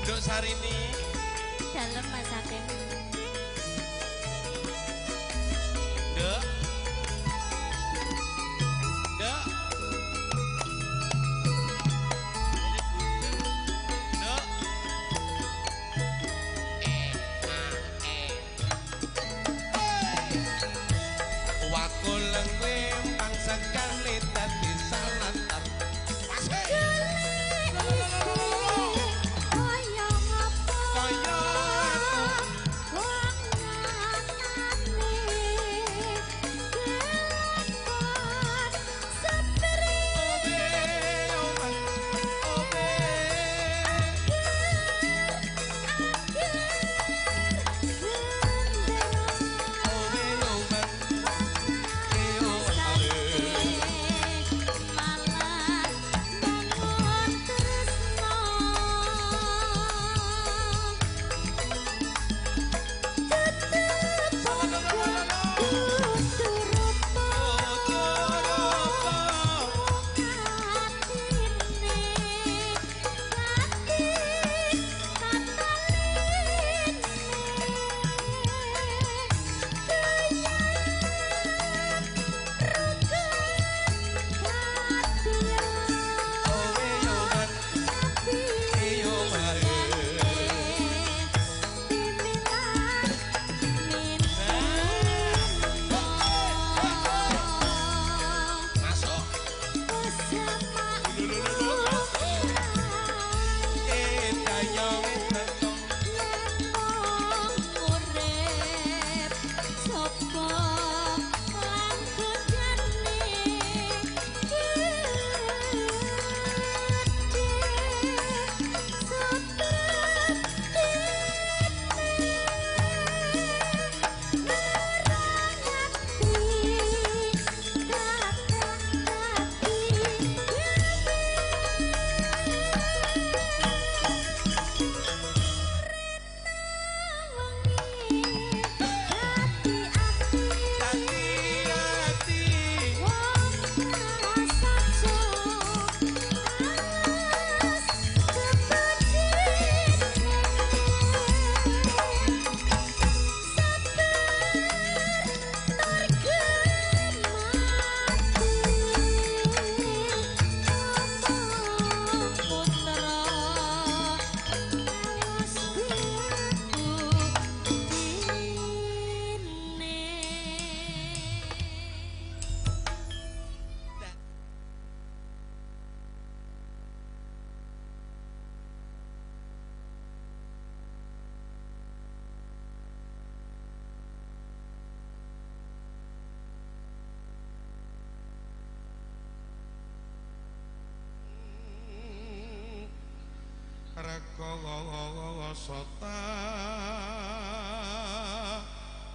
Dok Sarini dalem Mas Hakim. Dok. Dok. Dok. Wakul lempang sekali dadi salantar. Kaya ngapa? Kaya Rekoso tak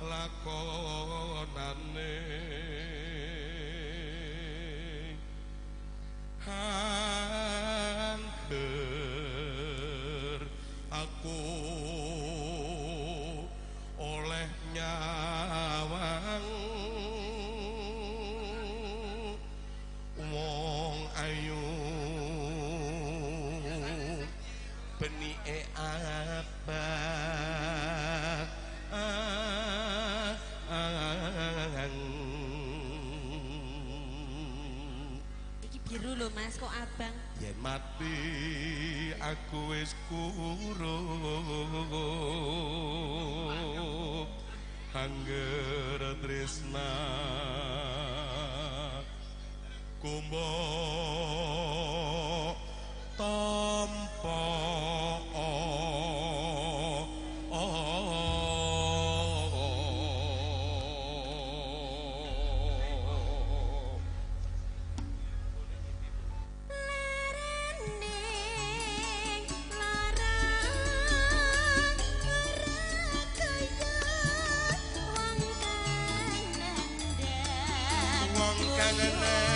lakonane angger aku oleh nyawang wong ayu benike abang. Iki biru lho Mas, kok abang? Yen mati aku wis kurup angger tresna kumbo tampa. Wong kang nandhak.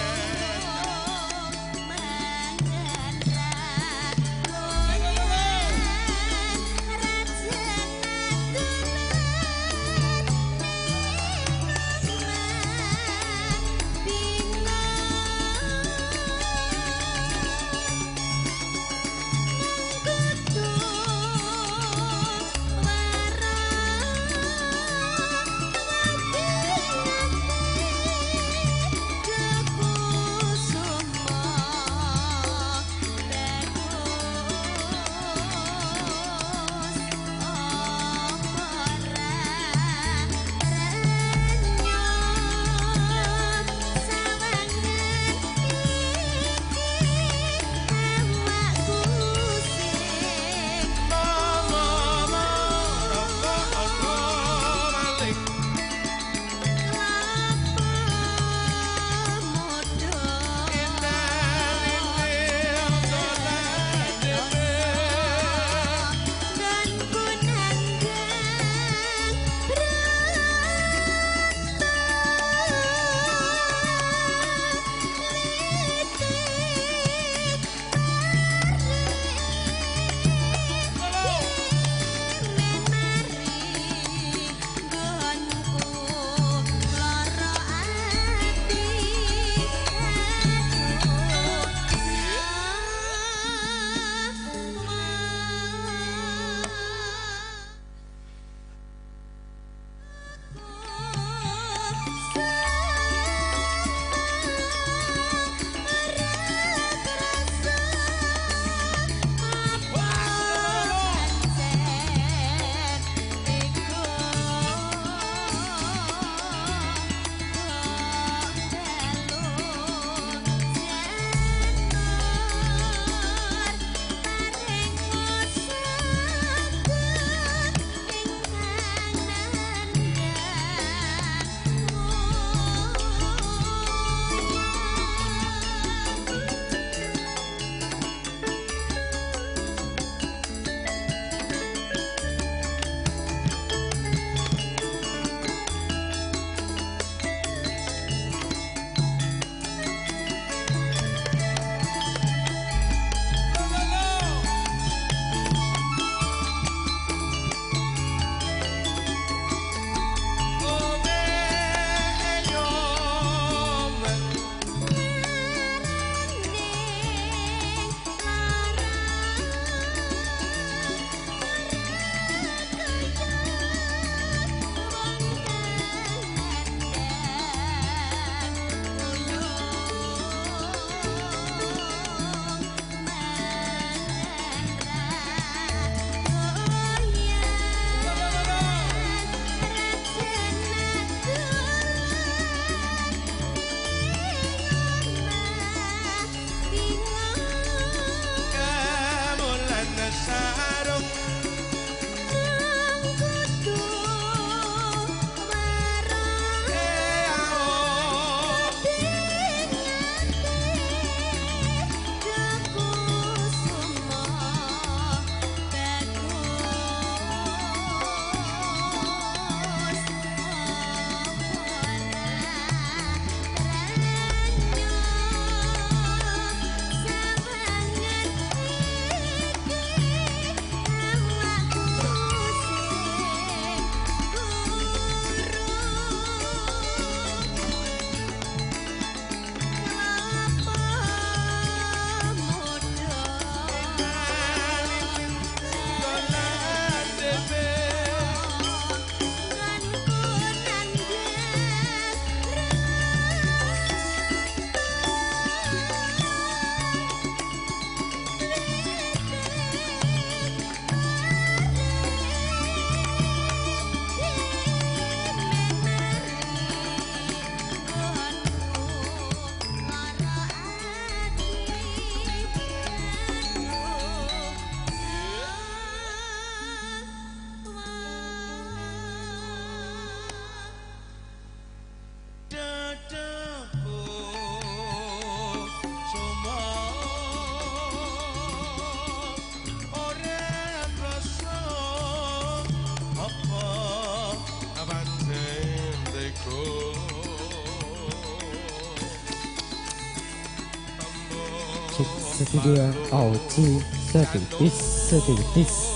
1 2 O G 1 tis 1 tis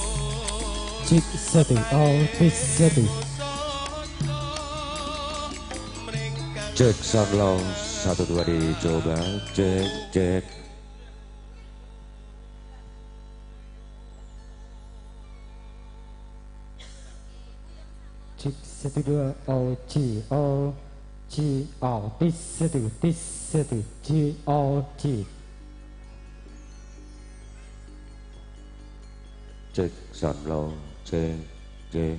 Cek 1 O tis 1. Cek sound 1 2 dicoba, cek cek. Cek 1 2 O G O G O tis 1 tis 1 G O G. Cek sound cek cek.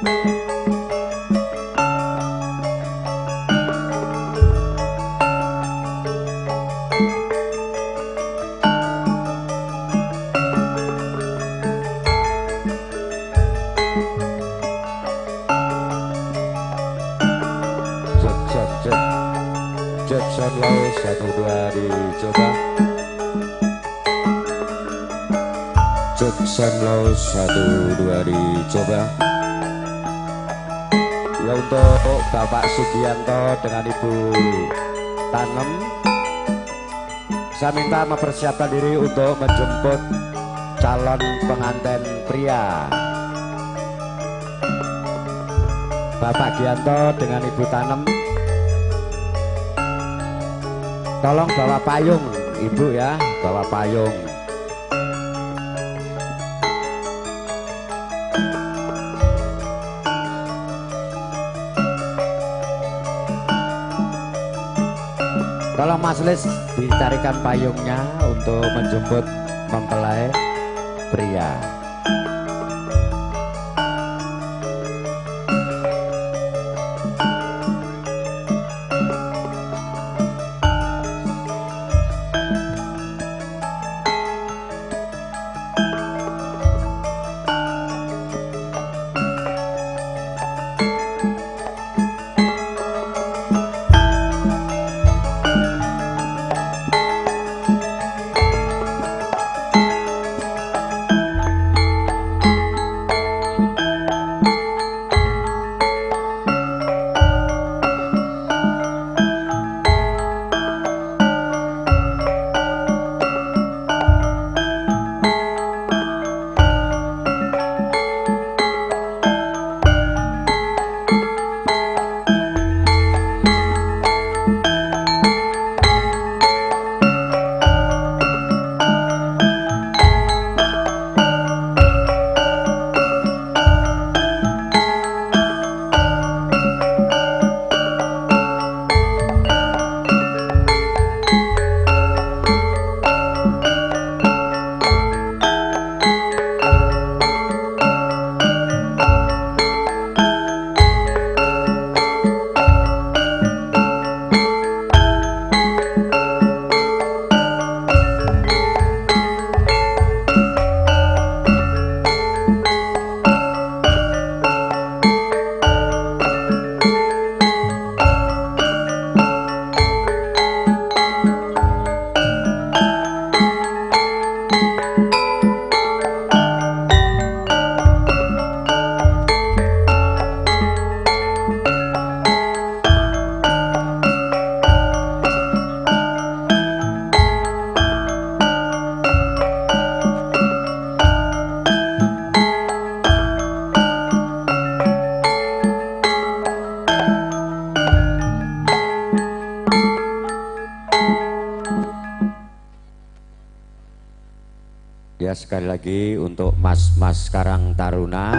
Cek sound low 1 2 dicoba. Cek sound low 1 2 dicoba. Ya untuk Bapak Sugianto dengan Ibu Tanem, saya minta mempersiapkan diri untuk menjemput calon pengantin pria. Bapak Gianto dengan Ibu Tanem, tolong bawa payung, Ibu ya, bawa payung. Tolong Mas Lis dicarikan payungnya untuk menjemput mempelai pria. Ya, sekali lagi untuk mas-mas Karang Taruna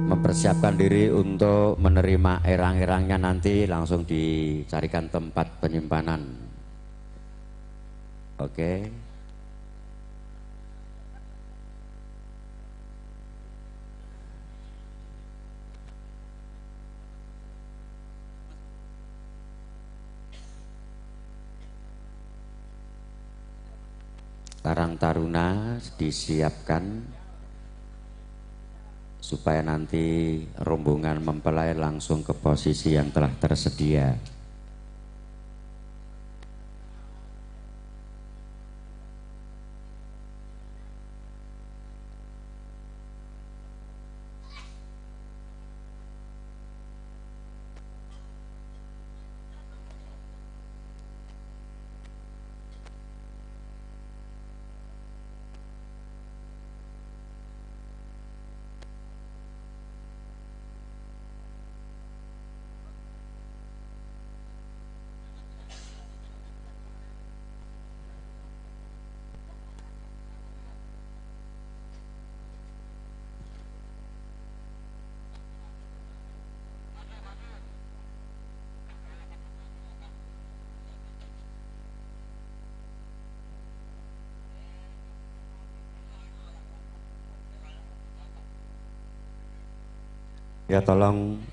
mempersiapkan diri untuk menerima erang-erangnya, nanti langsung dicarikan tempat penyimpanan. Oke. Karang Taruna disiapkan supaya nanti rombongan mempelai langsung ke posisi yang telah tersedia. Ya tolong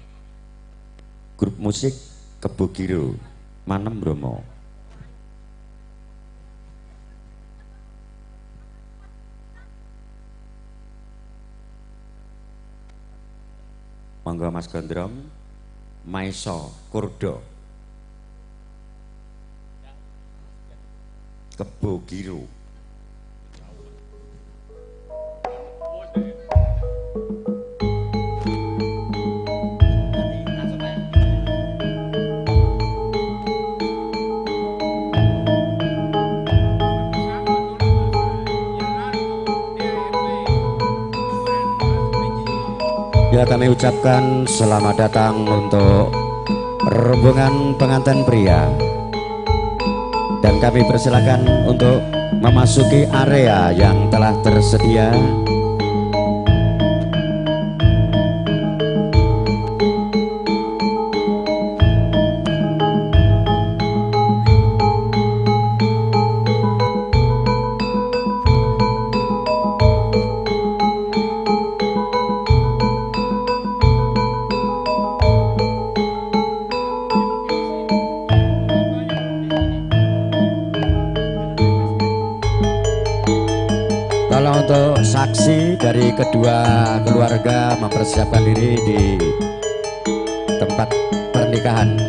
grup musik Kebogiro Manem Bromo. Monggo Mas Gondrong, Maiso Kurdo Kebogiro. Ya, kami ucapkan selamat datang untuk rombongan pengantin pria. Dan kami persilakan untuk memasuki area yang telah tersedia. Tolong untuk saksi dari kedua keluarga mempersiapkan diri di tempat pernikahan.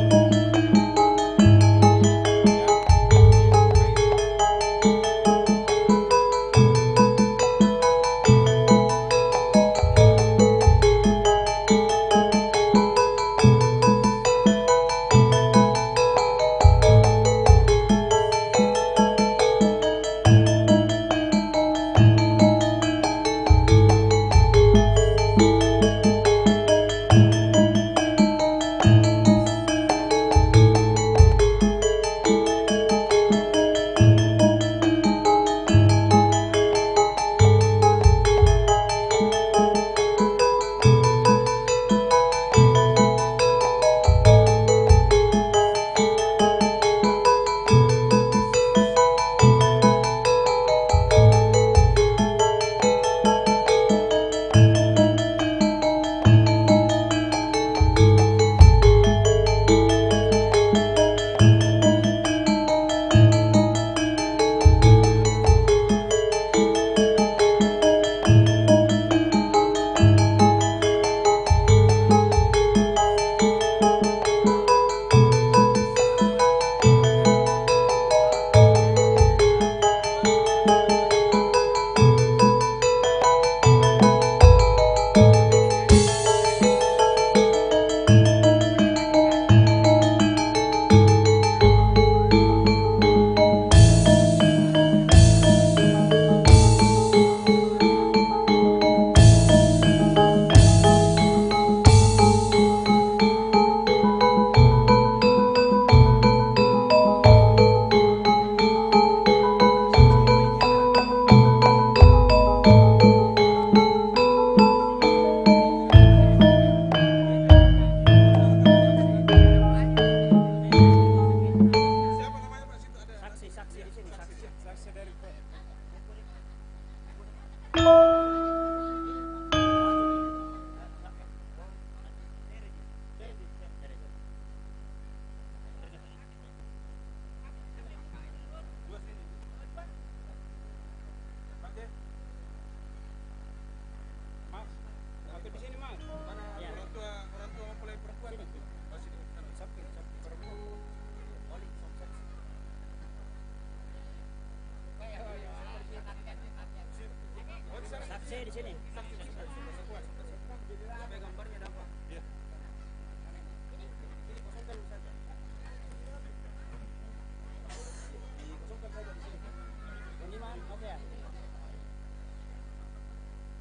Di sini.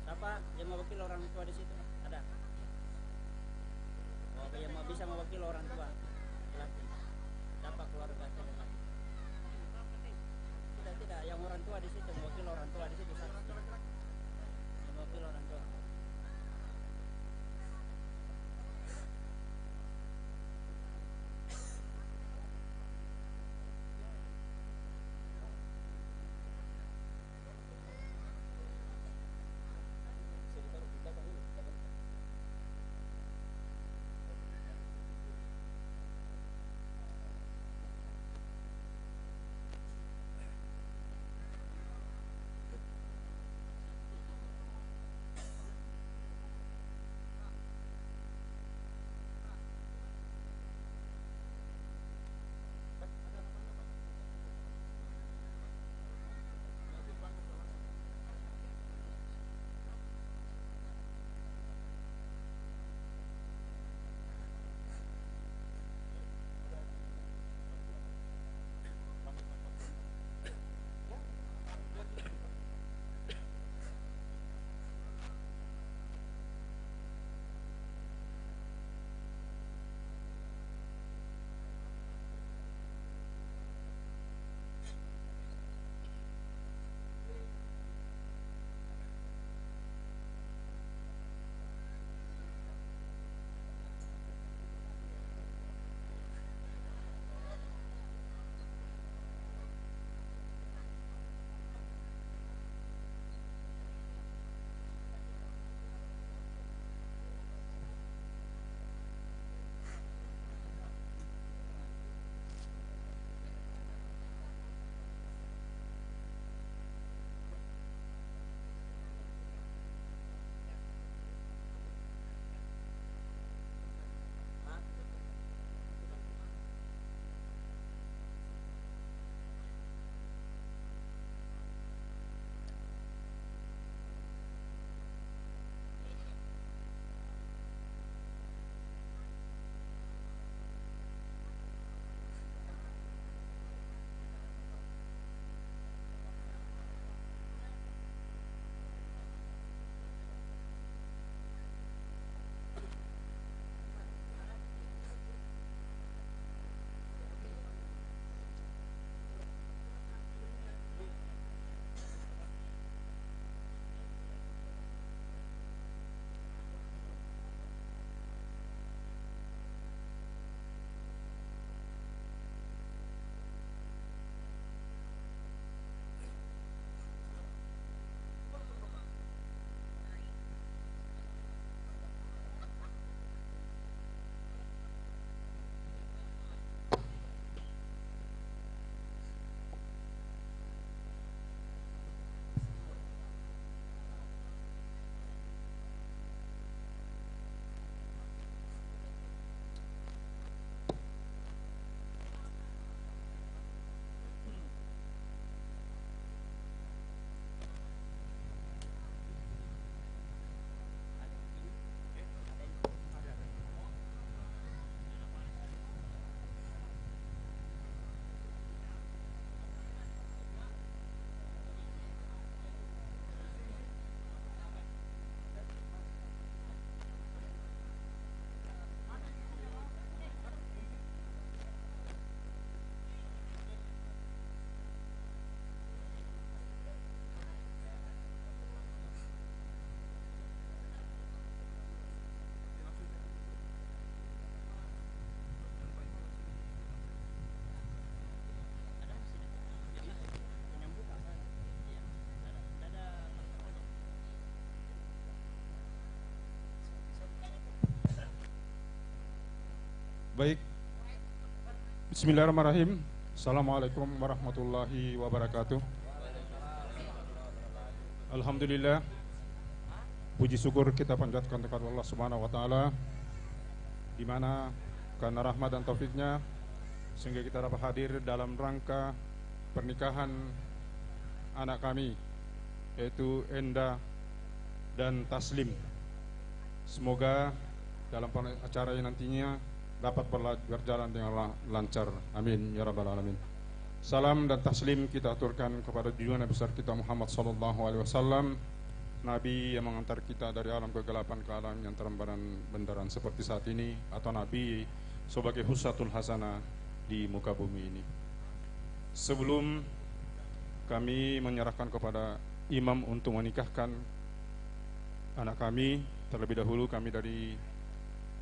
Siapa yang mewakili orang tua di situ? Ada. Oh, yang mau bisa mewakili orang tua. Siapa keluarga terdekat? Tidak, tidak. Yang orang tua di situ mewakili orang tua di situ. Mewakili orang tua. Baik. Bismillahirrahmanirrahim. Assalamualaikum warahmatullahi wabarakatuh. Alhamdulillah. Puji syukur kita panjatkan kepada Allah Subhanahu wa taala, di mana karena rahmat dan taufiknya sehingga kita dapat hadir dalam rangka pernikahan anak kami, yaitu Enda dan Taslim. Semoga dalam acara ini nantinya dapat berjalan dengan lancar. Amin ya rabbal alamin. Salam dan taslim kita aturkan kepada junjungan besar kita Muhammad sallallahu alaihi wasallam, nabi yang mengantar kita dari alam kegelapan ke alam yang terang benderang seperti saat ini, atau nabi sebagai huswatul hasanah di muka bumi ini. Sebelum kami menyerahkan kepada imam untuk menikahkan anak kami, terlebih dahulu kami dari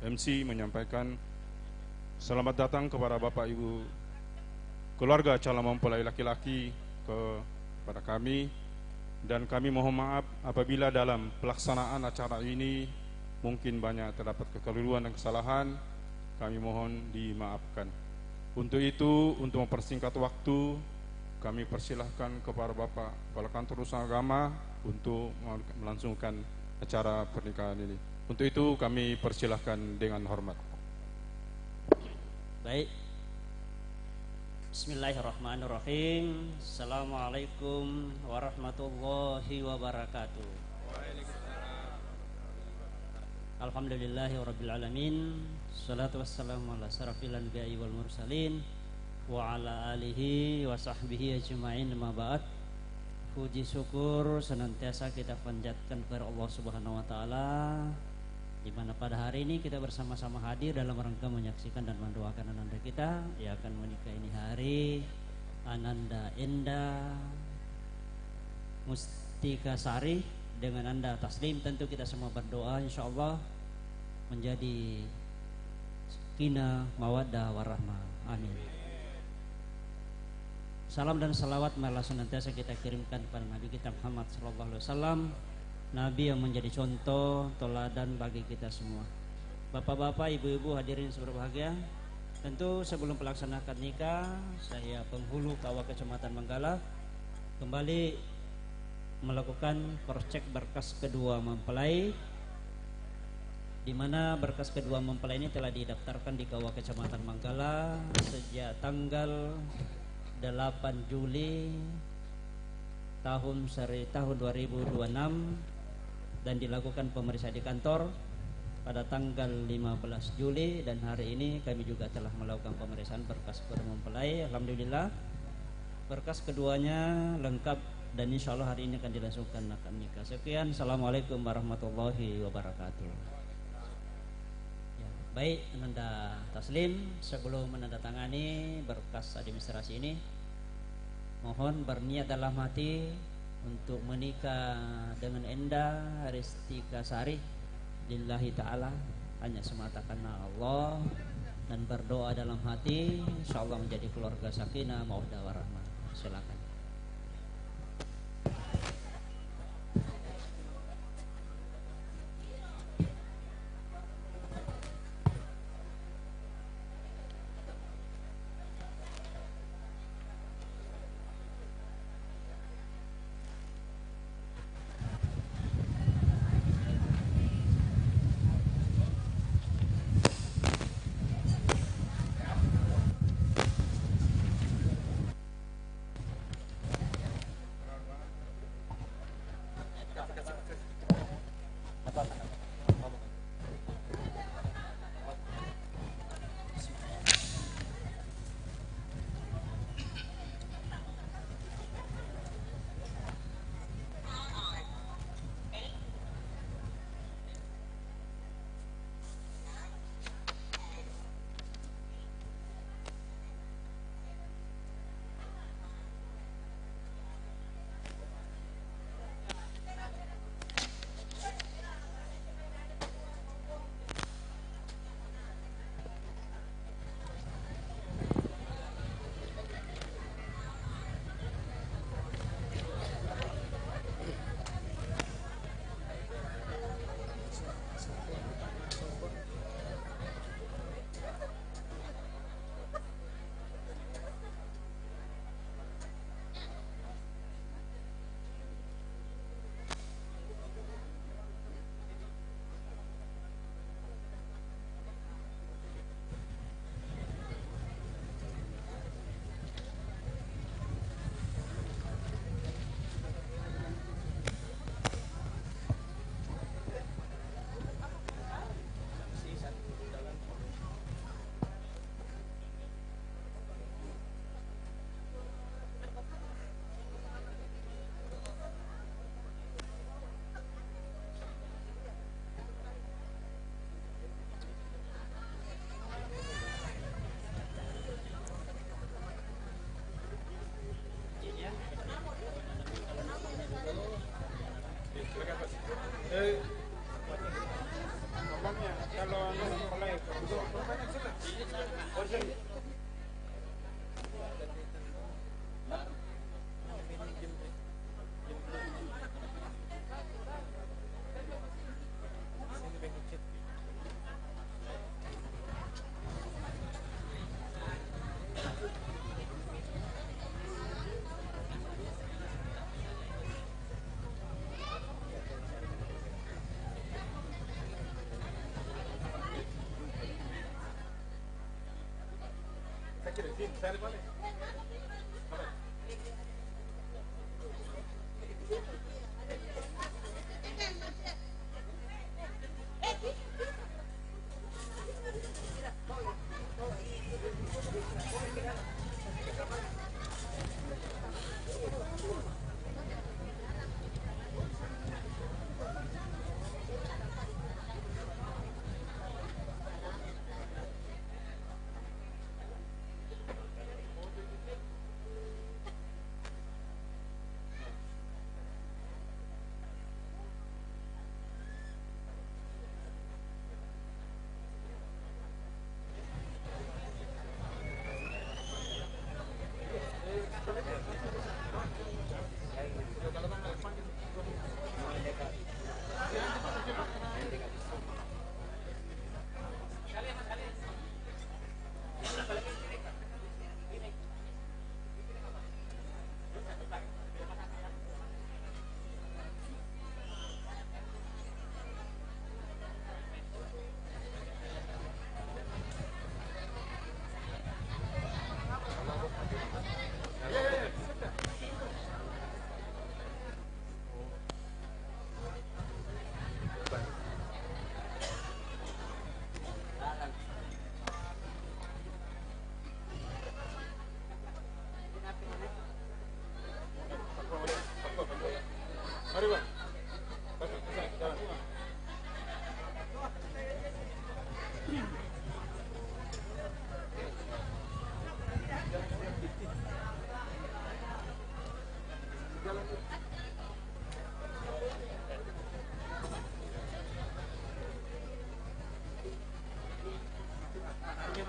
MC menyampaikan selamat datang kepada Bapak Ibu keluarga calon mempelai laki-laki kepada kami, dan kami mohon maaf apabila dalam pelaksanaan acara ini mungkin banyak terdapat kekeliruan dan kesalahan, kami mohon dimaafkan. Untuk itu, untuk mempersingkat waktu, kami persilahkan kepada Bapak Kepala Kantor Urusan Agama untuk melangsungkan acara pernikahan ini. Untuk itu kami persilahkan dengan hormat. Baik. Bismillahirrahmanirrahim. Assalamualaikum warahmatullahi wabarakatuh. Alhamdulillahi rabbil alamin. Salatu wassalamu ala asyrafil anbiya'i wal mursalin wa ala alihi wa sahbihi ajma'in, ma ba'd. Puji syukur senantiasa kita panjatkan kepada Allah Subhanahu wa taala, di mana pada hari ini kita bersama-sama hadir dalam rangka menyaksikan dan mendoakan ananda kita yang akan menikah ini hari, Ananda Enda Mustikasari dengan Anda Taslim. Tentu kita semua berdoa insyaallah menjadi sakinah, mawaddah, warahmah. Amin. Salam dan salawat marilah senantiasa kita kirimkan kepada Nabi kita Muhammad sallallahu alaihi wasallam, Nabi yang menjadi contoh teladan bagi kita semua. Bapak-bapak, ibu-ibu hadirin seberbahagia, tentu sebelum pelaksanaan nikah, saya penghulu Kawah Kecamatan Manggala kembali melakukan cross check berkas kedua mempelai, di mana berkas kedua mempelai ini telah didaftarkan di Kawah Kecamatan Manggala sejak tanggal 8 Juli tahun 2026 dan dilakukan pemeriksaan di kantor pada tanggal 15 Juli, dan hari ini kami juga telah melakukan pemeriksaan berkas kedua mempelai. Alhamdulillah berkas keduanya lengkap dan insya Allah hari ini akan dilangsungkan akad nikah. Sekian, assalamualaikum warahmatullahi wabarakatuh. Ya, baik, Ananda Taslim, sebelum menandatangani berkas administrasi ini, mohon berniat dalam hati untuk menikah dengan Enda Ristikasari lillahi ta'ala, hanya semata karena Allah, dan berdoa dalam hati insyaallah menjadi keluarga sakinah mawaddah warahmah. Silakan.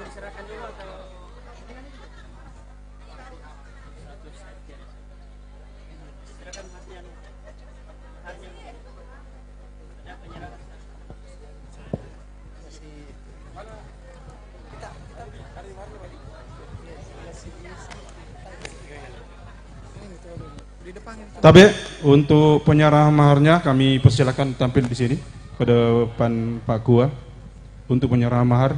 Diserahkan dulu atau serahkan masnya? Ada penyerahan. Tapi untuk penyerahan maharnya kami persilakan tampil di sini ke depan Pak Gua untuk penyerahan mahar.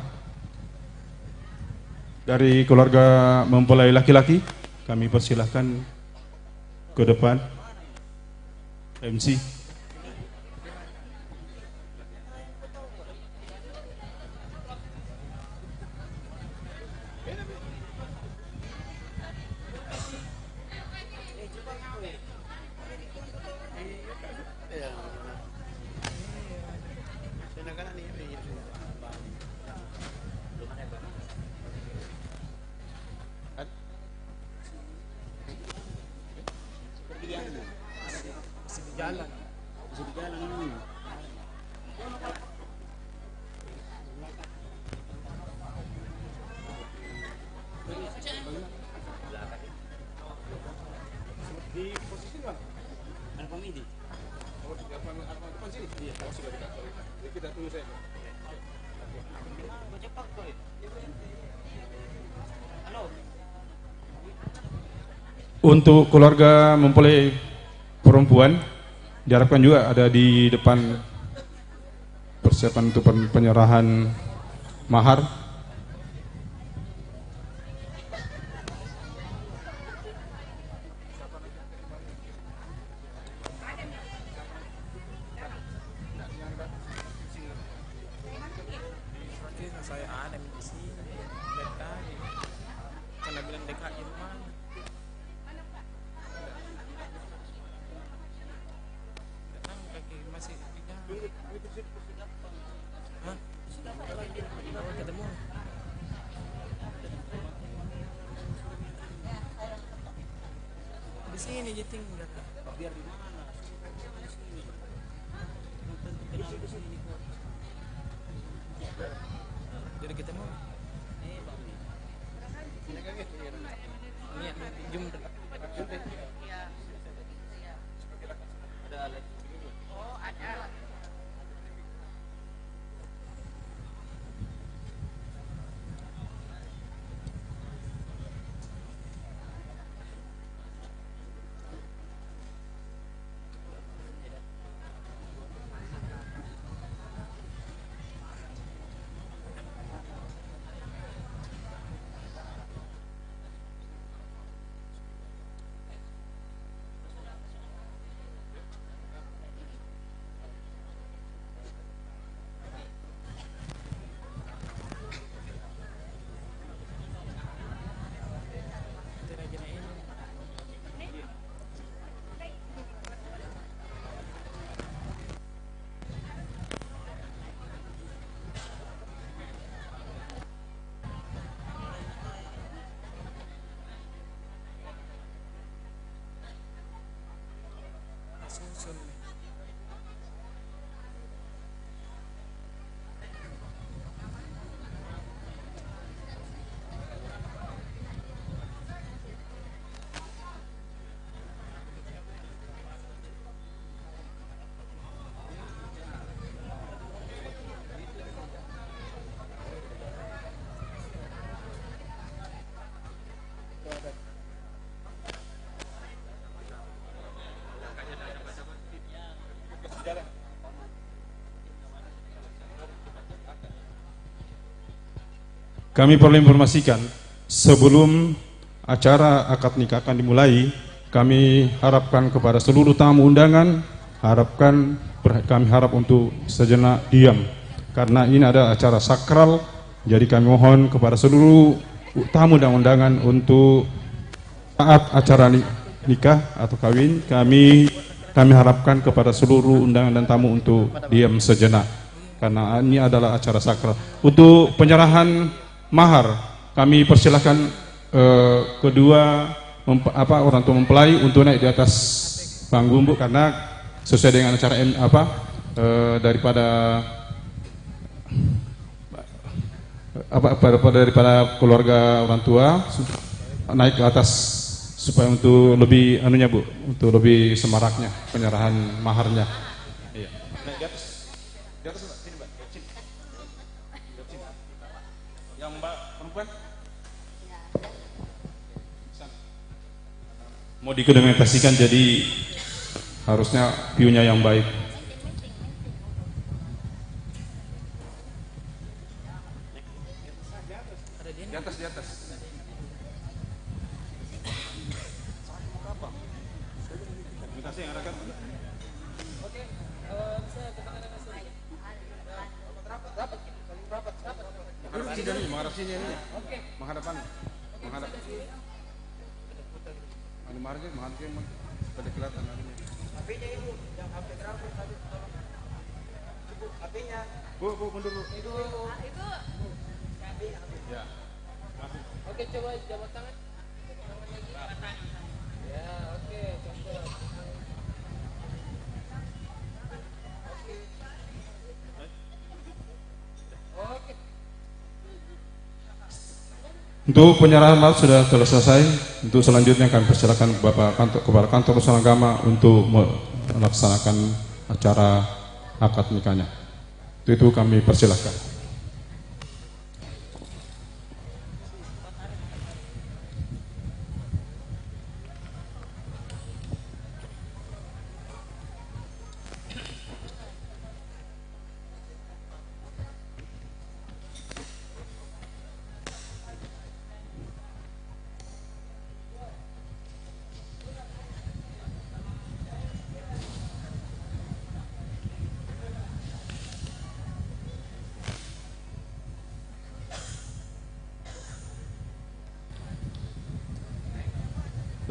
Dari keluarga mempelai laki-laki, kami persilahkan ke depan MC. Untuk keluarga mempelai perempuan diharapkan juga ada di depan persiapan untuk penyerahan mahar. Kami perlu informasikan, sebelum acara akad nikah akan dimulai, kami harapkan kepada seluruh tamu undangan, kami harap untuk sejenak diam. Karena ini ada acara sakral, jadi kami mohon kepada seluruh tamu dan undangan untuk saat acara nikah atau kawin, kami harapkan kepada seluruh undangan dan tamu untuk diam sejenak. Karena ini adalah acara sakral. Untuk penyerahan mahar, kami persilahkan kedua orang tua mempelai untuk naik di atas panggung, Bu, karena sesuai dengan acara daripada keluarga orang tua naik ke atas supaya untuk lebih anunya, Bu, untuk lebih semaraknya penyerahan maharnya. Iya. Naik di atas. Di atas, Mbak. Sini, Mbak. Sini. Sini. Yang Mbak perempuan? Mau dokumentasikan, jadi harusnya view-nya yang baik. Di atas, di atas. Menghadap sini, oke. Menghadapan, menghadap. Anu margin, menghadap pada kelihatan anunya. HP-nya Ibu, yang HP terlalu tadi tolong. Ibu, HP-nya. Bu, mundur, Bu. Ibu. Ibu. Ya. Oke, coba jabat tangan. Tangan lagi. Ya, oke, cakep. Oke. Oke. Untuk penyerahan mahar sudah telah selesai. Untuk selanjutnya kami persilakan Bapak kantor, kepada kantor urusan agama untuk melaksanakan acara akad nikahnya. Untuk itu kami persilakan.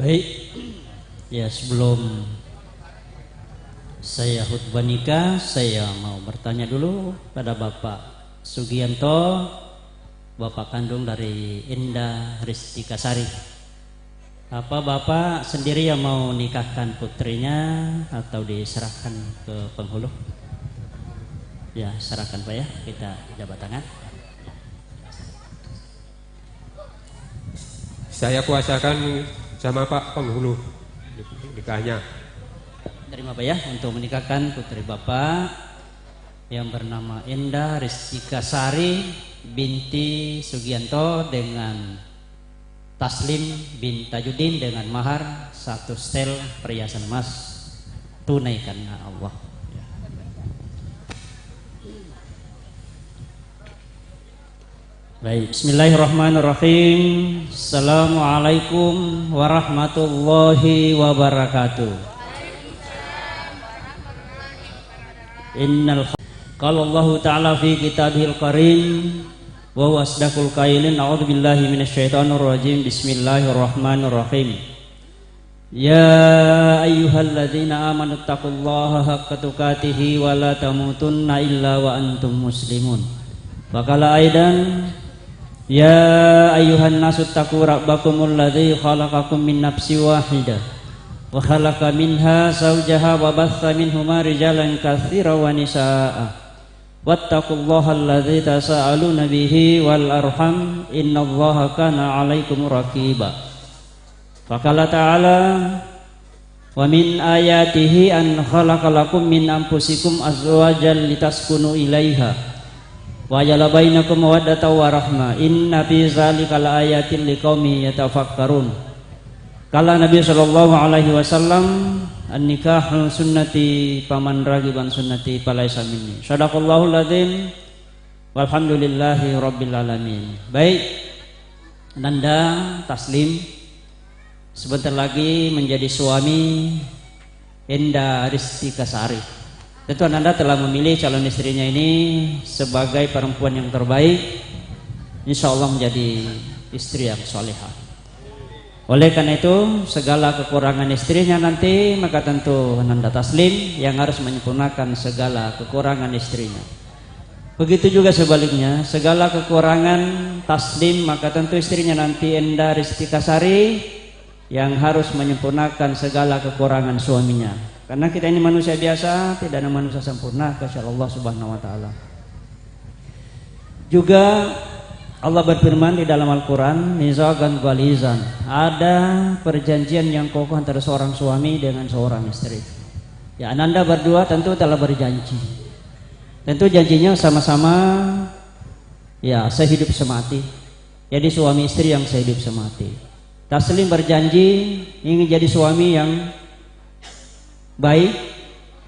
Baik, ya, sebelum saya khutbah nikah, saya mau bertanya dulu pada Bapak Sugianto, bapak kandung dari Indah Ristikasari. Apa Bapak sendiri yang mau nikahkan putrinya atau diserahkan ke penghulu? Ya, serahkan Pak ya, kita jabat tangan. Saya kuasakan sama Pak penghulu nikahnya. Terima Pak ya untuk menikahkan putri Bapak yang bernama Indah Ristikasari binti Sugianto dengan Taslim bin Tajudin dengan mahar 1 setel perhiasan emas tunai karena Allah. Baik, bismillahirrahmanirrahim. Assalamualaikum warahmatullahi wabarakatuh. Innal qala Allah ta'ala fi kitabihil karim wa huwa asdaqul qailin. A'udzu billahi minasyaitonir rajim. Bismillahirrahmanirrahim. Ya ayyuhalladzina amanu taqullaha haqqa tuqatih wa la tamutunna illa wa antum muslimun. Wa qala aidan ya ayyuhan nasu taqu rabbakumul ladzi khalaqakum min nafsin wahidah Wa khalaqa minha zawjaha wa batha minhuma rijalan katsiran wa nisaa. Wattaqullaha alladzi tasaaluna bihi wal arham innallaha kana 'alaikum raqiba. Faqala ta'ala wa min ayatihi an khalaqalakum min anfusikum azwajan litaskunu ilaiha wa ja'ala bainakum mawaddatan wa rahmah inna fi zalika laayatin liqaumin yatafakkarun. Kala Nabi sallallahu alaihi wasallam, an-nikahu sunnati faman ragiban sunnati falaisa minni. Shadaqallahul azim walhamdulillahi rabbil alamin. Baik, Nanda Taslim sebentar lagi menjadi suami Enda Ristika Sari. Tentu Anda telah memilih calon istrinya ini sebagai perempuan yang terbaik, insya Allah menjadi istri yang solehah. Oleh karena itu, segala kekurangan istrinya nanti, maka tentu Nanda Taslim yang harus menyempurnakan segala kekurangan istrinya. Begitu juga sebaliknya, segala kekurangan Taslim, maka tentu istrinya nanti Enda Ristika Sari yang harus menyempurnakan segala kekurangan suaminya. Karena kita ini manusia biasa, tidak ada manusia sempurna kecuali Allah Subhanahu wa taala. Juga Allah berfirman di dalam Al-Qur'an, nizagan ghalizan. Ada perjanjian yang kokoh antara seorang suami dengan seorang istri. Ya, Ananda berdua tentu telah berjanji. Tentu janjinya sama-sama ya sehidup semati. Jadi suami istri yang sehidup semati. Taslim berjanji ingin jadi suami yang baik,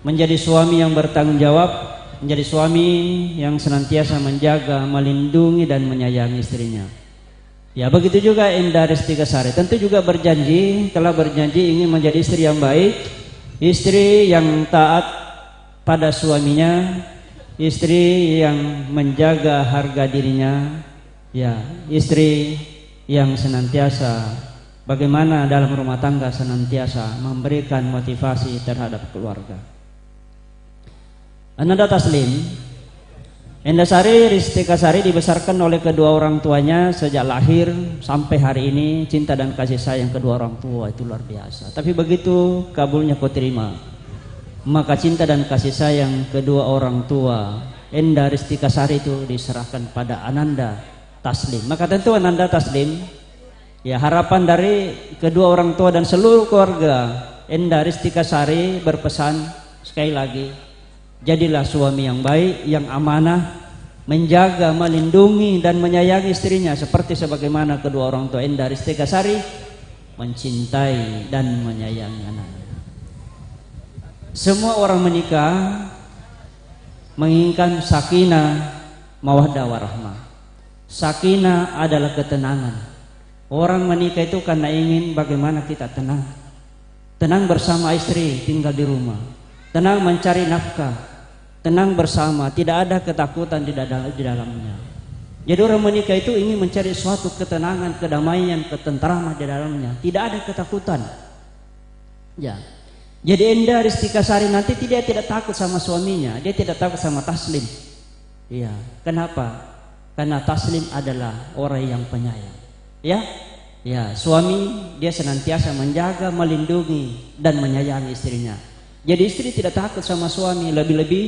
menjadi suami yang bertanggung jawab, menjadi suami yang senantiasa menjaga, melindungi dan menyayangi istrinya. Ya, begitu juga Enda Ristika Sari tentu juga berjanji, telah berjanji ingin menjadi istri yang baik, istri yang taat pada suaminya, istri yang menjaga harga dirinya, ya, istri yang senantiasa bagaimana dalam rumah tangga senantiasa memberikan motivasi terhadap keluarga. Ananda Taslim, Enda Sari Ristika Sari dibesarkan oleh kedua orang tuanya sejak lahir sampai hari ini. Cinta dan kasih sayang kedua orang tua itu luar biasa. Tapi begitu kabulnya kau terima, maka cinta dan kasih sayang kedua orang tua Enda Ristika Sari itu diserahkan pada Ananda Taslim. Maka tentu Ananda Taslim, ya, harapan dari kedua orang tua dan seluruh keluarga Enda Ristika Sari berpesan sekali lagi, jadilah suami yang baik, yang amanah, menjaga, melindungi dan menyayangi istrinya seperti sebagaimana kedua orang tua Enda Ristika Sari mencintai dan menyayangi anaknya. Semua orang menikah menginginkan sakinah, mawaddah warahmah. Sakinah adalah ketenangan. Orang menikah itu karena ingin bagaimana kita tenang. Tenang bersama istri tinggal di rumah, tenang mencari nafkah, tenang bersama, tidak ada ketakutan di dalamnya. Jadi orang menikah itu ingin mencari suatu ketenangan, kedamaian, ketentraman di dalamnya, tidak ada ketakutan. Ya. Jadi Enda Ristika Sari nanti tidak takut sama suaminya, dia tidak takut sama Taslim. Ya, kenapa? Karena Taslim adalah orang yang penyayang. Ya, ya, suami dia senantiasa menjaga, melindungi dan menyayangi istrinya. Jadi istri tidak takut sama suami, lebih-lebih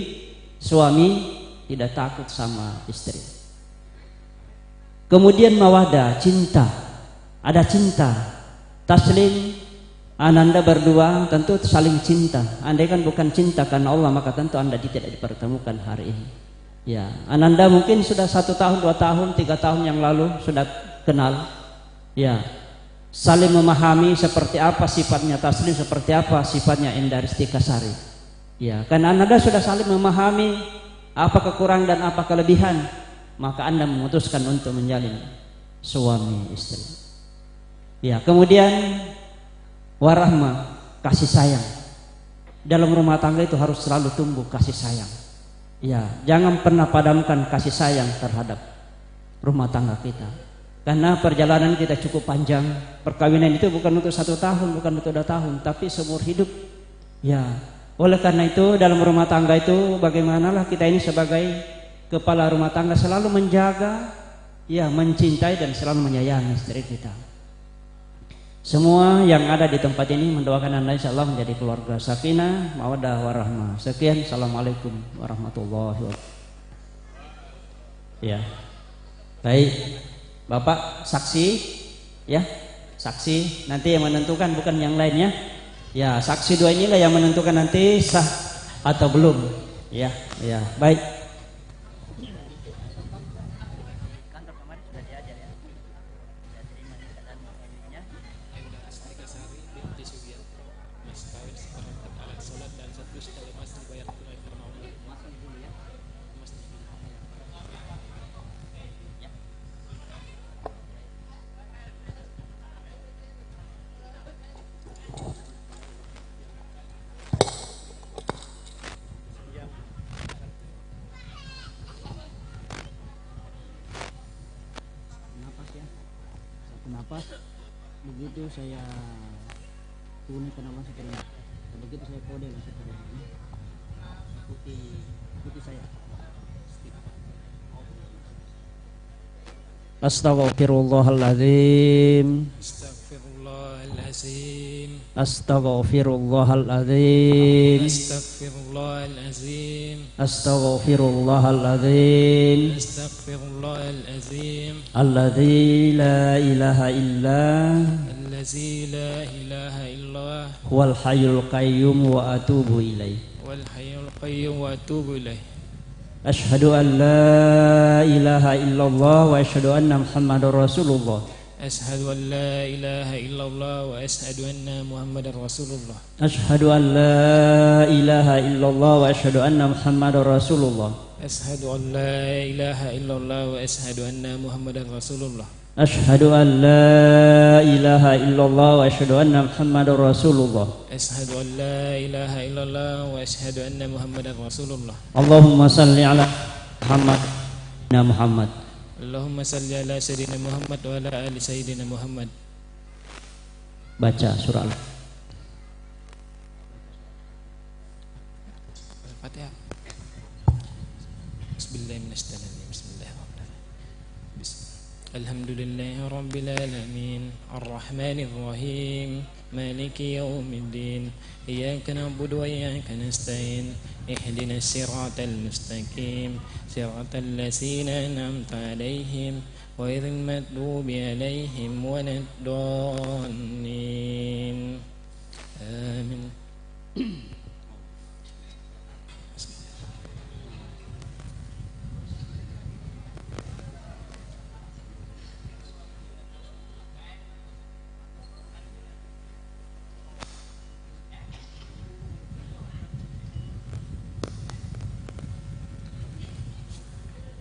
suami tidak takut sama istri. Kemudian mawadah, cinta. Ada cinta. Taslim, Ananda berdua tentu saling cinta. Andai kan bukan cinta karena Allah, maka tentu Anda tidak dipertemukan hari ini. Ya, Ananda mungkin sudah 1 tahun, 2 tahun, 3 tahun yang lalu sudah kenal. Ya, saling memahami seperti apa sifatnya Taslim, seperti apa sifatnya Enda Ristika Sari. Ya, karena Anda sudah saling memahami apa kekurangan dan apa kelebihan, maka Anda memutuskan untuk menjalin suami istri. Ya, kemudian warahmah, kasih sayang. Dalam rumah tangga itu harus selalu tumbuh kasih sayang. Ya, jangan pernah padamkan kasih sayang terhadap rumah tangga kita. Karena perjalanan kita cukup panjang. Perkawinan itu bukan untuk 1 tahun, bukan untuk 2 tahun, tapi seumur hidup. Ya, oleh karena itu dalam rumah tangga itu bagaimanalah kita ini sebagai kepala rumah tangga selalu menjaga, ya, mencintai dan selalu menyayangi istri kita. Semua yang ada di tempat ini mendoakan Anda insyaallah menjadi keluarga sakinah, mawaddah warahmah. Sekian, assalamualaikum warahmatullahi wabarakatuh. Ya. Baik, Bapak saksi ya, saksi nanti yang menentukan bukan yang lainnya. Ya, saksi dua inilah yang menentukan nanti sah atau belum. Ya, ya, baik. Begitu saya tunaikan langsung terima, begitu saya kode langsung terima. Ikuti saya. Astaghfirullahaladzim. Astaghfirullahaladzim. Astaghfirullahaladzim. Astaghfirullahaladzim. Astaghfirullahaladzim. Astaghfirullahaladzim. Alladzi la ilaha illa allazi la ilaha illa huwal hayyul qayyum wa atubu ilaih. Wal hayyul qayyum wa atubu ilaih. Ashhadu an la ilaha illallah wa ashhadu anna Muhammadar Rasulullah. Ashhadu an la ilaha illallah wa ashhadu anna Muhammadar Rasulullah. Ashhadu an la ilaha illallah wa ashhadu anna Muhammadar Rasulullah. Ashhadu an la ilaha illallah wa ashhadu anna Muhammadar Rasulullah. Ashhadu an la ilaha illallah wa ashhadu anna Muhammadar Rasulullah. Ashhadu an la ilaha illallah wa ashhadu anna Muhammadar Rasulullah. Allahumma salli ala Muhammad na Muhammad. Allahumma salli ala Sayyidina Muhammad wa ala ali Sayyidina Muhammad. Baca surah Al-Fatihah. Bismillahirrahmanirrahim. Bismillahirrahmanirrahim. Alhamdulillahi rabbil alamin, arrahmanir rahim, maliki yaumiddin, iyyaka na'budu wa iyyaka nasta'in, ihdinas siratal mustaqim, siratal ladzina an'amta 'alaihim, ghairil maghdubi 'alaihim waladdallin. Amin.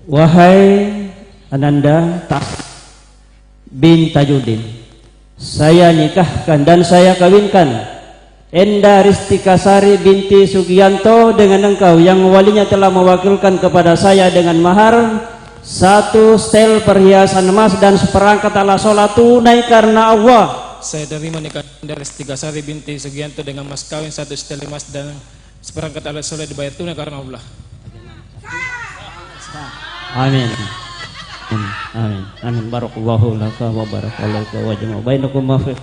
Wahai Ananda Tas bin Tajuddin, saya nikahkan dan saya kawinkan Enda Ristikasari binti Sugianto dengan engkau yang walinya telah mewakilkan kepada saya dengan mahar 1 setel perhiasan emas dan seperangkat alat sholat tunai karena Allah. Saya terima nikah Enda Ristikasari binti Sugianto dengan mas kawin 1 setel emas dan seperangkat alat sholat dibayar tunai karena Allah. Amin. Amin. Amin. Barakallahu laka wa barakallahu wa jama'a bainakum ma fi.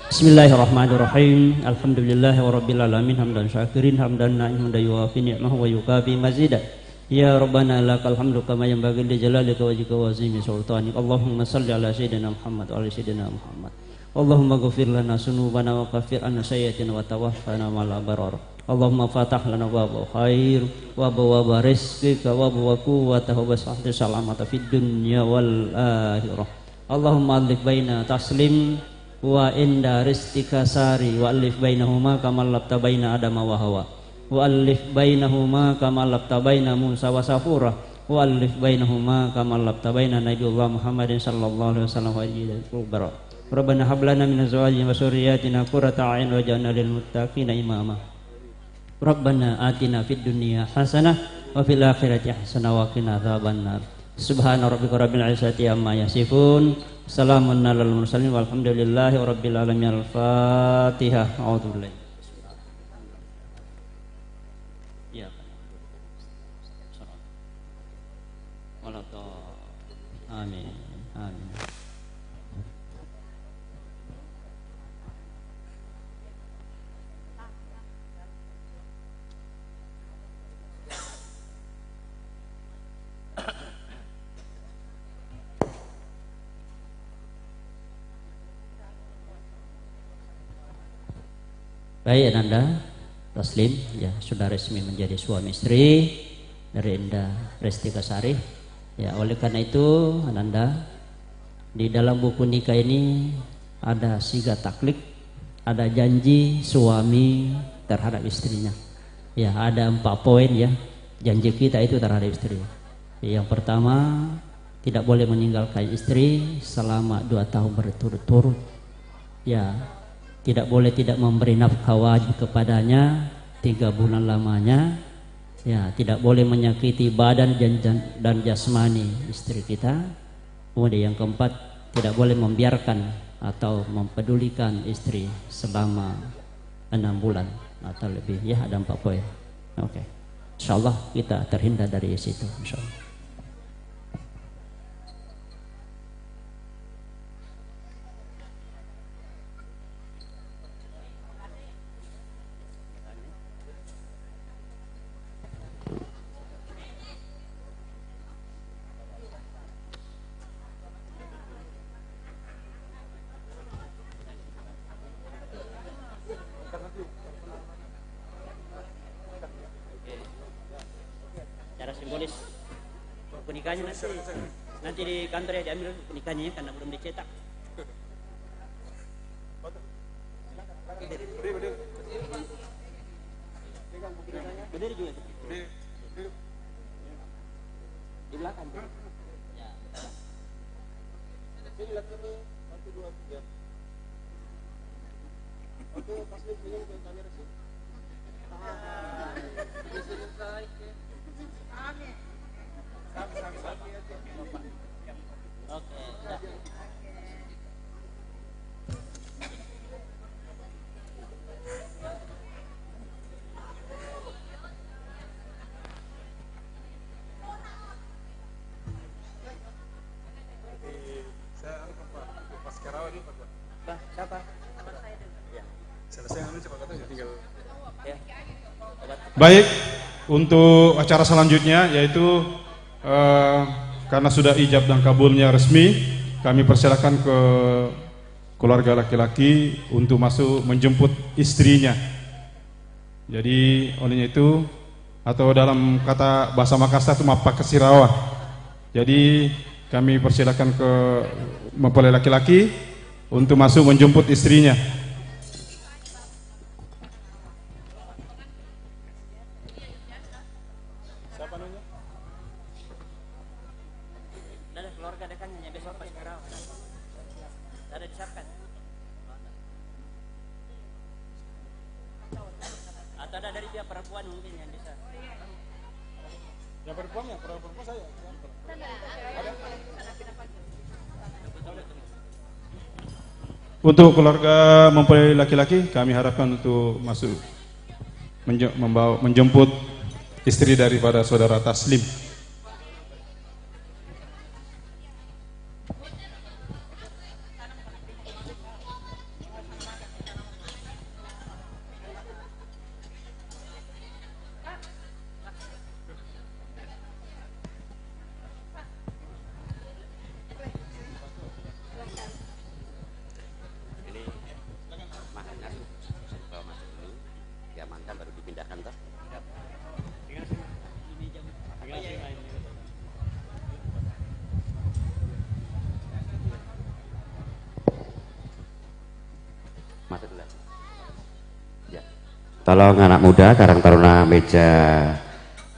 Bismillahirrahmanirrahim. Alhamdulillahi rabbil alamin, hamdan syakirin, hamdan na'iman yuwafi ni'mahu wa yukafi mazidah. Ya Rabbana lakal hamdu kama yanbaghi li jalalika wa wajhika wa azimi sultanik. Allahumma salli ala sayyidina Muhammad wa ala sayyidina Muhammad. Allahumma ghfir lana dzunubana wa kaffir anna sayyi'atina wa tawaffana ma'al abrar. Allahumma fatah lana abwaaba khair wa abwaaba rizqika wa abwaaba quwwata wa sahti salamata fid dunya wal akhirah. Allahumma alif baina taslim wa inda rizqika sari wa alif bainahuma kama labta baina adama wa hawa wa alif bainahuma kama labta baina Musa wa Safura wa alif bainahuma kama labta baina Nabiullah Muhammadin sallallahu alaihi wasallam wa alihi. Rabbana hab lana min azwajina wa dzurriyyatina qurrata a'yun waj'alna lil muttaqina imama. Rabbana atina fid dunya hasanah wa fil akhirati hasanah wa qina adzabannar. Subhana rabbika rabbil izzati amma yasifun. Salamun alal mursalin walhamdulillahi rabbil alamin. Al-Fatihah. A'udzu billahi. Ya. Amin. Amin. Baik Ananda Taslim ya, sudah resmi menjadi suami istri dari Indah Restika Sari. Ya, oleh karena itu Ananda, di dalam buku nikah ini ada siga taklik, ada janji suami terhadap istrinya. Ya, ada 4 poin ya, janji kita itu terhadap istri. Yang pertama, tidak boleh meninggalkan istri selama 2 tahun berturut-turut. Ya, tidak boleh tidak memberi nafkah wajib kepadanya 3 bulan lamanya. Ya, tidak boleh menyakiti badan dan jasmani istri kita. Kemudian yang keempat, tidak boleh membiarkan atau mempedulikan istri selama 6 bulan atau lebih. Ya, ada 4 poin. Oke. Insyaallah kita terhindar dari situ, insyaallah. Simbolis buku nikahnya nanti di kantor ya diambil buku nikahnya karena belum dicetak. Berdiri juga. Di belakang. Ya. 1, 2, 3. Oke, pasti senyum ke kamera sih. Oke, sudah. Bah, siapa? Selesai cepat katanya tinggal. Baik, untuk acara selanjutnya yaitu karena sudah ijab dan kabulnya resmi, kami persilakan ke keluarga laki-laki untuk masuk menjemput istrinya. Jadi olehnya itu, atau dalam kata bahasa Makassar itu mapakesirawa. Jadi kami persilakan ke mempelai laki-laki untuk masuk menjemput istrinya. Untuk keluarga mempelai laki-laki, kami harapkan untuk masuk menjemput istri daripada saudara Taslim. Tolong anak muda Karang Taruna meja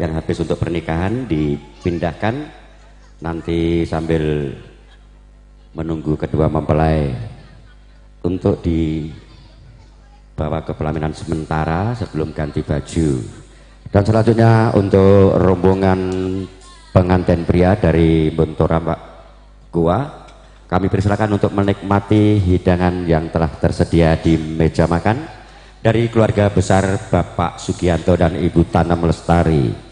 yang habis untuk pernikahan dipindahkan nanti sambil menunggu kedua mempelai untuk dibawa ke pelaminan sementara sebelum ganti baju. Dan selanjutnya untuk rombongan pengantin pria dari Bontora Mbak Gua, kami persilakan untuk menikmati hidangan yang telah tersedia di meja makan dari keluarga besar Bapak Sugianto dan Ibu Tanam Lestari.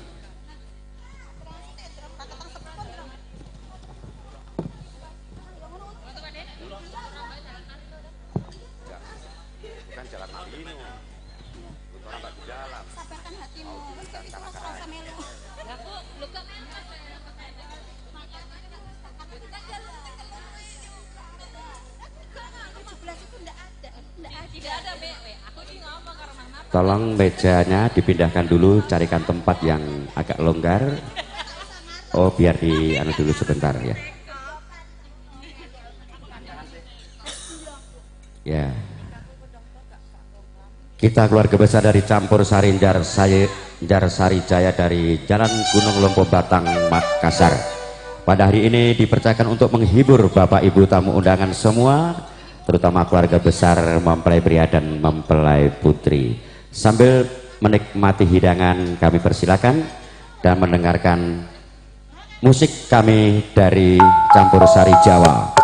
Tolong mejanya dipindahkan dulu, carikan tempat yang agak longgar. Oh, biar di anu dulu sebentar ya. Ya. Kita keluarga besar dari Campur Sari Jarsari Jaya dari Jalan Gunung Lompo Batang, Makassar. Pada hari ini dipercayakan untuk menghibur Bapak Ibu tamu undangan semua, terutama keluarga besar mempelai pria dan mempelai putri. Sambil menikmati hidangan, kami persilakan dan mendengarkan musik kami dari Campur Sari Jawa.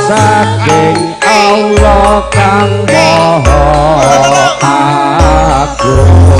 Saking Allah kang Maha Agung.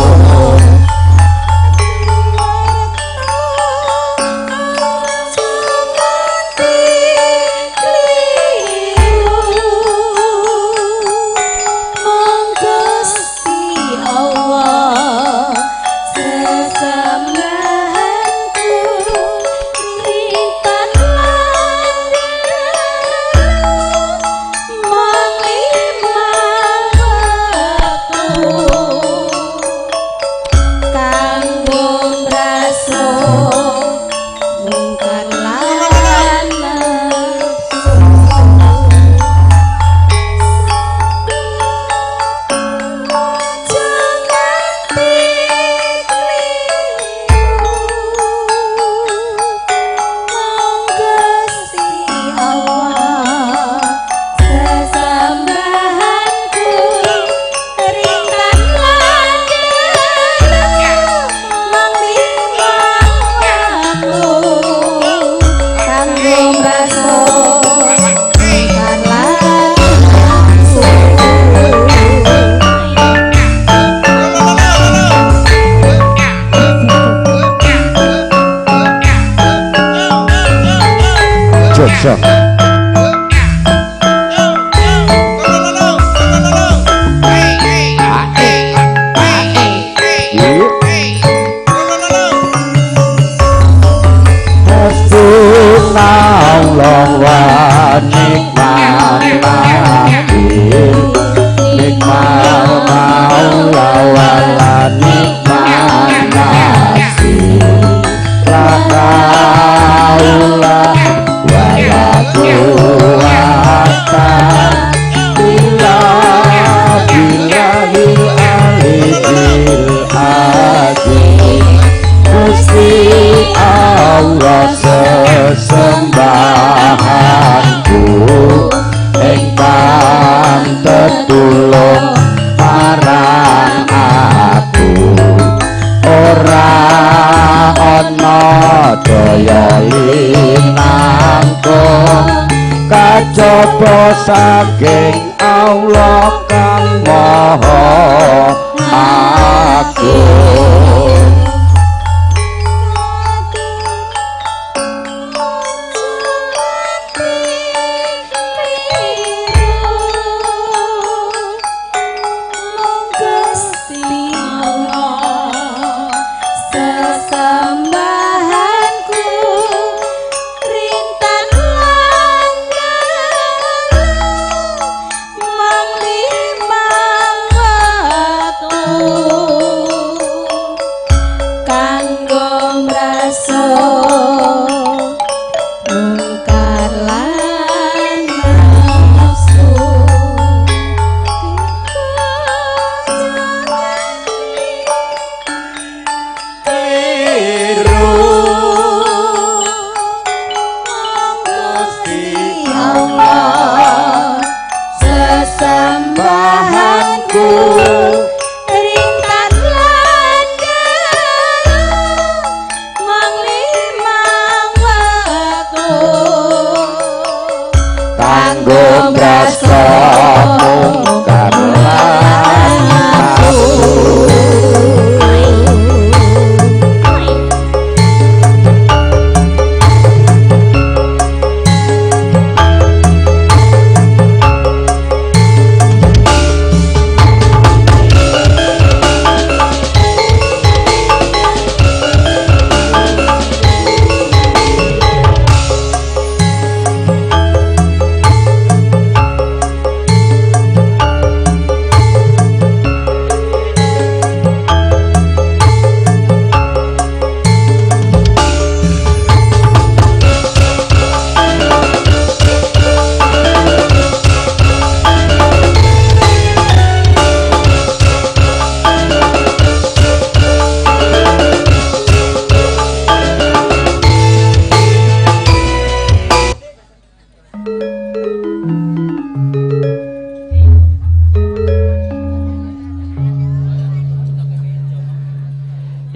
Kajaba saking Allah kang Maha Agung. Mang lima. Kanggo mraso mungkar lan makruh.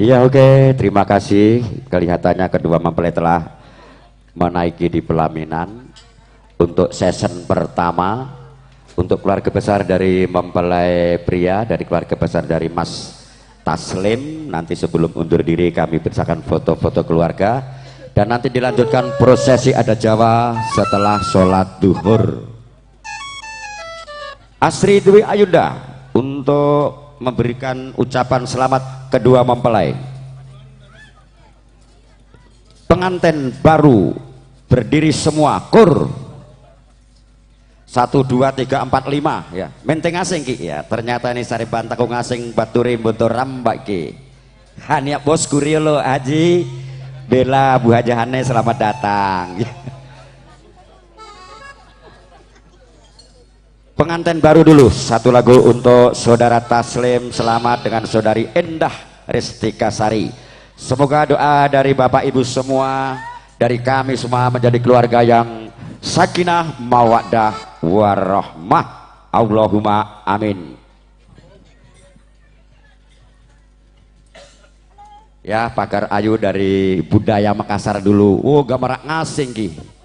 Iya, oke, terima kasih. Kelihatannya kedua mempelai telah menaiki di pelaminan untuk season pertama untuk keluarga besar dari mempelai pria, dari keluarga besar dari Mas Taslim. Nanti sebelum undur diri kami bersakan foto-foto keluarga dan nanti dilanjutkan prosesi adat Jawa setelah sholat duhur. Asri Dwi Ayunda untuk memberikan ucapan selamat kedua mempelai. Pengantin baru berdiri semua, kur 1 2 3 4 5 ya. Menteng asing ki ya. Ternyata ini sari bantaku ngasing baturi buntu rambak ki. Hanya bos lo Haji Bella Bu Haji Hane, selamat datang. Pengantin baru dulu, satu lagu untuk saudara Taslim, selamat dengan saudari Endah Restika Sari. Semoga doa dari bapak ibu semua, dari kami semua menjadi keluarga yang sakinah, mawaddah, warahmah. Allahumma amin. Ya, Pakar Ayu dari budaya Makassar dulu. Oh, gambar ngasing ki.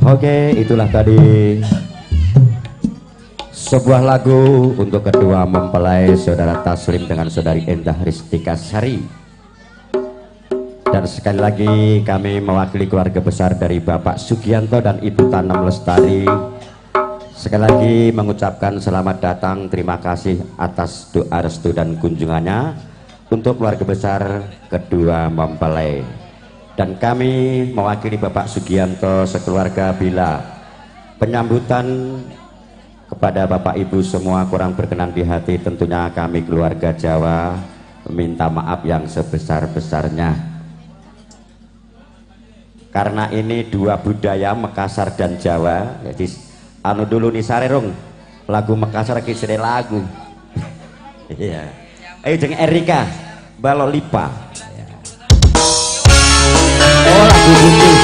Oke, itulah tadi sebuah lagu untuk kedua mempelai saudara Taslim dengan saudari Endah Ristika Sari. Dan sekali lagi kami mewakili keluarga besar dari Bapak Sugianto dan Ibu Tanam Lestari, sekali lagi mengucapkan selamat datang, terima kasih atas doa restu dan kunjungannya untuk keluarga besar kedua mempelai. Dan kami mewakili Bapak Sugianto sekeluarga bila penyambutan kepada Bapak Ibu semua kurang berkenan di hati, tentunya kami keluarga Jawa meminta maaf yang sebesar-besarnya. Karena ini dua budaya Makassar dan Jawa, jadi anu dulu nih sarerung lagu Makassar kisire lagu. Iya. Ayo jeng Erika Balolipa. Oh, lagu Bugis.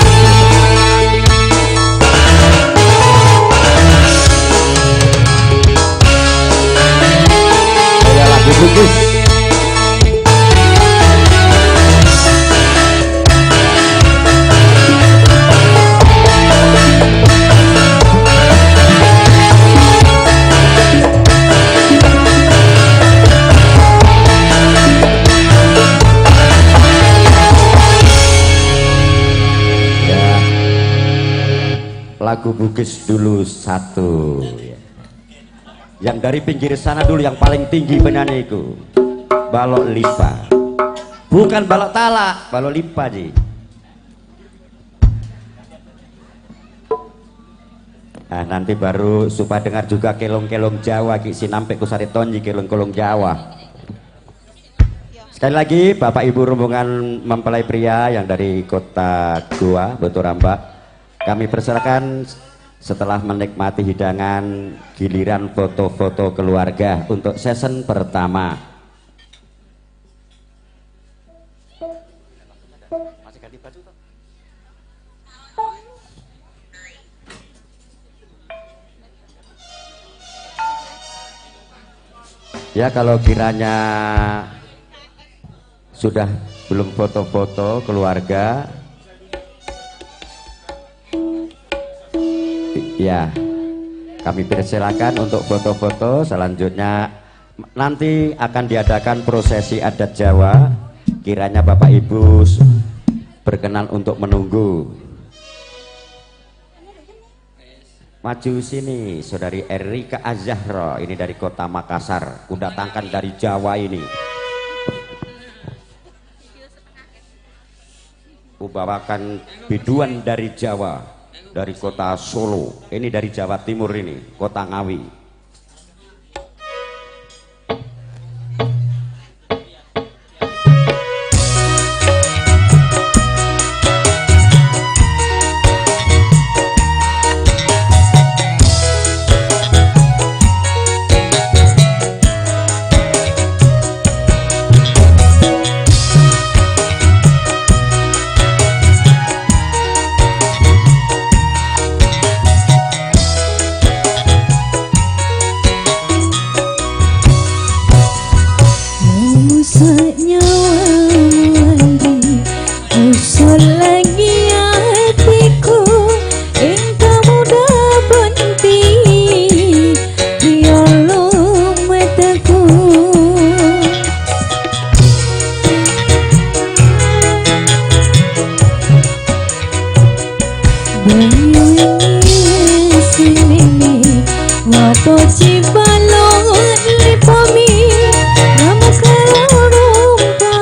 Ya, lagu Bugis. Lagu Bugis dulu satu, yang dari pinggir sana dulu yang paling tinggi penyanyi itu Balok Lipa, bukan Balok Talak, Balok Lipa ji. Nah, nanti baru supaya dengar juga kelong-kelong Jawa ki sinampe kusari tonji kelong-kelong Jawa. Sekali lagi Bapak Ibu rombongan mempelai pria yang dari kota Goa Botoramba, kami persilakan setelah menikmati hidangan giliran foto-foto keluarga untuk season pertama. Masih ganti baju toh? Ya, kalau kiranya sudah belum foto-foto keluarga, ya, kami persilakan untuk foto-foto selanjutnya. Nanti akan diadakan prosesi adat Jawa. Kiranya Bapak Ibu berkenan untuk menunggu. Maju sini, Saudari Erika Azahra, ini dari kota Makassar, kudatangkan dari Jawa ini. Kubawakan biduan dari Jawa, dari kota Solo, ini dari Jawa Timur ini, kota Ngawi. Wato cibalong lipomi, ramu kalau rumpa.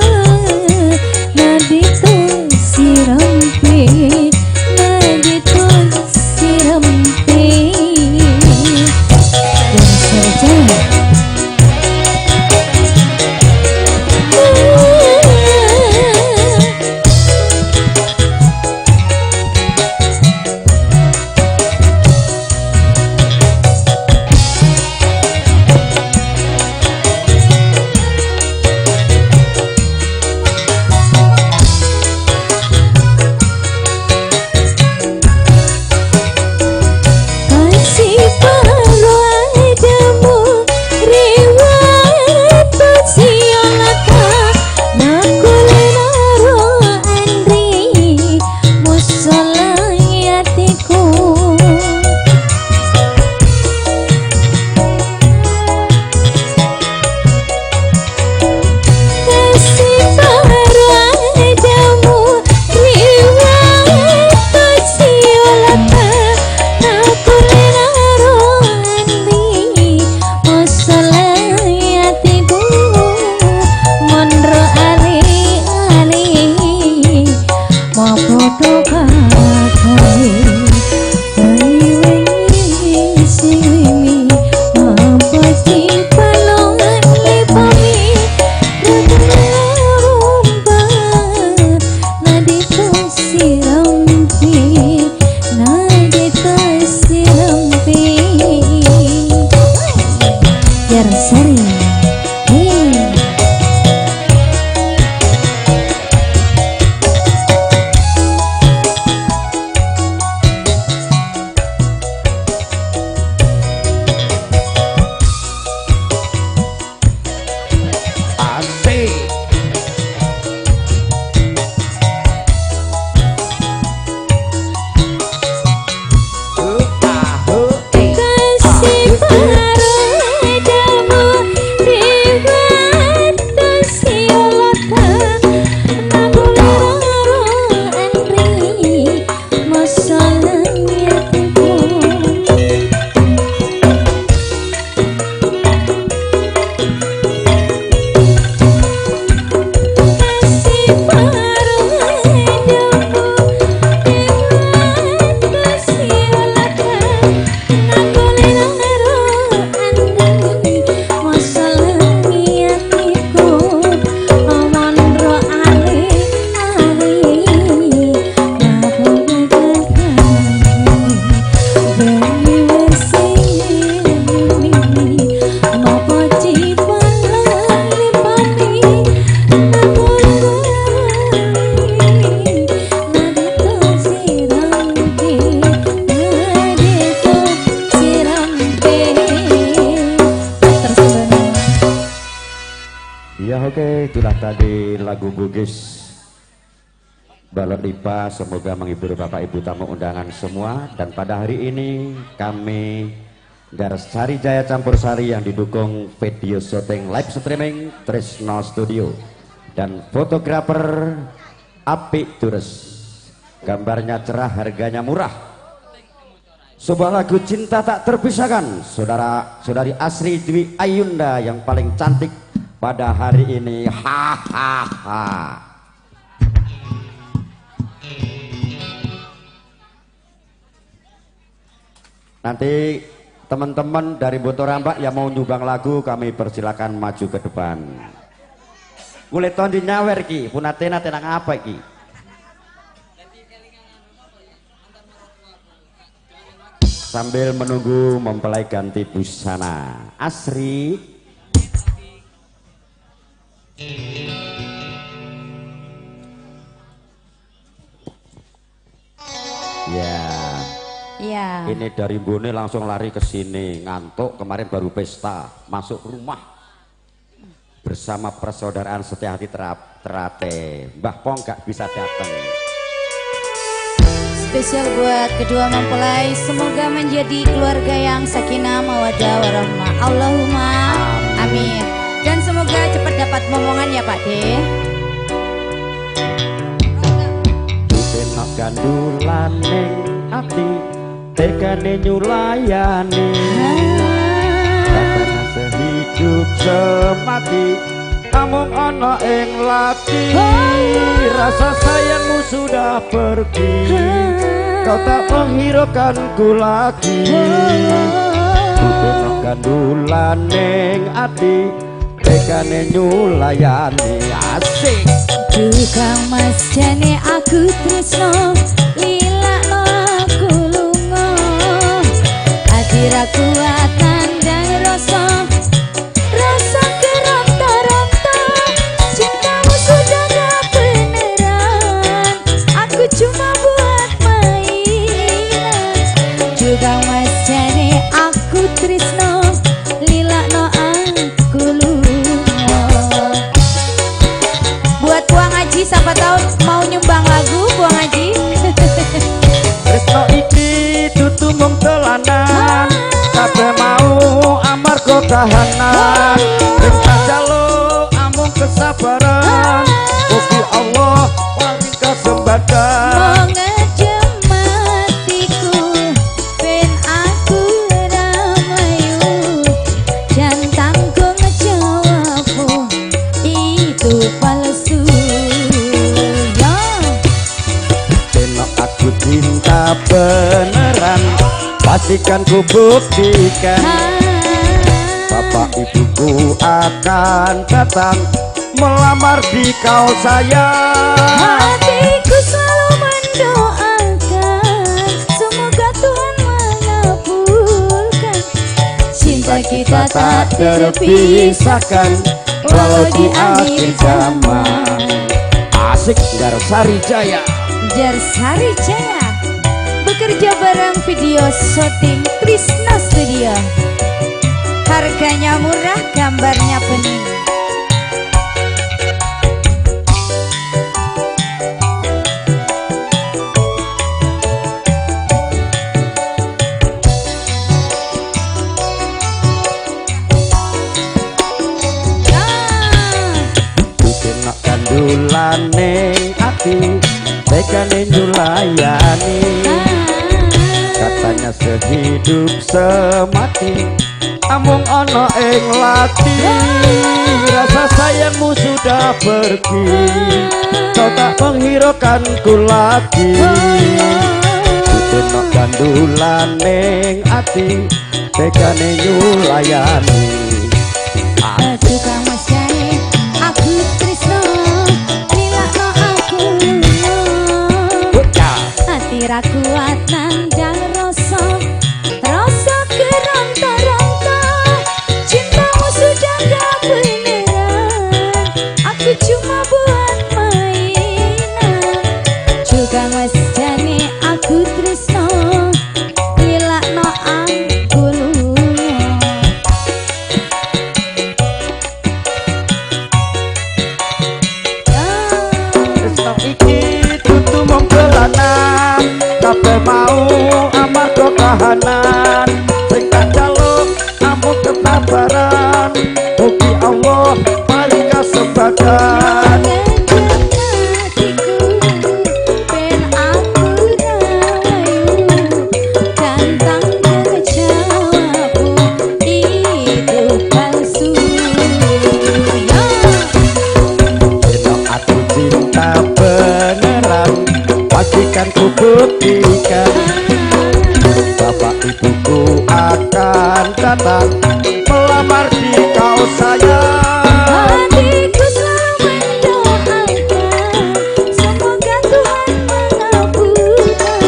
Ya oke, itulah tadi lagu Bugis Balok Lipa. Semoga menghibur Bapak Ibu tamu undangan semua. Dan pada hari ini kami Garsari Jaya Campur Sari yang didukung video syuting live streaming Trisno Studio dan fotografer Apik Dures. Gambarnya cerah, harganya murah. Sebuah lagu cinta tak terpisahkan, saudara saudari Asri Dwi Ayunda yang paling cantik pada hari ini. Hahaha. Nanti teman-teman dari Bontorambak yang mau nyumbang lagu kami persilakan maju ke depan. Kulit tondi nyawer ki, punatena tenang apa ki? Sambil menunggu mempelai ganti busana. Asri. Ya. Ya. Ini dari Bone langsung lari ke sini, ngantuk kemarin baru pesta, masuk rumah bersama persaudaraan setia hati terate. Mbah Pong gak bisa datang. Spesial buat kedua mempelai, semoga menjadi keluarga yang sakinah mawaddah warahmah. Allahumma amin. Dan semoga cepat dapat momongan ya Pak De. Tenok gandulaning ati, tekane nyulayani. Katanya sehidup semati, amung ana ing lati. Rasa sayangmu sudah pergi, kau tak menghiraukanku lagi. Tenok gandulaning ati, tekane nyulayani. Asik. Tukang mas jane aku tresno, lilakno aku lunga. Ati ra kuat nandang rasa, rasa keronta-ronta. Cintamu sudah gak beneran, aku cuma buat mainan. Tukang mas jane aku tresno, lilakno aku lunga. Buat Buang Haji, siapa tahu mau nyumbang lagu Buang Haji. Tresno iki dudu mung dolanan, kabeh mau amarga kahanan. Wis tak jaluk amung kesabaran, mugi Allah paring kesempatan. Cinta beneran, pastikan ku buktikan. Bapak ibuku akan datang melamar di kau sayang. Hatiku selalu mendoakan, semoga Tuhan mengabulkan. Cinta kita tak terpisahkan walau di akhir zaman. Asik Garsari Jaya. Garsari Jaya bekerja bareng video syuting Trisno Studio. Harganya murah, gambarnya bening. Bikin kandulaning ati, tekane nyulayani. Katanya sehidup semati, amung ana ing lati. Rasa sayangmu sudah pergi, kau tak menghiraukanku lagi. Tenok gandulaning ati, tekane nyulayani. Tukang mas jane aku tresno, lilakno aku lunga. Ati ra kuat nandang rasa, rasa keronta-ronta. Cintamu sudah gak beneran, aku cuma buat mainan. Tukang mas jane aku tresno, lilakno aku lunga. kahanan sing tak jaluk amung kesabaran mugi Allah paring kesempatan. Pastikan ku buktikan bapak ibuku akan datang melamar di kau sayang. Hatiku selalu mendoakan semoga Tuhan mengabulkan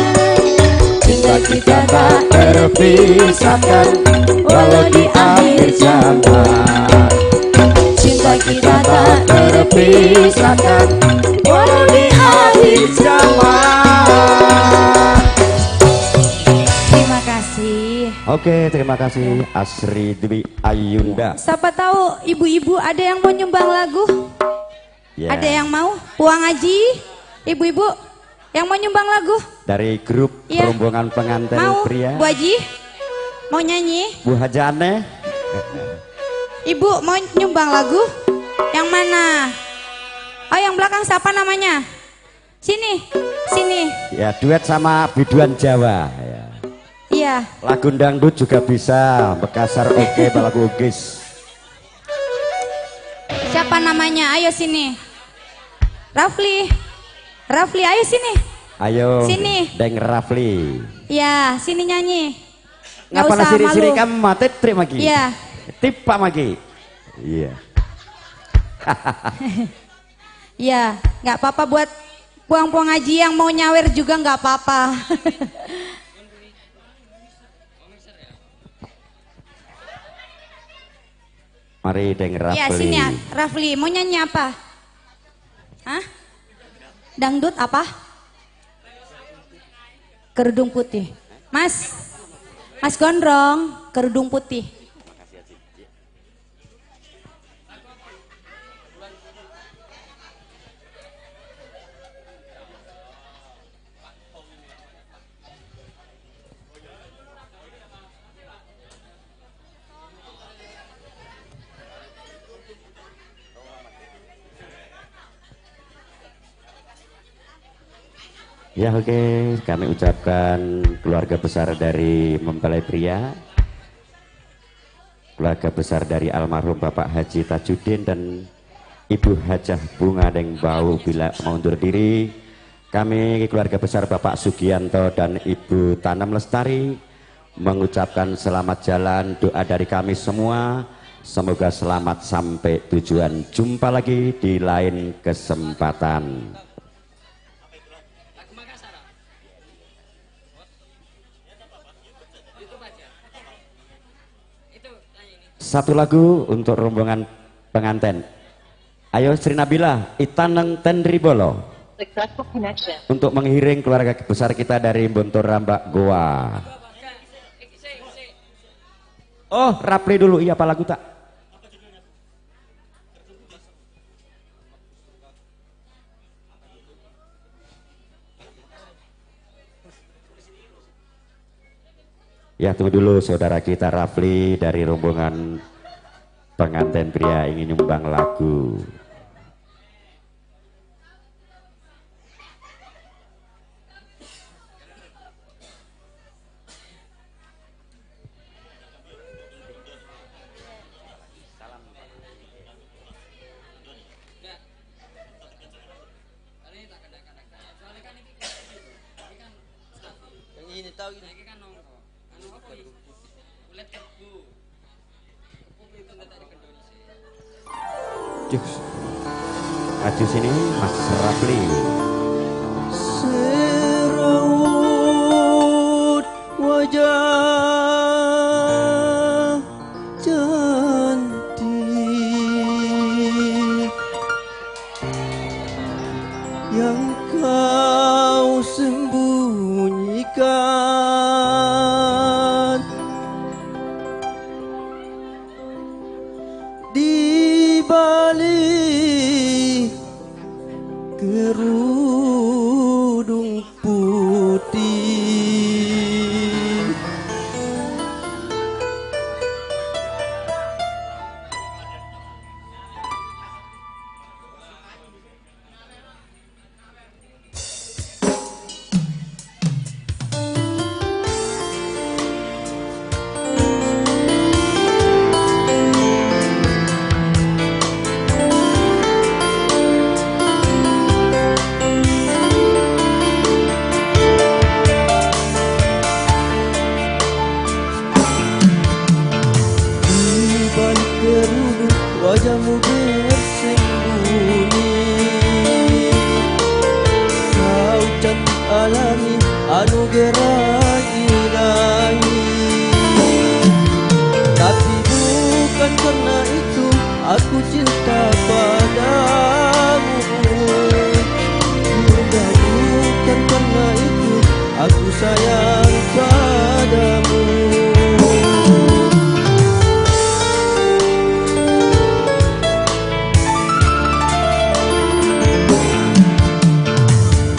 cinta kita tak terpisahkan walau di akhir zaman. Cinta kita tak terpisahkan walau di akhir zaman. Terima kasih. Oke, terima kasih Asri Dwi Ayunda. Siapa tahu ibu-ibu ada yang mau nyumbang lagu? Yeah. Ada yang mau? Puang Aji, ibu-ibu yang mau nyumbang lagu? Dari grup ya. Rombongan pengantin mau, pria. Bu Haji mau nyanyi? Bu Haji aneh. Ibu mau nyumbang lagu? Yang mana? Oh, yang belakang siapa namanya? Sini, sini. Ya, duet sama biduan Jawa. Ya. Iya. Lagu dangdut juga bisa, Makassar oke, lagu Ugis. Siapa namanya? Ayo sini. Rafli. Rafli, ayo sini. Ayo. Sini. Deng Rafli. Iya, sini nyanyi. Nggak Ngapa usah siri-siri malu. kamu mati trik lagi. Iya. Tipa lagi. Iya. Iya, nggak apa-apa buat puang-puang haji yang mau nyawer juga nggak apa-apa. Mari Deng Rafli. Iya, sini ya, Rafli mau nyanyi apa? Hah? Dangdut apa? Kerudung putih. Mas, Mas Gondrong, kerudung putih. Ya oke, kami ucapkan keluarga besar dari mempelai pria, keluarga besar dari almarhum Bapak Haji Tajudin dan Ibu Hajah Bunga Deng Bau bila mau undur diri. Kami keluarga besar Bapak Sugianto dan Ibu Tanam Lestari mengucapkan selamat jalan, doa dari kami semua. Semoga selamat sampai tujuan. Jumpa lagi di lain kesempatan. Satu lagu untuk rombongan pengantin. Ayo Sri Nabila, Itaneng Tenribolo. Untuk menghiring keluarga besar kita dari Bonto Rambak Goa. Oh, Rapli dulu, iya apa lagu tak? Ya, tunggu dulu saudara kita Rafli dari rombongan pengantin pria ingin nyumbang lagu. Maju sini Mas Rafli. Seraut wajah cantik yang kau sembunyikan di balik kerudung putih. anugerah ilahi. Tapi bukan karena itu aku cinta padamu. Juga bukan karena itu aku sayang padamu.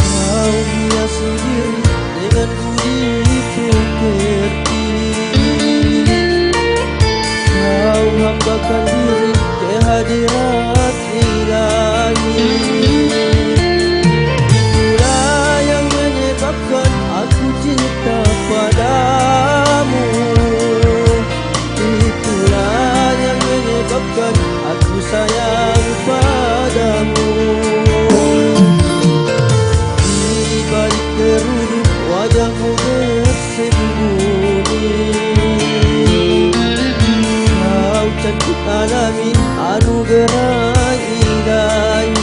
Kau hiasi diri dengan budi pekerti, kau hambakan diri ke hadirat ilahi. Itulah yang menyebabkan aku cinta padamu. Itulah yang menyebabkan aku sayang padamu. Di balik kerudung wajahmu bersembunyi, kau cantik alami anugerah ilahi.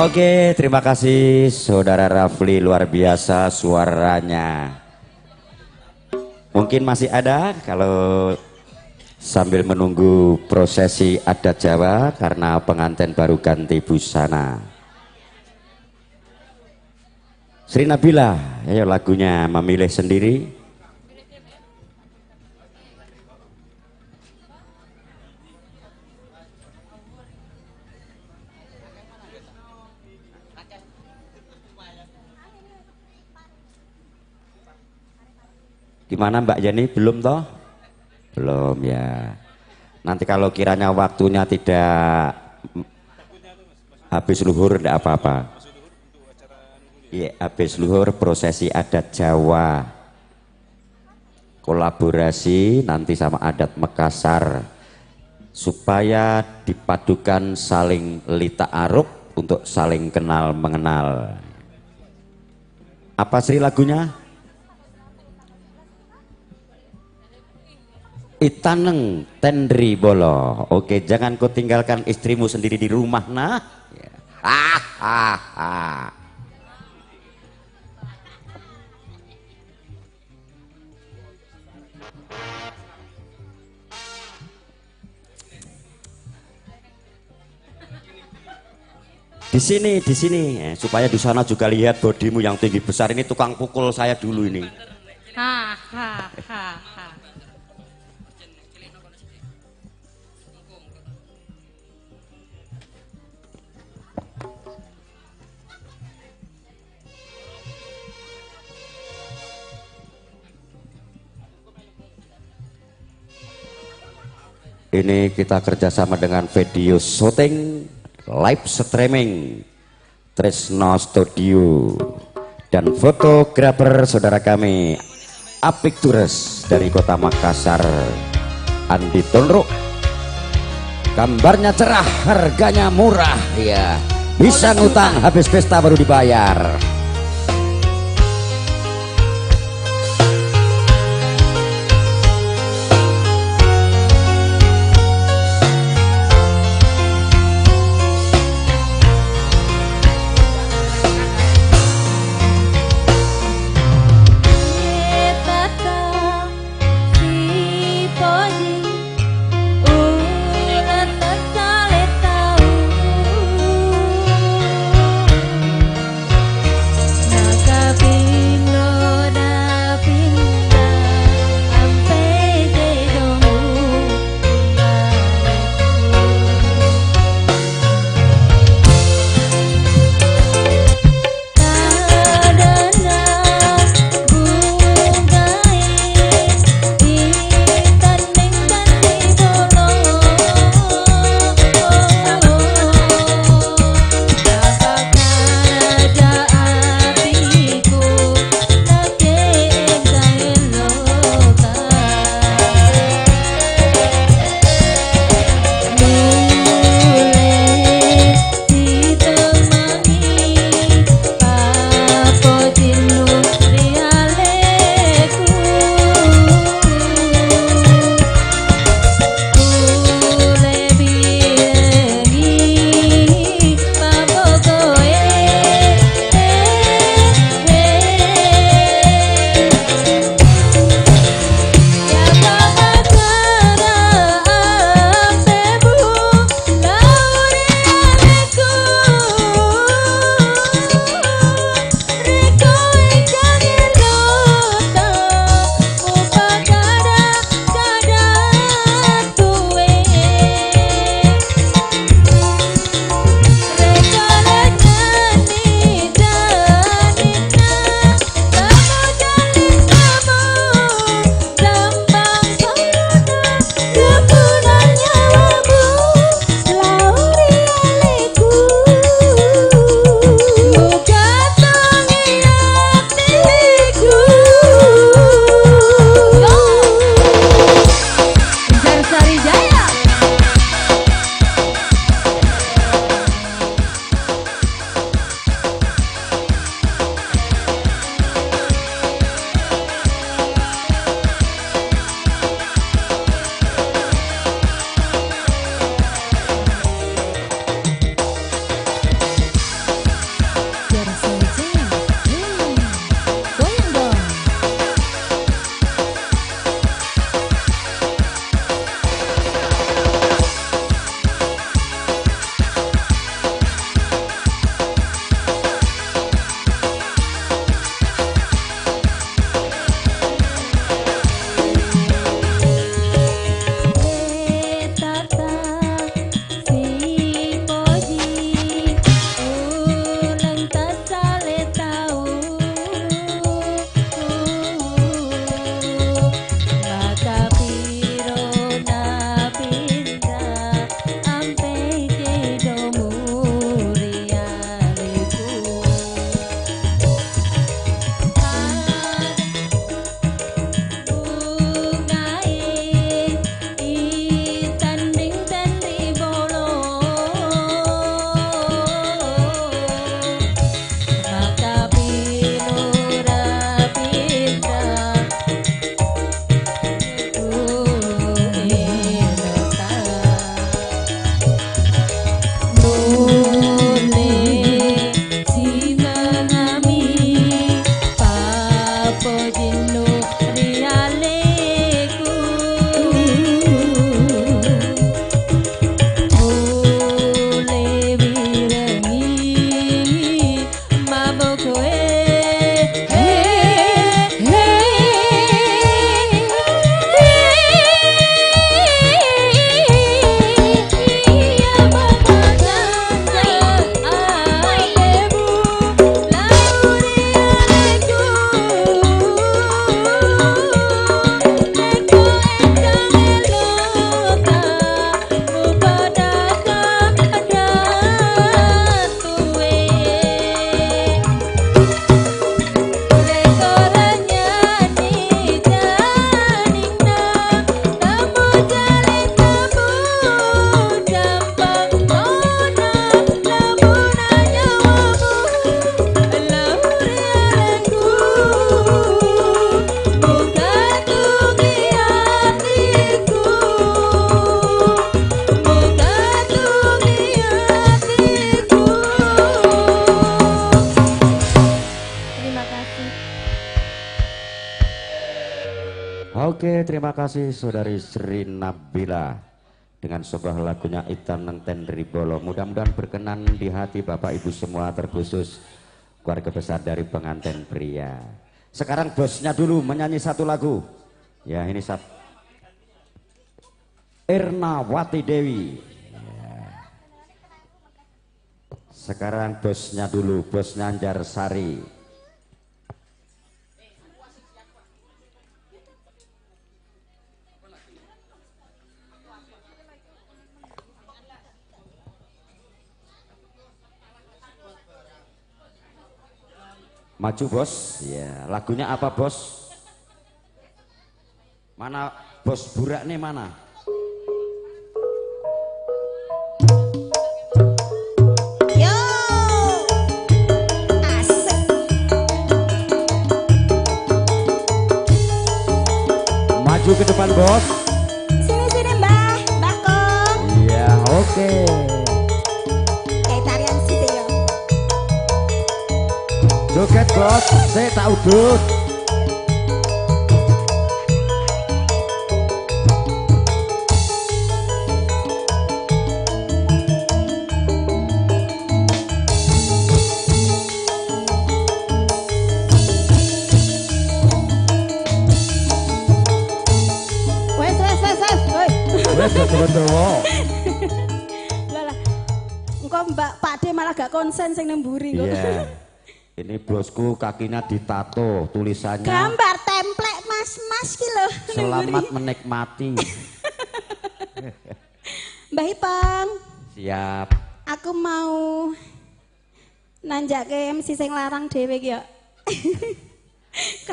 Oke, terima kasih Saudara Rafli, luar biasa suaranya. Mungkin masih ada kalau sambil menunggu prosesi adat Jawa karena pengantin baru ganti busana. Sri Nabila, ayo lagunya memilih sendiri. Gimana Mbak Yeni, belum toh? Belum ya. Nanti kalau kiranya waktunya tidak habis luhur tidak apa-apa. Iya, habis luhur prosesi adat Jawa. Kolaborasi nanti sama adat Makassar supaya dipadukan saling lita'aruf untuk saling kenal mengenal. Apa Sri lagunya? Itaneng Tendri Bolo. Oke, jangan kau tinggalkan istrimu sendiri di rumah nah. Ah, ah, ah. Di sini, supaya di sana juga lihat bodimu yang tinggi besar ini, tukang pukul saya dulu ini. Ha, ha, ha, ha. Ini kita kerjasama dengan video shooting, live streaming, Tresno Studio, dan fotografer saudara kami Apik Tures dari kota Makassar, Andi Tonruk. Gambarnya cerah, harganya murah ya. Bisa ngutang, habis pesta baru dibayar. Oke, terima kasih Saudari Sri Nabila dengan sebuah lagunya Itan Nenten Ribolo. Mudah-mudahan berkenan di hati Bapak Ibu semua, terkhusus keluarga besar dari pengantin pria. Sekarang bosnya dulu menyanyi satu lagu. Ya, ini satu. Ernawati Dewi. Ya. Sekarang bosnya dulu, bos Nganjar Sari. Maju bos, ya lagunya apa bos? Mana bos burak nih mana? Yo, asik. Maju ke depan bos. Sini sini mbah, mbah Kong. Iya oke. Joget bos, saya tak udut. Wes wes wes wes. Wes dawa-dawa. Lah lah. Engko Mbak Pak D malah gak konsen sing nang mburi kok. Iya. Ini bosku kakinya ditato tulisannya gambar templek mas-mas ki lho. Selamat menikmati. Mbah Ipong. Siap. Aku mau nanjake MC sing larang dhewe iki ya.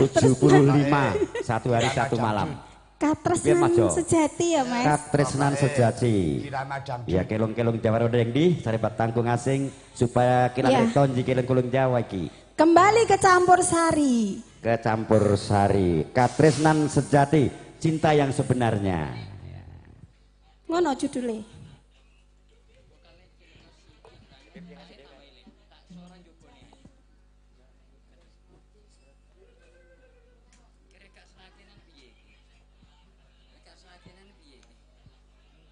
75 satu hari satu malam. Katresnan sejati ya Mas. Katresnan sejati. Ya kelong-kelong Jawa roda yang di saribat tangkung asing supaya kita tonji kelong-kelong Jawa iki. Kembali ke campur sari. Ke campur sari. Katresnan sejati, cinta yang sebenarnya. Ngono judule.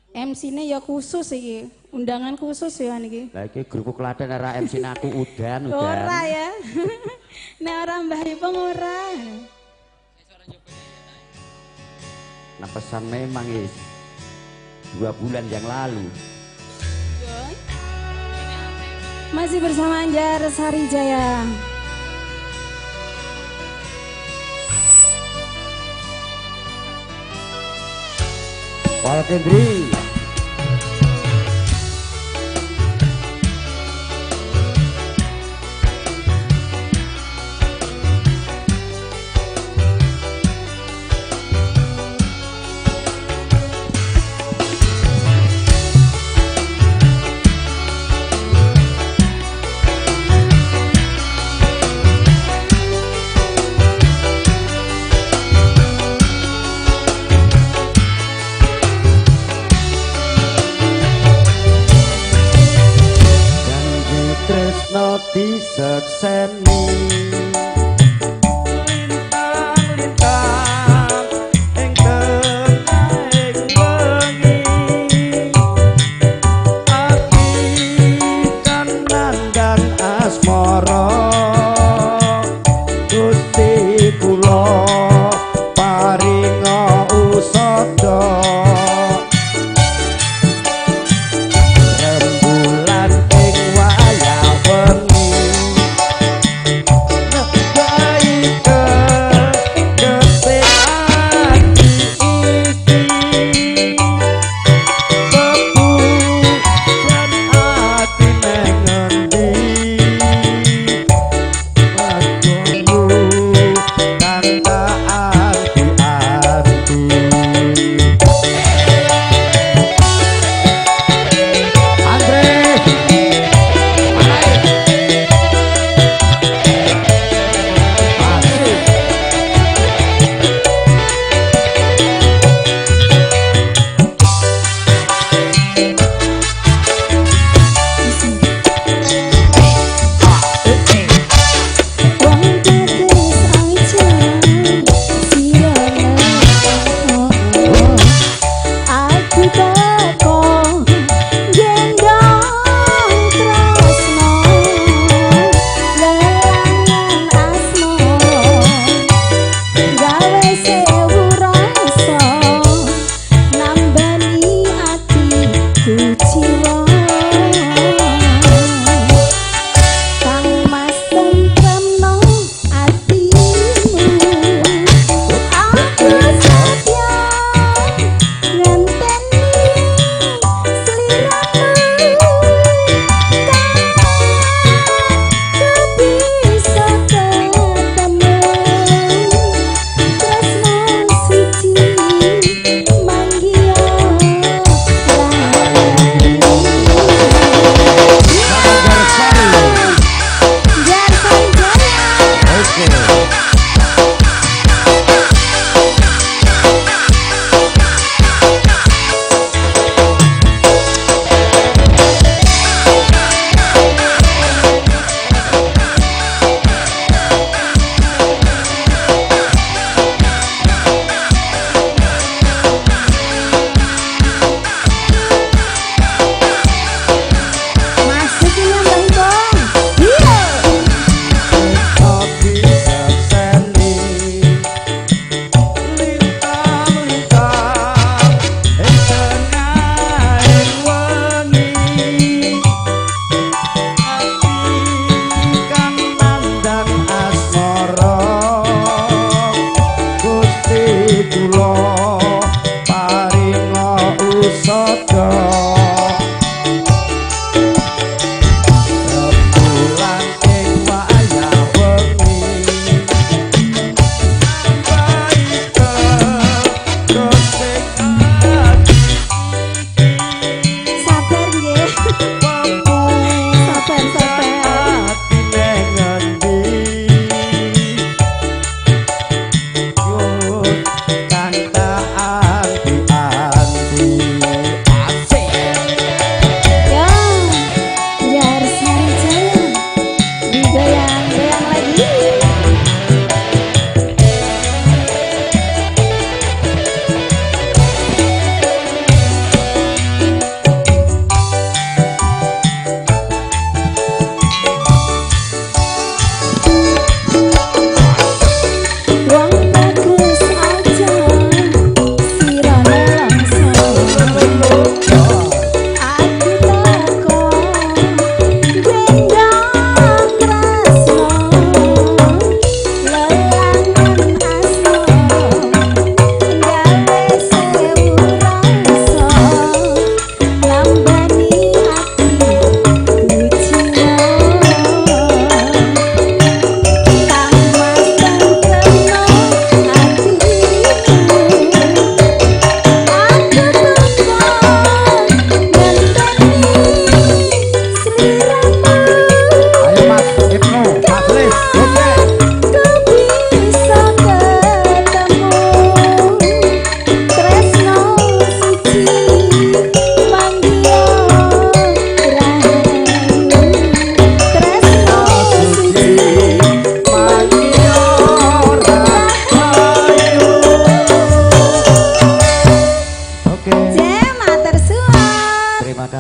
MC-ne ya khusus iki, undangan khusus ya niki. Lah iki grup Klaten ora MC-ne aku udan. Ora ya. Nek ora Mbah Ipong ora. Nah pesan memang is 2 bulan yang lalu. Masih bersama Anjar Sari Jaya. Pol Kendri. Disekseni lintang-lintang ing tengahing wengi ati kan nandang asmara Gusti kula paringa usada rembulan ing wayah wengi.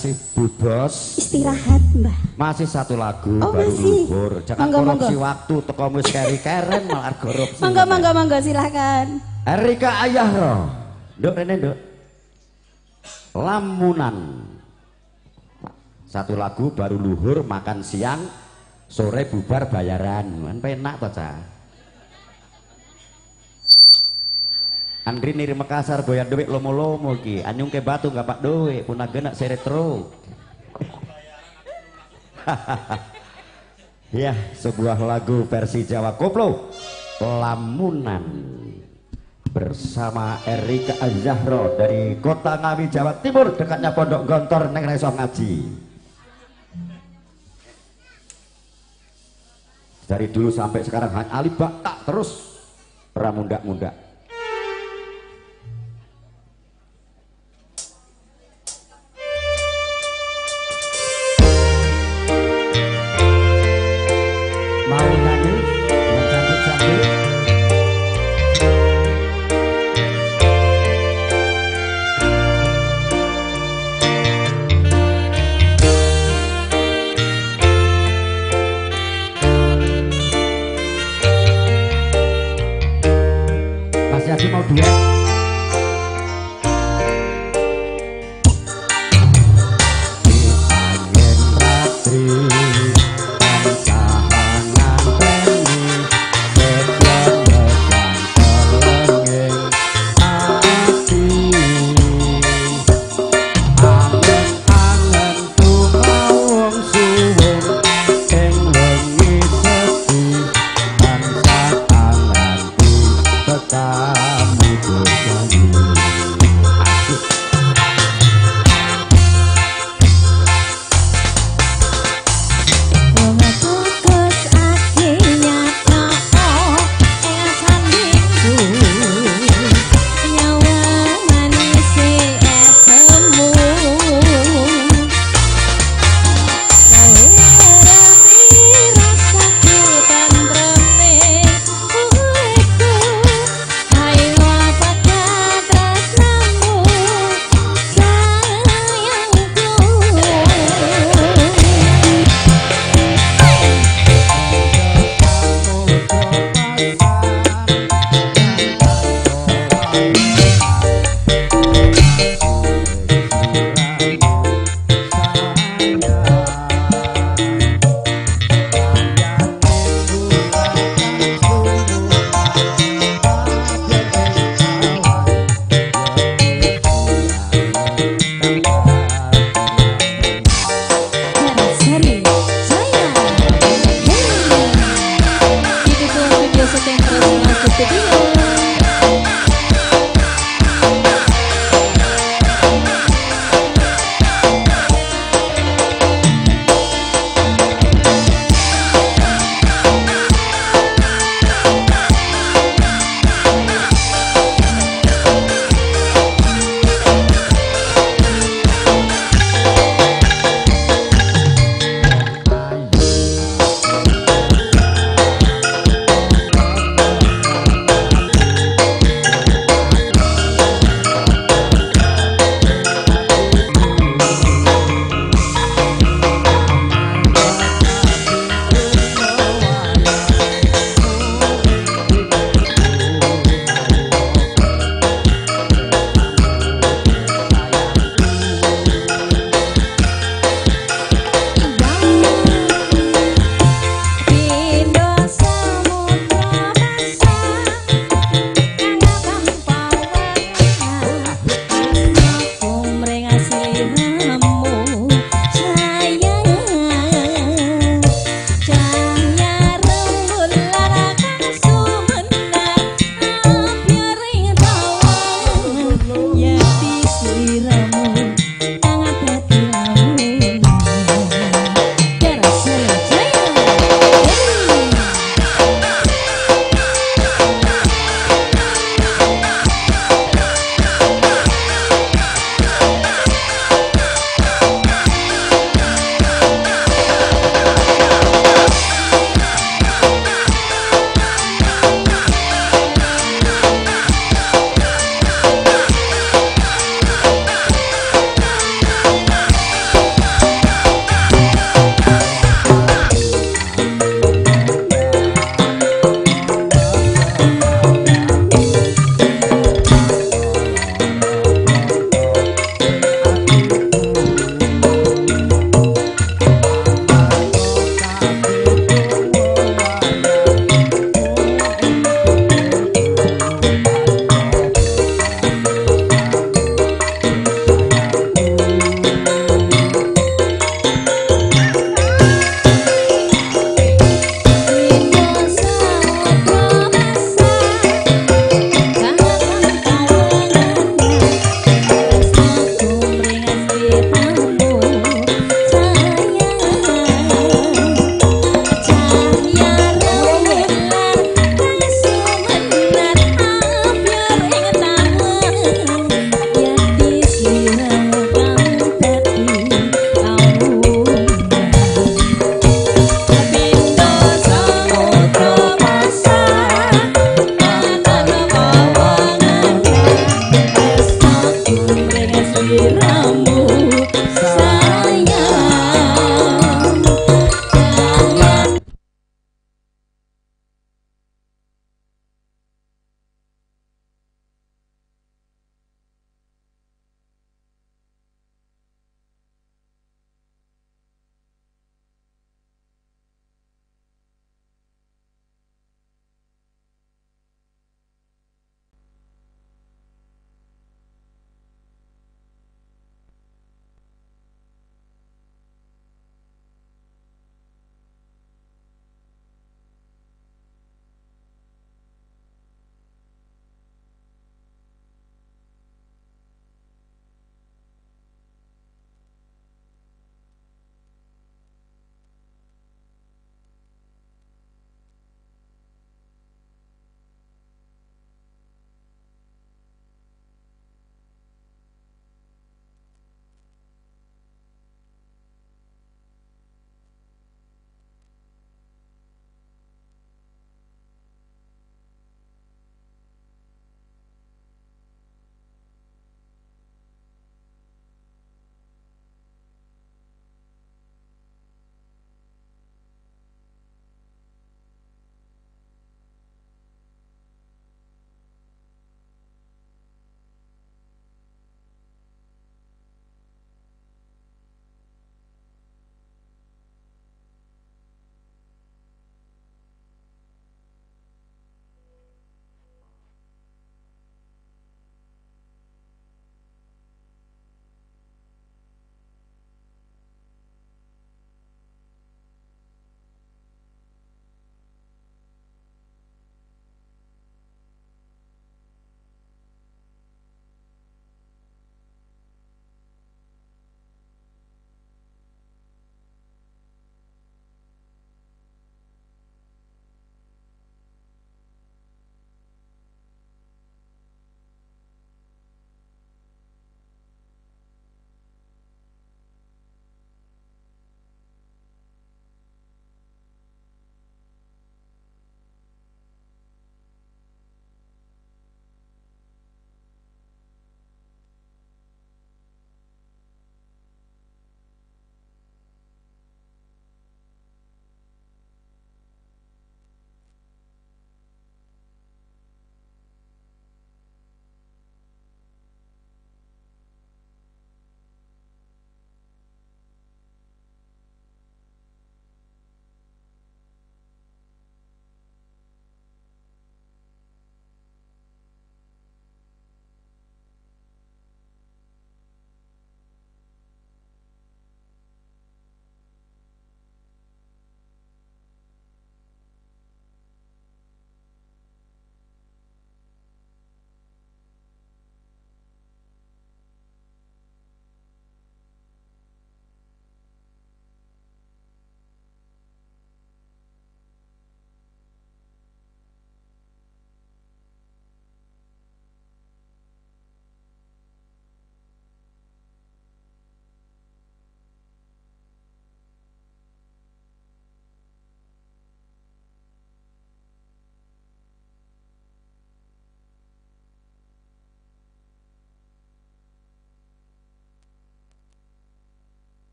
kasih Bu Bos. Istirahat, Mbah. Masih satu lagu oh, baru masih. Luhur. Jangan monggo, korupsi monggo. Waktu teko wis keri-keren malah korupsi. Monggo monggo monggo silakan. Erika Ayahro. Nduk rene, Nduk. Lamunan. Satu lagu baru luhur, makan siang, sore bubar bayaran. Kan penak to, Cah. Andri niri Makassar boyan duit lomo-lomo ki, anyung ke batu gak pak duit, punah genak seretro. Ya, sebuah lagu versi Jawa Koplo, Lamunan bersama Erika Az-Zahro dari Kota Ngawi, Jawa Timur, dekatnya Pondok Gontor, neng reso ngaji. Dari dulu sampai sekarang hanya alif ba ta terus, ramundak-mundak. Mau nyanyi yang cantik-cantik.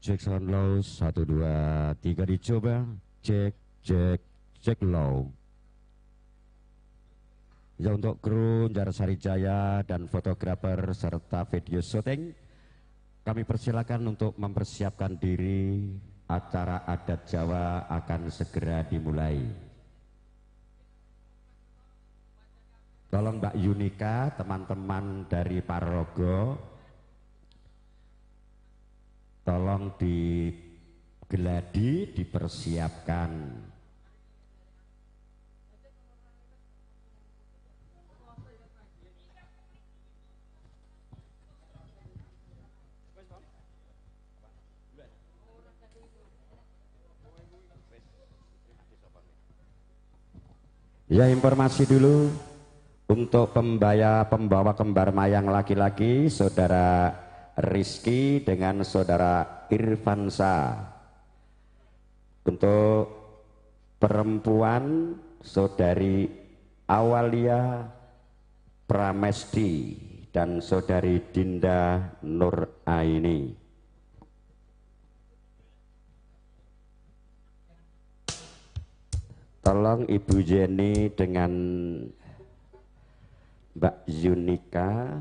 Cek sound low 1 2 3 dicoba. Cek cek cek low. Ya, untuk kru Jarsari Jaya dan fotografer serta video syuting, kami persilakan untuk mempersiapkan diri. Acara adat Jawa akan segera dimulai. Tolong Mbak Yunika, teman-teman dari Parogo, tolong digeladi, dipersiapkan. Ya, informasi dulu untuk pembawa kembar mayang laki-laki, Saudara Rizky dengan Saudara Irfansa. Untuk perempuan, Saudari Awalia Pramesti dan Saudari Dinda Nur Aini. Tolong Ibu Jenny dengan Mbak Yunika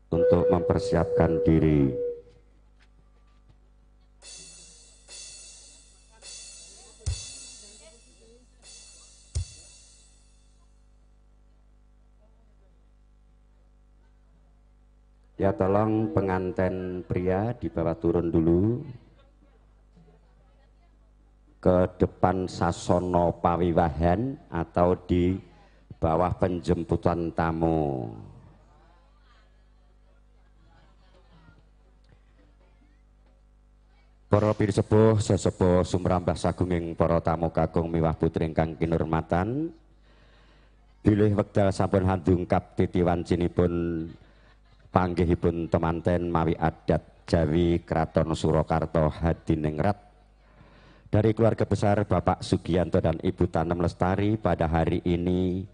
untuk mempersiapkan diri. Ya, tolong pengantin pria dibawa turun dulu ke depan sasono pawiwahan atau di bawah penjemputan tamu. Para pinisepuh, sesepuh sumrambah sagunging para tamu kakung miwah putri ingkang kinurmatan, bilih wekdal sampun handungkap titi wancinipun panggihipun temanten mawi adat Jawi Kraton Surakarta Hadiningrat dari keluarga besar Bapak Sugianto dan Ibu Tanem Lestari pada hari ini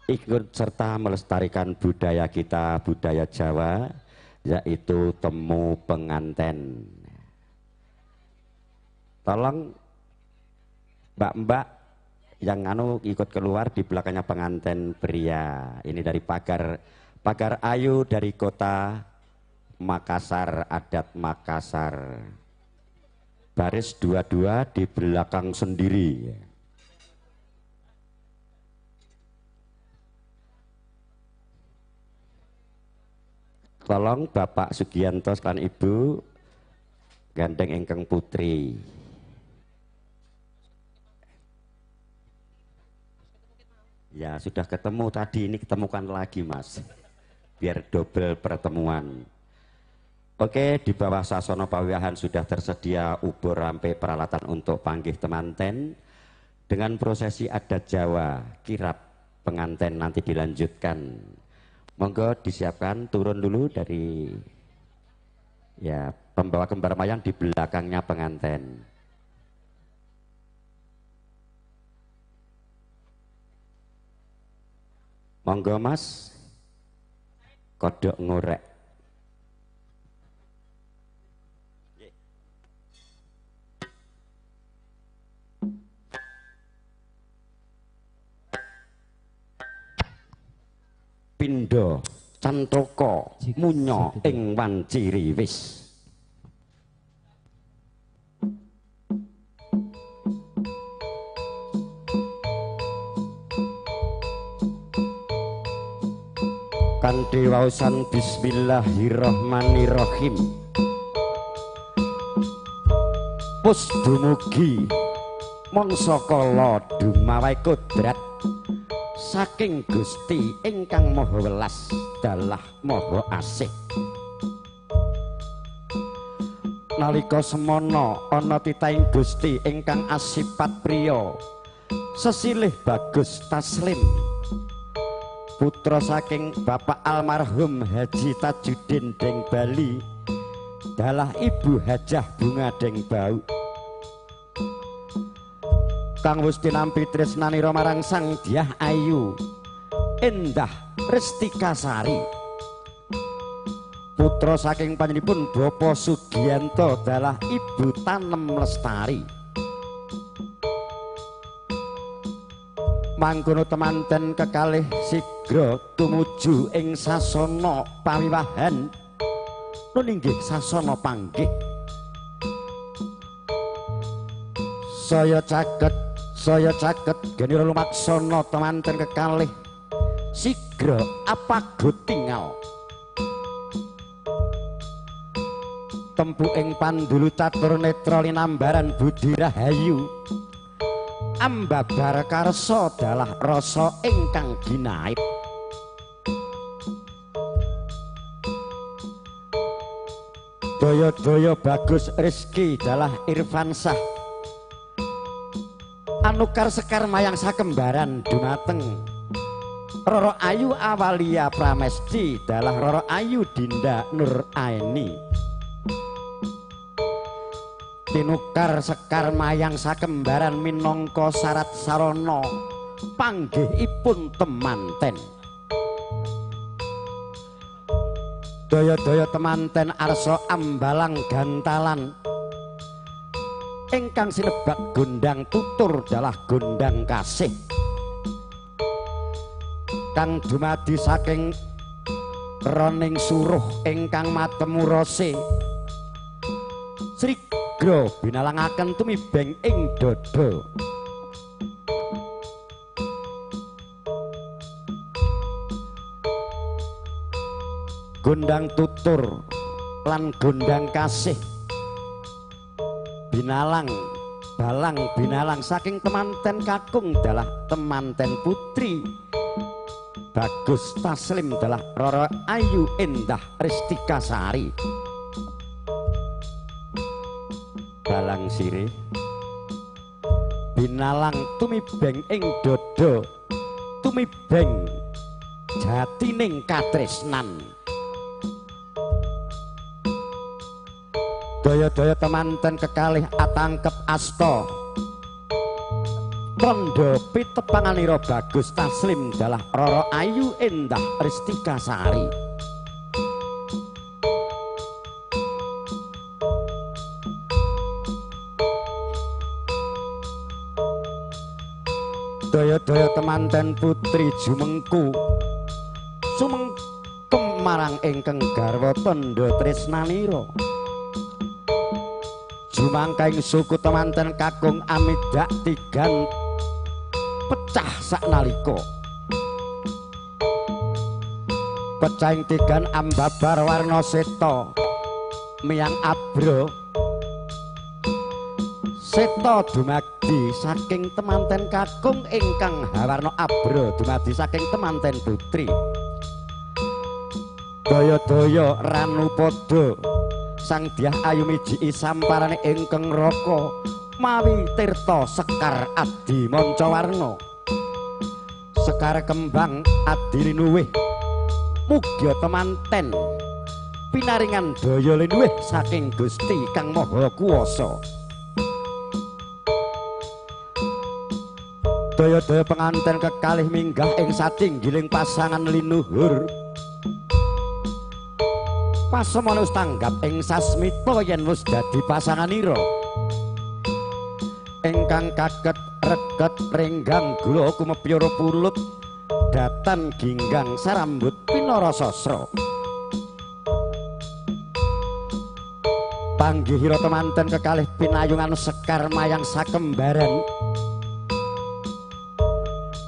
ikut serta melestarikan budaya kita, budaya Jawa, yaitu temu penganten. Tolong mbak-mbak yang anu ikut keluar di belakangnya pengantin pria. Ini dari Pagar Ayu dari kota Makassar, adat Makassar. Baris 22 di belakang sendiri. Tolong Bapak Sugianto sekalian Ibu gandeng ingkang putri. Ya, sudah ketemu tadi, ini ketemukan lagi Mas, biar double pertemuan. Oke, di bawah sasono pawiwahan sudah tersedia ubur rampe peralatan untuk panggih temanten dengan prosesi adat Jawa, kirap penganten nanti dilanjutkan. Monggo disiapkan, turun dulu dari ya pembawa kembar mayang di belakangnya penganten. Monggo Mas, kodok ngorek. Pindo cantoko munyo ing wanci riwis. Kanthi waosan bismillahirrahmanirrahim. Pus dumugi mangsa kala dumawai kodrat saking Gusti ingkang Maha Welas dalah Maha Asih. Nalika semana ana titahing Gusti ingkang asipat priya sesilih bagus taslim, putra saking Bapak almarhum Haji Tajudin Deng Bali dalah Ibu Hajah Bunga Deng Bau, kang wis tinampi tresnanira marang Sang Dyah Ayu Endah Restikasari, putra saking panjenenganipun Bapak Sugianto dalah Ibu Tanem Lestari. Mangkono temanten kekalih sigra tumuju ing sasana pawiwahan. Nun inggih sasana panggih. Saya caket genira lumaksana temanten kekalih sigra apago tingal. Tempu ing pandulu catur netra linambaran budi rahayu. Ambabar karsa dalah rasa ingkang ginaib. Daya-daya bagus Rizky dalah Irfansah. Anukar sekar mayang sakembaran dumateng Roro Ayu Awalia Pramesti dalah Roro Ayu Dinda Nur Aini. Tinukar sekar mayang sakembaran minangka syarat sarana panggihipun temanten. Daya-daya temanten arsa ambalang gantalan ingkang sinebak gondang tutur dalah gondang kasih kang dumadi saking roning suruh ingkang matemu rase srigra binalangaken tumibeng ing dada. Gondang tutur lan gondang kasih binalang balang binalang saking temanten kakung dalah temanten putri Bagus Taslim dalah Roro Ayu Endah Ristika Sari. Balang sirih binalang tumibeng ing dada tumibeng jatining katresnan. Daya-daya temanten kekalih atangkep asta tandha pitepanganira Bagus Taslim dalah Roro Ayu Endah Ristika Sari. Daya-daya temanten putri jumengku sumengkem marang ingkang garwa tandha tresnanira. Jumangkaing suku temanten kakung amidak tigan pecah saknalika. Pecahing tigan ambabar warna seta miyang abra. Seta dumadi saking temanten kakung ingkang hawarna abra dumadi saking temanten putri. Daya-daya ranupada Sang Dyah Ayu mijiki samparane ingkang raka mawi tirta sekar adi mancawarna. Sekar kembang adi linuwih mugia temanten pinaringan daya linuwih saking Gusti Kang Maha Kuwasa. Daya-daya penganten kekalih minggah ing satinggiling pasangan linuhur. Pasemon wis tanggap ing sasmita yen wis dadi pasanganira. Ingkang kaket reket renggang gula kumepyara pulut datan ginggang sarambut pinara sasra. Panggihira temanten kekalih pinayungan sekar mayang sakembaran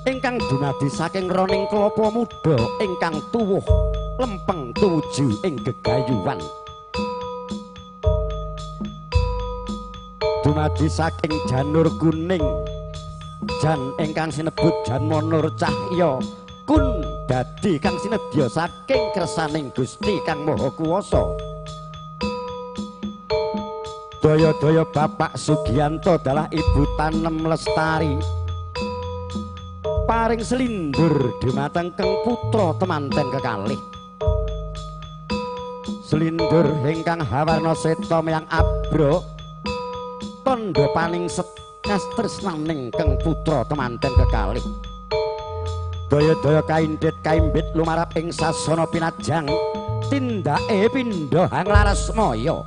ingkang dumadi saking roning klapa muda ingkang tuwuh lempeng tumuju ing gegayuhan. Dumadi saking janur kuning jan ingkang sinebut Janma Nur Cahya kun dadi kang sinedya saking kersaning Gusti Kang Maha Kuwasa. Daya-daya Bapak Sugianto dalah Ibu Tanem Lestari paring selindur dumateng keng putra temanten kekalih. Selindur ingkang hawarna seta miyang abra tandha paningset kastresnaning keng putra temanten kekalih. Daya-daya kaindhit kaimbit lumarap ing sasana pinajang tindake pindha hang laras maya.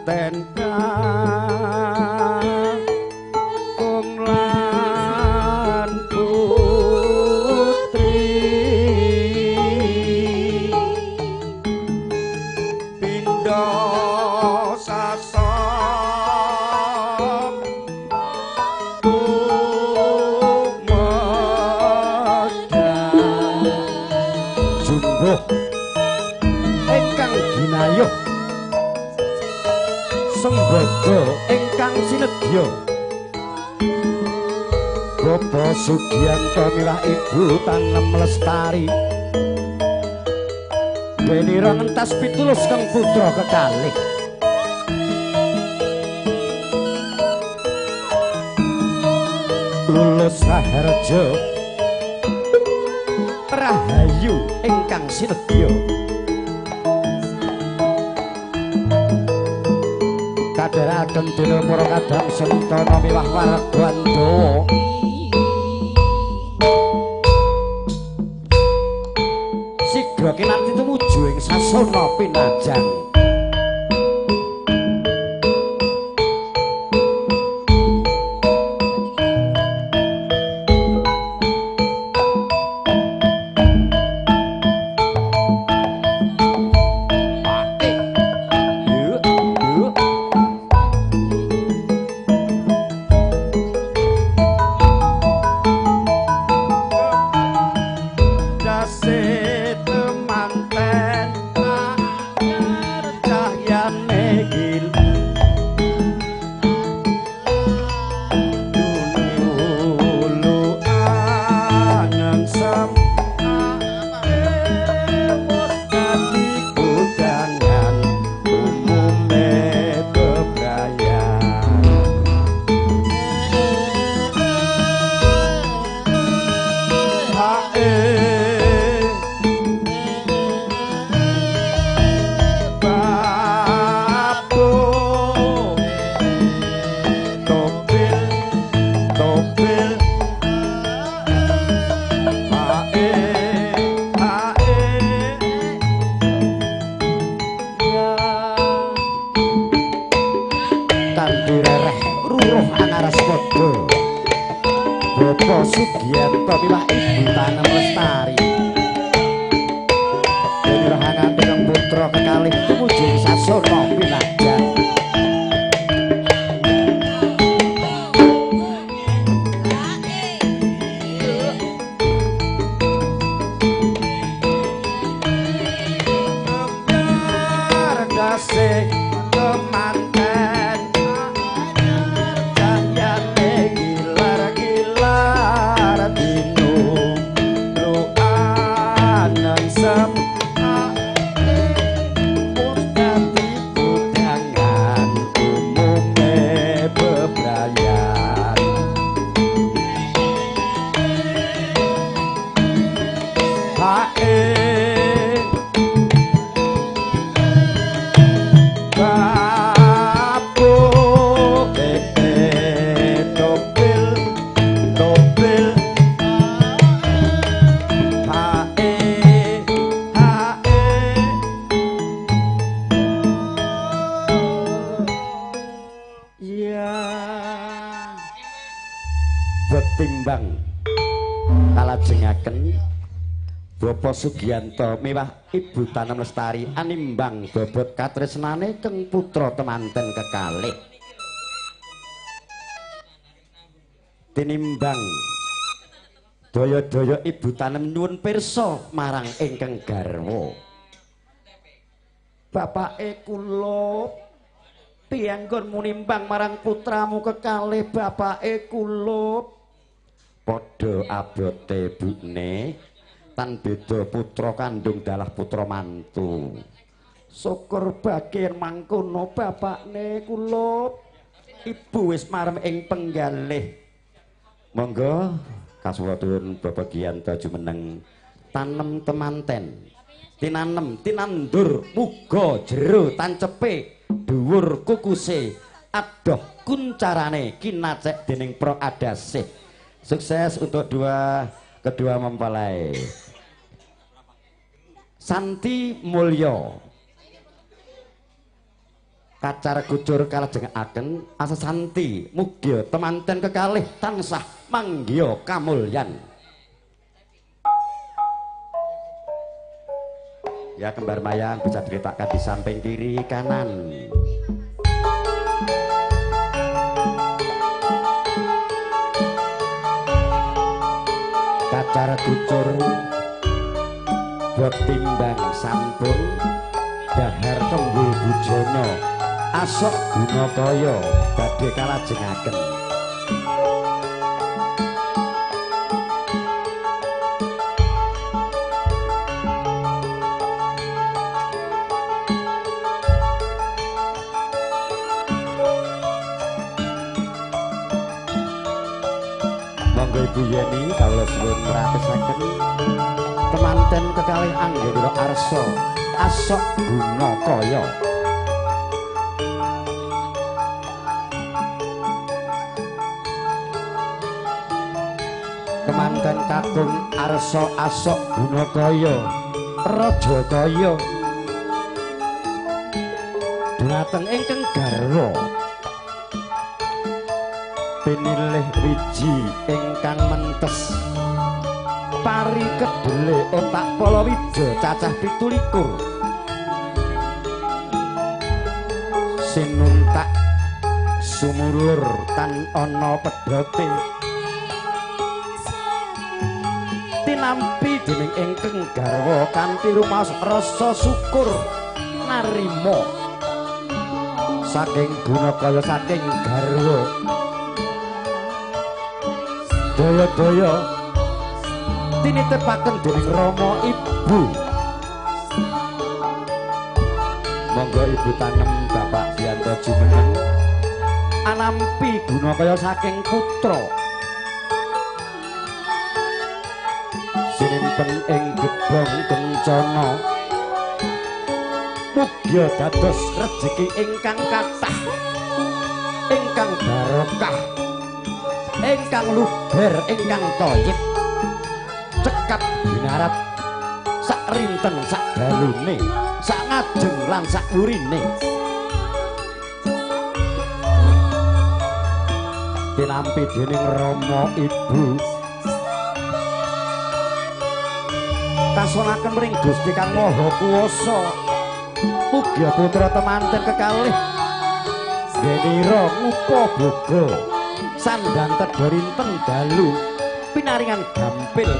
Temanten kakung lan putri pindha sasong tumedhang jumbuh ingkang ginayuh sembada ingkang sinedya Bapak Sugiyanto miwah Ibu Tanem Lestari denira ngentas pitulus kang putra kekalih lulus raharja rahayu ingkang sinedya kadheraken dene para kadang sentana miwah warga Andawa sigra kinanti tumuju ing sasana pinajang. Bapak Sugiyanto miwah Ibu Tanem Lestari denirahangan kang putra kekalih tumuju ing sasana pinajang. Temanten cahyane gilar-gilar dinu luanen sem dadi kudangan umume bebrayan hae timbang kalajengaken Bapak Sugiyanto miwah Ibu Tanem Lestari animbang bobot katresnane keng putra temanten kekalih tinimbang daya-daya Ibu Tanem nyuwun pirsa marang ingkang garwa. Bapake kula piyanggon munimbang marang putramu kekalih bapake kula padha abote bukne tan beda putra kandung dalah putra mantu. Syukur bagian mangkono bapakne kula ibu wis marem ing penggalih. Monggo kasuwun Bapak Giyanto jumeneng tanem temanten tinanem tinandur muga jero tancepe dhuwur kukuse adoh kuncarane kinacek dening pro adasih. Sukses untuk kedua mempelai. Santi Mulyo Kacar kucur kalajengaken asesanti mugia temanten kekalih tansah manggiya kamulyan. Ya, kembar mayang bisa diletakkan di samping kiri kanan. Kacar kucur bot timbang sampun dahar kembul bujana asok guna kaya badhe kalajengaken. Monggo Ibu Yeni kawula suwun mratesaken temanten kekalih anggenira arsa asok guna kaya. Kemanten kakung arsa asok guna kaya raja kaya dumateng ingkang garwa pinilih wiji ingkang mentes pari kedele otak palawija cacah 27 sinuntak sumulur tan ana pedhote tinampi dening ingkang garwa kanthi rumaos rasa syukur narima saking guna kaya saking garwa. Daya-daya tinitepaken dening rama ibu. Monggo ibu tanem Bapak Bianto jumeneng anampi guna kaya saking putra sinimpen ing gedhong kencana mugia dados rejeki ingkang kathah ingkang barokah ingkang luber ingkang thayyib cekap binarat sak rinten sak dalune sak ngajeng lan sak wurine tinampi dening rama ibu kasonaken mring Gusti Kang Maha Kuwasa mugia putra temanten kekalih genira ngupa boga sandang tedha rinten dalu pinaringan gampil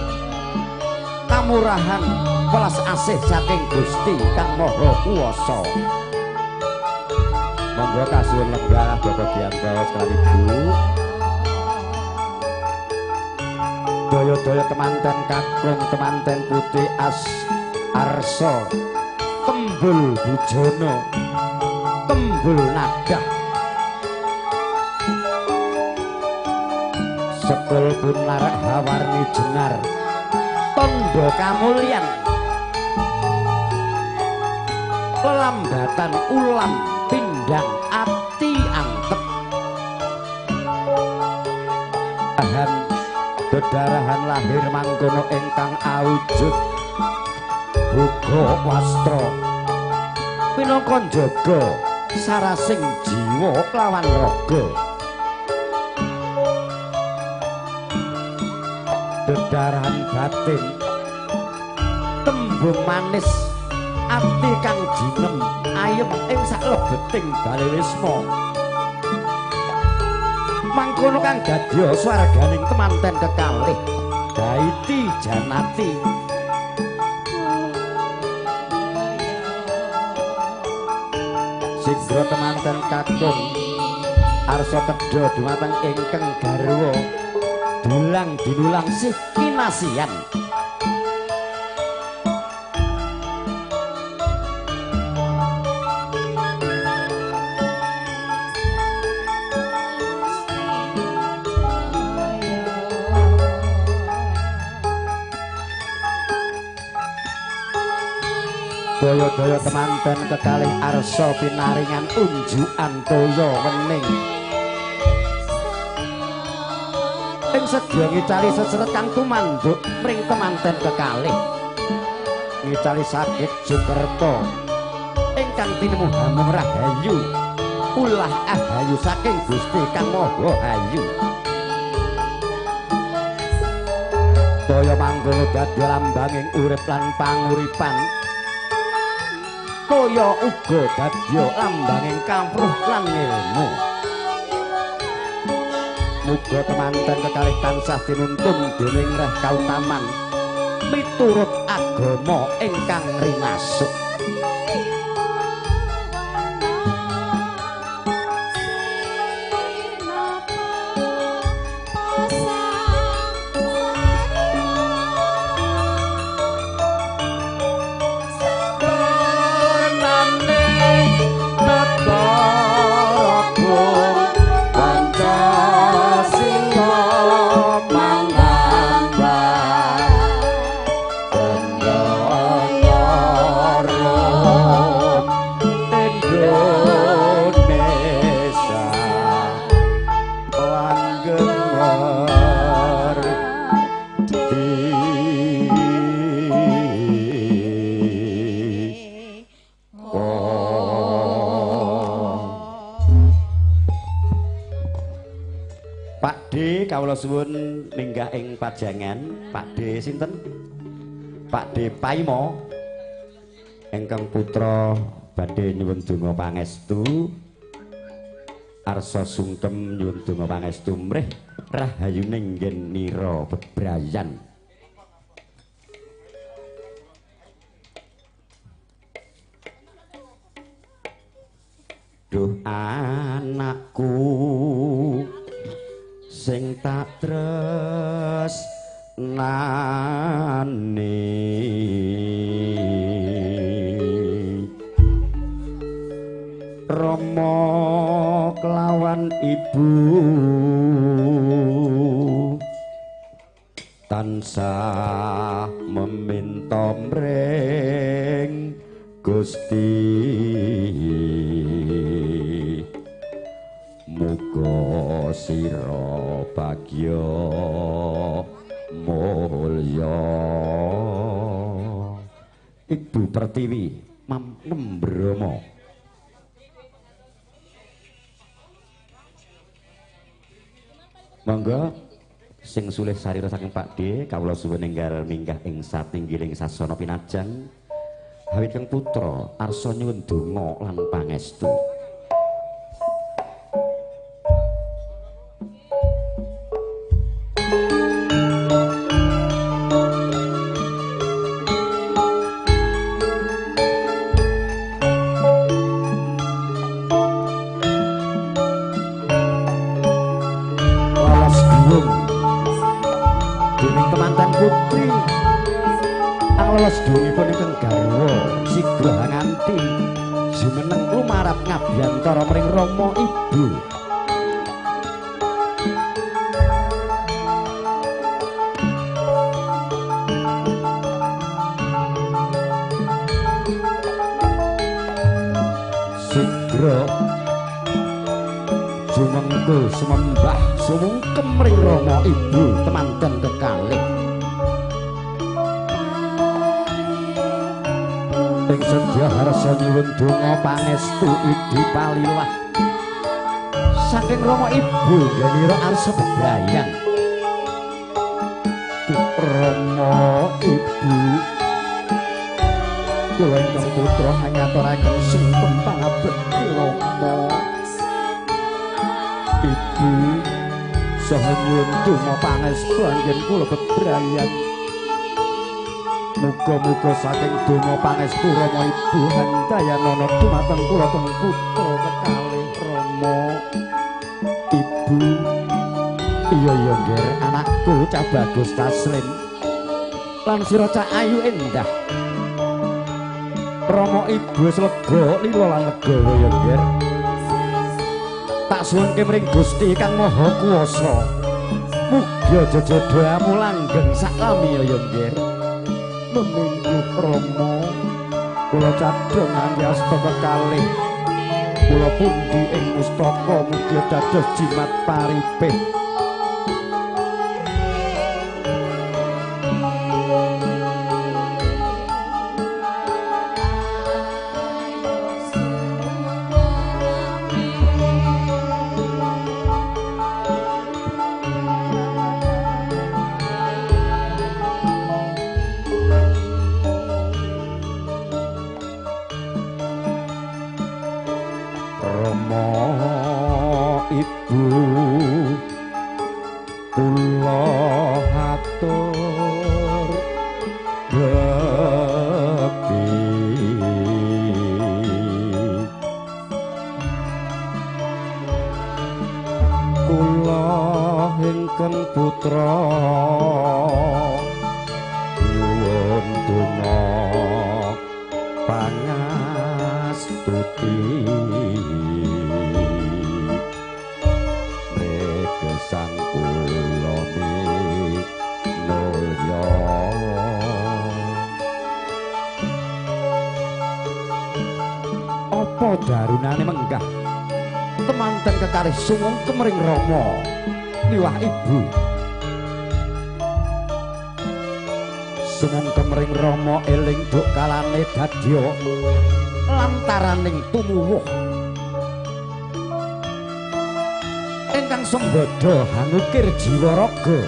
kamurahan welas asih saking Gusti Kang Maha Kuwasa. Monggo kasuwun lenggah Bapak Bianto sekali Ibu. Daya-daya temanten kakung temanten putih as arsa kembul bujana kembul nadah sekul pun larak hawarni jenar tondo kamulyan lelambatan ulam pindang ati antep ahan dedarahan lahir mangkono ingkang awujud buka wastra pinangka njaga sarasing jiwa kelawan raga dedarahan batin tembung manis ati kang jinem ayem ing saklebeting balewisma mangkono kang dadya swarganing temanten kekalih daiti janati. Sigra temanten kakung arsa tedha dumateng ingkang garwa dulang dinulang sih kinasian Daya-daya temanten kekalih arsa pinaringan unjukan toya wening ing sedya ngicali seseret kang tumanduk mring temanten kekalih ngicali sakit Jokerta ingkang tinemu hamung rahayu. Ulah ahayu saking Gusti Kang Maha Hayu. Toya manggono dadi lambanging urip lan panguripan. Toya uga dadi lambanging kawruh lan ilmu. Muga temanten kekalih tansah tinuntun dening reh kautaman miturut agama ingkang rinasuk. Kawula suwun minggah ing pajangan Pak D sinten? Pak D Paimo ingkang putra badhe nyuwun donga pangestu, arsa sungkem nyuwun donga pangestu mrih rahayuning nggen nira bebrayan. Duh anakku sing tak tresnani, Rama kelawan ibu tansah meminta mring Gusti. Muga sira bagya mulya. Ibu Pertiwi Mam Nembromo. Monggo sing sulih sarira saking Pak D, kawula suwun enggal minggah ing satinggiling sasana pinajang. Hawit kang putra arsa nyuwun donga lan pangestu. Sedhuwuripun ingkang garwa sigra nganti jumeneng lumarap ngabiyantara mring Rama Ibu. Sigra jumengku sumembah sumungkem mring Rama Ibu temanten kekalih. Ing sedya harsa nyuwun donga pangestu idi palilah saking Rama Ibu ngenira arsa bebrayan. Rama Ibu kula ingkang putra ngaturaken sungkem pangabekti Rama Ibu saha nyuwun donga pangestu anggen kula bebrayan. Muga-muga saking donga pangestu Rama Ibu handayanana dumateng kula teng putra kekalih Rama Ibu. Iya iya ngger anakku Cah Bagus Taslim lan sira Cah Ayu Endah. Rama Ibu wis lega lila lan legawa ya ngger. Tak suwunke mring Gusti Kang Maha Kuwasa. Mugi jejodohamu langgeng saklami ya ngger. Meminggu Rama kula cadhong ngangge asta kekalih kula pundi ing mustaka mugi dados jimat paripih. Kula ingkang putra nyuwun donga pangastuti mrekesang kula minulya. Apa darunane menggah temanten kekalih sumung kemring rama miwah ibu. Sumung kemring rama eling duk kalane dadya lantaraning tumuwuh ingkang sembada hangukir jiwa raga.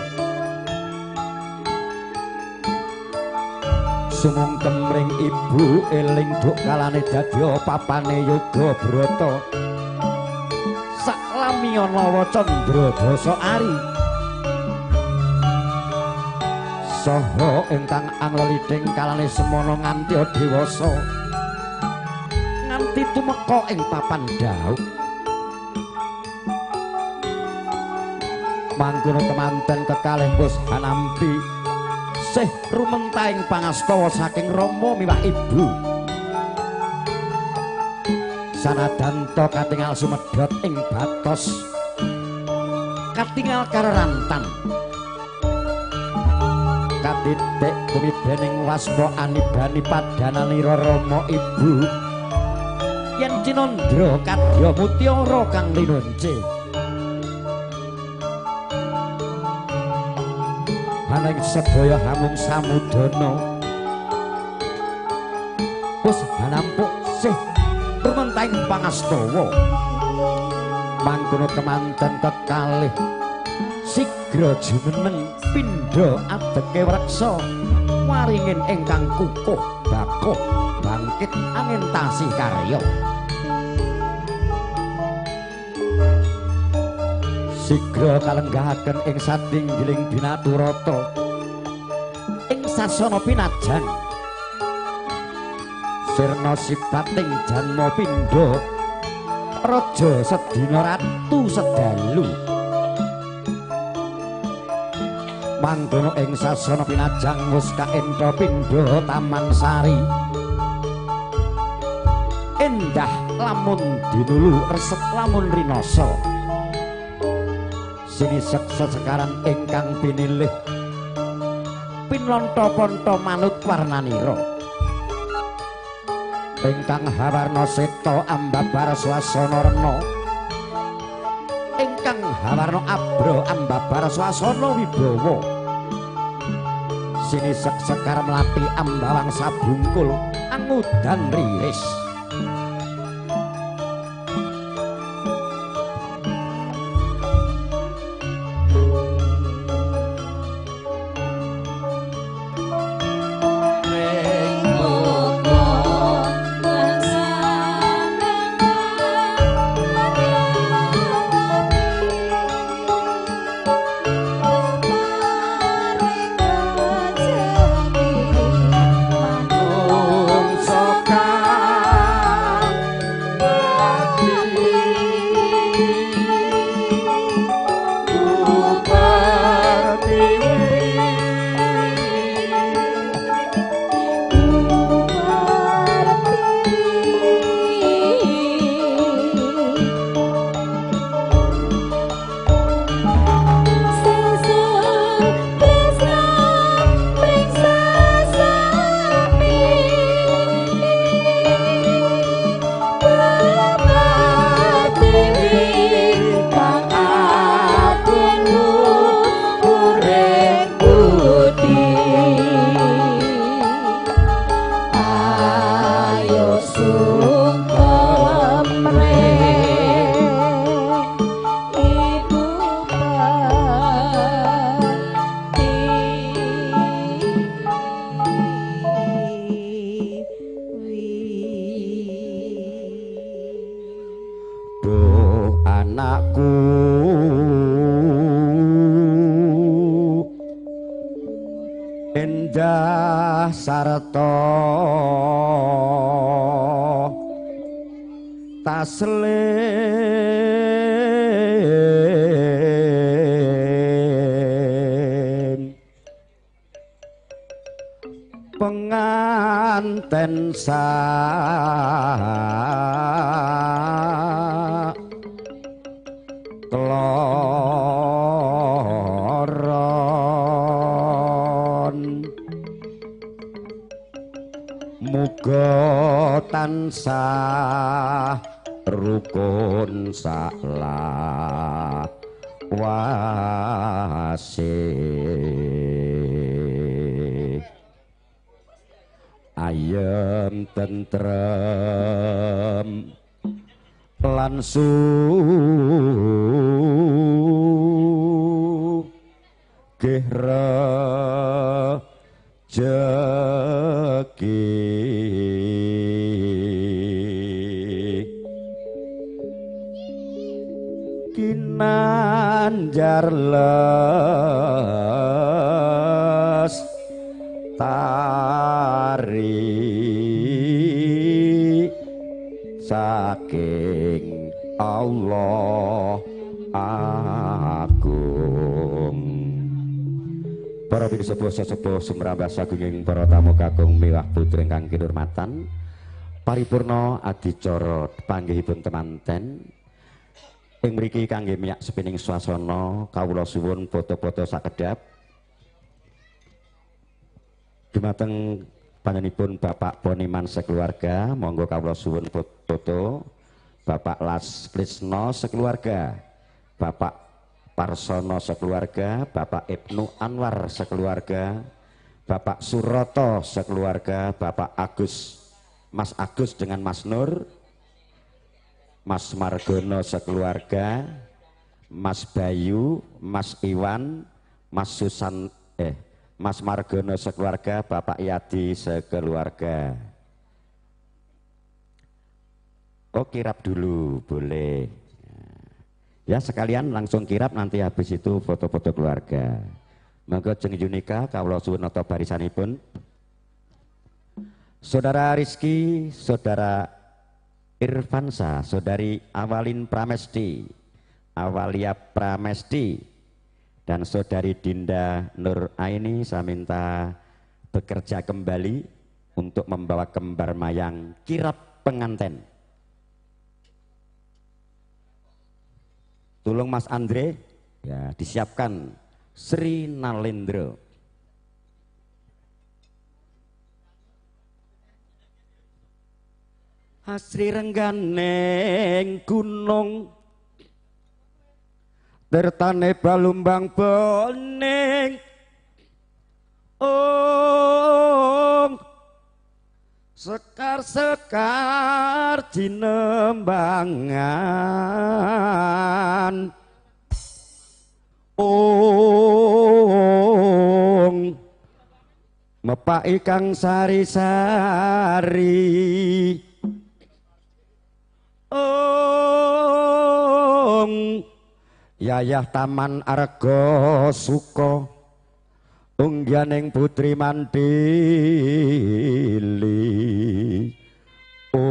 Sumung kemring ibu eling duk kalane dadya papane yoga brata saklamiya nawa candra dasa ari saha ingkang angleliding kalane semana nganti dewasa nganti tumeka ing papan dauk. Mangkono temanten kekalih wis hanampi sih rumentahing pangastawa saking rama miwah ibu. Sanadanta katingal sumedhot ing batos katingal karerantan katitik tumibening waspa anibani padananira rama ibu yen cinandra kadya mutiara kang linonce. Ananging sedaya hamung samudana wis hanampuk sih rumentahing pangastawa. Mangkono temanten kekalih sigra jumeneng pindha adeke wreksa waringin ingkang kukuh bakuh bangkit angentasi karya. Sigra kalenggahaken ing satinggiling binaturata ing sasana pinajan sirna sipating janma pindha raja sedina ratu sedalu. Mangkono ing sasana pinajang wis kaentha pindha taman sari endah lamun dinulu resep lamun rinasa sinisek sesekaran ingkang pinilih pinlontha-pontha manut warnanira ingkang hawarna seta ambabar swasana rena ingkang hawarna abra ambabar swasana wibawa sinisek sekar mlati ambawang sabungkul angudan riris. Anakku endah sarta taslim. Penganten sak kloron, muga tansah rukun saklawase. Ayem tentrem lan sugih rejeki. Kinanjar les tari saking Allah agung. Para pinisepuh sesepuh sumrambah sagunging para tamu kakung miwah putri ingkang kinurmatan, paripurna adicara panggihipun temanten ing mriki kangge miyak sepining swasana. Kawula suwun foto-foto sakedhap dumateng panjenenganipun Bapak Poniman sekeluarga, monggo kawula suwun foto. Bapak Las Krisno sekeluarga, Bapak Parsono sekeluarga, Bapak Ibnu Anwar sekeluarga, Bapak Suroto sekeluarga, Bapak Agus, Mas Agus dengan Mas Nur, Mas Margono sekeluarga, Mas Bayu, Mas Iwan, Mas Susan, Mas Margono sekeluarga, Bapak Yadi sekeluarga. Oh, kirap dulu boleh ya, sekalian langsung kirap, nanti habis itu foto-foto keluarga. Monggo jeng Yunika kawula suwun nata barisanipun. Saudara Rizky, Saudara Irfansa, Saudari Awalin Pramesti, Awalia Pramesti, dan Saudari Dinda Nur Aini, saya minta bekerja kembali untuk membawa kembar mayang kirap penganten. Tolong Mas Andre, ya disiapkan Sri Nalendro. Asri rengganing gunung tertane balumbang bening, ong sekar-sekar jinembangan, ong mepaki kang sari-sari, ong yayah taman Arga Suka ungganing putri Mandili. Ong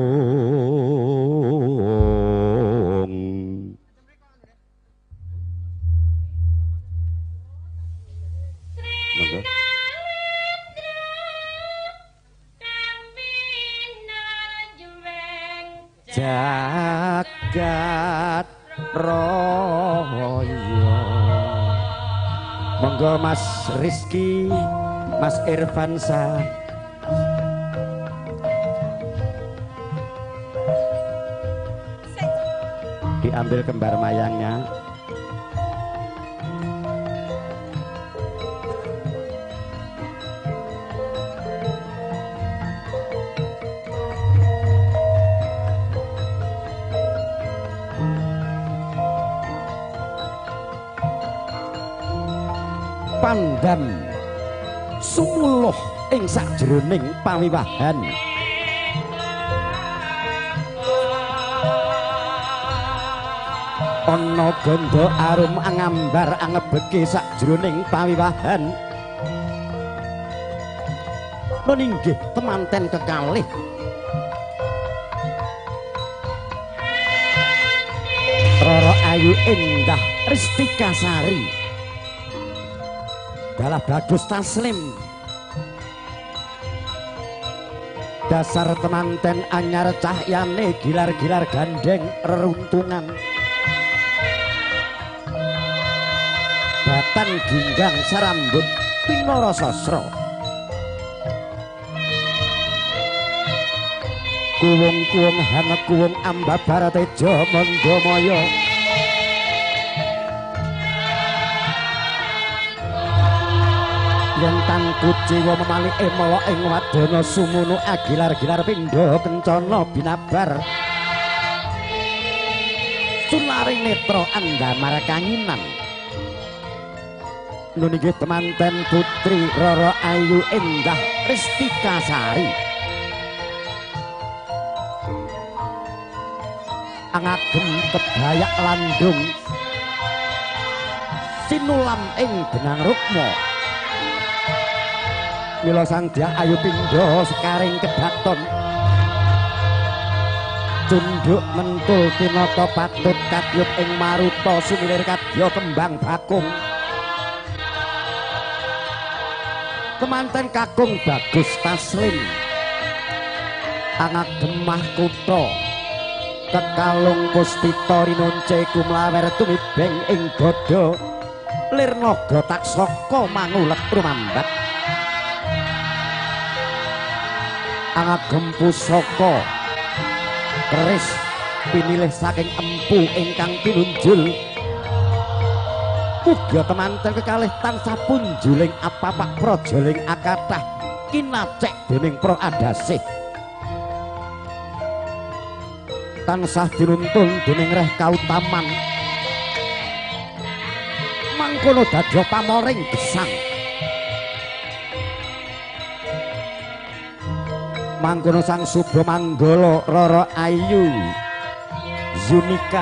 monggo. Jagat Raya. Monggo Mas Rizky, Mas Irfansa. Diambil kembar mayangnya. Pandam sumuluh ing sajroning pawiwahan. Ana gandha arum angambar angebeke sajroning pawiwahan. Nun inggih temanten kekalih. Rara Ayu Endah Ristika Sari. Dalah bagus taslim. Dasar temanten anyar cahyane gilar-gilar gandeng reruntungan. Batan ginggang sarambut pinara sasra. Kuwung-kuwung hanekuwung ambabar teja mandamaya. Yen tan kuciwa memalike mawa ing wadana sumunu agilar-gilar pindha kencana binabar. Sularing netra andamar kanginan. Nun inggih temanten putri Rara Ayu Endah Ristika Sari. Angagem kebayak landung sinulam ing benang rukma. Mila sandya ayu pindha sekaring kedaton. Cunduk mentul tinata patut katyut ing maruta sumilir kadya kembang bakung. Kemanten kakung bagus taslim. Angagem mahkutha kekalung puspita rinonce kumlawer tumibeng ing dada. Lir naga taksaka mangulek rumambat. Angagem pusaka keris pinilih saking empu ingkang pinunjul. Muga temanten kekalih tansah punjuling apapak prajaling akathah kinacek dening pra adasih. Tansah dinuntun dening reh kautaman. Mangkono dadya pamoring gesang. Mangkono sang Subra Manggala Rara Ayu Zunika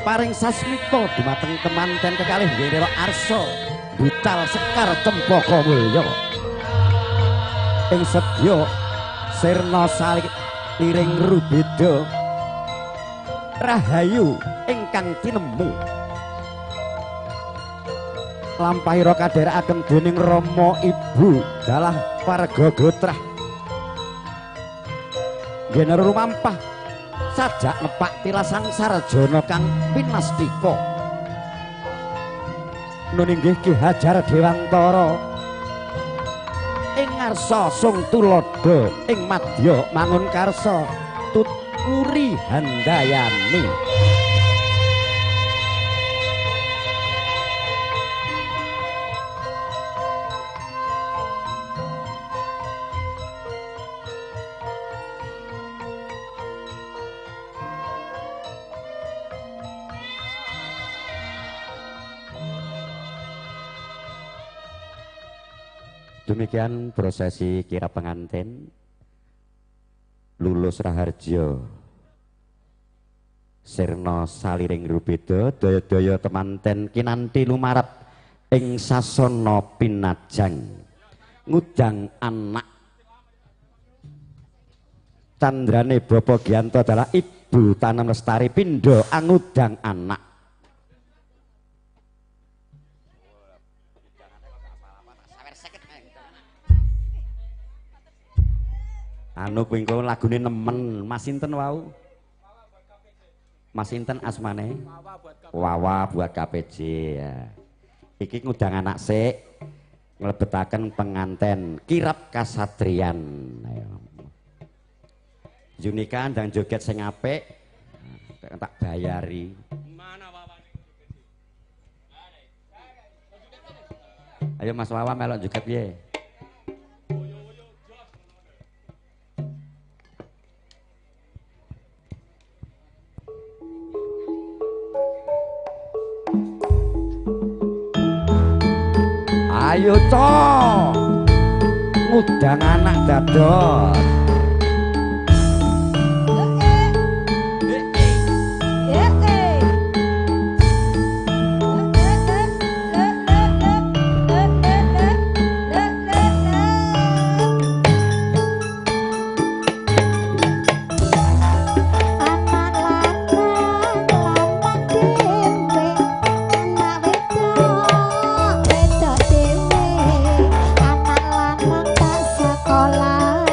paring sasmita dumateng temanten kekalih Nggih Arsa bucal sekar cempaka mulya. Ing sedya sirna saliring rubeda rahayu ingkang tinemu. Lampahira kadherekaken dening rama ibu dalah warga gotrah. Nggih rumampah sajak nepak tilasang sarjana kang pinastika. Nun inggih Ki Hajar Dewantara ing ngarsa sung tuladha ing madya mangun karsa tut wuri handayani. Demikian prosesi kirap pengantin Lulus Raharjo Sirna saliring rubeda daya-daya temanten kinanti lumarep ing sasana pinajang ngudang anak. Candrane Bapa Gianto adalah Ibu Tanem Lestari pindha angudang anak. Anu kuwi engko lagune nemen. Mas sinten wau? Mas sinten asmane? Wawa buat KPJ ya. Iki ngundang anak sik nglebetaken penganten kirap kasatriyan. Ayo. Yunika ndang joget sing apik tak bayari. Ayo Mas Wawa melok joget piye? Ayo toh, ngundang anak dadot. Anak lanang tak sekolah.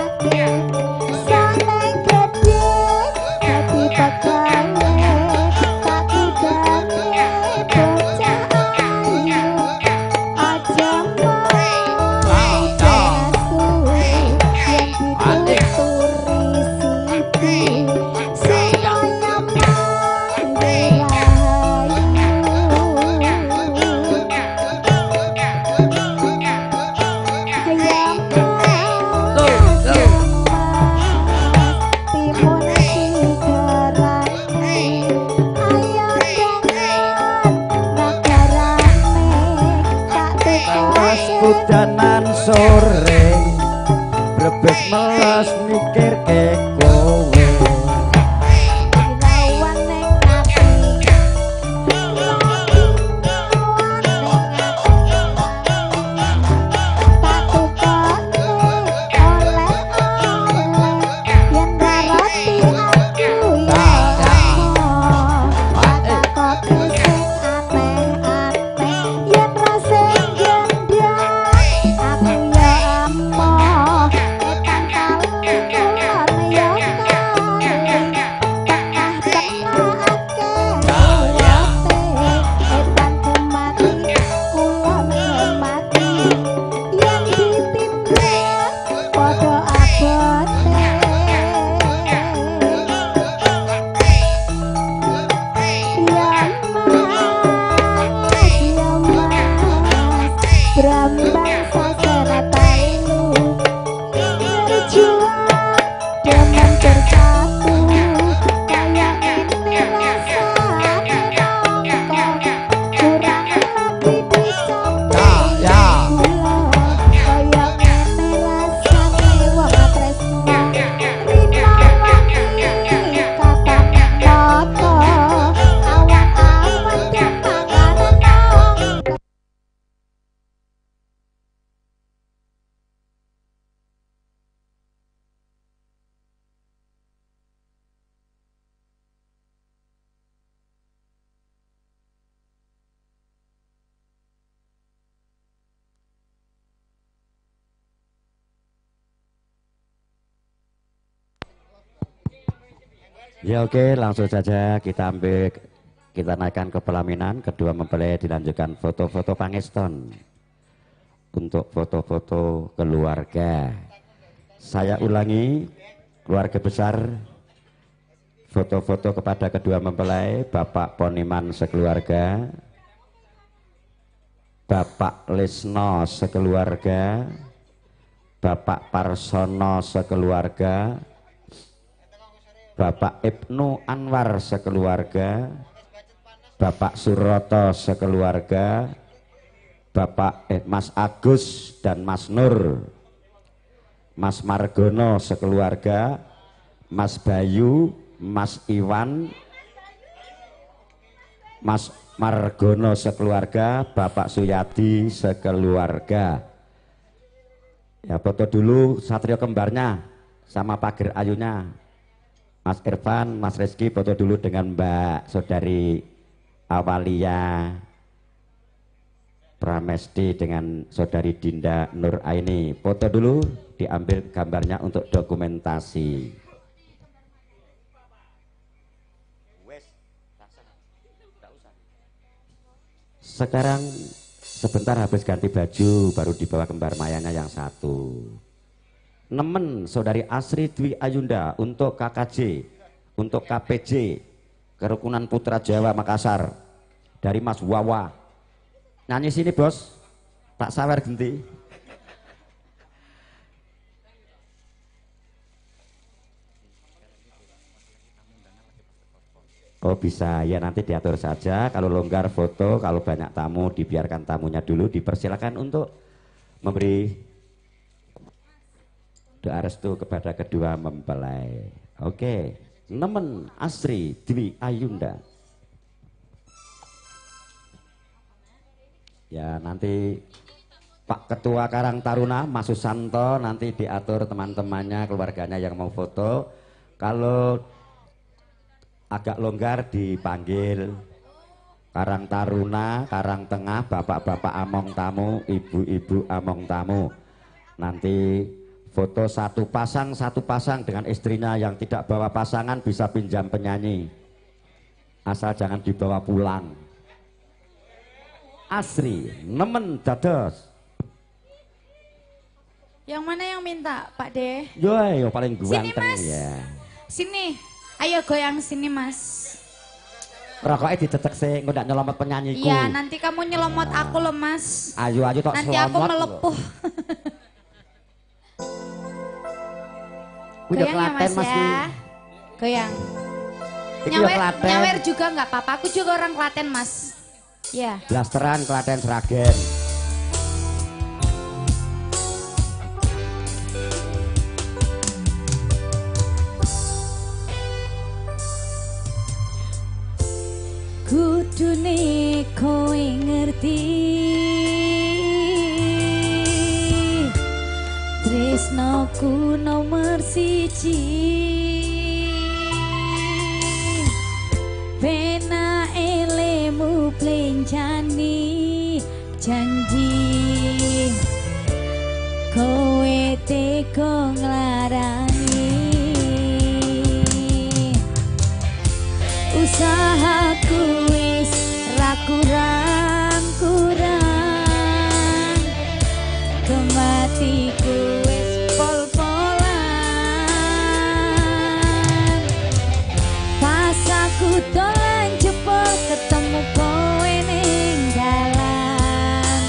Ya oke, langsung saja kita ambil, kita naikkan ke pelaminan. Kedua mempelai dilanjutkan foto-foto pangeston untuk foto-foto keluarga. Saya ulangi, keluarga besar, foto-foto kepada kedua mempelai, Bapak Poniman sekeluarga, Bapak Lisno sekeluarga, Bapak Parsono sekeluarga, Bapak Ibnu Anwar sekeluarga, Bapak Suroto sekeluarga, Bapak Mas Agus dan Mas Nur, Mas Margono sekeluarga, Mas Bayu, Mas Iwan, Mas Margono sekeluarga, Bapak Suyadi sekeluarga. Ya foto dulu Satrio kembarnya sama Pager Ayunya. Mas Irfan, Mas Rizky foto dulu dengan Mbak Saudari Awalia Pramesti dengan Saudari Dinda Nur Aini. Foto dulu, diambil gambarnya untuk dokumentasi. Sekarang sebentar habis ganti baju baru dibawa kembar mayanya yang satu. Nemen Saudari Asri Dwi Ayunda untuk KKJ, untuk KPJ, Kerukunan Putra Jawa Makassar, dari Mas Wawa. Nyanyi sini bos, tak sawer genti. Oh bisa, ya nanti diatur saja. Kalau longgar foto, kalau banyak tamu dibiarkan tamunya dulu, dipersilakan untuk memberi doa restu kepada kedua mempelai. Oke, nemen Asri Dwi Ayunda. Ya nanti Pak Ketua Karang Taruna Mas Susanto nanti diatur teman-temannya, keluarganya yang mau foto. Kalau agak longgar dipanggil Karang Taruna, Karang Tengah, bapak-bapak among tamu, ibu-ibu among tamu. Nanti foto satu pasang dengan istrinya, yang tidak bawa pasangan bisa pinjam penyanyi. Asal jangan dibawa pulang. Asri, nemen dados. Yang mana yang minta, Pak De? Yo, yo paling ganteng. Sini, Mas. Ya. Sini. Ayo goyang sini, Mas. Rokoknya dicecek sih, nggak nyelomot penyanyiku. Iya, nanti kamu nyelomot aku loh, Mas. Ayo, ayo tok. Nanti aku melepuh. Goyang ya, Mas, ya. Goyang. Nyawer, nyawer juga nggak apa-apa. Aku juga orang Klaten, Mas. Ya. Blasteran Klaten Sragen. Kudune kowe ngerti tresnoku nomor siji, pena elemu plencani janji kowe teko nglarani usahaku wis ra kurang-kurang kematiku wis pol-polan pas aku dolan jebol ketemu kowe ning dalan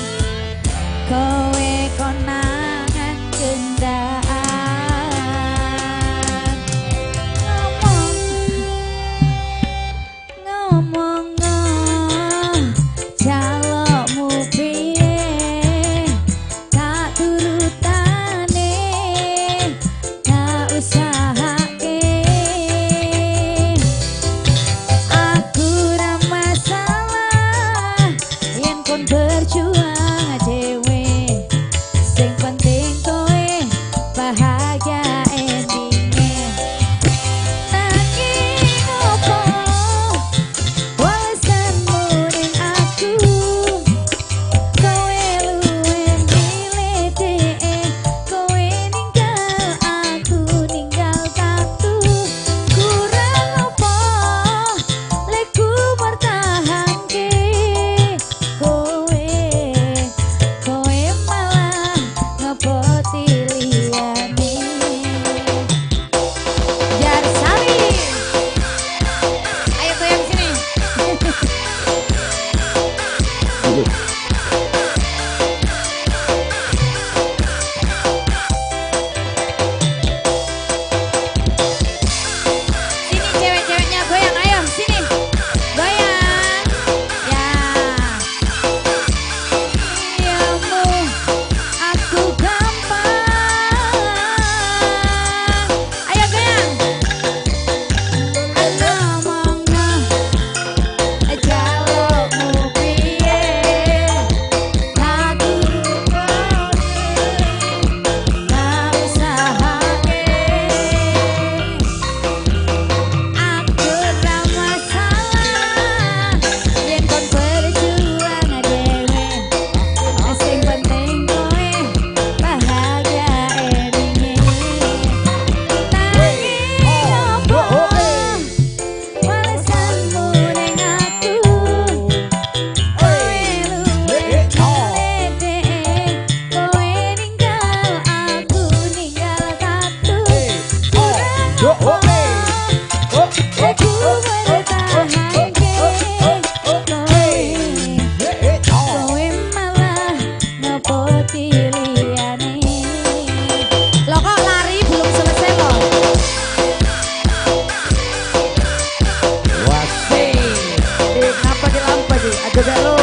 joget lu.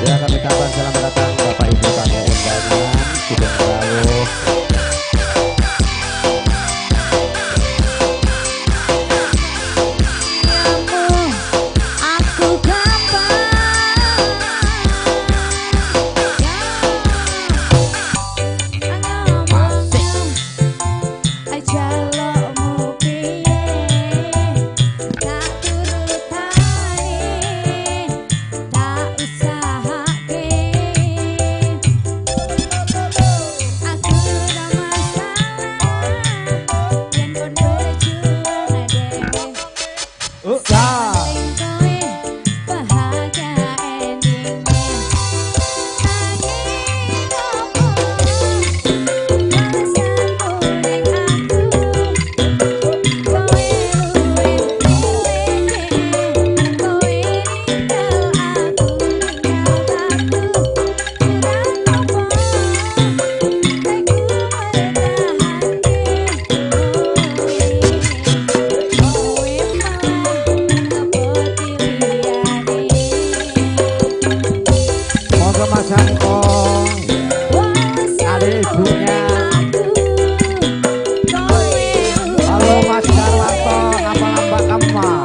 Ya, kami ucapkan selamat datang Bapak Ibu tamu undangan sudah rawuh. Aku gampang jalukmu piye tak turutane tak usahake aku ora masalah yen kon berjuang dhewe. Kowe bahagia endinge nanging opo alasanmu ning aku kowe luwih milih kowe ninggal aku ninggal aku kurang opo aku mertahanke kowe malah ngepoti liyane. Monggo Mas Samko. Ada ibunya. Halo Mas Darwanto, apa kabar?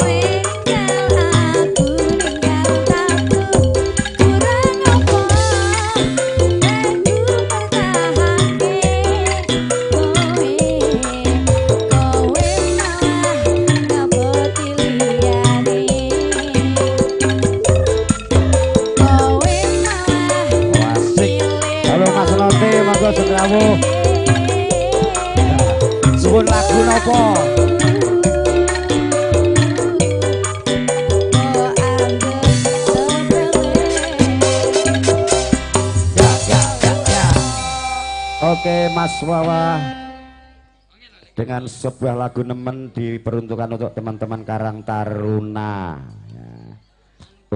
Asik. Halo Mas Note, monggo sugeng. Suwun lagu nopo? Ya, ya, ya, ya. Oke Mas Wawa, dengan sebuah lagu nemen diperuntukkan untuk teman-teman Karang Taruna ya.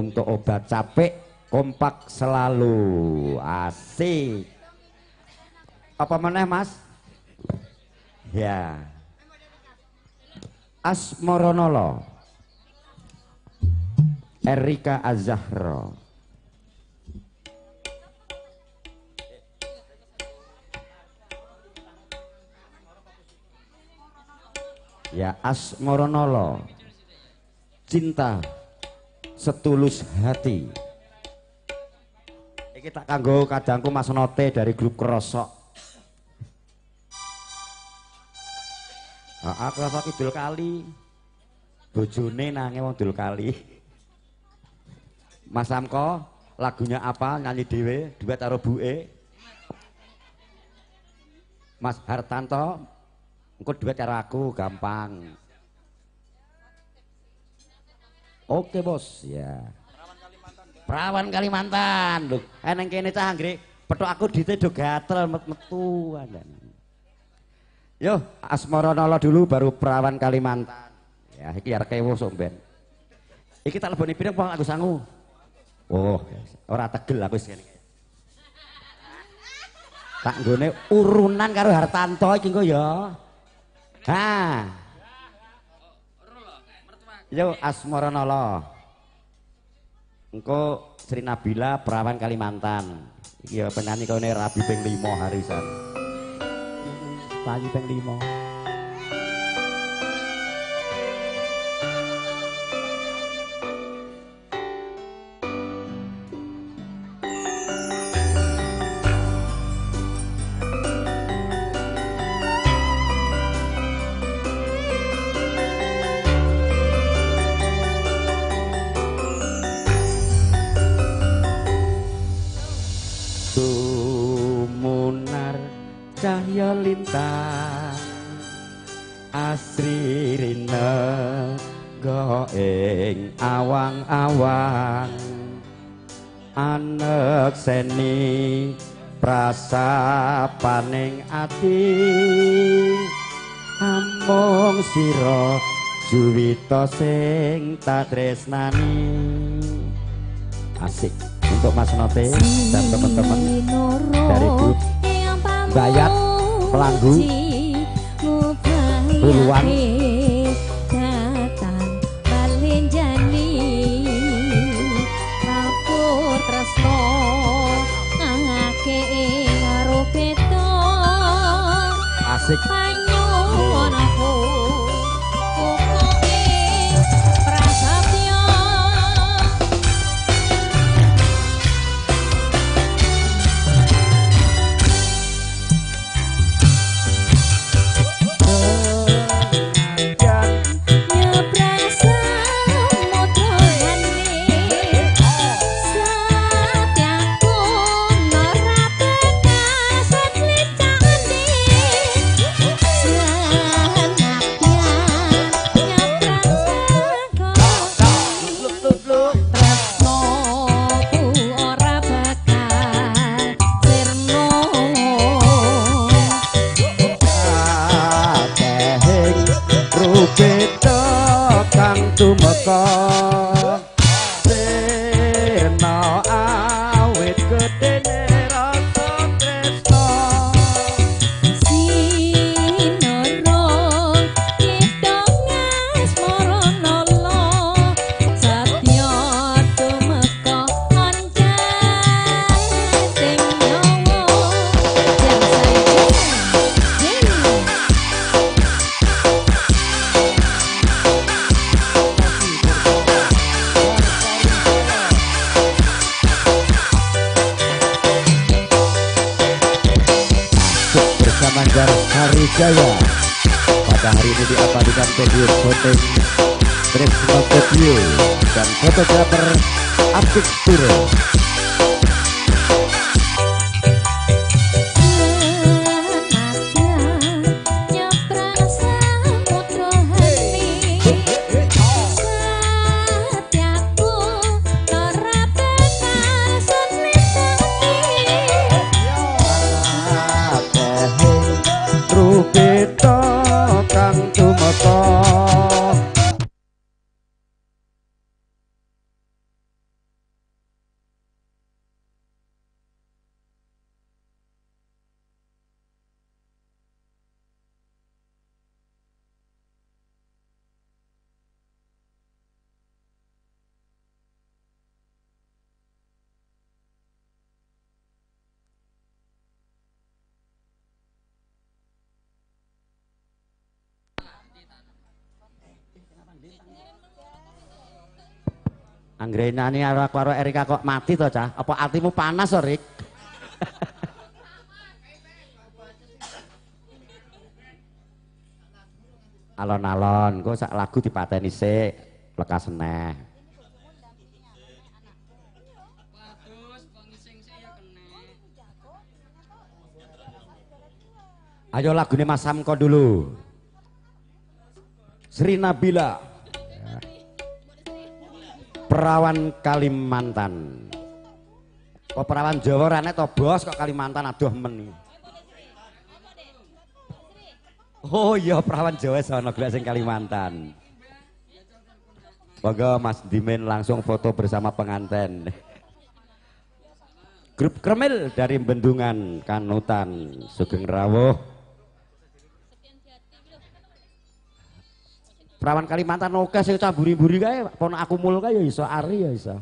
Untuk obat capek kompak selalu. Asik. Apa meneh Mas? Ya. Asmoronolo Erika Azahro. Ya, Asmoronolo, cinta setulus hati. Iki tak kanggo kadangku Mas Note dari grup Krosok. Heeh, Krosok kidul kali. Bojone nange wong dul kali. Mas Samko, lagunya apa? Nyanyi dhewe, duet karo buke. Mas Hartanto, engko duet karo aku, gampang. Oke, Bos, ya. Perawan Kalimantan. Lho, eneng kene cah anggere petuk aku dite do gatel metu andane. Yo, Asmoronolo dulu baru Perawan Kalimantan. Ya, iki arek kewo sok ben. Iki tak leboni piring apa aku sangu? Oh, ora tegel aku wis ngene. Tak nggone urunan karo Hartanto iki engko ya. Ha. Yo Asmoronolo. Engko Sri Nabila Perawan Kalimantan. Iki ya penyanyi kene rabi ping 5 harisan. Payu ping 5. Sumunar cahya lintang asri rinengga ing awang-awang anekseni prasapaning ati amung sira juwita sing tatresnani. Asik untuk Mas Note dan teman-teman dari grup Bayat Pelanggu Huluan. Rupita kang tumeka sirna awit gedene rasa tresna Sinara kita ngasmara nala satya tumeka ancating nyawa jeng sae jeng. Bersama Banjar Sarijaya pada hari ini diabadikan video syuting Tresno Video dan fotografer Apik Turo. Senajan nyebrang samudra hati setiaku ora tekan senitati. Rupita kang tumeka. Anggrenane karo aku karo Erika kok mati to, Cah? Apa atimu panas to, Rik? Alon-alon, kok sak lagu dipateni sik, lekas neh. Ayo lagune Mas Samko dulu. Sri Nabila. Perawan Kalimantan. Kok perawan Jawa rane to, Bos, kok Kalimantan aduh men. Oh iya, perawan Jawa sono golek sing Kalimantan. Monggo Mas Dimin langsung foto bersama pengantin. Grup Kremil dari Bendungan Kanutan Sugeng Rawuh. Perawan Kalimantan oke sing cah buri-buri kae, pono aku mul kae ya iso, Ari ya iso.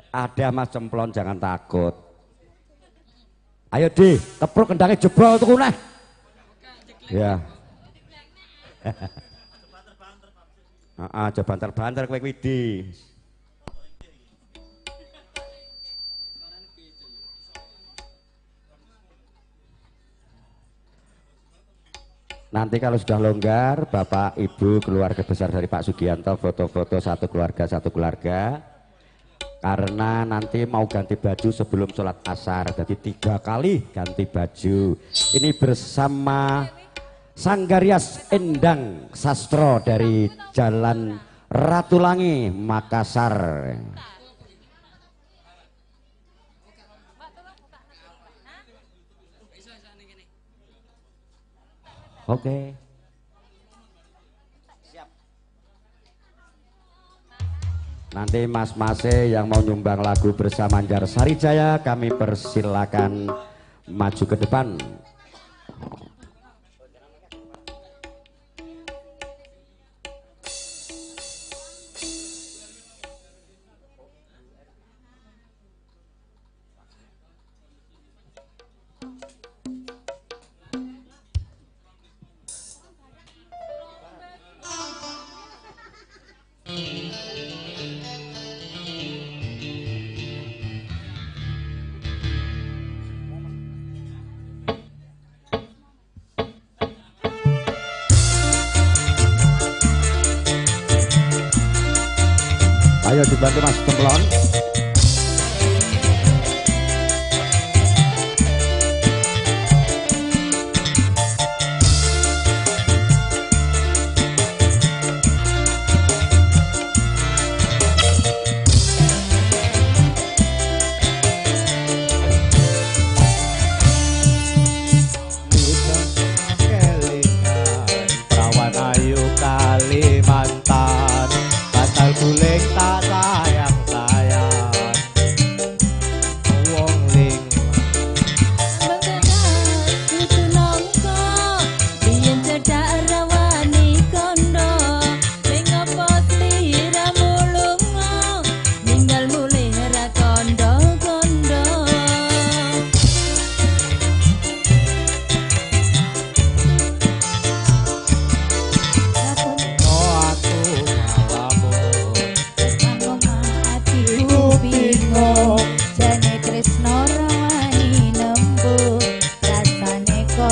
Ada Mas Cemplon, jangan takut. Ayo Di, kepruk kendangnya jebol tuku neh. Ya. Heeh, aja banter-banter kowe kuwi Di. Nanti kalau sudah longgar, Bapak, Ibu, keluarga besar dari Pak Sugianto foto-foto satu keluarga satu keluarga. Karena nanti mau ganti baju sebelum sholat asar, jadi 3 kali ganti baju. Ini bersama Sanggarias Endang Sastro dari Jalan Ratulangi, Makassar. Oke. Siap. Nanti mas-mase yang mau nyumbang lagu bersama Banjar Sarijaya kami persilakan maju ke depan. Ayo dibantu Mas Templon.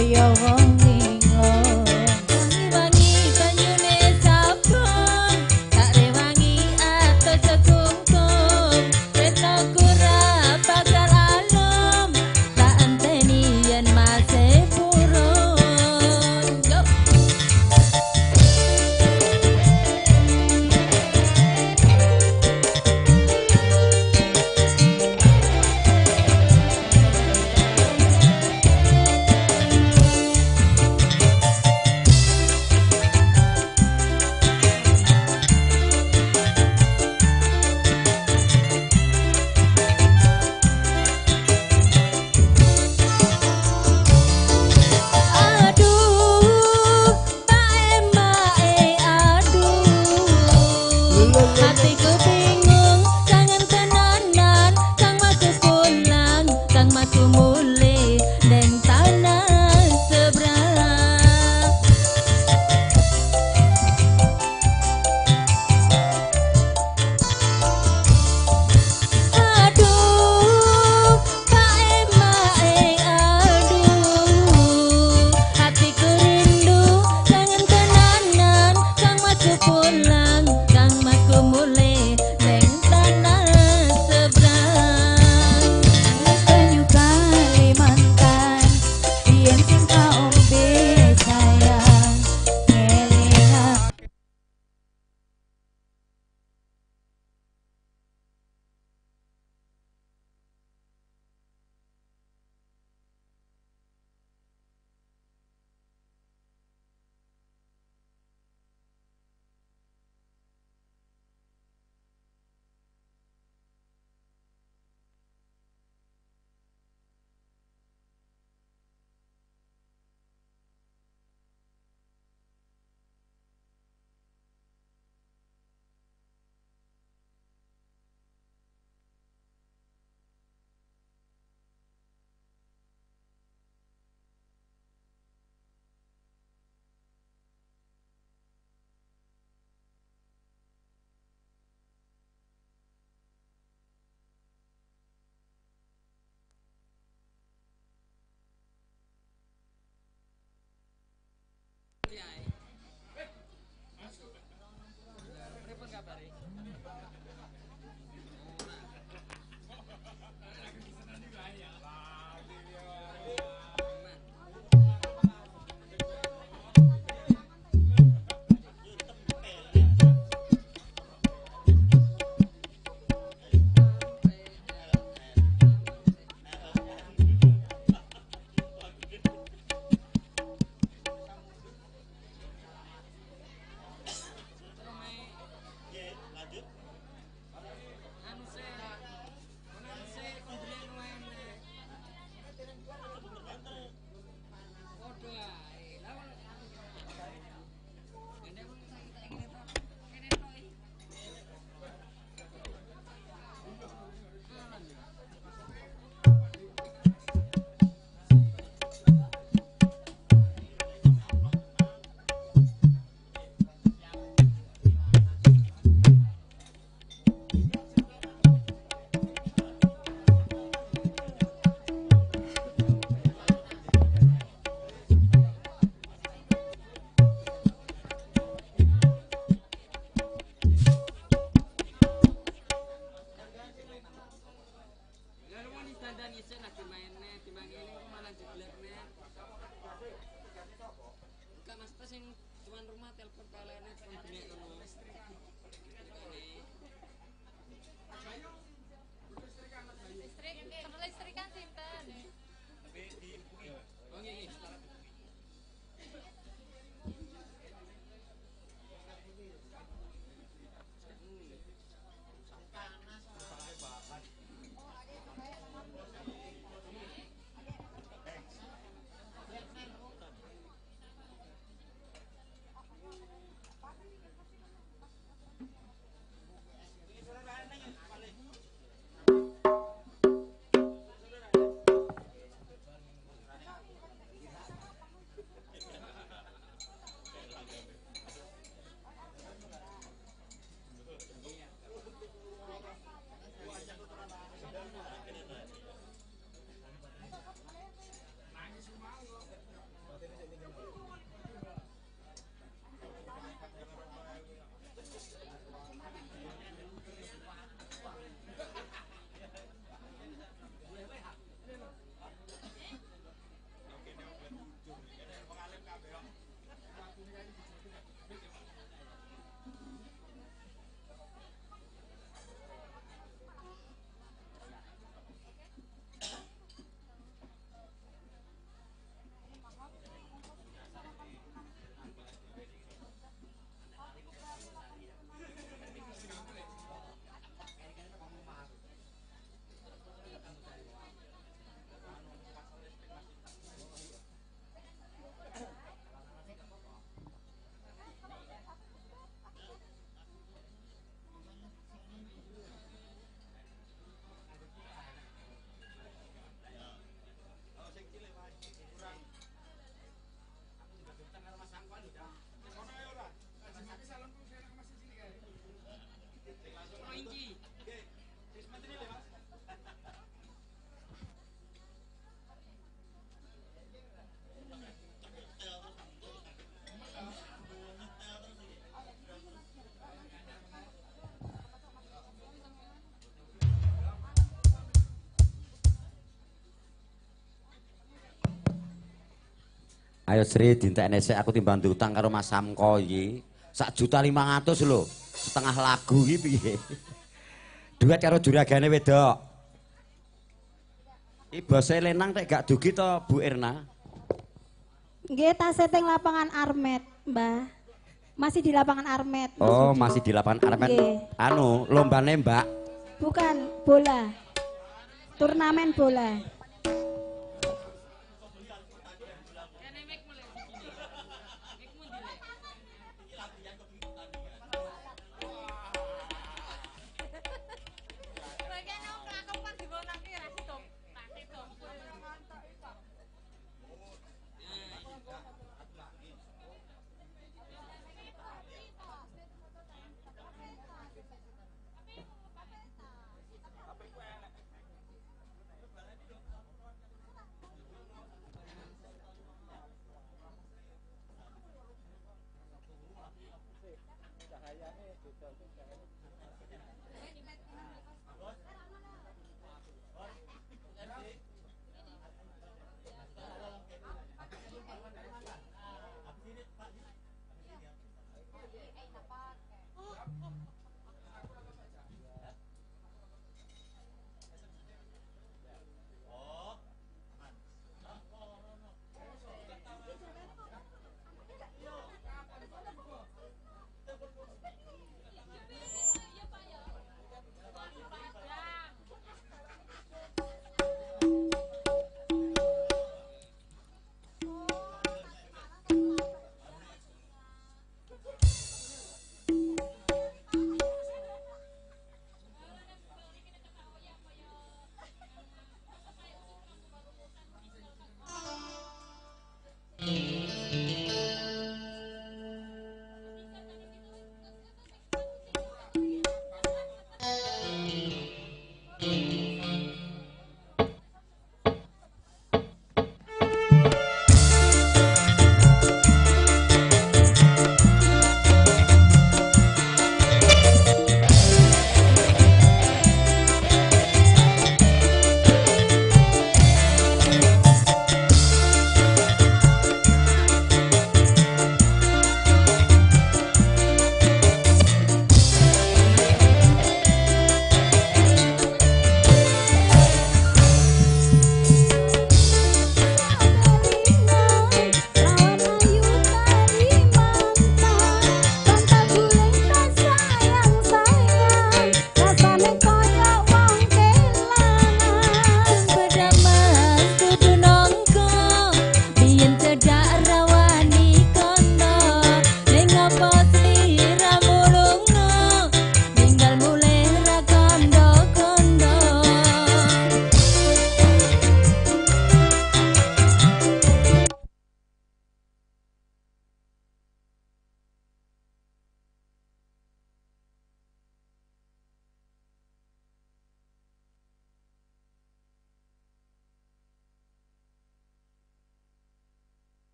kaya wong linglung. Wangi banyune sabun tak rewangi atus kungkum, tresnoku ra bakal alum tak enteni yen masih purun. Yo. Aduh, mae mae aduh, hatiku bingung kangen tenanan, kang masku pulang, kang masku mulih neng tanah seberang. Aduh, mae mae aduh, hatiku rindu kangen tenanan, kang masku pulang, kang masku mulih neng tanah seberang. Wis banyu Kalimantan, biyen sing tak ombe sayang, ngelingan. Listrikan sinten? Ayo Sri dintekne sik aku timbang diutang karo Mas Samko iki. 1.500.000 lho. Setengah lagu iki piye? Duet karo juragane wedok. Iki bose lenang tek gak dugi to Bu Erna? Nggih, tas setting lapangan Armet, Mbah. Masih di lapangan Armet. Mas Oh, Budi. masih di lapangan Armet. Nggih. Anu, lombane Mbak. Bukan bola. Turnamen bola.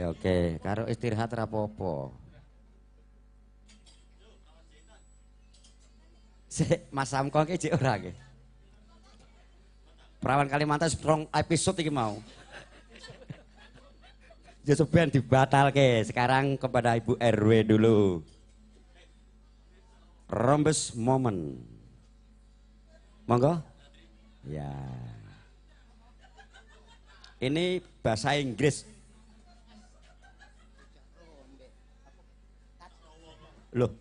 Ya oke, karo istirahat rapopo. Sik, Mas Samko iki jek ora iki. Perawan Kalimantan strong episode iki mau. Ya seben dibatalke. Sekarang kepada Ibu RW dulu. Rombes momen. Monggo. Ya. Ini bahasa Inggris. Loh.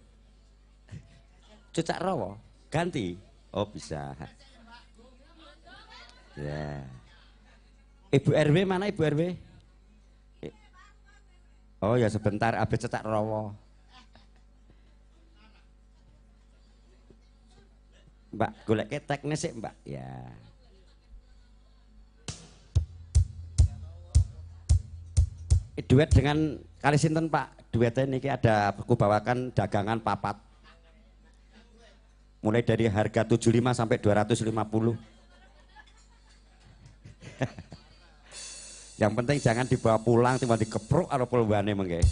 Cucak rawa ganti. Oh, bisa. Ya. Ibu RW mana Ibu RW? Oh ya sebentar, habis cetak rawa. Mbak, goleke teknis sik, Mbak. Ya. Duet dengan kali sinten, Pak? Duetnya niki ada aku bawakan dagangan papat. Mulai dari harga 75 sampai 250. Yang penting jangan dibawa pulang, tinggal dikepruk atau pulwane mengke.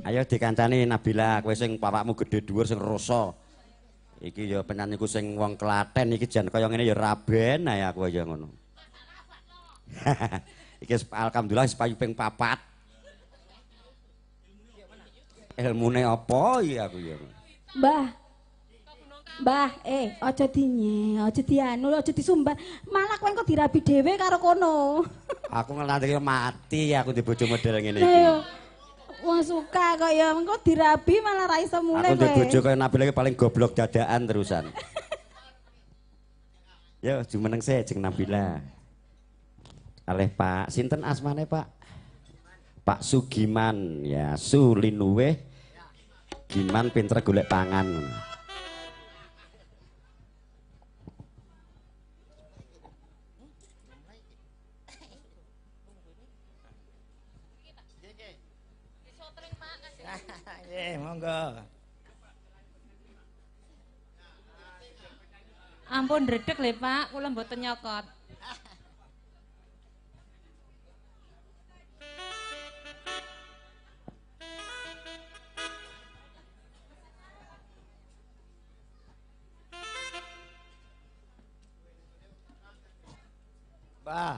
Ayo dikancani Nabila, kowe sing bapakmu gede dhuwur sing rasa. Iki ya penyanyiku sing wong Klaten iki jan kaya ngene ya raben ae aku ya ngono. Iki alhamdulillah wis payu ping 4. Ilmune apa iki aku ya. Mbah. Mbah, aja dinye, aja dianu, aja disumbat. Malah kowe engko dirabi dhewe karo kono. Aku ngelantik mati aku di bojo model ngene iki. Wong suka kok ya engko dirabi malah ra iso mulih kowe. Aku ndek bojo kaya Nabila iki paling goblok dadaan terusan. Yo jumeneng sik jeng Nabila. Kalih Pak, sinten asmane Pak? Pak Sugiman ya, Sulinuweh Giman pinter golek pangan. Monggo. Ampun ndredeg lho Pak, kula mboten nyokot. Bah.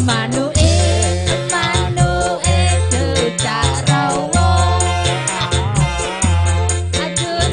Manuke, manuke cucak rawa. Aduh.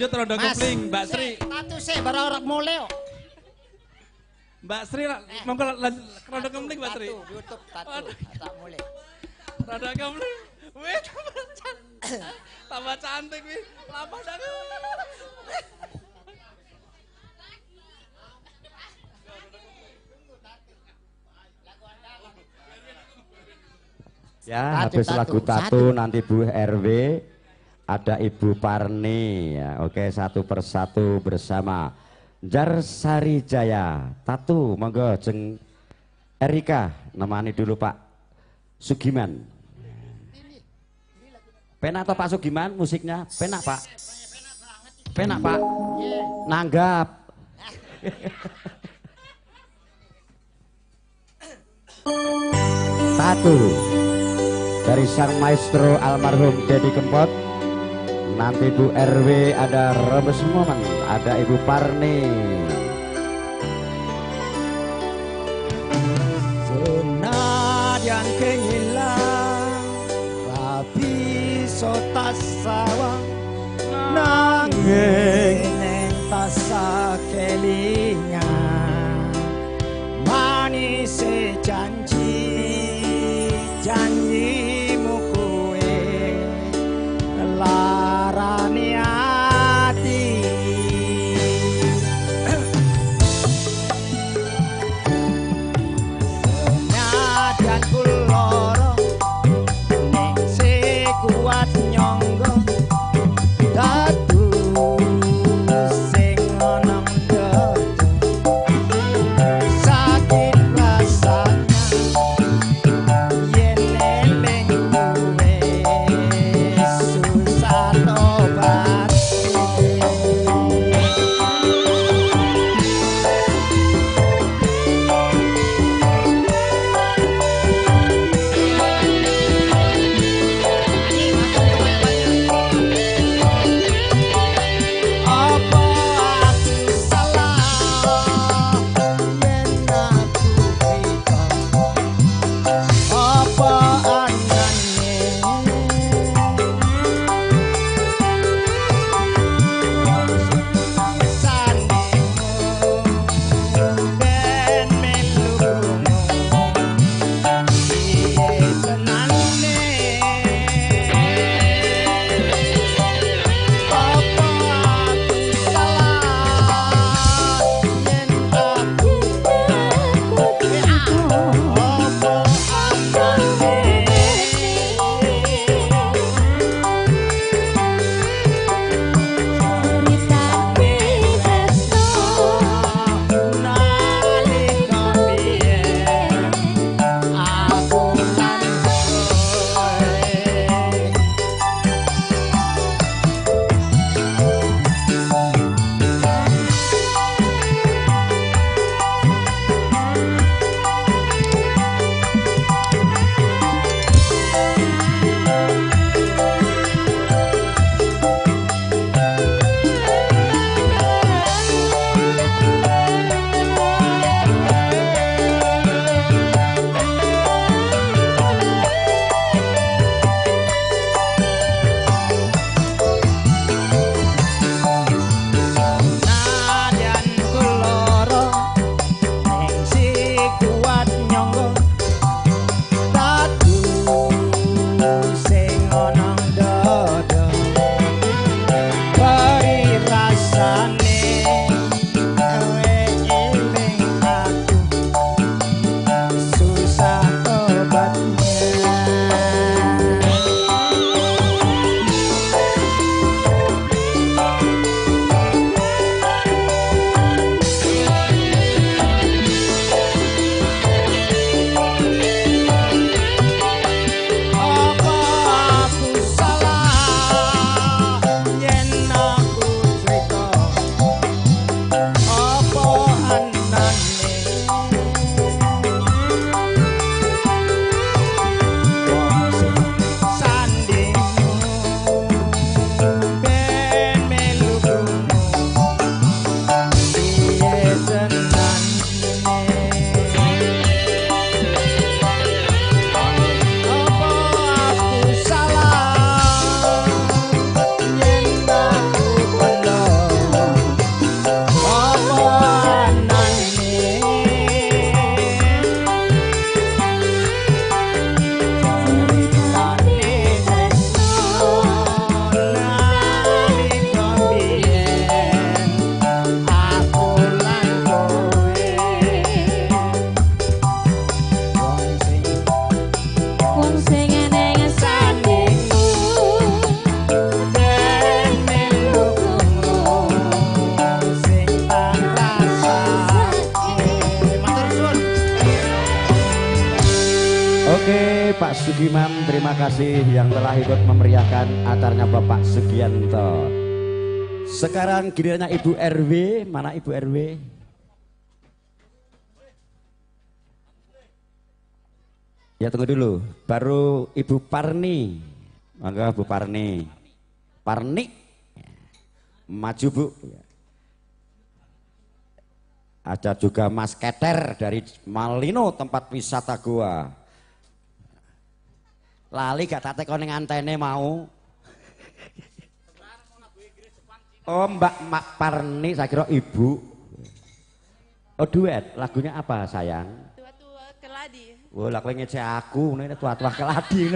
Lanjut rondo kepling Mbak Sri. Tatu sik baru ora mulai kok. Mbak Sri monggo rondo kempling Mbak Sri. Tatu, YouTube tatu, tak mulai. Rondo kempling. Wih, tambah cantik wih. Lama dah. Ya, habis lagu tatu nanti Bu RW ada Ibu Parni ya. Oke, satu persatu bersama Jarsari Jaya. Tatu monggo jeng Erika nemani dulu Pak Sugiman. Penak atau Pak Sugiman musiknya? Penak Pak. Penak Pak. Nanggap. Tatu dari sang maestro almarhum Dedi Kempot. Nanti Bu RW ada Rebes Momen, ada Ibu Parni. Senadyan kengilang rapi sotas sawang nanging neng tasak kelingan manise janji janjimu kowe larani ati. Nadyan kuloro ning se kuat nyangga tatu Oke, Pak Sugiman, terima kasih yang telah ikut memeriahkan acaranya Bapak Sugianto. Sekarang gilirannya Ibu RW, mana Ibu RW? Ya tunggu dulu, baru Ibu Parni. Mangga Bu Parni. Parni. Maju Bu. Ada juga Mas Keter dari Malino tempat wisata gua. Lali gak tak tekon ning antene mau. Oh Mbak Mak Parni, saya kira Ibu. Oh duet, lagunya apa sayang? Tua-tua keladi. Wah, lah kowe ngecek aku, ngene tua-tua keladi.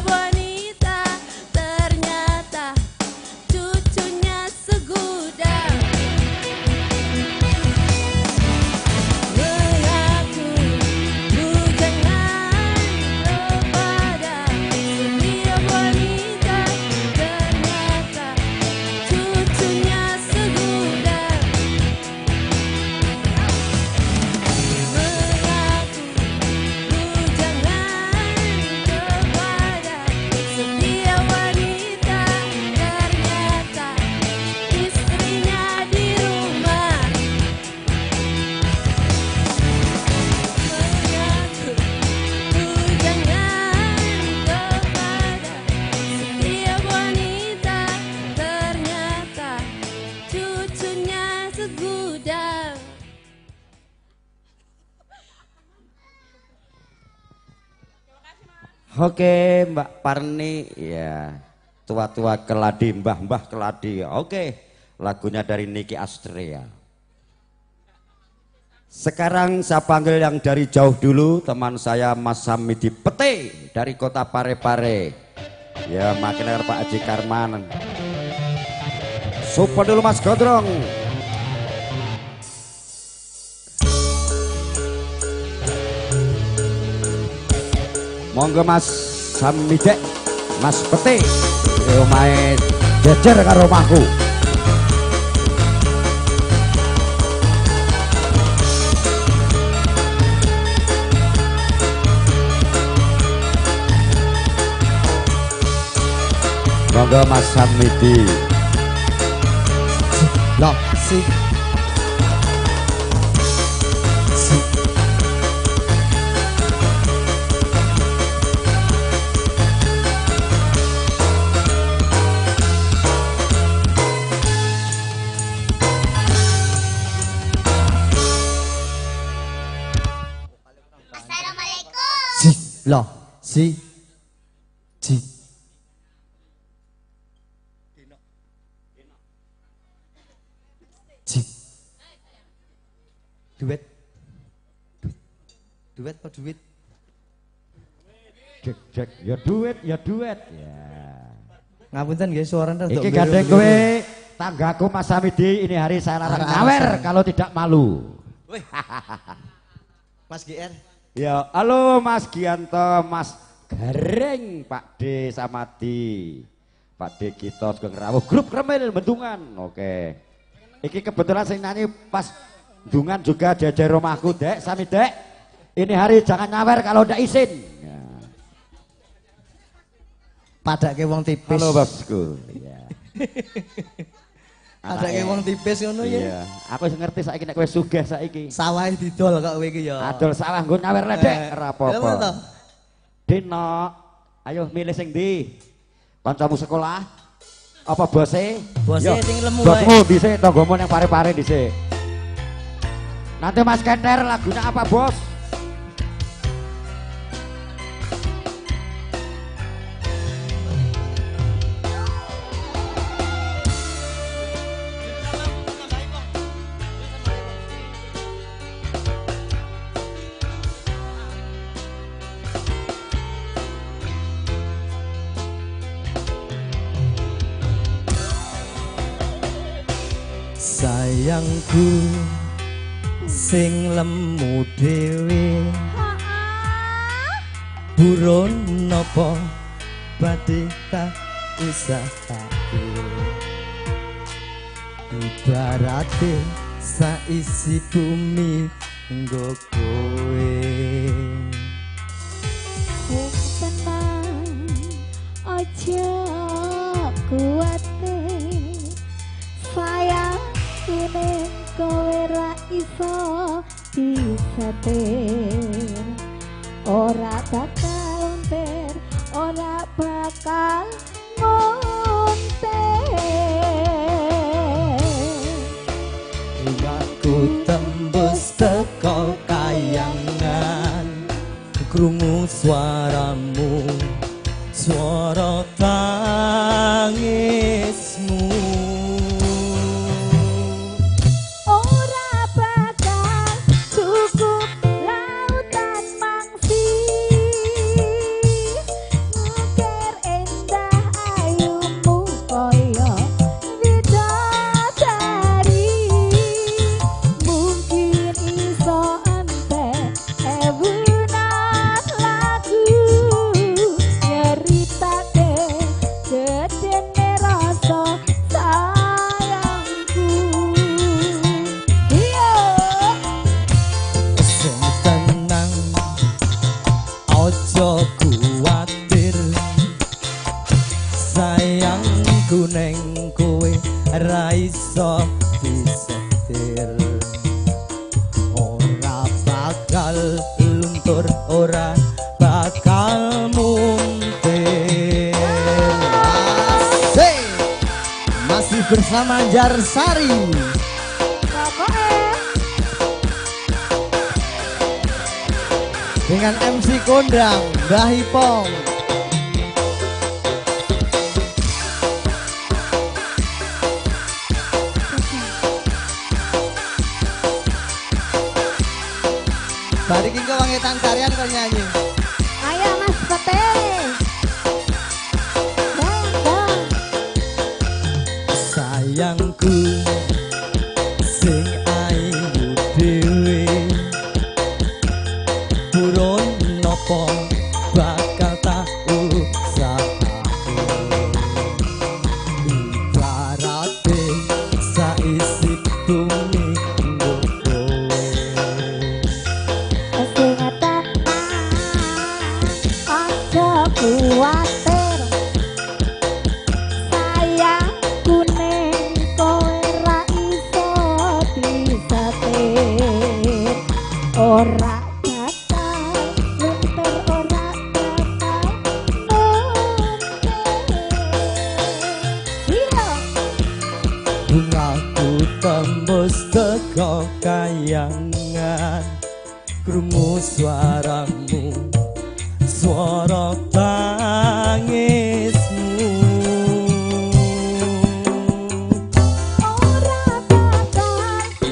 setiap wanita, ternyata cucunya segudang. Mengaku bujangan kepada setiap wanita, ternyata cucunya segudang. Mengaku bujangan kepada setiap wanita, ternyata istrinya di rumah. Mengaku bujangan kepada setiap wanita, ternyata cucunya segudang. Oke, Mbak Parni, ya. Tua-tua keladi, mbah-mbah keladi. Oke, lagunya dari Niki Astria. Sekarang saya panggil yang dari jauh dulu, teman saya Mas Samidi Pete dari kota Parepare. Ya, makin Pak Haji Karman. Support dulu Mas Gondrong. Monggo Mas Samidek, Mas Pete, omahe jejer karo omahku. Monggo Mas Samidi. Loh, si. Si. Si, loh, si, si. Si. Duet. Duet apa duit? Cek cek, ya duet, ya duet. Ya. Ngapunten nggih suarane rada. Iki gandeng kowe tanggaku Mas Samidi, ini hari saya larang nyawer kalau tidak malu. Wih. Mas GR. Ya, halo Mas Gianto, Mas Gareng, Pak D Samadi, Pak D Gito Sugeng Rawuh, grup Kremil Bendungan. Oke. Iki kebetulan sing nyanyi pas Bendungan juga jejer rumahku, Dek, sami Dek. Ini hari jangan nyawer kalau ndak izin. Ya. Padake wong tipis. Halo bosku. Iya. Padake wong tipis ngono ya. Iya, aku wis ngerti saiki nek kowe sugih saiki. Sawahe didol kok kowe iki ya. Adol sawah nggo nyawer le, Dek, ora apa-apa. Dino, ayo milih sing ndi? Kancamu sekolah? Apa bose? Bose sing lemu wae. Bosmu dhisik, tanggomu nang pare-pare dhisik. Nanti Mas Keter lagunya apa, Bos? Sayangku sing lemu dhewe, buron napa badhe tak usahake, ibarate saisi bumi nggo kowe. Wis tenang aja kuwatir, sayang ning kowe ra iso disetir, ora bakal untir, ora bakal muntir. Aku tembus teko kayangan, krungu suaramu, suara tangismu. Ora bakal cukup lautan mangsi, Sayangku neng kowe ra iso disetir. Ora bakal luntur, ora bakal muntir. Asik. Masih bersama Jarsari. Dengan MC kondang Mbah Ipong. Bari iki wong etan sarian kok nyanyi. Ayo Mas Pete. Sayangku sing ayu dhewe, purun nopo bakal tak usahake. Ibarate saisi bumi nggo kowe. Sing tenang aja kuwatir, sayangku ning kowe ra iso disetir. Ora bakal luntur, ora bakal muntir. Iya. Bungaku tembus teko kayangan, krungu suaramu, suara tangismu. Ora bakal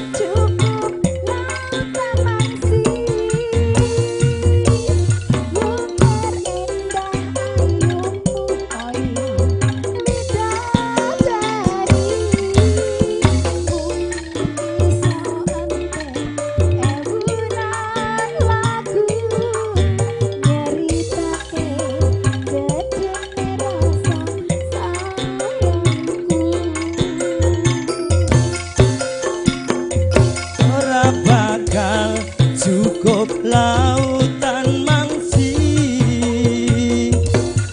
cukup lautan mangsi, ngukir indah ayumu kaya widodari. Iso entek ewunan lagu nyeritake gedene rasa sayangku. Ora bakal cukup lautan mangsi,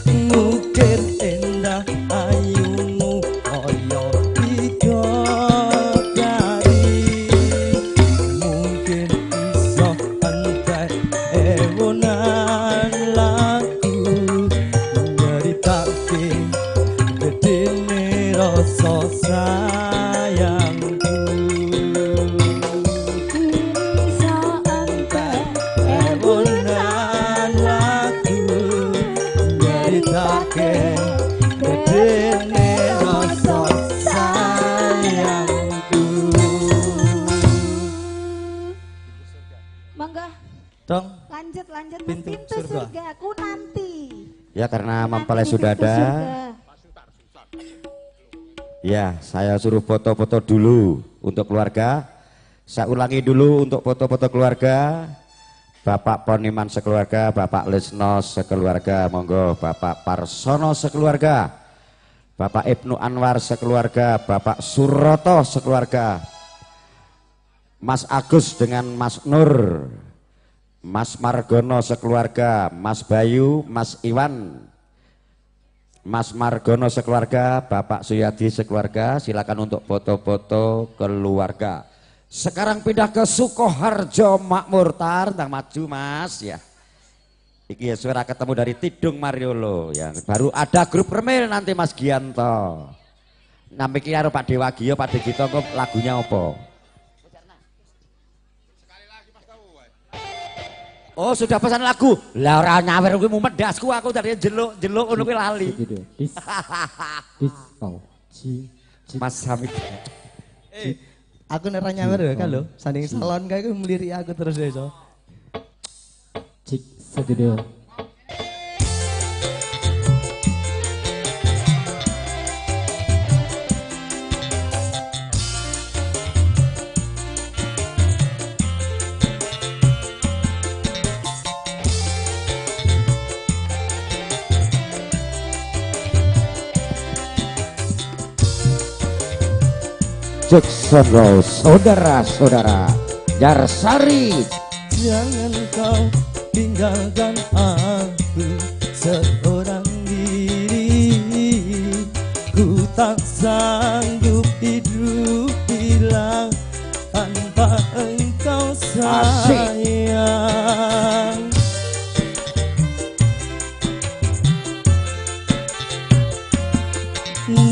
ngukir indah ayumu kaya bidadari. Mungkin iso entek ewunan lagu nyeritake gedene rasa sayangku. Iso entek Ewunan lagu nyeritake gedene rasa sayangku. Monggo Dong, lanjut lanjut Mas. Pintu Pintu surga. surga ku nanti. Ya karena Nanti mempelai di sudah pintu ada. surga. Ya, saya suruh foto-foto dulu untuk keluarga. Saya ulangi dulu untuk foto-foto keluarga. Bapak Poniman sekeluarga, Bapak Lisno sekeluarga, monggo Bapak Parsono sekeluarga, Bapak Ibnu Anwar sekeluarga, Bapak Suroto sekeluarga, Mas Agus dengan Mas Nur, Mas Margono sekeluarga, Mas Bayu, Mas Iwan, Mas Margono sekeluarga, Bapak Suyadi sekeluarga, silakan untuk foto-foto keluarga. Sekarang pindah ke Sukoharjo Makmur. Tar, tentang maju Mas ya. Iki ya suara ketemu dari Tidung Mariolo ya. Baru ada grup remil nanti Mas Gianto. Nampi ki karo Pak Dewa Gio, Pak Degito kok lagunya apa? Oh, sudah pesan lagu. Lah ora nyawer kuwi mumet dasku aku tadi jeluk-jeluk ngono kuwi lali. Dis dis O G G. Mas Hamid. Aku nek ra nyawer ya kan lho, sanding salon kae ku mliriki aku terus ya iso. Cik sedudo. Jackson Rose, saudara-saudara Jarsari. Jangan kau tinggalkan aku seorang diri. tak sanggup hidup bila tanpa engkau sayang.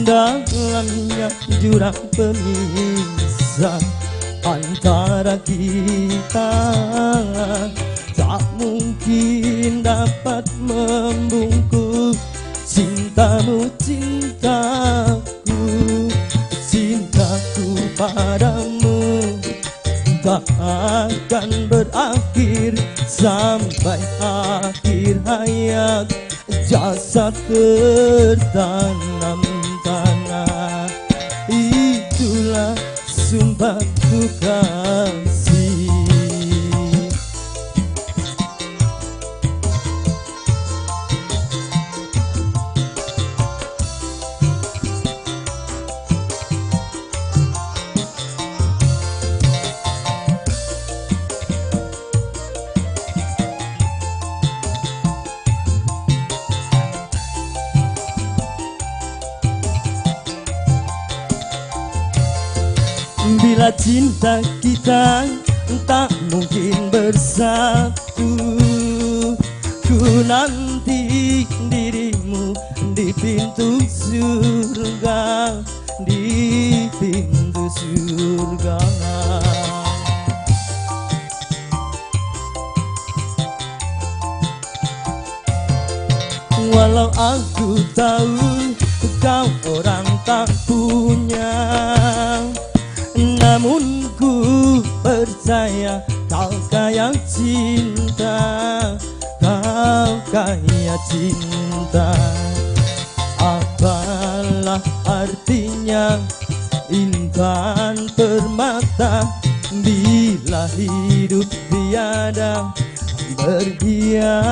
Dalamnya jurang pemisah antara kita, tak mungkin dapat membungkus cintamu, cintaku. Cintaku padamu tak akan berakhir sampai akhir hayat. Jasad tertanam tanah, itulah sumpahku kasih. Bila cinta kita tak mungkin bersatu, ku nanti dirimu di pintu surga, di pintu surga. Walau aku tahu kau orang tak punya, namun ku percaya kau kaya cinta, kau kaya cinta. Apalah artinya intan permata bila hidup tiada berhiaskan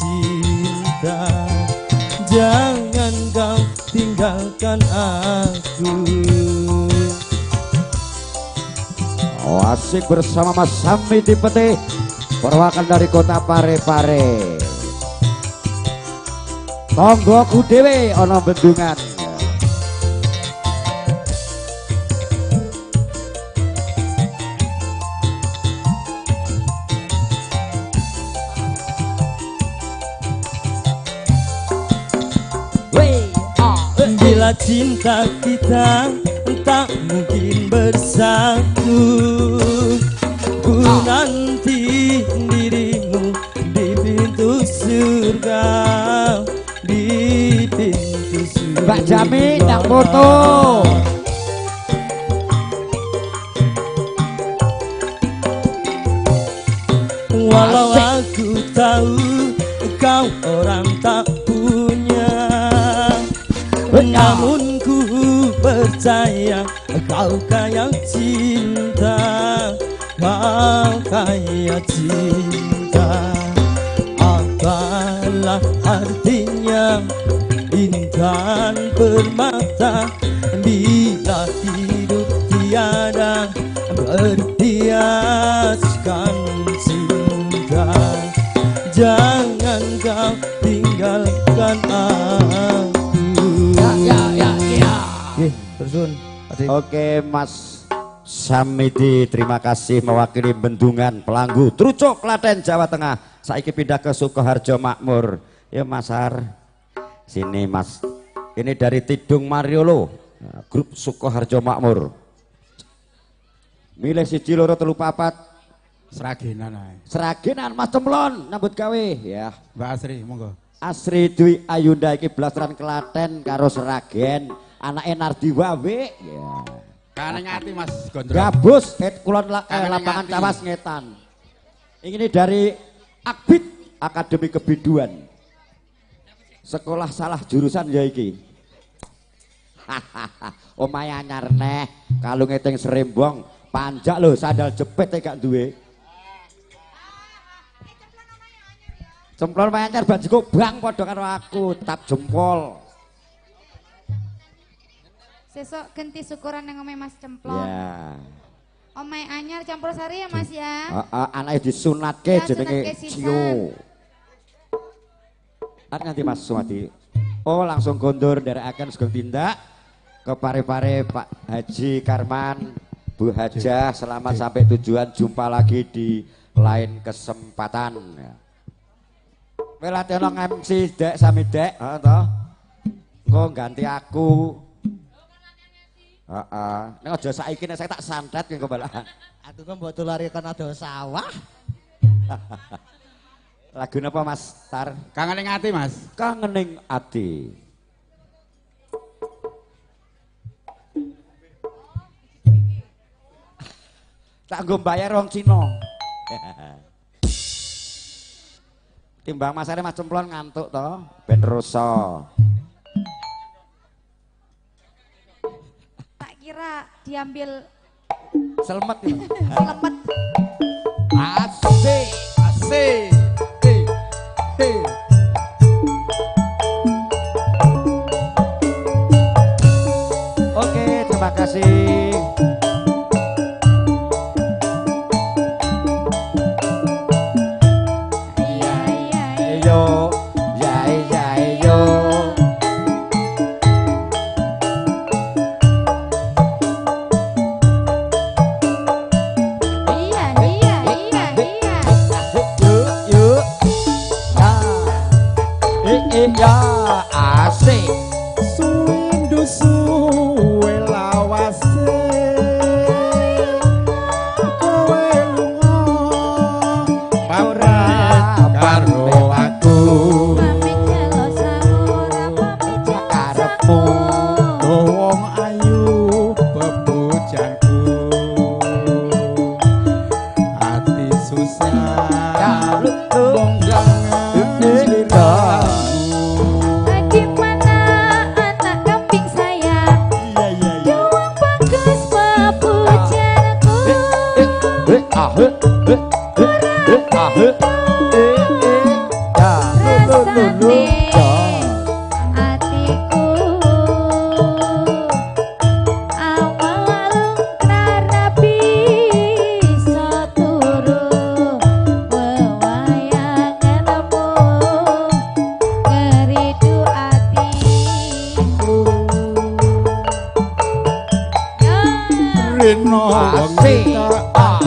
cinta. Jangan kau tinggalkan aku. Oh, asik bersama Mas Sami Tipete, perwakilan dari kota Parepare. Tonggoku dhewe ana bendungan. Bila cinta kita tak mungkin bersatu, ku nanti dirimu di pintu surga, di pintu surga. Mbak Jami tak foto. Walau aku tahu kau orang tak punya, namun ku percaya kau kaya cinta, kau kaya cinta. Apalah artinya intan permata bila hidup tiada berhiaskan cinta. Jangan kau tinggalkan aku. Oke Mas Samidi, terima kasih mewakili Bendungan Pelanggu, Trucuk, Klaten, Jawa Tengah. Saiki pindah ke Sukoharjo Makmur. Ya Mas Har, sini Mas. Ini dari Tidung Mariolo, grup Sukoharjo Makmur. Milih 1, 2, 3, 4. Sragenan ae. Sragenan Mas Cemplon nyambut gawe ya. Mbak Asri, monggo. Asri Dwi Ayunda iki blasteran Klaten karo Sragen. Anake Nardi Wawe ya. Kaneng ati Mas Gondrong. Gabus het kulon lapangan Cawas ngetan. Ini dari Akbit Akademi Kebiduan. Sekolah salah jurusan ya iki. Hahaha, omahe anyar neh, kalunge teng Serembong, panjak lho sandal jepit gak duwe. Cemplon omahe anyar bajiku bang padha karo aku, tap jempol. Sesok ganti syukuran yang omahe Mas Cemplon. Ya. Omahe anyar campur sari ya Mas ya. Heeh, anake disunatke jenenge Cio. Arep nanti Mas Sumadi. Oh, langsung kondur nderekaken sugeng tindak ke pare-pare Pak Haji Karman, Bu Hajah, selamat sampai tujuan, jumpa lagi di lain kesempatan. Kowe latihan MC dek sami dek, heeh to. Engko ganti aku. Heeh. Nek aja saiki nek saya tak santet engko balak. Aku kok mbok tulari kono ado sawah. Lagu napa Mas Tar? Kangening ati Mas. Kangening ati. Tak nggo bayar wong Cina. Timbang masane Mas Cemplon ngantuk to, ben rusa. Tak kira diambil selmet ya. Selemet. Asik, asik. T, T. Oke, terima kasih. Yo, ya ya yo. Iya iya iya iya. Yuk yuk. Ya. Ya asik. Suwindu suwe lawase. Kowe lunga ora karo aku. Pamit jalo ora pamit karepmu. Wong ayu bebujanku. Ati susah wong Lagi mana anak kambing saya? Doang bagus bebujanku. Rasane atiku awal lara bisa turu wewayanganmu ngeridu atiku. Rino wengi tak ati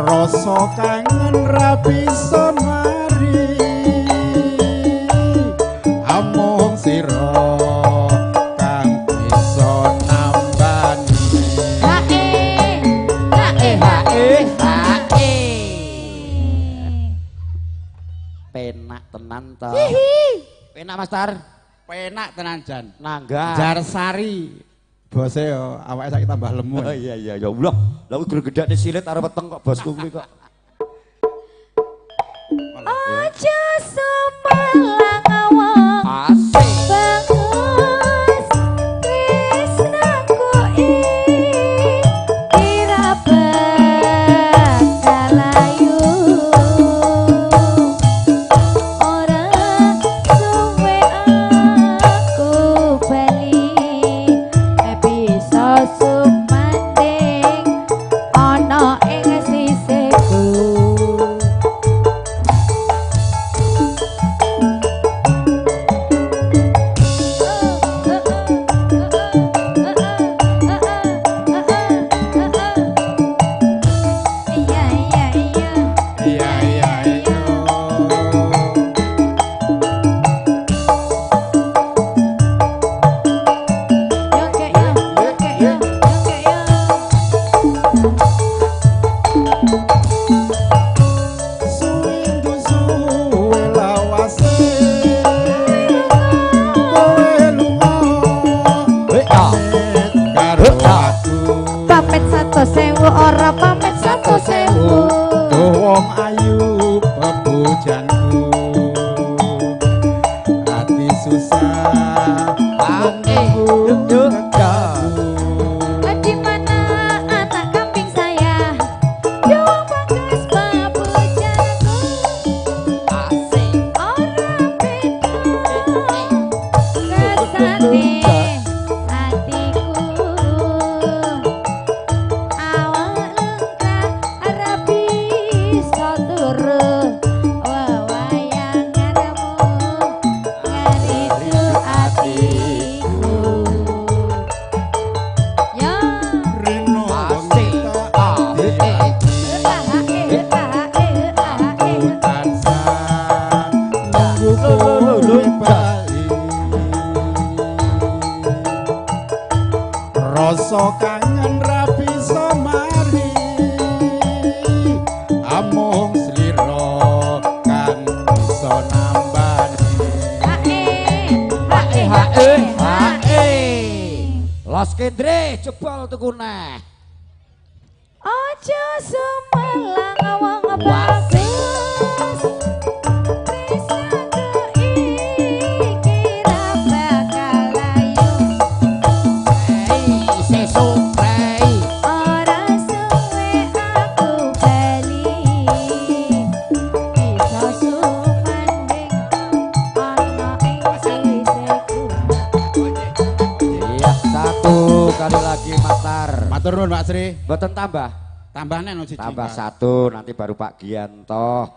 rasa kangen ra bisa mari amung sira kang bisa nambani. Hae hae hae hae. Penak tenan to. Penak Mas Tar. Penak tenan jan. Nangga. Jarsari. Bose yo awake saiki tambah lemu. Oh iya iya ya Allah. Lah kuwi gregedane silit karo weteng kok bosku kuwi kok. Aja sumelang awak. Asik. Bagus tresnaku iki ra bakal layu. Ora suwe aku bali bisa sumanding ana ing sisihku. Rasa kangen ra bisa mari, amung slira kang bisa nambani. Hae hae hae. Los Kendre jebol tuku neh. Aja sumelang wong bagus. Tresnaku iki ra bakal layu. Sesuk prei. Ora suwe aku bali. Iso sumanding ana ing sisihku. Iya, satu kali lagi Mas Tar. Matur nuwun Pak Sri. Mboten tambah. Tambah nek siji. Tambah satu nanti baru Pak Gianto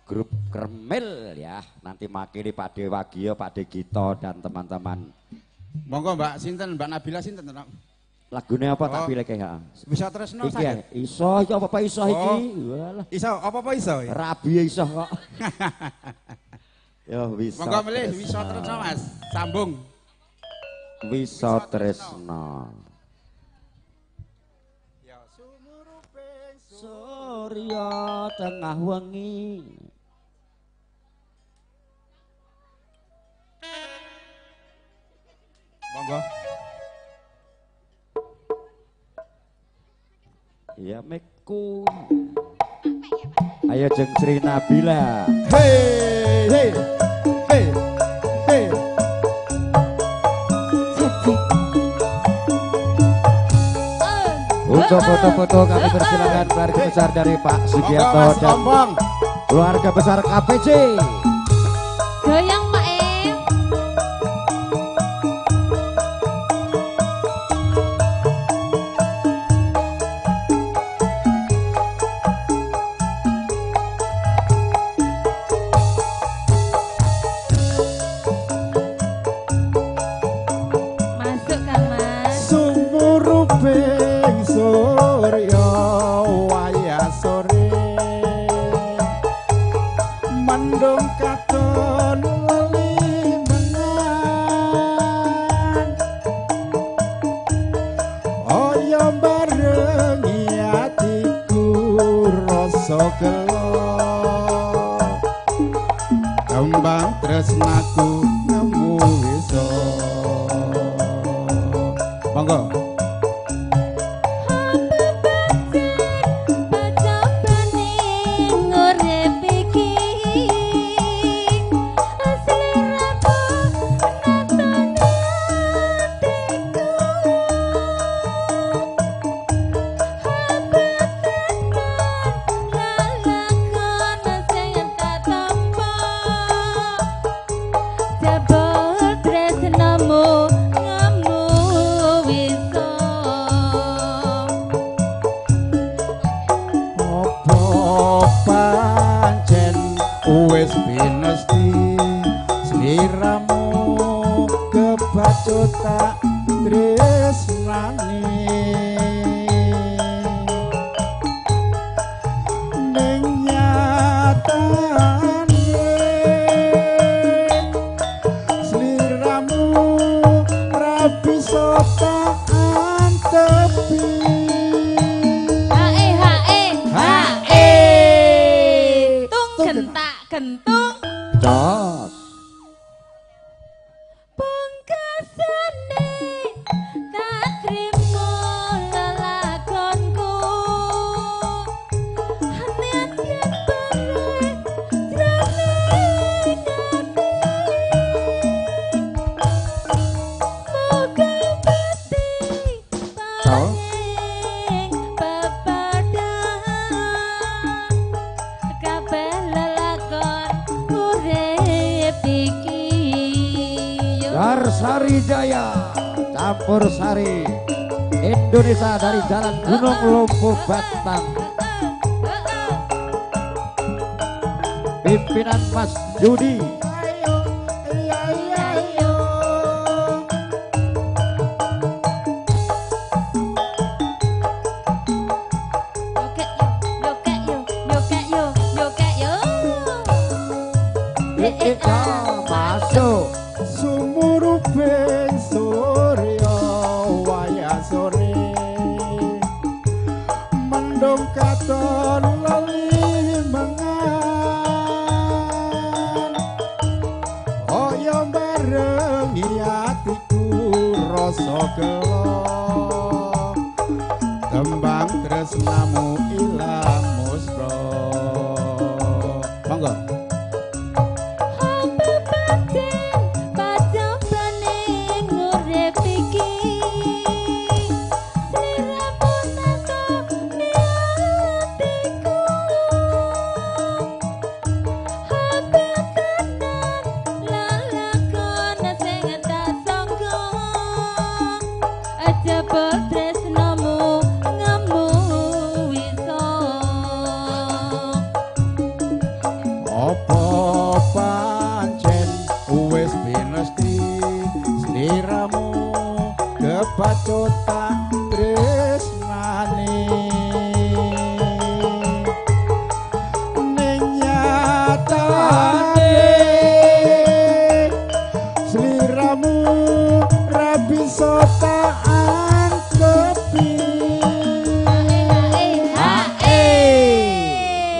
grup Kremil ya. Nanti makili Pak Dewagio, Pak Degito dan teman-teman. Monggo Mbak sinten, Mbak Nabila sinten to? Lagune apa tak Oh. pilih kayak? Bisa tresno Iki ya, saged. iso iki apa-apa iso iki. Walah. Iso, apa-apa iso ya? Rabi iso kok. Yo bisa. Monggo milih Wisa Tresno Mas. Sambung. Wisa Tresno. Surya tengah wengi. Monggo. Ya meku. Ayo jeng Sri Nabila. Hey hey hey hey. Untuk foto-foto kami persilakan keluarga besar dari Pak Sugianto dan keluarga besar KPC. Goyang Pak E. Masuk Kang Mas. Sumuruping surya wayah sore, mendung katon lelimengan. Oyo barengi atiku rasa gelo, kembang tresnaku nemu wisa. Monggo. Wis pinesti sliramu kebacut tak tresnani, ning nyatane sliramu ra bisa tak antepi. Hae hae hae. Tung gentak gentung. Jos. Pungkasane tak trimo lelakonku. Niat yen bare jroning ati. Muga pati paring pepadang kabeh lelakon urip iki. Darsari Jaya, Campur Sari Indonesia dari Jalan Gunung Lumpuh Batang. Pimpinan Mas Yudi. Yo yo yo yo yo yo. Masuk. Sumuruping surya wayah sore, gelo tembang tresnamu ilang musra. Monggo. Kebacut tak tresnani ning nyatane sliramu ra bisa tak angkepi.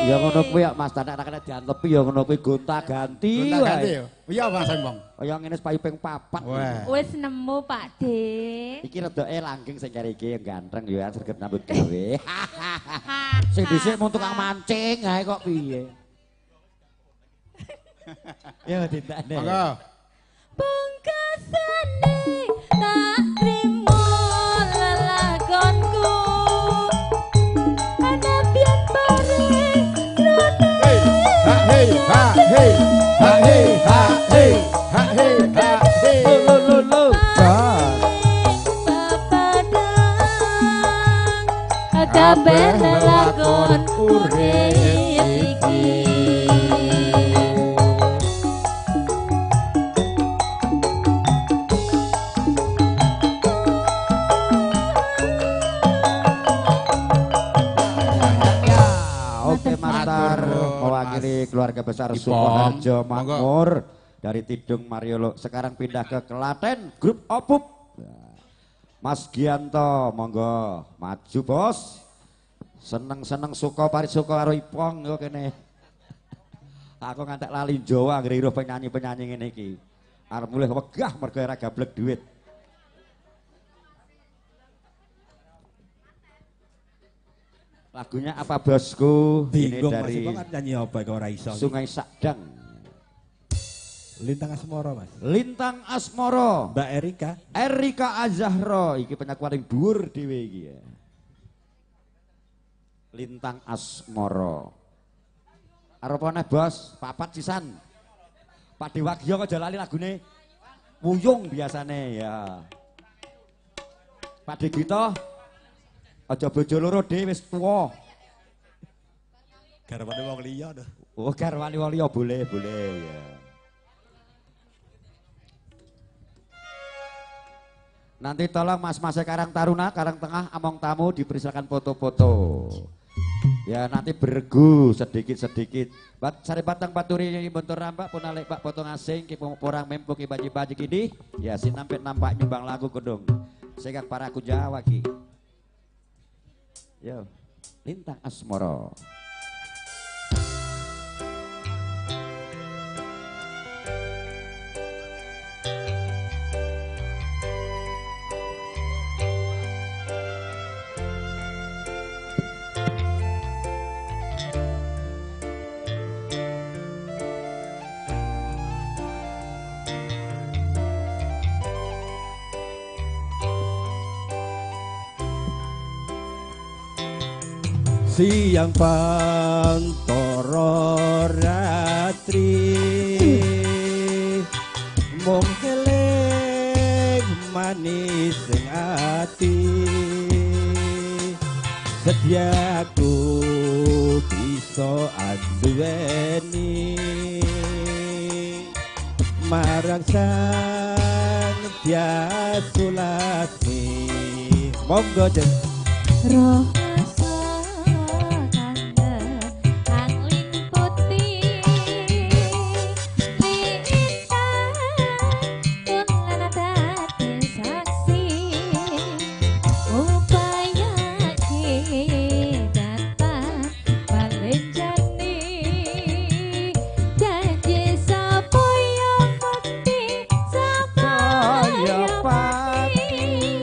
Ya ngono kuwi ya Mas, nek kena diantepi ya ngono kuwi gonta-ganti. Gonta-ganti ya. Iya Mas Embong. Kaya ngene wis payu ping 4. Wis nemu Pak De. Iki redoke langgeng sing kari iki ganteng ya sregep nyambut gawe. Sing dhisik mung tukang mancing ae kok piye. Ya ditane. Monggo. Pungkasane tak trimo lelakonku. Ana biyen bareng ha hey ha hey ha hey ha hey ha hey ha hey lo lo lo. Kabeh lelakon urip iki. Oke Mas Tar mewakili keluarga besar Sukoharjo Makmur dari Tidung Mariolo sekarang pindah ke Klaten grup Opup. Mas Gianto monggo maju bos. Seneng-seneng suka parisuka karo Ipong yo kene. Aku ngantek lali Jawa anggere iruh penyanyi-penyanyi ngene iki. Arep mulih wegah mergo ora gablek duit. Lagunya apa bosku? Ini dari Mas, nyanyi apa kok ora iso. Sungai Sadang. Lintang Asmoro Mas. Lintang Asmoro. Mbak Erika. Erika Azahro iki penyaku paling dhuwur dhewe iki ya. Lintang Asmoro. Arep neh bos, papat sisan. Pak Dewagio kok aja lali lagune. Wuyung biasane ya. Pak Degito aja bojo loro dhewe wis tuwa. Garwane wong liya to. Oh, garwane wong liya boleh, boleh ya. Nanti tolong mas-mas Karang Taruna, Karang Tengah, Among Tamu dipersilakan foto-foto. Ya nanti bergu sedikit-sedikit. Bat sari batang baturi bentur rambak punalik bak potong asing ki porang mempo ki baji-baji kini. Ya sinampe nampak nyumbang lagu kedung. Sehingga para aku Jawa ki. Yo, Lintang Asmoro. Siang pantoro ratri mung eling manis ing ati sediaku bisa anduweni marang sang Diasulasmi. Monggo jeng roh. Pati.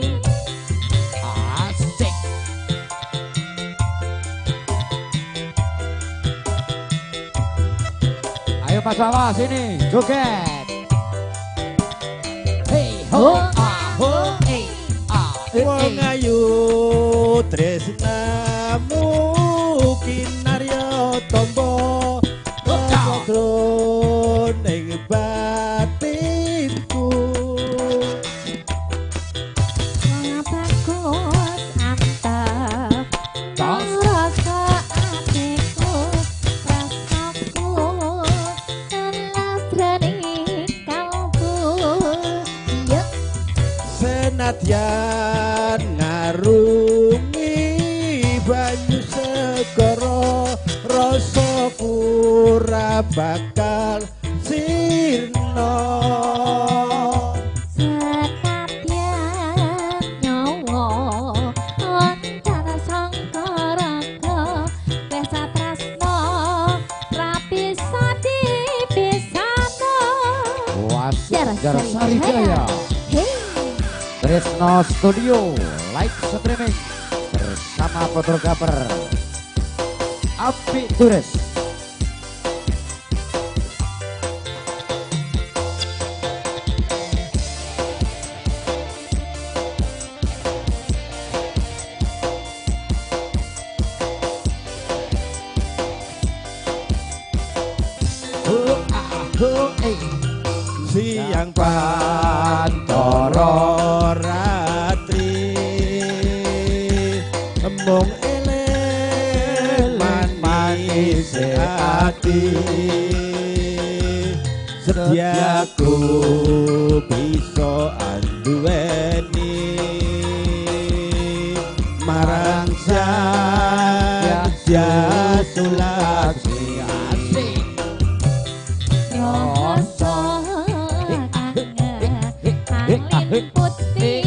Mas Wawa sini, joget. Hey ho ah ho eh ah. Wong ayu tresnamu kinarya tombo ning batinku. Wong bagus antep rasa atiku rasaku telas kalbu. Iya senadyan ngarungi banyu segara rasaku ora bakal sirna. Senadyan nyawa loncat sangka raga wis tresna ra bisa dipisahno. Jarsari Jaya Tresno Studio live streaming bersama fotografer Api Tures. Siang pantoro ratri mung eling manis ati setiaku bisa anduweni marang sang Sulasi asik. Rasa kangen putih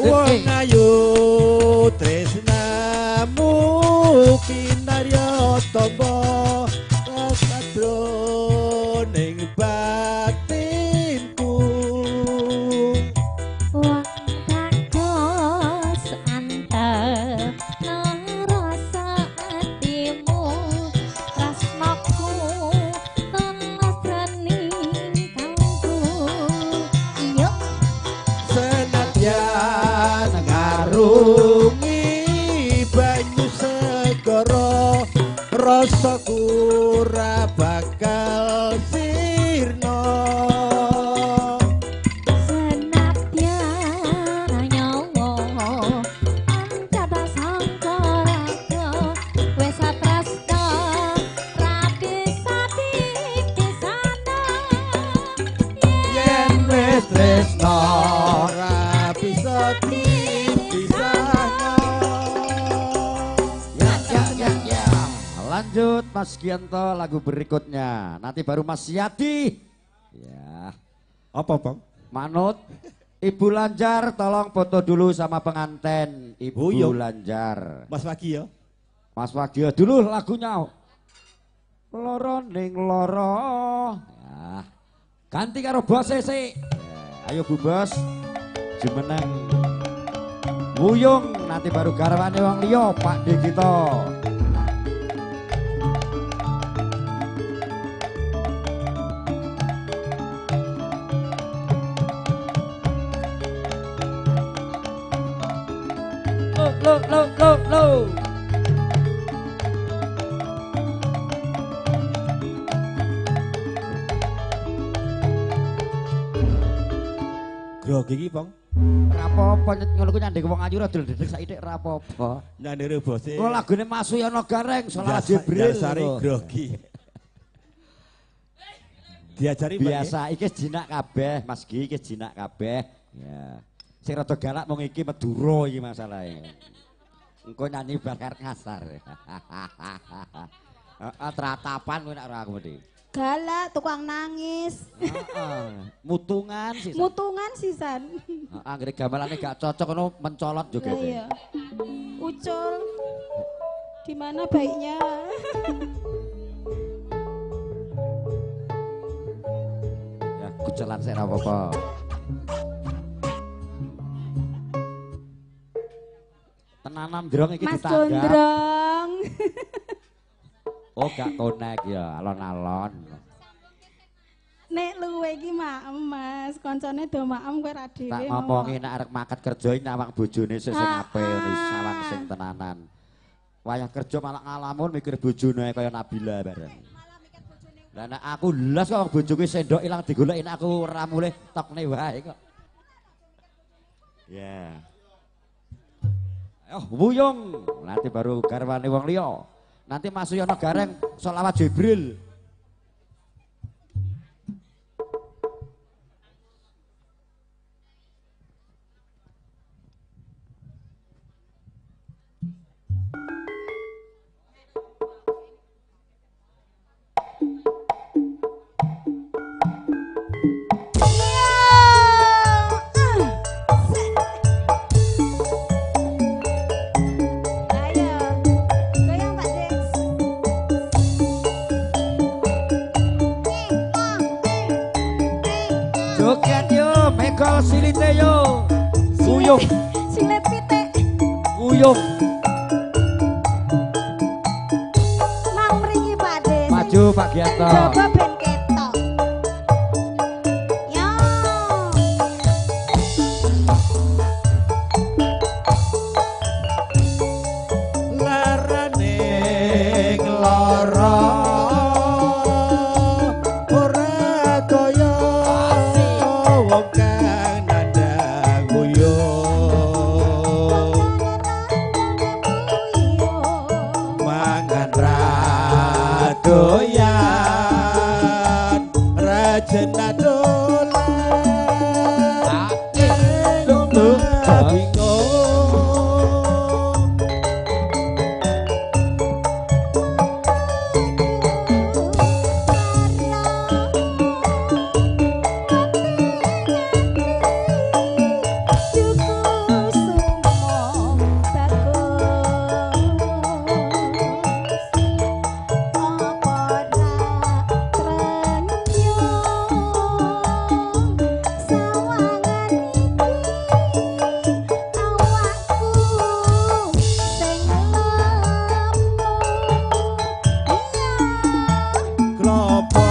Wong ayu tresnamu kinarya tombo sadroning batinku. Wong bagus antep rasa atimu tresnaku telas jroning kalbu. Iya senadyan ngarungi banyu segara rasaku ora bakal sirna. Senadyan nyawa ancat sangka raga wis tresna ra bisa dipisahno. Yen wis tresna ora bisa dipisahno. Ya ya ya ya. Lanjut Mas Gianto lagu berikutnya. Nanti baru Mas Yadi. Ya. Apa, Bang? Manut. Ibu Lanjar tolong foto dulu sama pengantin. Ibu Lanjar. Mas Wagio. Mas Wagio dulu lagunya. Loro ning loro. Ya. Ganti karo bose sik. Ya, ayo Bu Bos. Jumeneng. Wuyung nanti baru garwane wong liya Pak D kita. Lo lo lo lo. Grogi iki, Bang. Ora apa-apa ngono ku nyanding wong ayu rada dedeg saithik ora apa-apa. Nyandere bose. Kok lagune Mas Suyono Gareng Salah Jibril. Jasari grogi. Diajari biasa iki jinak kabeh, Mas Gi iki jinak kabeh. Ya. Sing rada galak mung iki Madura iki masalahe. Engko nyanyi bakar ngasar. Heeh, tratapan kowe nek ora aku mesti. Galak, tukang nangis. Heeh, mutungan sisan. Mutungan sisan. Heeh, anggere gamelane gak cocok ngono mencolot jogete. Iya. Ucul. Di mana baiknya? Ya, kucelan sik ora apa-apa. Tenanan drong iki Mas ditanggap. Gondrong. Oh, gak konek ya, alon-alon. Nek luwe iki maem, Mas. Koncone do maem kowe ra dhewe. Tak ngomongi nek arep mangkat kerja iki nyawang bojone sik sing apik ngono, sawang sing tenanan. Wayah kerja malah ngalamun mikir bojone kaya Nabila bareng. Lah nek aku las kok bojoku sendok ilang digoleki nek aku ora mulih tokne wae kok. Ya. Oh, wuyung, nanti baru garwane wong liya. Nanti Mas Suyono Gareng sholawat Jibril. Ayo. Goyang Pak Dex. Joget yo, megol silite yo. Wuyung, Silet pitik. wuyung. Mang mriki Pak Dex. Maju Pak Gianto. Coba ben ketok. Yo. Larane lara ora kaya wong kang nandhang uyuh mangan ra doyan rajen dolan bingung. Klopo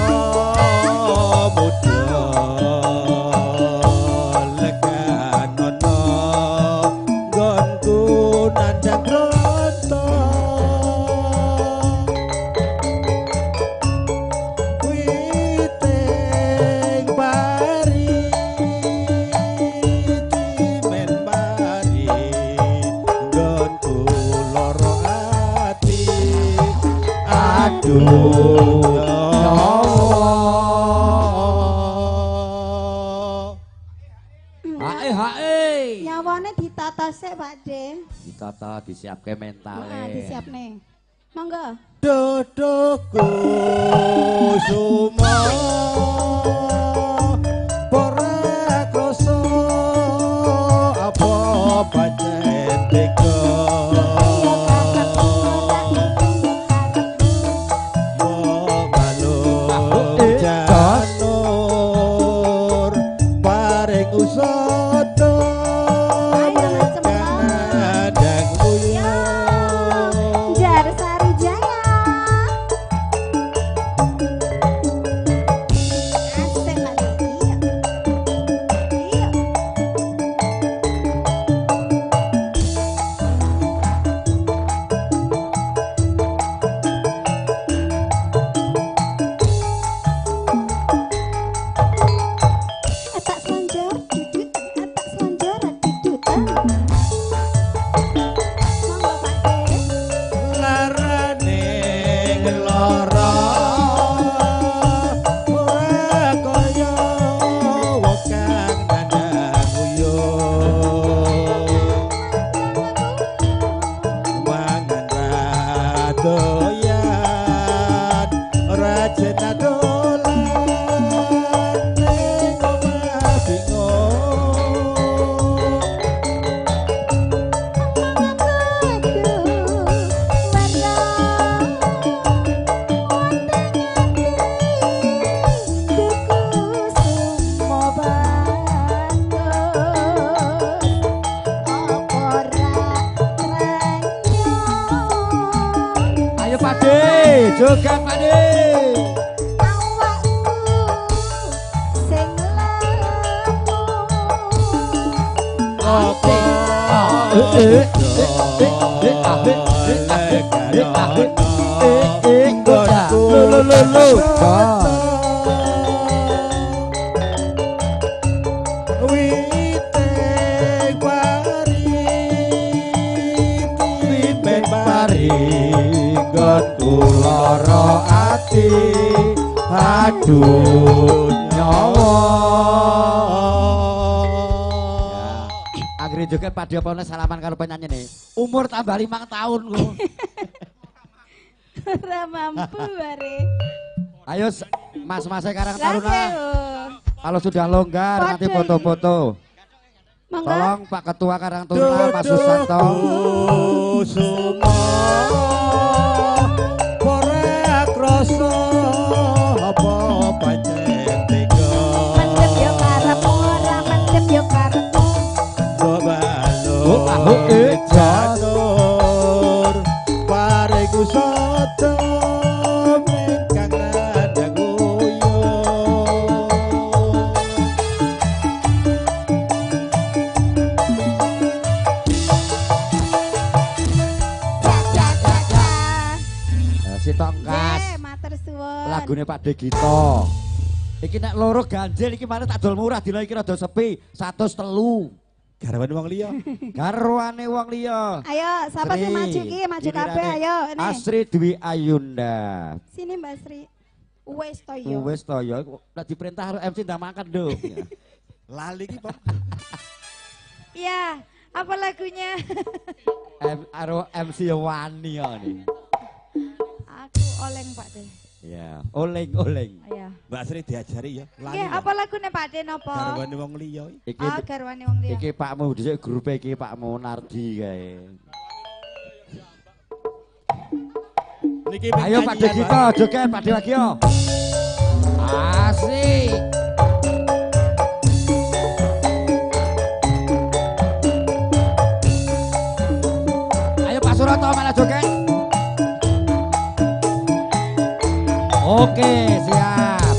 muda legan ana nggonku nandhang ronto witing pari cimen pari nggonku lara ati aduh. Hae hae. Nyawane ditata sik Pak De. Ditata disiapke mentale. Nah, disiapne. Monggo. Dodoku sumo ora krasa apa pancen tega balung janur paring usada kadang uyuh. Jar Sari Jaya. Joget Pak De. Awakku sing lemu. Apa Lo lo lo. Wite pari wite pari nggonku lara ati aduh nyawa. Akhirnya joget Pak De apa salaman karo penyanyi nih. Umur tambah 5 tahun kok. Ora mampu bare. Ayo mas-mas Karang Taruna. Kalau sudah longgar nanti foto-foto. Tolong Pak Ketua Karang Taruna Mas Susanto. Ora krasa apa pancen tega. Mendem yo karepmu ora mendem yo karepmu. Janur paring usada ingkang radang guyu. Sitok engkas. Matur suwun. Lagune Pak De Gito. Iki nek loro ganjil iki mane tak dol murah dina iki rada sepi 103. Garwane wong liya. Garwane wong liya. Ayo, sapa sing maju iki? Maju kabeh ayo. Nih. Asri Dwi Ayunda. Sini Mbak Sri. Wis to yo. Wis to yo. Nek diperintah karo MC ndang mangkat, Nduk. Lali iki, Pak. Iya, apa lagunya? Karo MC wani yo nih. Aku oleng, Pak De. Ya, oleng-oleng. Iya. Mbak Sri diajari ya. Nggih, apa lagune Pak De napa? Garwane wong liya. Iki oh, garwane wong liya. Iki Pakmu dhisik grupe iki Pakmu Nardi kae. Niki ayo Pak De Gito, joget Pak De Wagio. Asik. Ayo Pak Suroto malah joget. Oke, siap.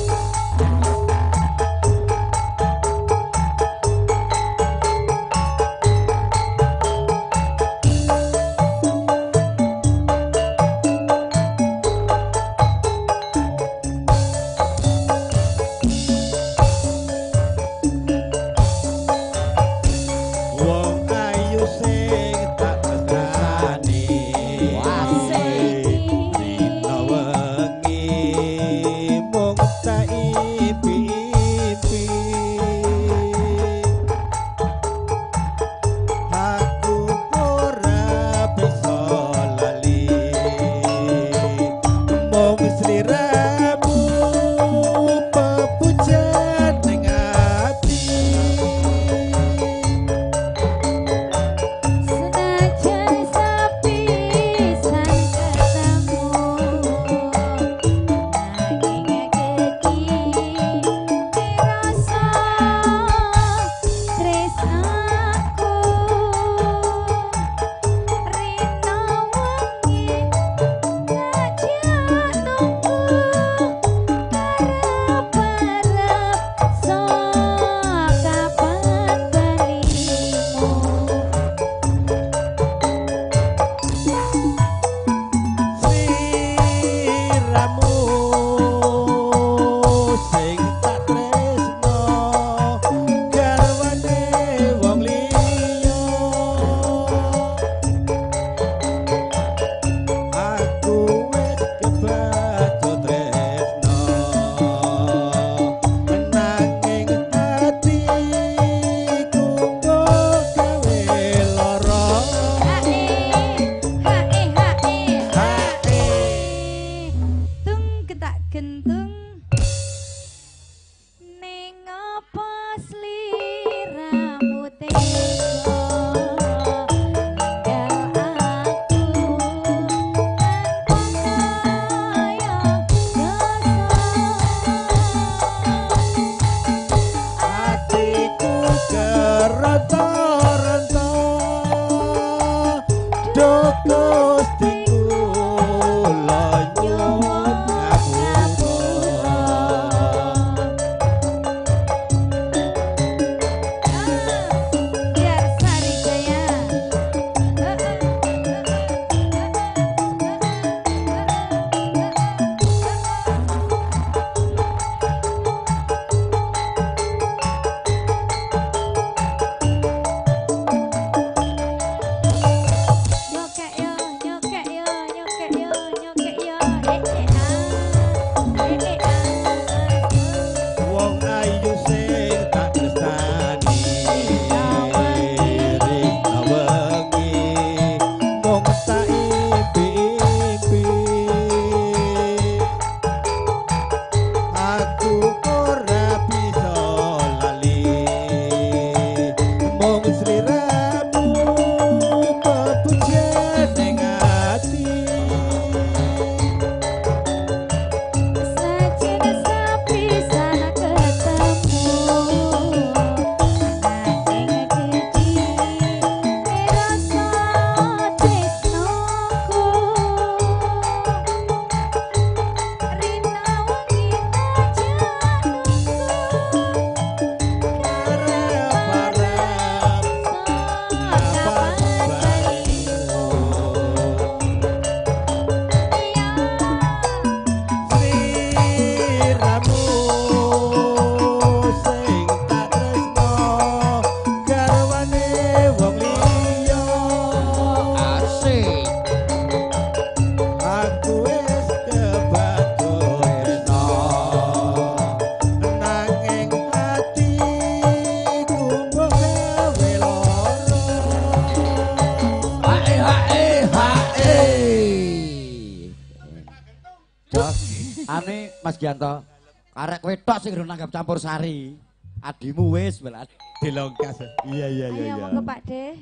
Mas Gianto. Arek kowe tok sing durung nanggap campur sari. Adimu wis welas dilongkas. Iya iya iya. Ayo monggo Pak De,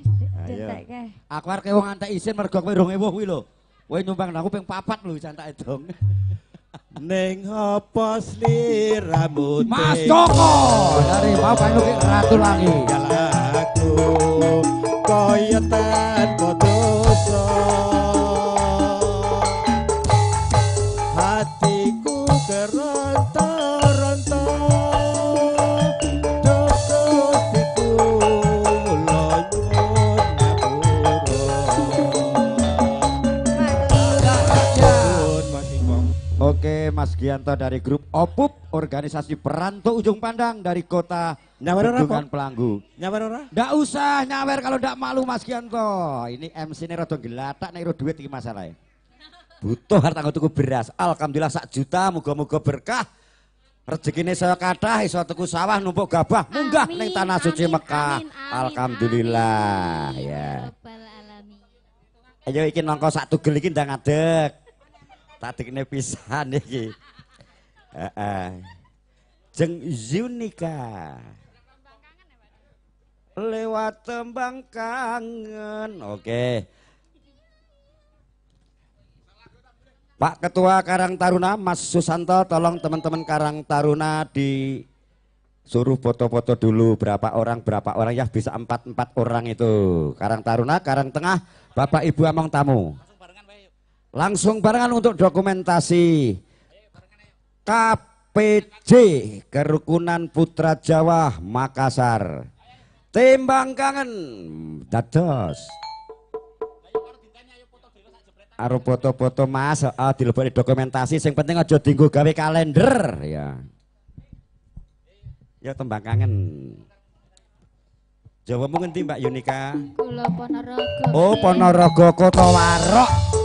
dientekke. Aku arek wong antek isin mergo kowe 2000 kuwi lho. Kowe nyumbang aku ping 4 lho jan tak edong. Ning apa sliramu Mas Joko dari Bapak Ibu Ratu Langi. Aku kaya tanpa dosa. Hatiku keronta-ronta. Duh Gusti kula nyuwun ngapura. Mas Ipong. Oke, Mas Gianto dari grup OPUP, Organisasi Perantau Ujung Pandang dari kota Nyawer ora, Bendungan Pelanggu. Nyawer ora? Nggak usah nyawer kalau ndak malu Mas Gianto. Ini MC ini rada gelatak nek iro duit iki masalahnya. Butuh harta nggo tuku beras. Alhamdulillah sak juta, muga-muga berkah. Rezekine saya kathah iso tuku sawah numpuk gabah munggah ning tanah suci Mekah. Amin, amin, Alhamdulillah amin. Ya. Rabbal alamin. Ayo iki nangka sak tugel iki ndang ngadeg. Tak dekne pisan iki. Heeh. Jeng Yunika. Lewat tembang kangen. Oke. Pak Ketua Karang Taruna Mas Susanto, tolong teman-teman Karang Taruna disuruh foto-foto dulu berapa orang ya, bisa 4-4 orang itu. Karang Taruna, Karang Tengah, Bapak Ibu among tamu. Langsung barengan untuk dokumentasi KPJ Kerukunan Putra Jawa Makassar. Tembang kangen dados. Arep foto-foto Mas, heeh dilebokne dokumentasi sing penting aja dienggo gawe kalender ya. Ya tembang kangen. Jawamu ngendi Mbak Yunika? Kula Ponorogo. Oh, Ponorogo Kota Warok.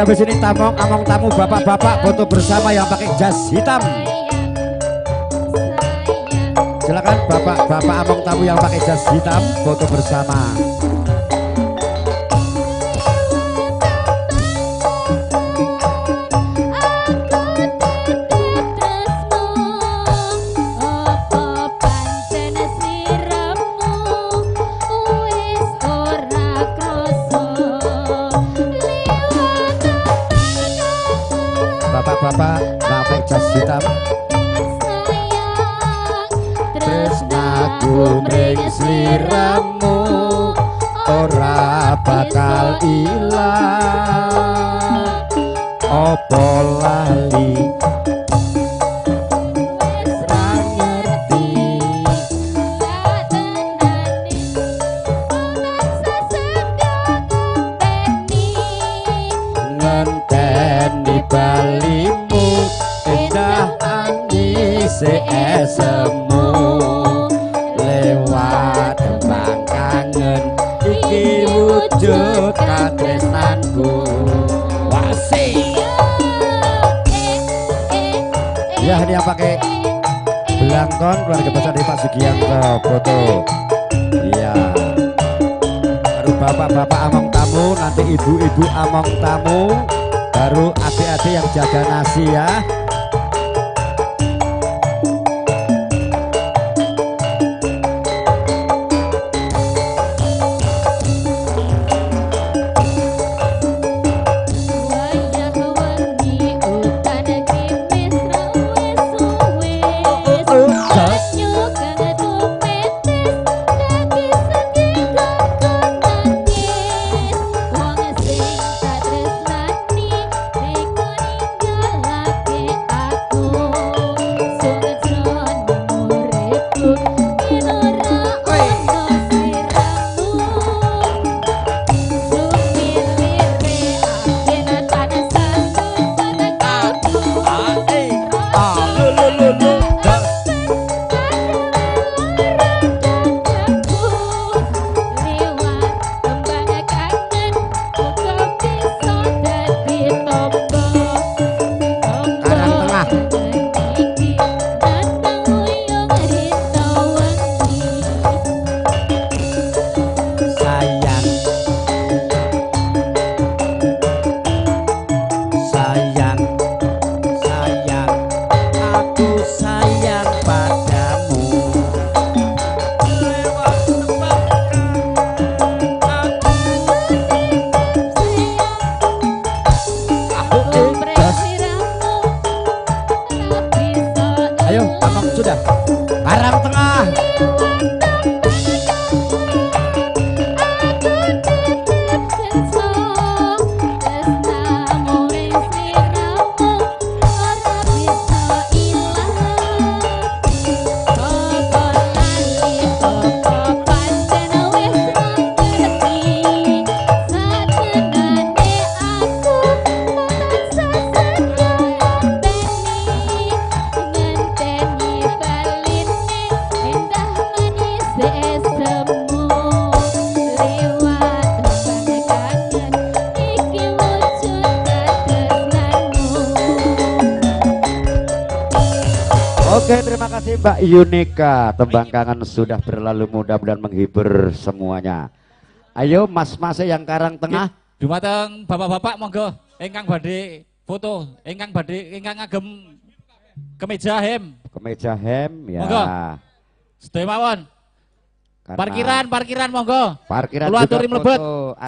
Habis ini tamong among tamu bapak-bapak foto bersama yang pakai jas hitam. Silakan bapak-bapak among tamu yang pakai jas hitam foto bersama. Bapak-bapak pakai jas hitam. Tresnaku mring sliramu ora bakal ilang. Apa lali ora ngerti ngenteni balimu endah anise esemu. yang pakai belangkon, keluarga besar dari Pak Sugianto foto. Iya. Baru bapak-bapak among tamu, nanti ibu-ibu among tamu, baru adik-adik yang jaga nasi ya. Oke, terima kasih Mbak Yunika. Tembang kangen sudah berlalu, mudah-mudahan menghibur semuanya. Ayo mas-mas yang Karang Tengah. Dumateng bapak-bapak monggo ingkang badhe foto, ingkang badhe ingkang ngagem kemeja hem. Kemeja hem ya. Monggo. Sedaya mawon. Parkiran, parkiran monggo. Parkiran kula juga aturi mlebet.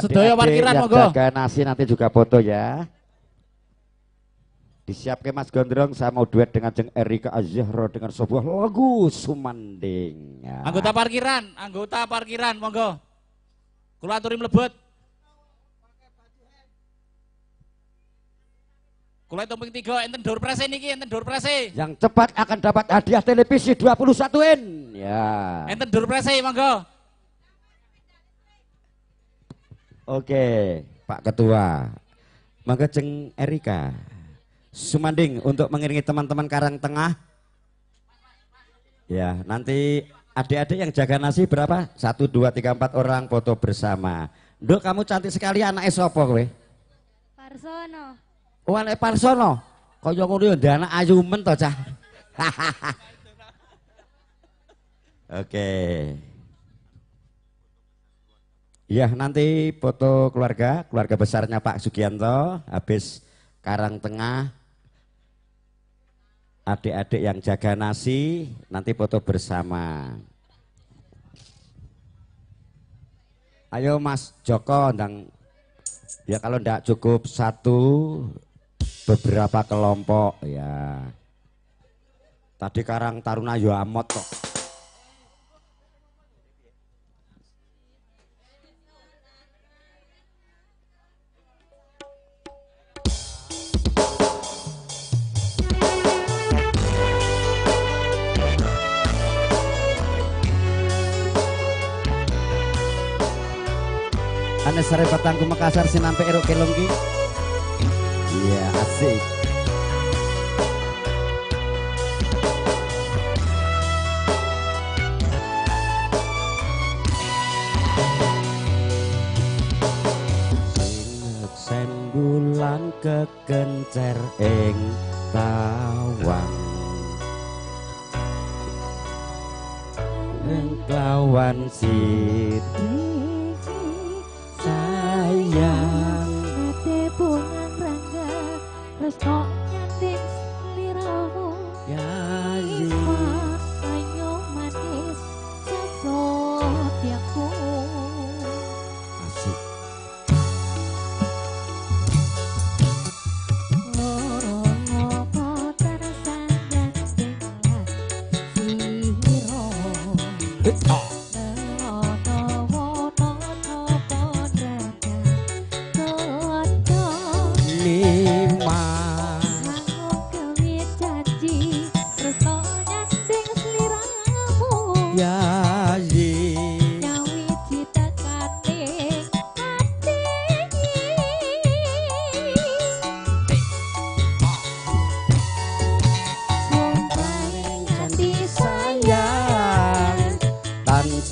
Sedaya parkiran monggo. Jaga nasi nanti juga foto ya. Disiapke Mas Gondrong, saya mau duet dengan Jeng Erika Azahra dengan sebuah lagu Sumanding. Ya. Anggota parkiran monggo. Kula aturi mlebet. Kula hitung ping 3 enten door prize niki, enten door prize. Yang cepat akan dapat hadiah televisi 21 in. Ya. Enten door prize monggo. Oke, Pak Ketua. Monggo Jeng Erika Sumanding untuk mengiringi teman-teman Karang Tengah. Ya, nanti adik-adik yang jaga nasi berapa? 1, 2, 3, 4 orang foto bersama. Nduk, kamu cantik sekali, anaknya sopo kowe? Parsono. Oh, anake Parsono. Kaya ngono ya ndek anak ayu men to, Cah. Oke. Ya, nanti foto keluarga, keluarga besarnya Pak Sugianto habis Karang Tengah. Adik-adik yang jaga nasi nanti foto bersama. Ayo Mas Joko ndang. Ya kalau ndak cukup satu, beberapa kelompok ya. Tadi Karang Taruna yo amot kok. Ane sare petangku Makassar sinampe erok kelongki. Iya, asik. Sineksen bulan kekencer ing tawang. lawan siri sayang mate bunga rangga tresno nyanding sliramu yayi ayo manis sasotyaku asik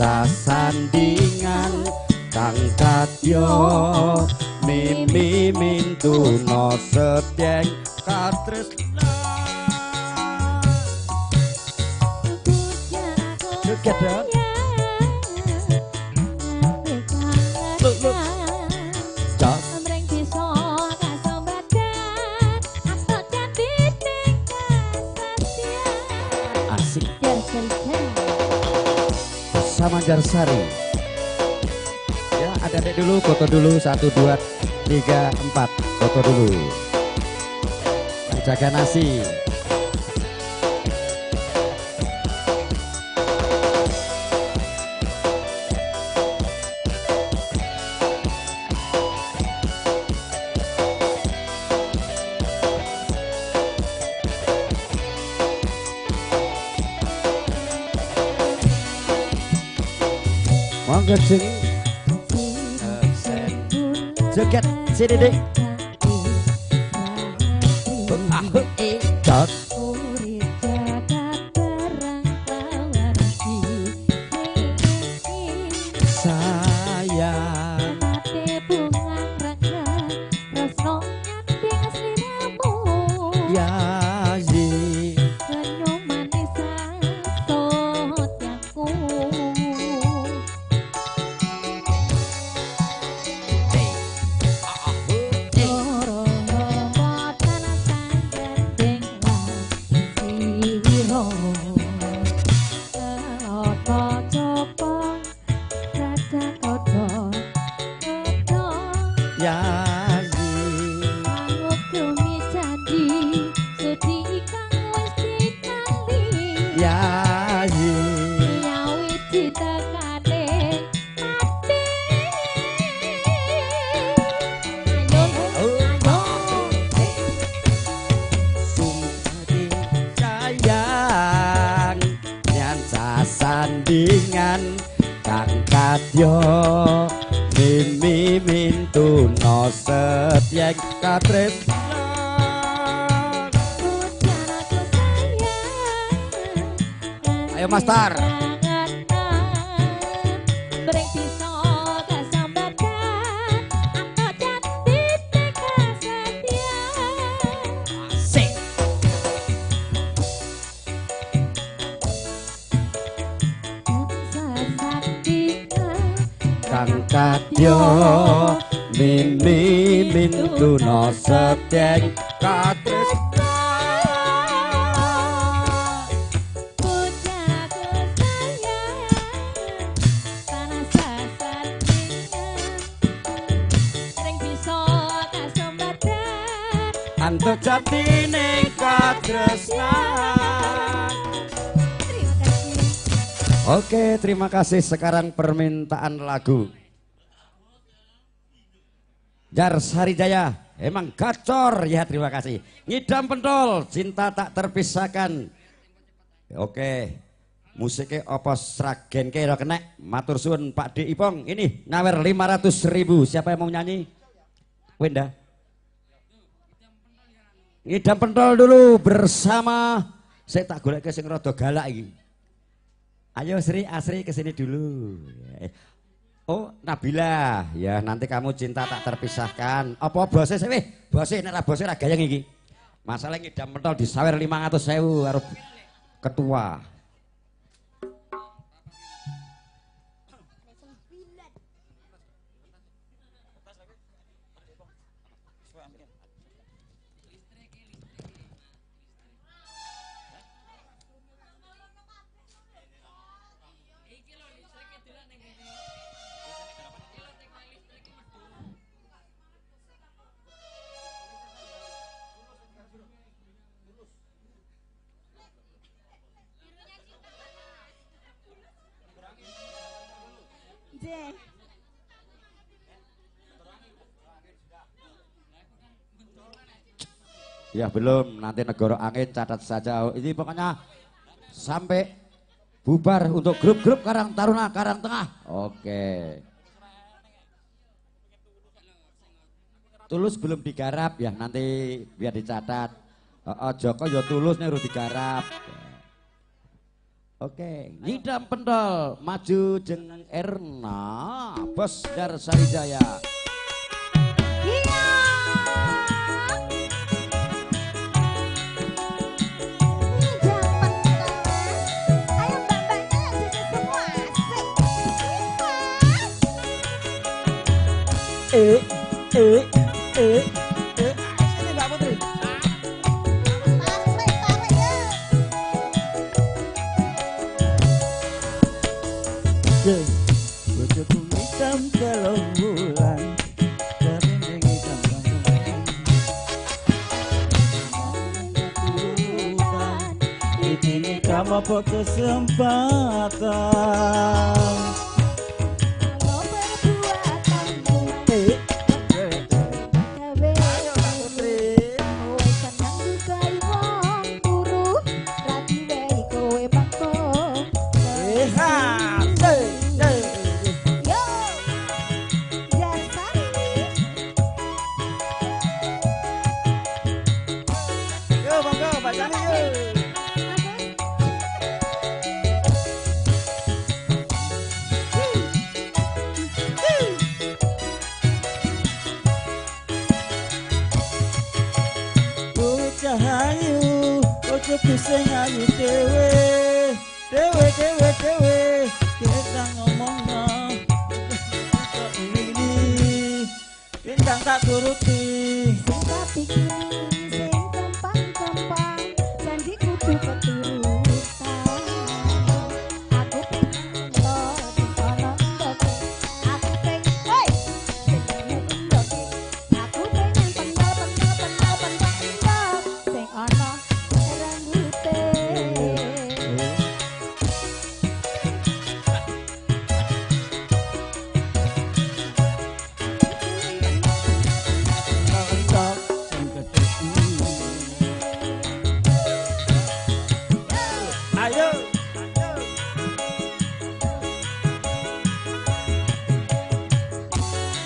sasandingan kang kadya mimi mintuna setyeng katresnan joget ya lho mreng desa kasambatan atok jatine kasatyan asik sama Jarsari. Ya, ada adik dulu, foto dulu 1 2 3 4, foto dulu. Yang jaga nasi. Monggo jeng joget sini dek. Dot. Sayang yayi sandingan kang kadya mimi mintuna setyeng katresnan. Ayo Mas Tar. Kang kadya mimi mintuna setyeng katresnan pujaku sayang tanah sasandingan ring bisa kasambatan antuk jatine katresnan. Oke, terima kasih. Sekarang permintaan lagu Jarsari Jaya, emang gacor ya, terima kasih. Ngidam Pentol, cinta tak terpisahkan. Oke, musiknya apa Sragen kira kena. Matur suwun Pak D Ipong, ini nyawer 500.000. Siapa yang mau nyanyi? Wenda. Ngidam Pentol dulu bersama. Saya tak golek sing rada galak iki. Ayo Sri Asri kesini dulu. Oh Nabila, ya nanti kamu cinta tak terpisahkan. Apa bose sih weh? Bose nek ra bose ra gayeng iki. Masalah ngidam pentol disawer 500.000 karo ketua. Ya belum, nanti Negoro Angin catat saja. Ini pokoknya sampai bubar untuk grup-grup Karang Taruna Karang Tengah. Oke. Tulus belum digarap ya, nanti biar dicatat. Oh, Joko ya Tulus nih harus digarap. Oke, ngidam pentol maju jeng Erna, Bos Darsari Jaya. Sini Mbak Putri. Bojoku ngidam telung bulan, jarene ngidam rong bulan. Iki ngidam apa kesempatan? Bojoku sing ayu dhewe, dhewe dhewe dhewe, kita ngomongno ini, bintang tak turuti. Sing tak pikir sing gampang-gampang, janji kudu keturutan. Aku pengen entok, sing ana endoke. Aku pengen, hei, sing ana endoke. Aku pengen pentol, pentol, pentol, pentol, entok, sing ana rambute. Ayo.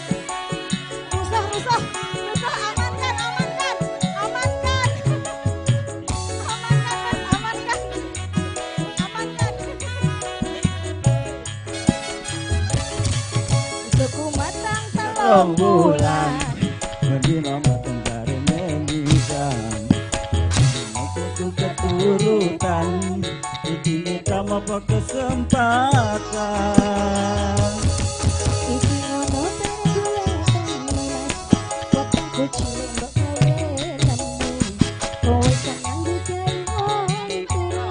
Rusuh, rusuh, rusuh, amankan, amankan, amankan, amankan, Mas, amankan, amankan. Bojoku matang telung bulan, Bendina mateng jarene nisan. Bojoku keturutan, iki ngidam apa kesempatan? Iki ngono perbuatan Mas, wetengku cilik mbok gawe lemu. Kowe seneng digawe wong turu,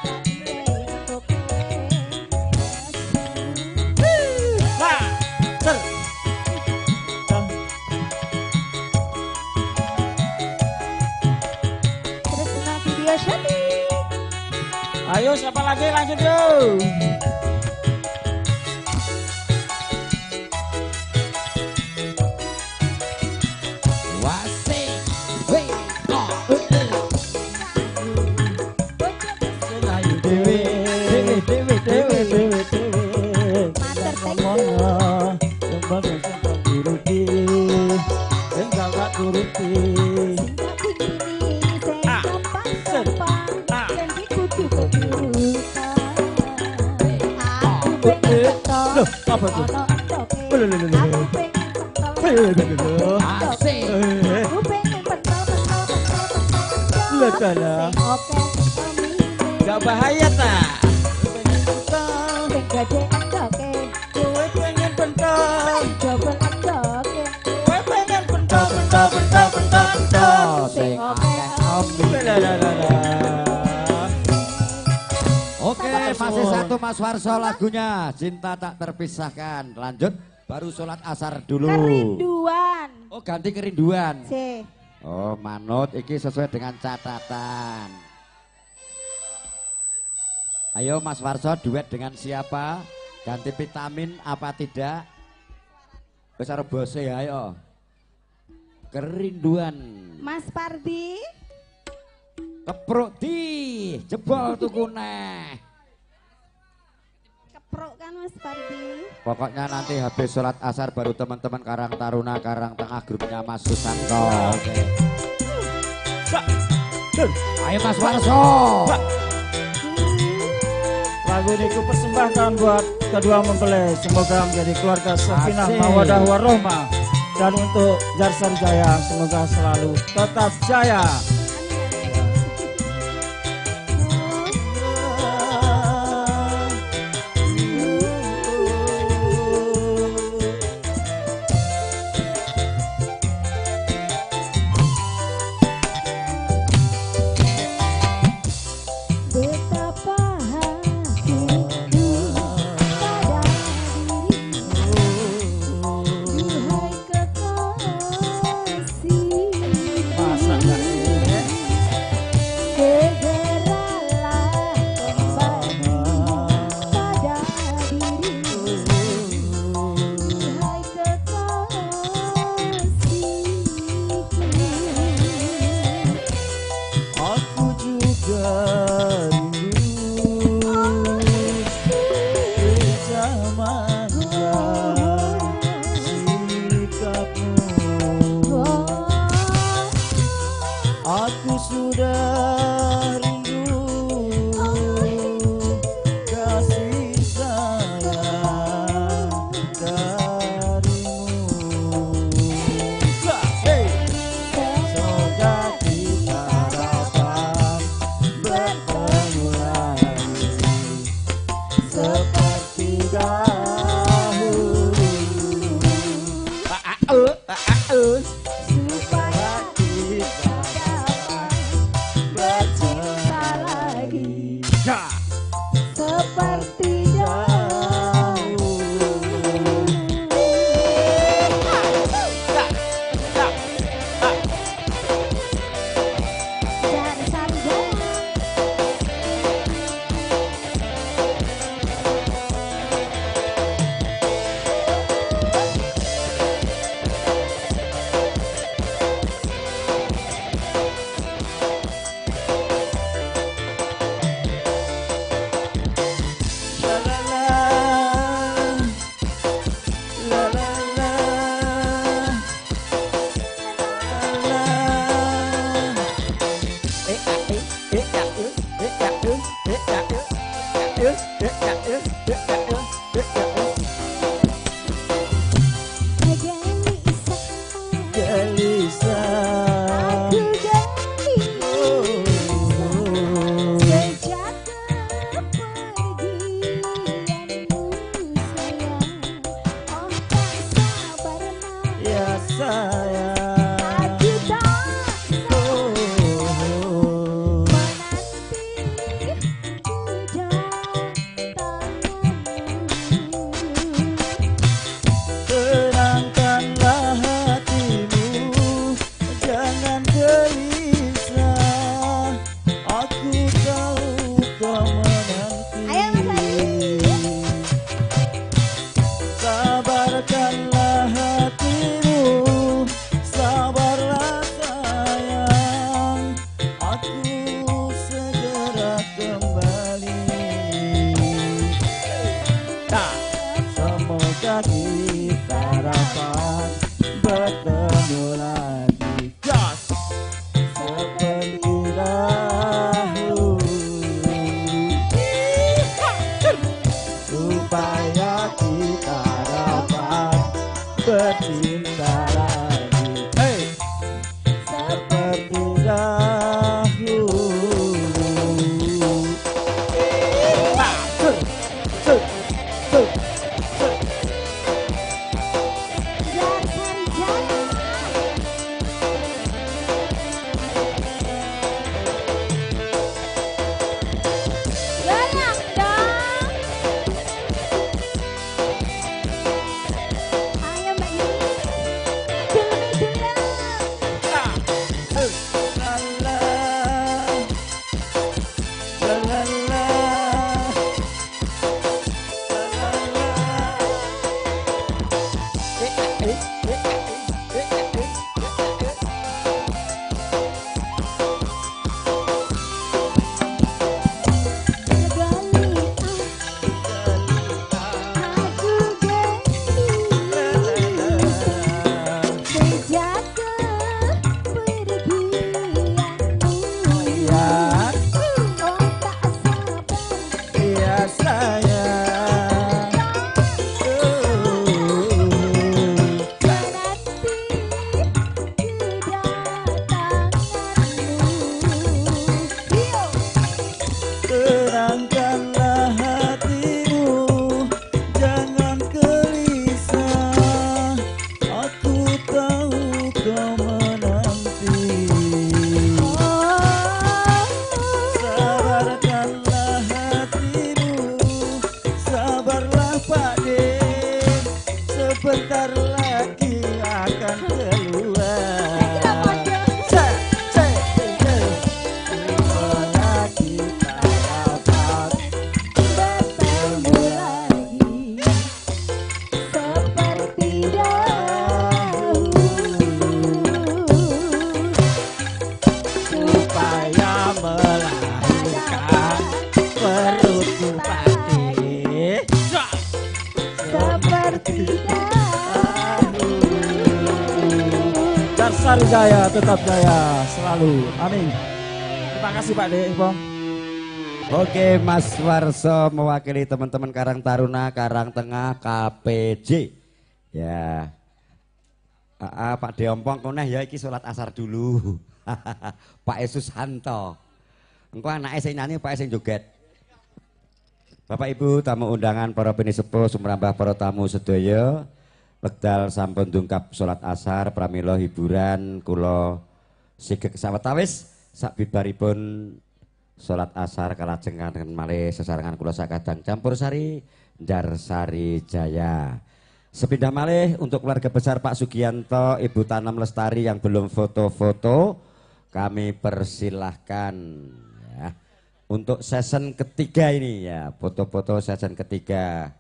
ra diwehi mergo kowe nesu. Ser. Tresna video syuting. Ayo siapa lagi lanjut yuk. Wase, we, o, e, e. Ayu dhewe, dhewe dhewe dhewe dhewe dhewe. Matur thank you. Ngomong sing tak turuti, sing tak turuti. Sing tak pikiri sing gampang-gampang, janji kudu keturutan. Aku pengen pentol, Loh, apa itu? ana endoke. Loh, loh, loh, loh. Aku pengen pentol, Loh, loh, loh, loh. endoke. Aku pengen pentol, pentol, pentol, pentol, endok. Loh, dalah. Sing oke pemine. Gak bahaya ta? Sing gede endoke. Kowe pengen pentol, Double endoke. kowe pengen pentol, pentol, pentol, Oke, masih satu Mas Warso lagunya Cinta Tak Terpisahkan. Lanjut, baru sholat asar dulu. Kerinduan. Oh, ganti kerinduan. C. Oh, manut iki sesuai dengan catatan. Ayo Mas Warso duet dengan siapa? Ganti vitamin apa tidak? Wis arep bose ya, ayo. Kerinduan. Mas Pardi. Kepruk di jebol tuku neh. Kepruk kan Mas Pardi. Pokoknya nanti habis sholat asar baru teman-teman Karang Taruna Karang Tengah grupnya Mas Susanto. Oke. Ayo Mas Warso. Lagu ini ku persembahkan buat kedua mempelai. Semoga menjadi keluarga sakinah mawadah warahmah. Dan untuk Jarsari Jaya semoga selalu tetap jaya. Betapa hatiku pada dirimu, duhai kekasih. Masa enggak? Segeralah kembali pada dirimu, duhai kekasihku. Aku juga rindu manja sikapmu. Aku sudah rindu kasih sayang darimu. Hey! Semoga kita dapat bertemu lagi seperti dahulu. Supaya kita dapat bercinta lagi seperti dahulu. Jarsari Jaya. La la la, la la la, la. Eh a eh eh a eh eh a eh eh a eh eh eh a eh eh a eh eh a eh. Gelisah, Gelisah. aku gelisah sejak kepergianmu sayang. Oh tak sabar nak, Ya sayang. aku tak Oh. menanti kedatanganmu. Tenangkanlah hatimu, jangan gelisah. Aku tahu kau menanti. Ayo Mas Adi. Sabarkanlah hatimu, sabarlah sayang. Aku segera kembali. Nah, semoga kita dapat bertemu lagi. Gas! Seperti dahulu. Supaya kita dapat bercinta lagi. Hey! Seperti dahulu. Ah, tuh, tuh, tuh, tuh. Jarsari Jaya. Sebentar lagi akan keluar. Lagi dapat bertemu lagi seperti dahulu, supaya melahirkan perutku pasti seperti dahulu. Darsari Jaya tetap jaya selalu. Amin. Terima kasih Pak De, Bang. Oke, Mas Warso mewakili teman-teman Karang Taruna, Karang Tengah, KPJ. Ya. Pak Deompong koneh ya iki salat asar dulu. Pak Yesus Hanto. Engko anake sing nyanyi, Pak sing joget. Bapak Ibu tamu undangan, para pinisepuh, sumrambah para tamu sedaya, wekdal sampun dungkap salat asar pramila hiburan kula sigek sawetawis sabibaripun salat asar kalajengaken malih sesarengan kula sakadang campur sari Njarsari Jaya. Sepindah malih untuk keluarga besar Pak Sugianto, Ibu Tanam Lestari yang belum foto-foto, kami persilahkan ya. Untuk season ketiga ini ya, foto-foto season ketiga.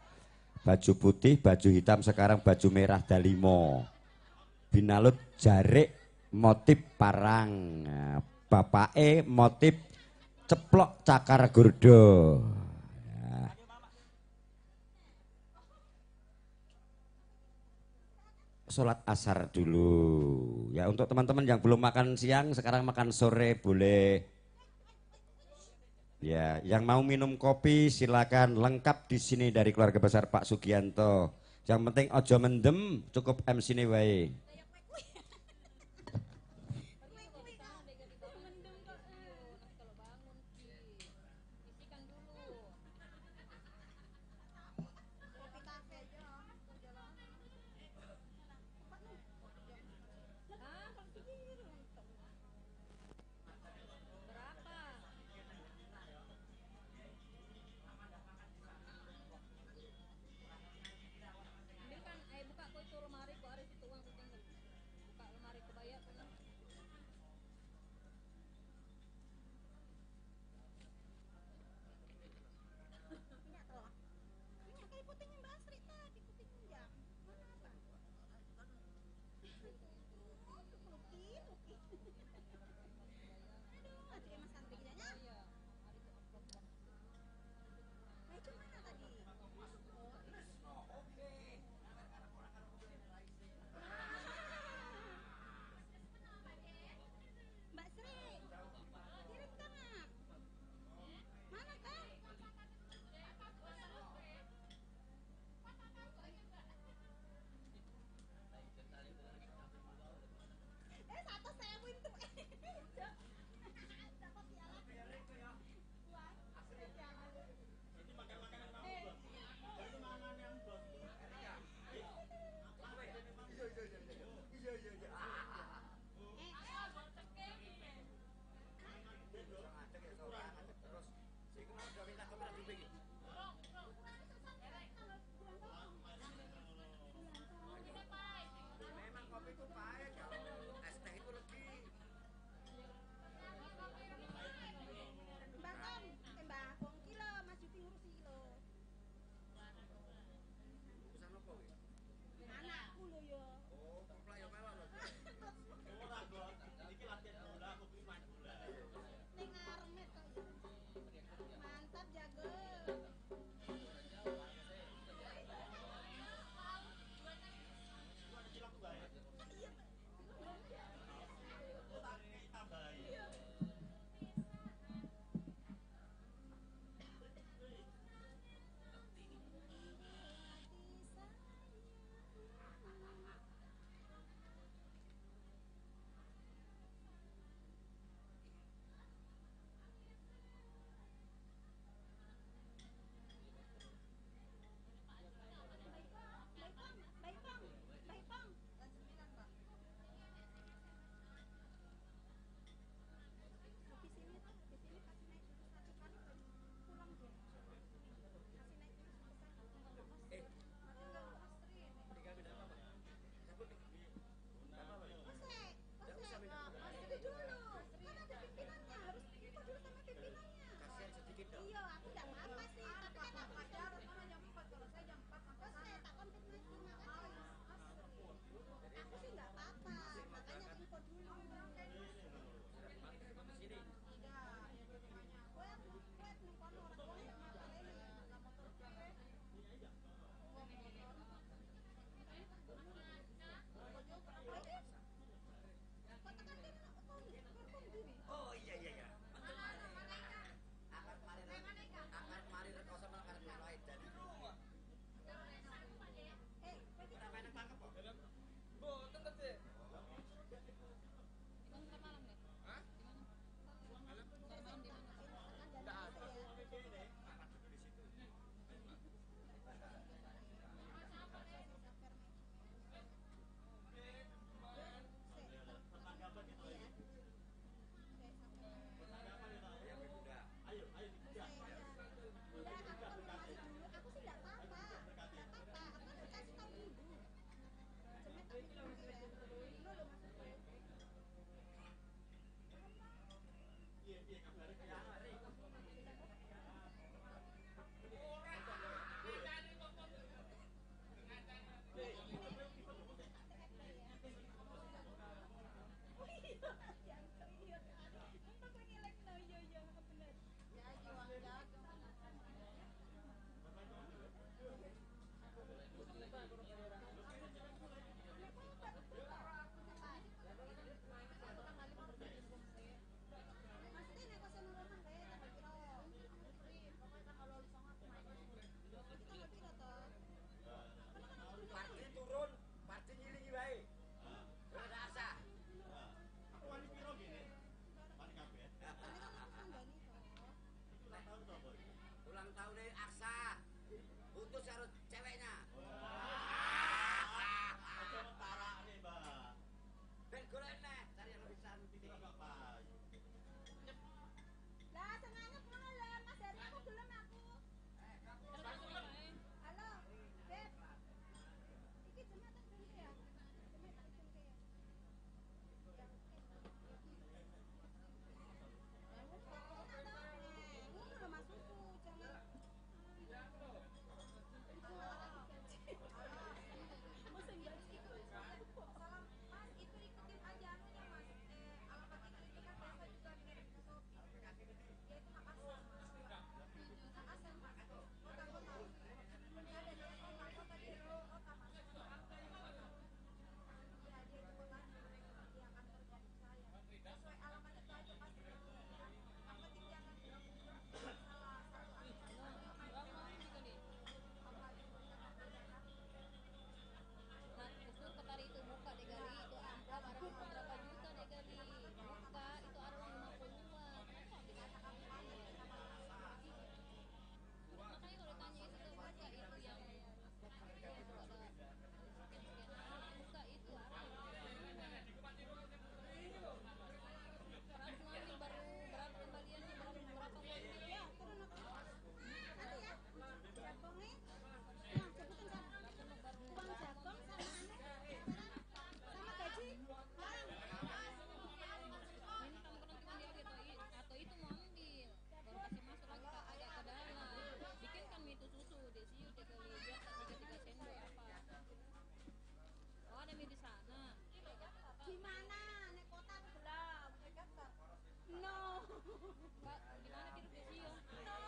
Baju putih, baju hitam, sekarang baju merah dalimo. Binalut jarik motif parang. Bapake motif ceplok cakar gurdo. Ya. Sholat asar dulu. Ya, untuk teman-teman yang belum makan siang, sekarang makan sore boleh. Ya, yang mau minum kopi silakan, lengkap di sini dari keluarga besar Pak Sugianto. Yang penting ojo mendem, cukup MC ini wae. Satu saya itu. Tahunnya Aksa putus karo ceweknya. Tarak nih, Mbak. Ben golek neh, cari yang lebih cantik. Lah senengane ngono lah, Mas Heri aku gelem aku. Halo, Beb. Iki jeme tak dulu ya. Jeme tak dulu ya. Ngono lho maksudku, jangan. Salam Mas, itu ikutin aja anunya Mas. Alamat itu kan biasa juga ngirim ke Shopee. Ya itu Makassar. Makassar. Kota-kota. Ya ada dari kota-kota di kota Mas. Ya dia itu kota. Ya kantor saya. Sesuai alamat itu aja pasti. Yang penting jangan salah satu Nah, usul ketari itu buka deh gali itu amplop ada berapa juta deh gali buka itu ada uang 50-an. Makanya kalau tanya itu tuh buka itu yang itu ada sekian buka itu ada langsung ambil baru berapa kembaliannya berapa ngambil ya turun aku nanti ya jagongnya nah sebutin kan uang jagong sama aneh sama gaji ini kamu kena dia atau itu mau ambil baru kasih masuk lagi ke agak ke dalam bikin kan itu susu desiu 3 3 sendok apa. Oh ada mie di sana. Gimana? Naik kota belum? No. Mbak, gimana tidur di sini? No.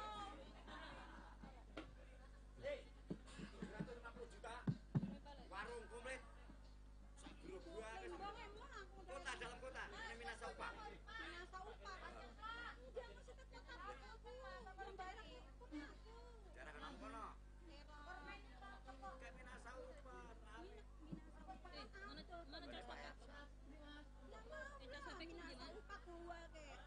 Hei, 250 juta. Warung komplit. Sak gerobak. Kota dalam kota, ini Minasa Upa. Minasa Upa. Enggak, maksudnya kota aku. Daerah aku. Daerah kono kono. Kayak Minasa Upa. Mana cas HP? Cas HP Minasa Upa gua kayak.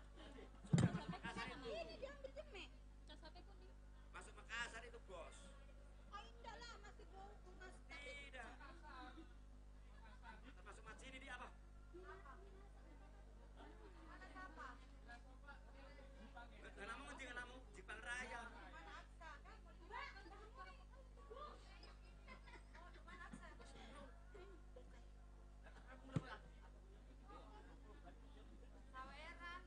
Ini diambil jemek. Cas HP ku di. Masuk Makassar itu, Bos. Oh, enggak lah, masih gua mas. Tidak. Termasuk Macini di apa? Mana siapa? Namamu ngendi namamu? Jepang Raya. Mana Aksa? Mbak, mana Aksa? Saweran.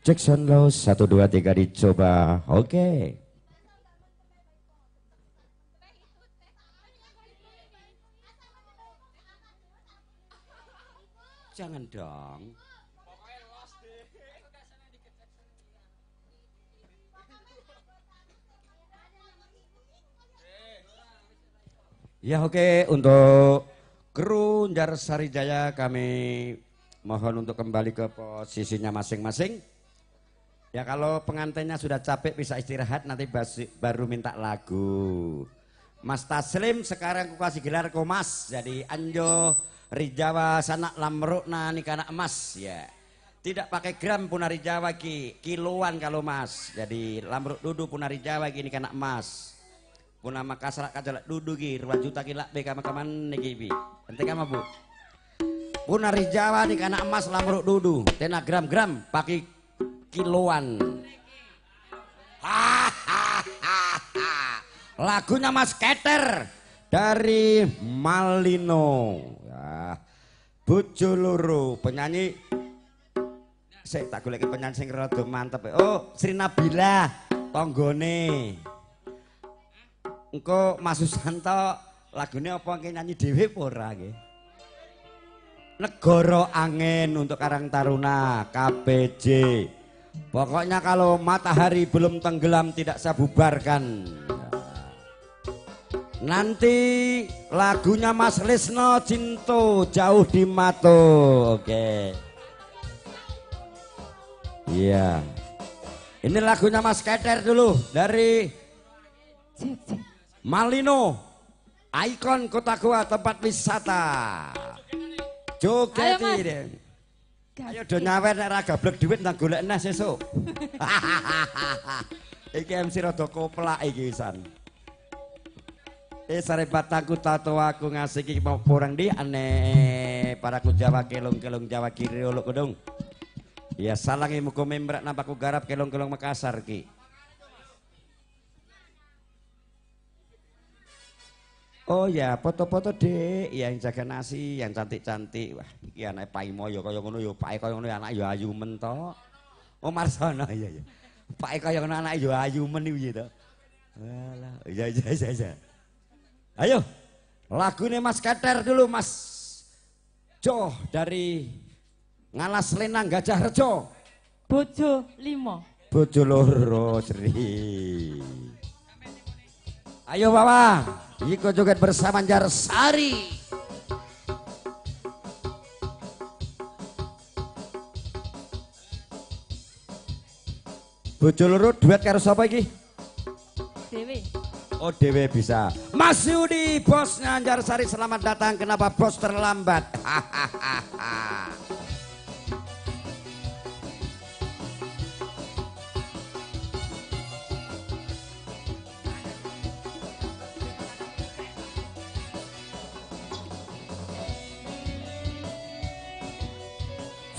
Jackson Low 1 2 3 dicoba. Oke. Jangan dong. Ya oke, untuk kru Njarsari Jaya kami mohon untuk kembali ke posisinya masing-masing. Ya kalau pengantinnya sudah capek bisa istirahat, nanti baru minta lagu. Mas Taslim sekarang aku kasih gelar komas, jadi Anjo Rijawa sanak lamrukna nikana emas ya. Tidak pakai gram punari Jawa ki, kiloan kalau mas. Jadi lamruk dudu punari Jawa ki nikana emas. Puna Makassar kajalak dudu ki, 2 juta ki lak beka makaman niki bi. Ente kama Bu. Punari Jawa nikana emas lamruk dudu, tena gram-gram pakai kiloan. Lagunya Mas Keter dari Malino. Ya. Bojo loro penyanyi sik tak goleki penyanyi sing rada mantep. Oh, Sri Nabila tanggane. Engko Mas Susanto lagune apa engke nyanyi dhewe apa ora nggih? Negara Angin untuk Karang Taruna KPJ. Pokoknya kalau matahari belum tenggelam tidak saya bubarkan. Nanti lagunya Mas Lisno Cinto Jauh di Mato. Oke. Iya. Ini lagunya Mas Keter dulu dari Malino, ikon Kota Goa tempat wisata. Jogeti deh. Ayo do nyawer nek ra gablek dhuwit nang golek neh sesuk. Iki MC rada koplak iki wisan. Sare batangku tato aku ngasih iki mau porang di aneh para ku Jawa kelong-kelong Jawa kiri uluk kedung. Ya salangi muka membrak nampaku garap kelong-kelong Makassar ki. Oh ya, foto-foto dek yang jaga nasi, yang cantik-cantik. Wah, iki anake Paimo ya kaya ngono ya, pake kaya ngono ya anak ya ayu men to. Oh Marsono iya iya. Pake kaya ngono anake ya ayu men iki to. Walah, iya iya iya iya. Ayo, lagune Mas Keter dulu Mas Joh dari Ngalas Lenang Gajah Rejo. Bojo 5. Bojo loro Sri. Ayo Bapak, ikut joget bersama Njarsari. Bojo loro duet karo sapa iki? Dewi. Oh Dewi bisa. Mas Yudi bosnya Njarsari selamat datang. Kenapa bos terlambat? Hahaha.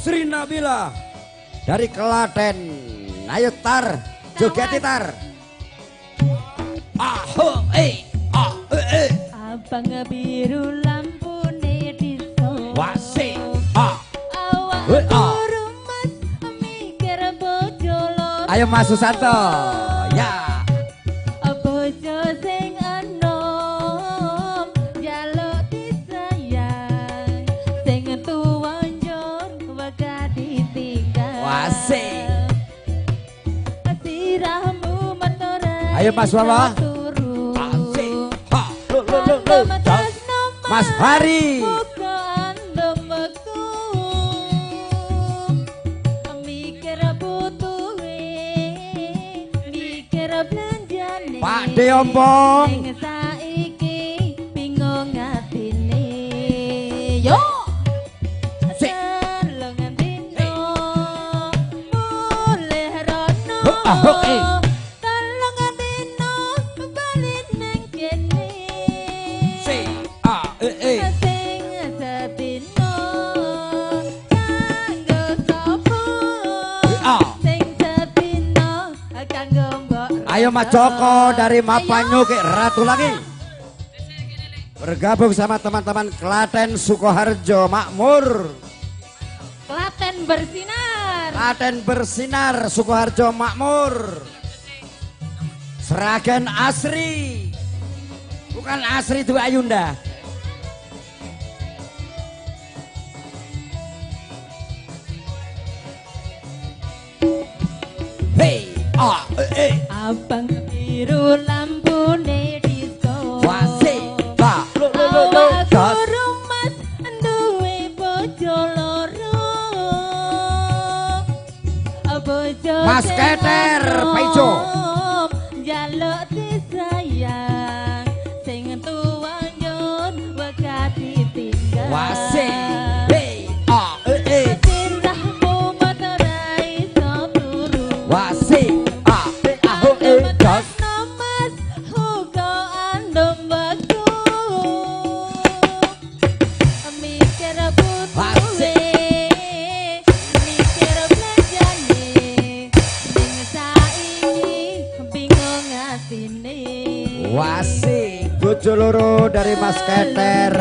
Sri Nabila dari Klaten. Ayo tar, joget tar. Aho eh ah eh eh. Abang biru lampune diso. Wasi ah. Awak turu mas mikir bojo loro. Ayo Mas Susanto. Ya. Bojo sing enom njaluk disayang, sing tuwa njur wegah ditinggal. Wasi. Sirahmu metore. Ayo Mas Wawa. Mas Hari. Pak Deompong. Yo. Ayo Mas Joko dari Mapanyu ke Ratu lagi. Bergabung sama teman-teman Klaten Sukoharjo Makmur. Klaten bersinar. Klaten bersinar, Sukoharjo makmur. Sragen asri. Bukan asri itu Ayunda. Hey, ah, eh. Abang biru lampune disco. Wase, ba, lo lo lo lo. Aku rumat duwe bojo loro. Bojo Mas Keter, Paijo. Njaluk disayang, sing tuwa nyun wegah ditinggal. Wase, hey, ah, eh, eh. Cintamu ora iso turu. Wase, ah, eh, ah, oh, eh, dos. Mas uga andom wektu. Mikir putune, mikir belanjane, ning saiki bingung atine. Wase, bojo loro dari Mas Keter.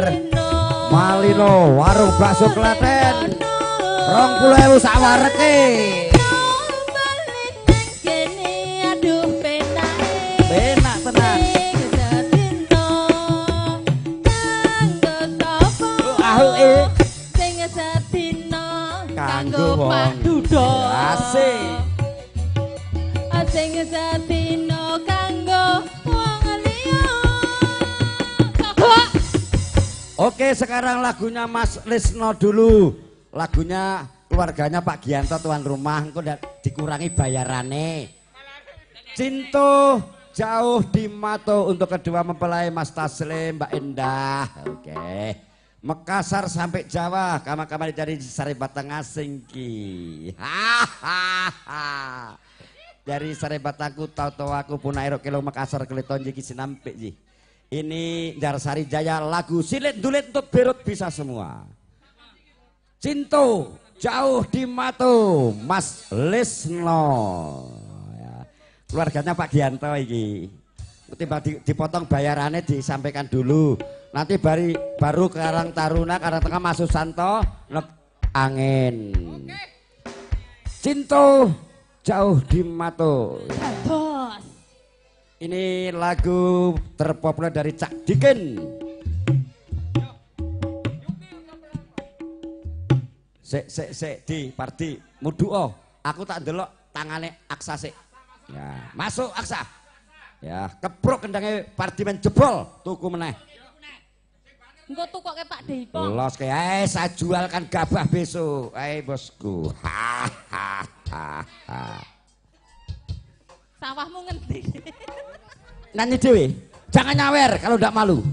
Malino, warung bakso Klaten. 20.000 sak wareke. Kene aduh penake. Penak tenan. Sing kanggo sapa? Ahu eh. Sing sedina Kanggo kanggo wong. Pak Dudo. Asik. Sing sedina kanggo wong liya. Kok Oke, sekarang lagunya Mas Lisno dulu. Lagunya keluarganya Pak Gianto tuan rumah, engko ndak dikurangi bayarane. Cinto jauh di mato untuk kedua mempelai Mas Taslim, Mbak Endah. Oke. Makassar sampai Jawa, kama-kama dicari Sare Batang Asingki. Hahaha. Dari Sare Batangku tau-tau aku punairo kilo Makassar keliton jiki sinampik ji. Ini Darsari Jaya lagu silit dulit untuk berut bisa semua. Cinto jauh di mato Mas Lisno. Ya. Keluarganya Pak Gianto iki. Tiba dipotong bayarannya disampaikan dulu. Nanti baru Karang Taruna, Karang Tengah Mas Susanto nek angin. Cinto jauh di mato. Bos. Ini lagu terpopuler dari Cak Dikin. Sek sek sek di Pardi muduo. Aku tak ndelok tangane Aksa sik. Ya, masuk Aksa. Ya, keprok kendangnya Pardi men jebol tuku meneh. Engko tukoke Pak Deipong. Los kayak saya jualkan gabah besok. Bosku. Hahaha. Sawahmu ngendi? Nyanyi dhewe. Jangan nyawer kalau ndak malu.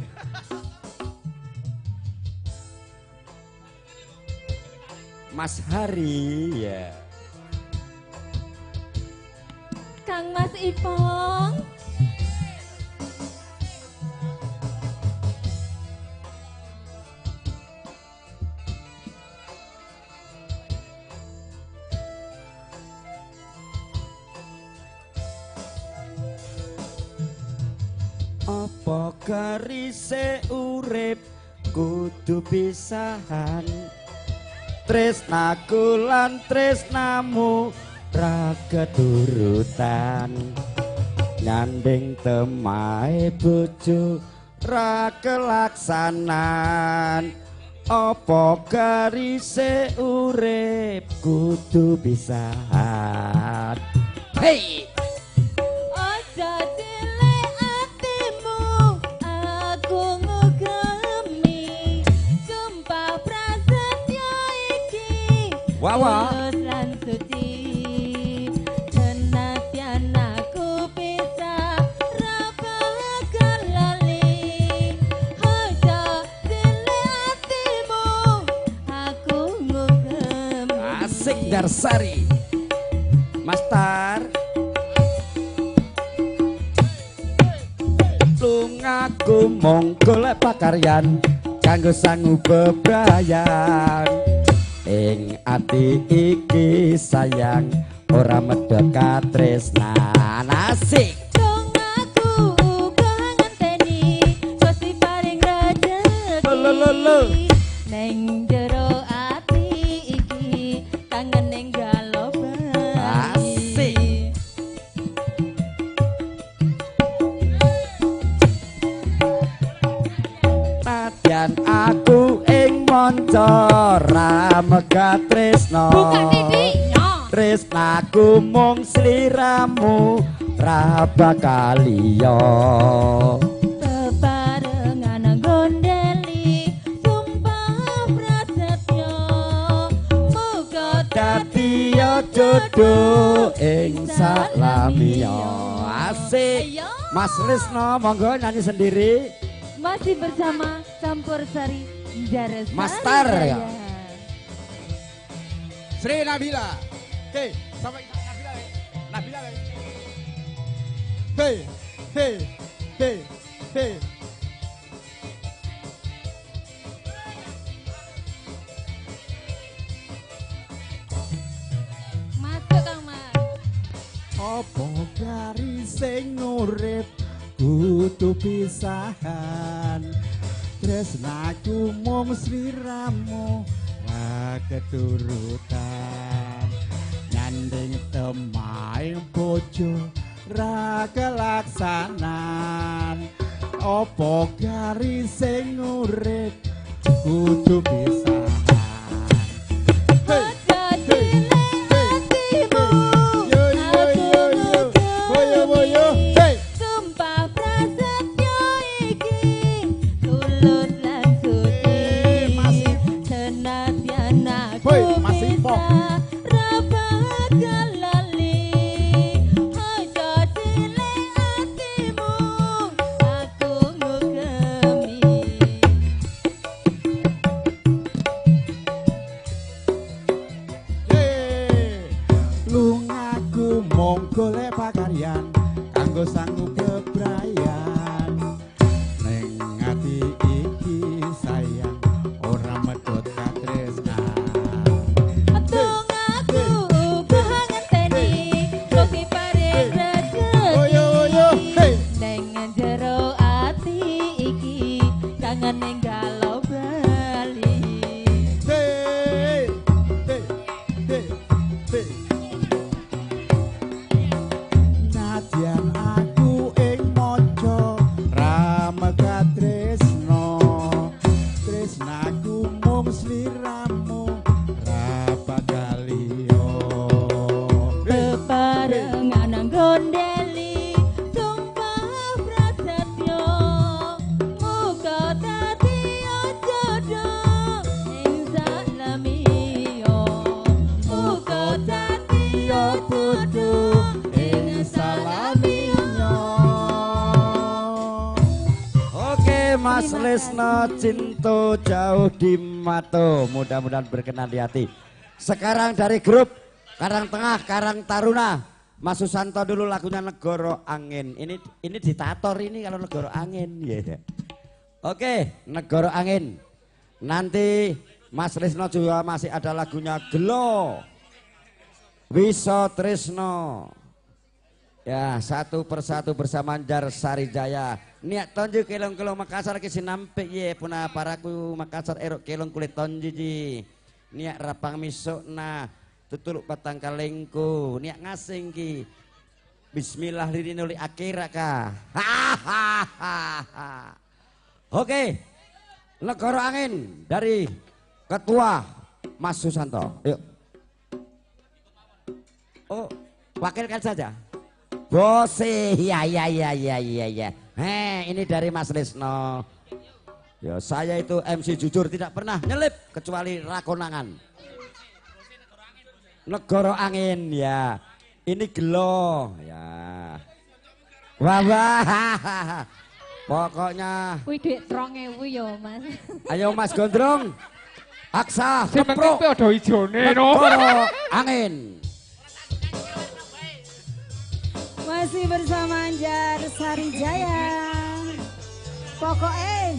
Mas Hari ya. Kang Mas Ipong. Apa garise urip kudu pisahan, tresnaku lan tresnamu ra keturutan, nyanding temahe bojo ra kelaksanan. Apa garise urip kudu pisahan. Hey! Aja cilik atimu, aku ngugemi sumpah prasetya iki. Wawa. Tulus lan suci, senadyan aku bisa ra bakal lali. Aja cilik atimu, aku ngugemi. Asik Darsari. Mas Tar. Lungaku mung golek pakaryan kanggo sangu bebrayan. Ing ati iki sayang ora medhot katresnan. Asik. Lungaku uga ngenteni Gusti paring rejeki. Lo. Neng jero ati iki kangen ning galopo. Megatresno. Tresnaku mung sliramu ra bakal liya. Bebarengan gondeli sumpah prasetyo, muga dadi jodoh ing salamiya. Asik. Mas Risno monggo nyanyi sendiri. Masih bersama Campur Sari Jares Master ya. Sri Nabila. Oke, sampai Nabila. Nabila. Hey, hey, hey, hey. Masuk Kang Mas. Apa garis sing urip kudu pisahan, tresnaku mung sliramu ra keturutan, nyanding temaing bojo ra kelaksanan. Apa garis sing urip kudu pisahan. Hey, hey, hey, yo yo yo yo, boyo boyo, hey. Sumpah prasetyo iki tulus lan suci, senadyan aku bisa ra bakal lali. Aja cilik atimu aku ngugemi. Lungaku mung golek pakaryan kanggo sangu kebrayan, ning ati iki sayang ora medhot katresnan. Tungaku uga ngenteni mugi paring rezeki, ning jero ati iki kangen ninggal bali. Hey, hey, hey, hey. Nadyan aku ing maca ra megatresno, tresnaku mung sliramu ra bakal liya. Bebarengan gondeli sumpah prasetyo, muga dadi jodoh ing salamiya, muga dadi jodoh ing salamiya. Oke Mas Lesno, cinta jauh di mata, mudah-mudahan berkenan di hati. Sekarang dari grup Karang Tengah, Karang Taruna, Mas Susanto dulu lagunya Negoro Angin. Ini ditator ini kalau Negoro Angin ya. Oke, Negoro Angin. Nanti Mas Lesno juga masih ada lagunya Gelo Wiso Tresno. Ya, satu persatu bersama Jar Sarijaya. Niat tonju kelong-kelong Makassar ki sinampik ye puna paraku Makassar erok kelong kulit tonju ji. Niat rapang misokna tutuluk batang kalengku. Niat ngasing ki. Bismillah liri nuli akira ka. Hahaha. Oke. Negoro Angin dari Ketua Mas Susanto. Yuk. Oh, wakilkan saja. Bose, ya ya ya ya ya ya. Heh, ini dari Mas Lisno. Ya, saya itu MC jujur tidak pernah nyelip kecuali rakonangan. Negoro Angin ya. Ini gelo ya. Wah wah. Pokoknya kuwi dhuwit 2000 ya, Mas. Ayo Mas Gondrong. Aksa, sing penting kuwi ada ijone no. Negoro Angin. Masih bersama Anjar Sarijaya. Pokoknya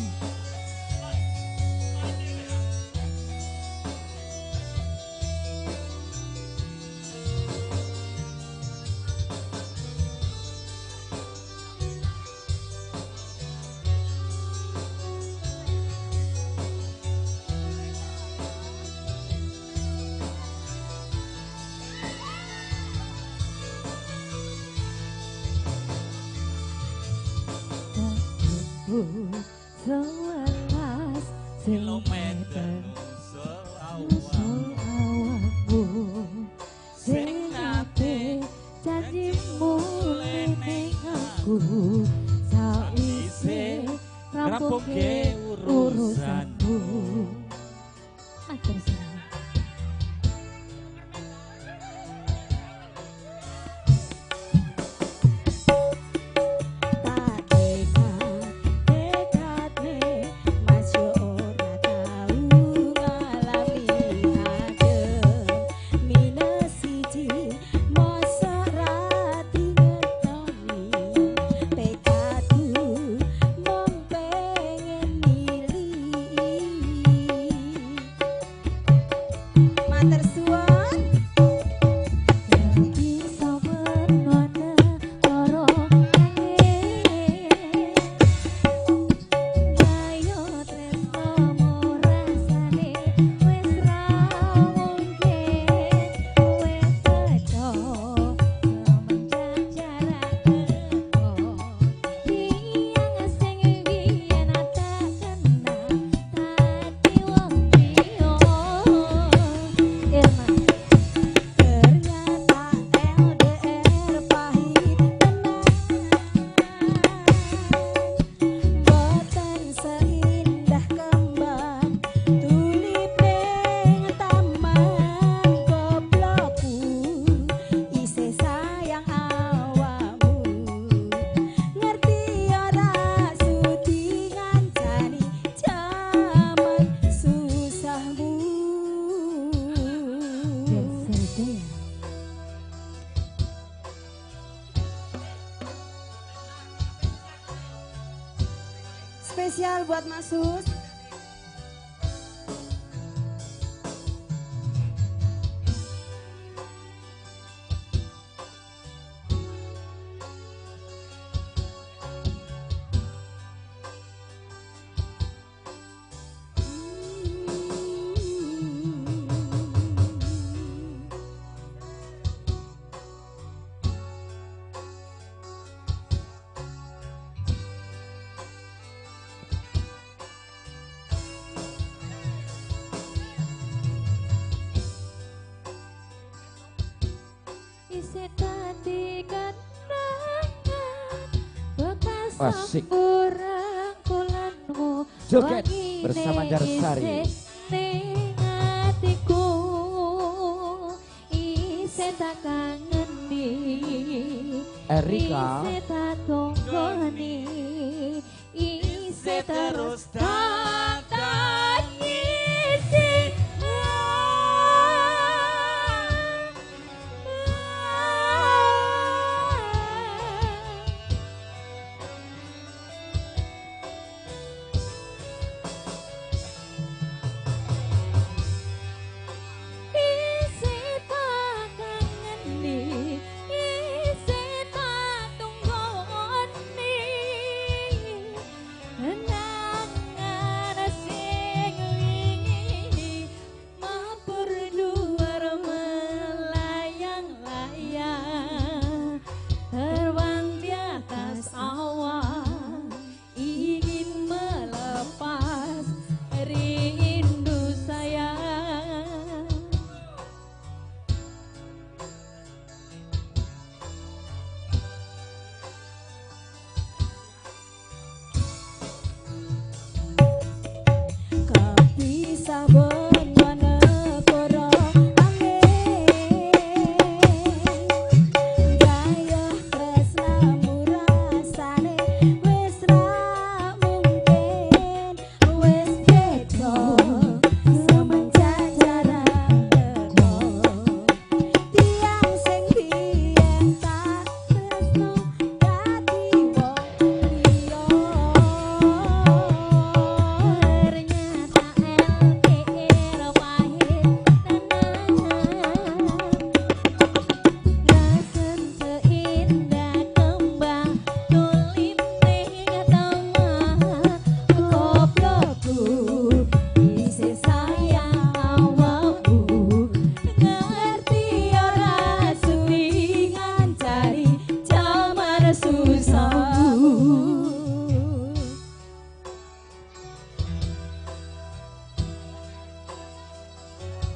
11 kilometer. tresnaku sawise rampungke urusanmu. Matur suwun. Spesial buat Mas Sus. Asik. Joget bersama Jarsari. Atiku isih tak kangeni, Erika isih tak tunggoni, isih terus tak tangisi.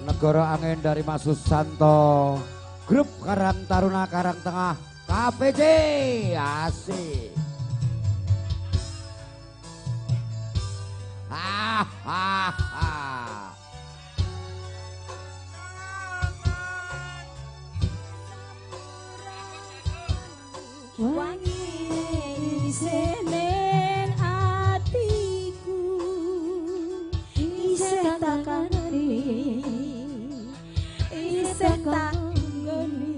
Negara Angin dari Mas Susanto, grup Karang Taruna Karang Tengah KPC asik. Ha ha ha. Wangi isenen atiku isih tak kangeni, isih tak nggoni,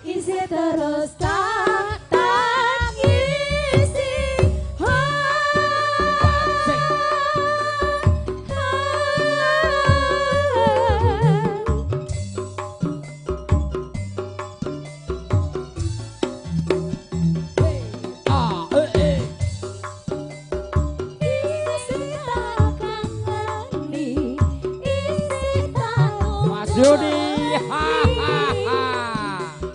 isih terus tak tangisi. Mas Yudi, ha ha ha.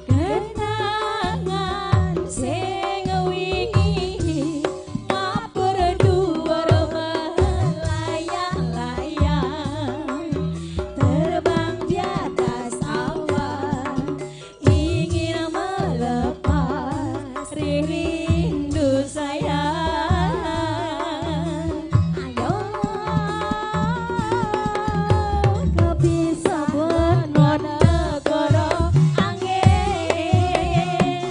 Kenangan sing wingi mabur dhuwur melayang-layang, terbang di atas awan, ingin melepas rindu sayang. Ayo kebisa negara angin,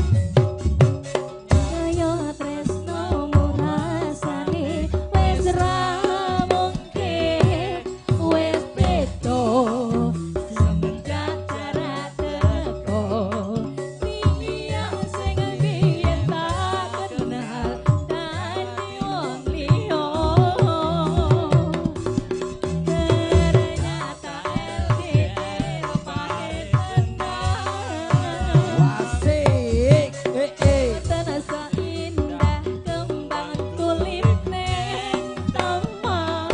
kaya tresnomu rasane wis ra mungkin, wis beda semenjak jarak teko. Dunia sing biyen tak kenal dadi wong liya, ternyata LDR pahit tenan. Asik. Eh eh. Terasa indah kembang tulip neng taman,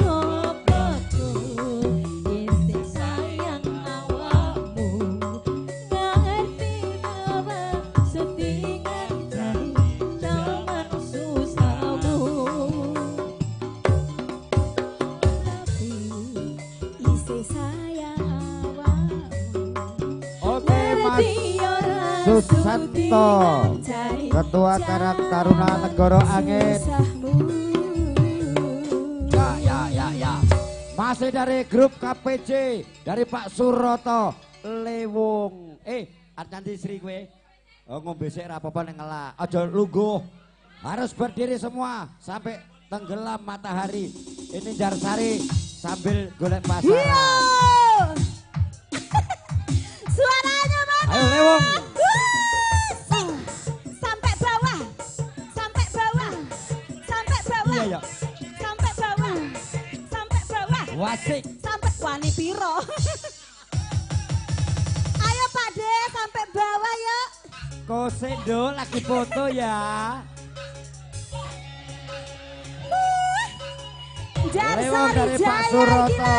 kopeku isih sayang awakmu, ngerti bahwa sedih ngancani jaman susahmu. Tapi isih sayang awakmu. Oke Mas Susanto, Ketua Karang Taruna Negara Angin. Ya ya ya ya. Masih dari grup KPC dari Pak Suroto Lewung. Arep nanti Sri kowe. Oh ngombe sik ra apa-apa ning ngelak. Aja lungguh. Harus berdiri semua sampai tenggelam matahari. Ini Jarsari sambil golek pasaran. Iya. Suaranya mana? Ayo Lewung. Sampai bawah, sampai bawah, sampai bawah, Iya ya. sampai bawah, sampai bawah, Wasik. sampai wani piro. Ayo Pak De, sampai bawah yuk. Kosendo lagi foto ya. Lewung Jarsari dari Pak Jaya Suroto. gila.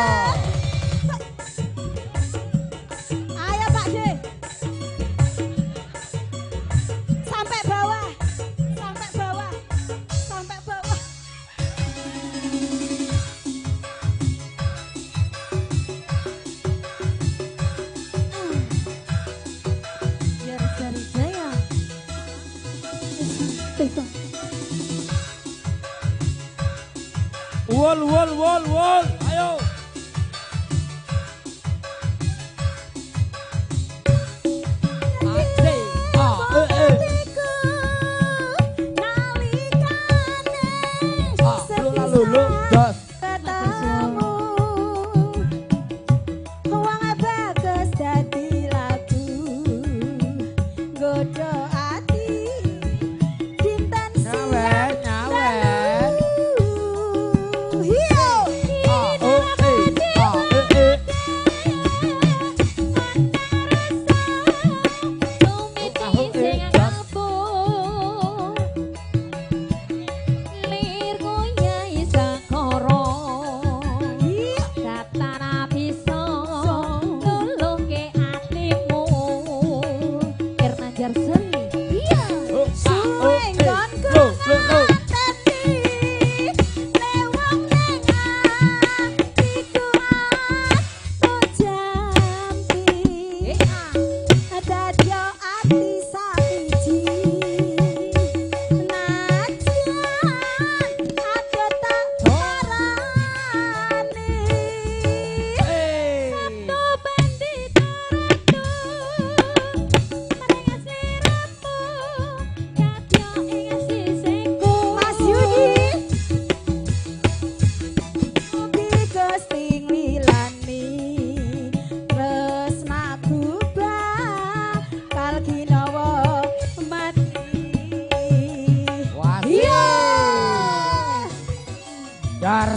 Ayo Pak De. Sampai bawah, sampai bawah, sampai bawah. Jarsari Jaya. Wol wol wol wol. Ayo. Asik. Ah, eh eh. Ah, lu lu dos. Ketemu wong bagus dadi lagu, nggodho ati dinten Nyawer, nyawer. Hiyo. Ah, oh, eh.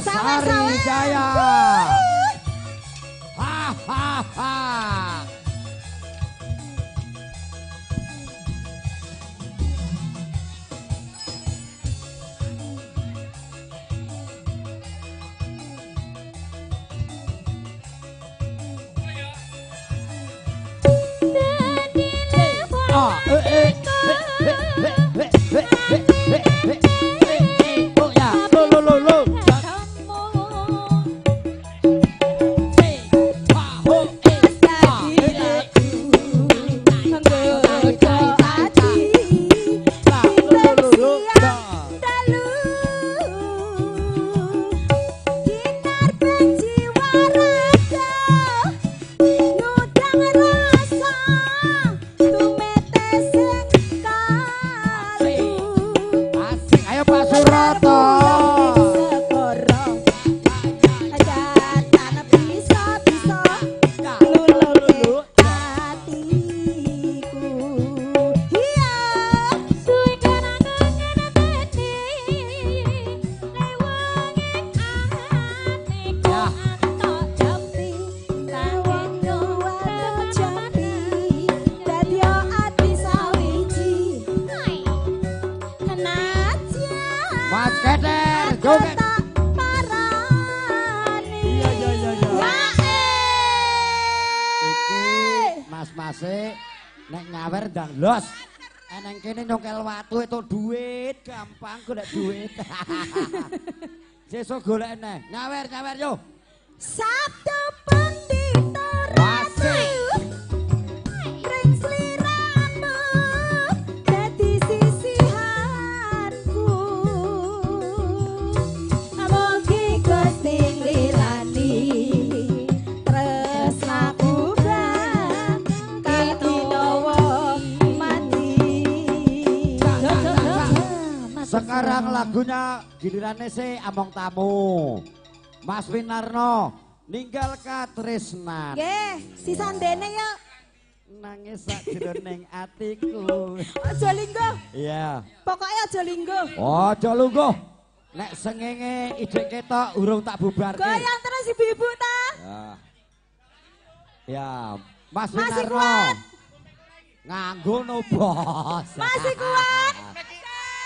Jarsari Jaya. Ha ha ha. Los, eneng kene nyongkel watu itu duit, gampang golek duit. Sesuk golek neh, nyawer nyawer yo. Sabtu Pandita Ratu, ring sliramu dadi sisihanku. Mugi Gusti nglilani tresnaku Sekarang lagunya gilirannya si Among Tamu. Mas Winarno ninggal katresnan. Nggih, sisandene yuk. Nangis sak jroning atiku. Aja lingguh. Iya. Pokoke aja lingguh. Aja lungguh. Nek sengenge ijik ketok urung tak bubarke. Goyang terus ibu-ibu ta. Ya. Ya, Mas Winarno. Nganggo no bos. Masih kuat.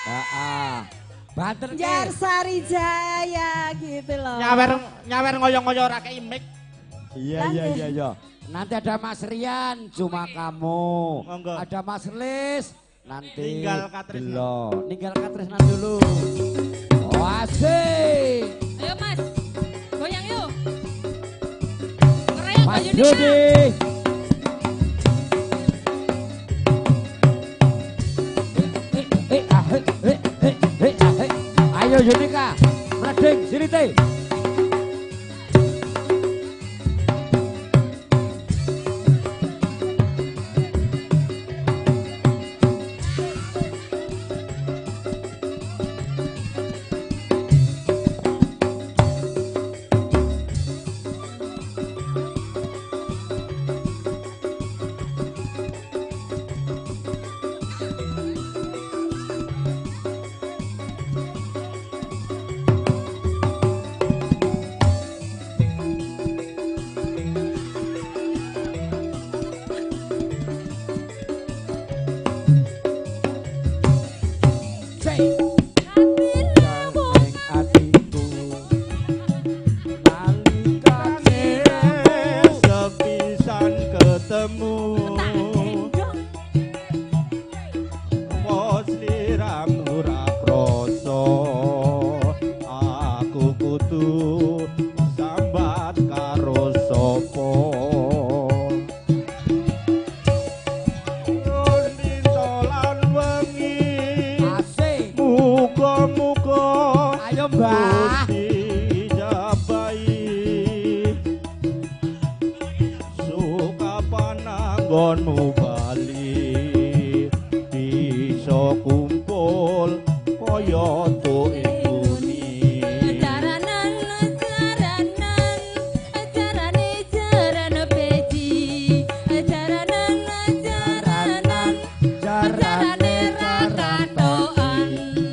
Heeh. Banter Jarsari Jaya gitu loh. Nyawer nyawer ngoyo-ngoyo ora kei mic. Iya iya iya iya. Nanti ada Mas Rian cuma kamu. Monggo. Ada Mas Lis nanti ninggal Katresnan. Ninggal Katresnan dulu. Oh, asik. Ayo Mas. Goyang yuk. Keren Mas Yudi. Ayo Yunika, mleding sini teh.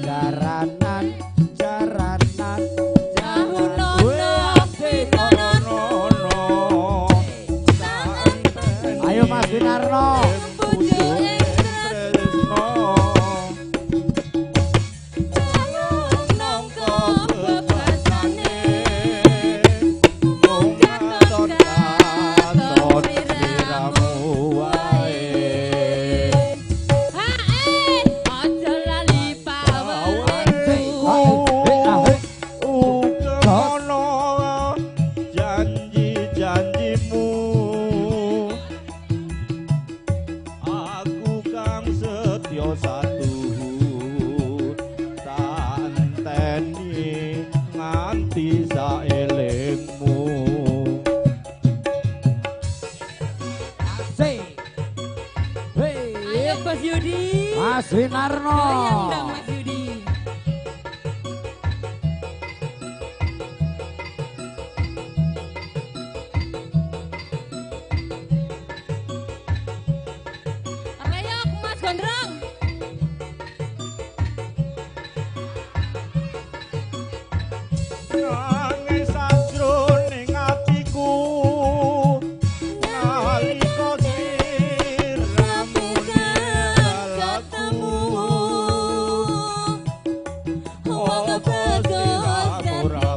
Jaranan, jaranan, jaranan. Mas Winarno. Mas Winarno. Goyang dong Mas Yudi. Reyok Mas Gondrong. Nangis sajroning atiku nalika sliramu ketemu ora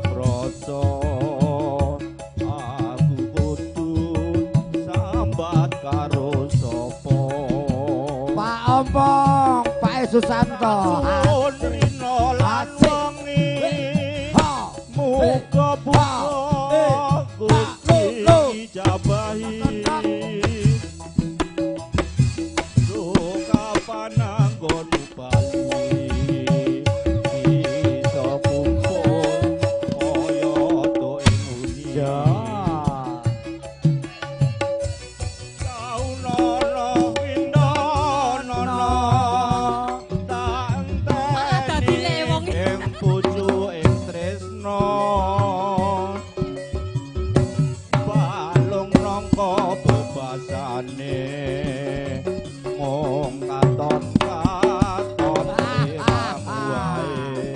krasa aku kudu sambat karo sapa. Pak Ompong, Pak Susanto. Rino lan wengi muga buka Gusti ijabahi. Kapan anggonmu bali iso kumpul kaya tok ing uni. Kaunono windonono tak enteni ing bojo ing tresno balung nangka bebasane mung katon katon sliramu wae.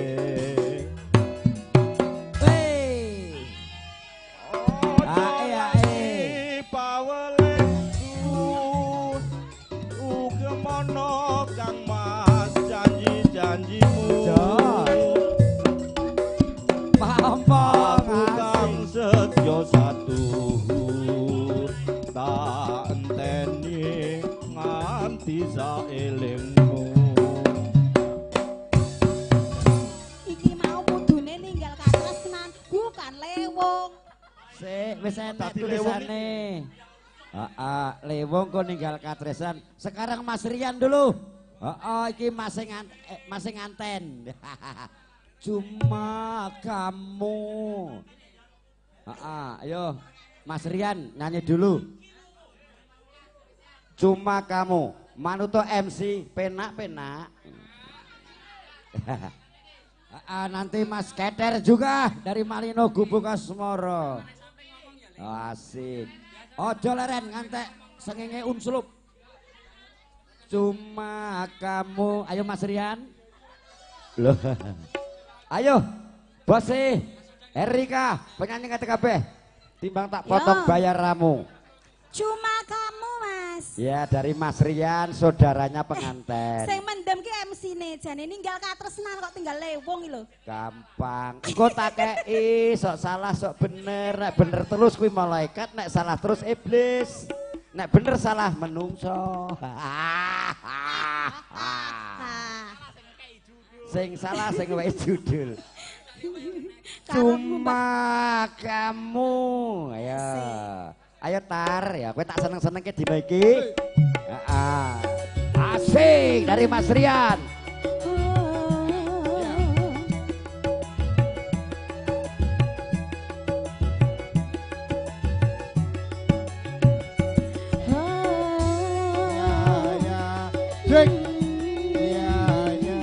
Ae pawelehku ugemono Kang Mas janji-janjimu. Pak Ompong, aku kang setya satu tak enteni nganti saelingmu. Iki mau kudune ninggal katresnan, bukan lewong. Sik, wis enek tulisane. Heeh, lewong kok ninggal katresnan. Sekarang Mas Rian dulu. Heeh, iki masih nganten. Cuma kamu. Heeh, ayo Mas Rian nyanyi dulu. Cuma kamu. Manuto MC penak-penak. Nanti Mas Keter juga dari Malino Gubuk Asmoro. Asik. Ojo leren ngantek sengenge unslup. Cuma kamu. Ayo Mas Rian. Loh. Ayo Bose Erika penyanyi kate kabeh. Timbang tak potong bayaramu. Cuma kamu Mas. Ya dari Mas Rian saudaranya penganten. Sing mendem ki MC-ne jane ninggal katresnan kok tinggal lewong iki lho. Gampang. Engko tak kei sok salah sok bener. Nek bener terus kuwi malaikat, nek salah terus iblis. Nek bener salah menungso. Sing salah sing wae judul. Cuma kamu. Ayo. Ayo Tar, ya kowe tak seneng-senengke dina iki. Heeh. Asik dari Mas Rian. Ya ya.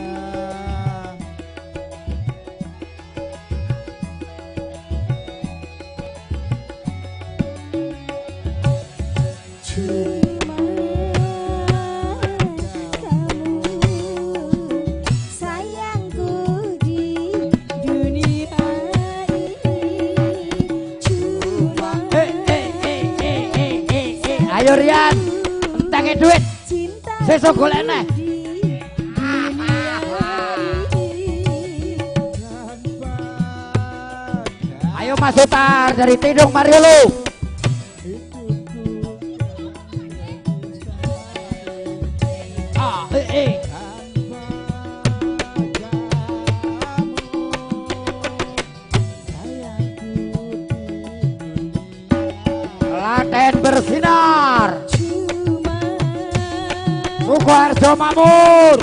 Cuma kamu sayangku di dunia ini. Cuma Ayo Rian. Entenge duit. Sesuk golek neh. Ayo Mas Utar dari Tidung Mariolo. Klaten bersinar. Sukoharjo makmur.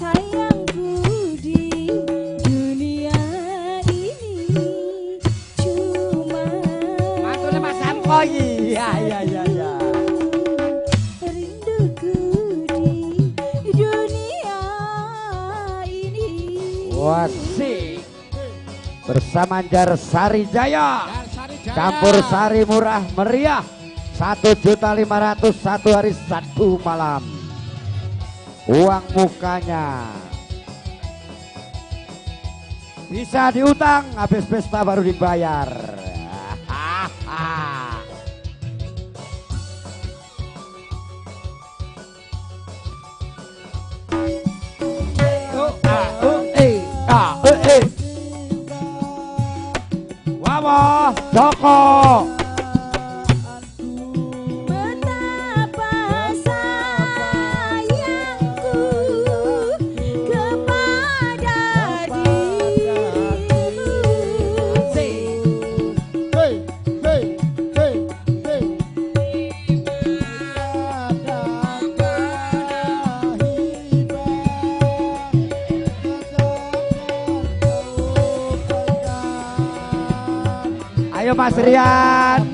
Sayangku di dunia ini cuma mantune Mas Samko. Iya iya iya iya. Rinduku di dunia ini. Wasik bersama Jarsari Jaya. Campur sari murah meriah. 1.500.000 satu hari satu malam. Uang mukanya bisa diutang, habis pesta baru dibayar. Wawo Joko. Betapa sayangku kepada dirimu. Hey, hey, hey, hey. Ayo Mas Rian.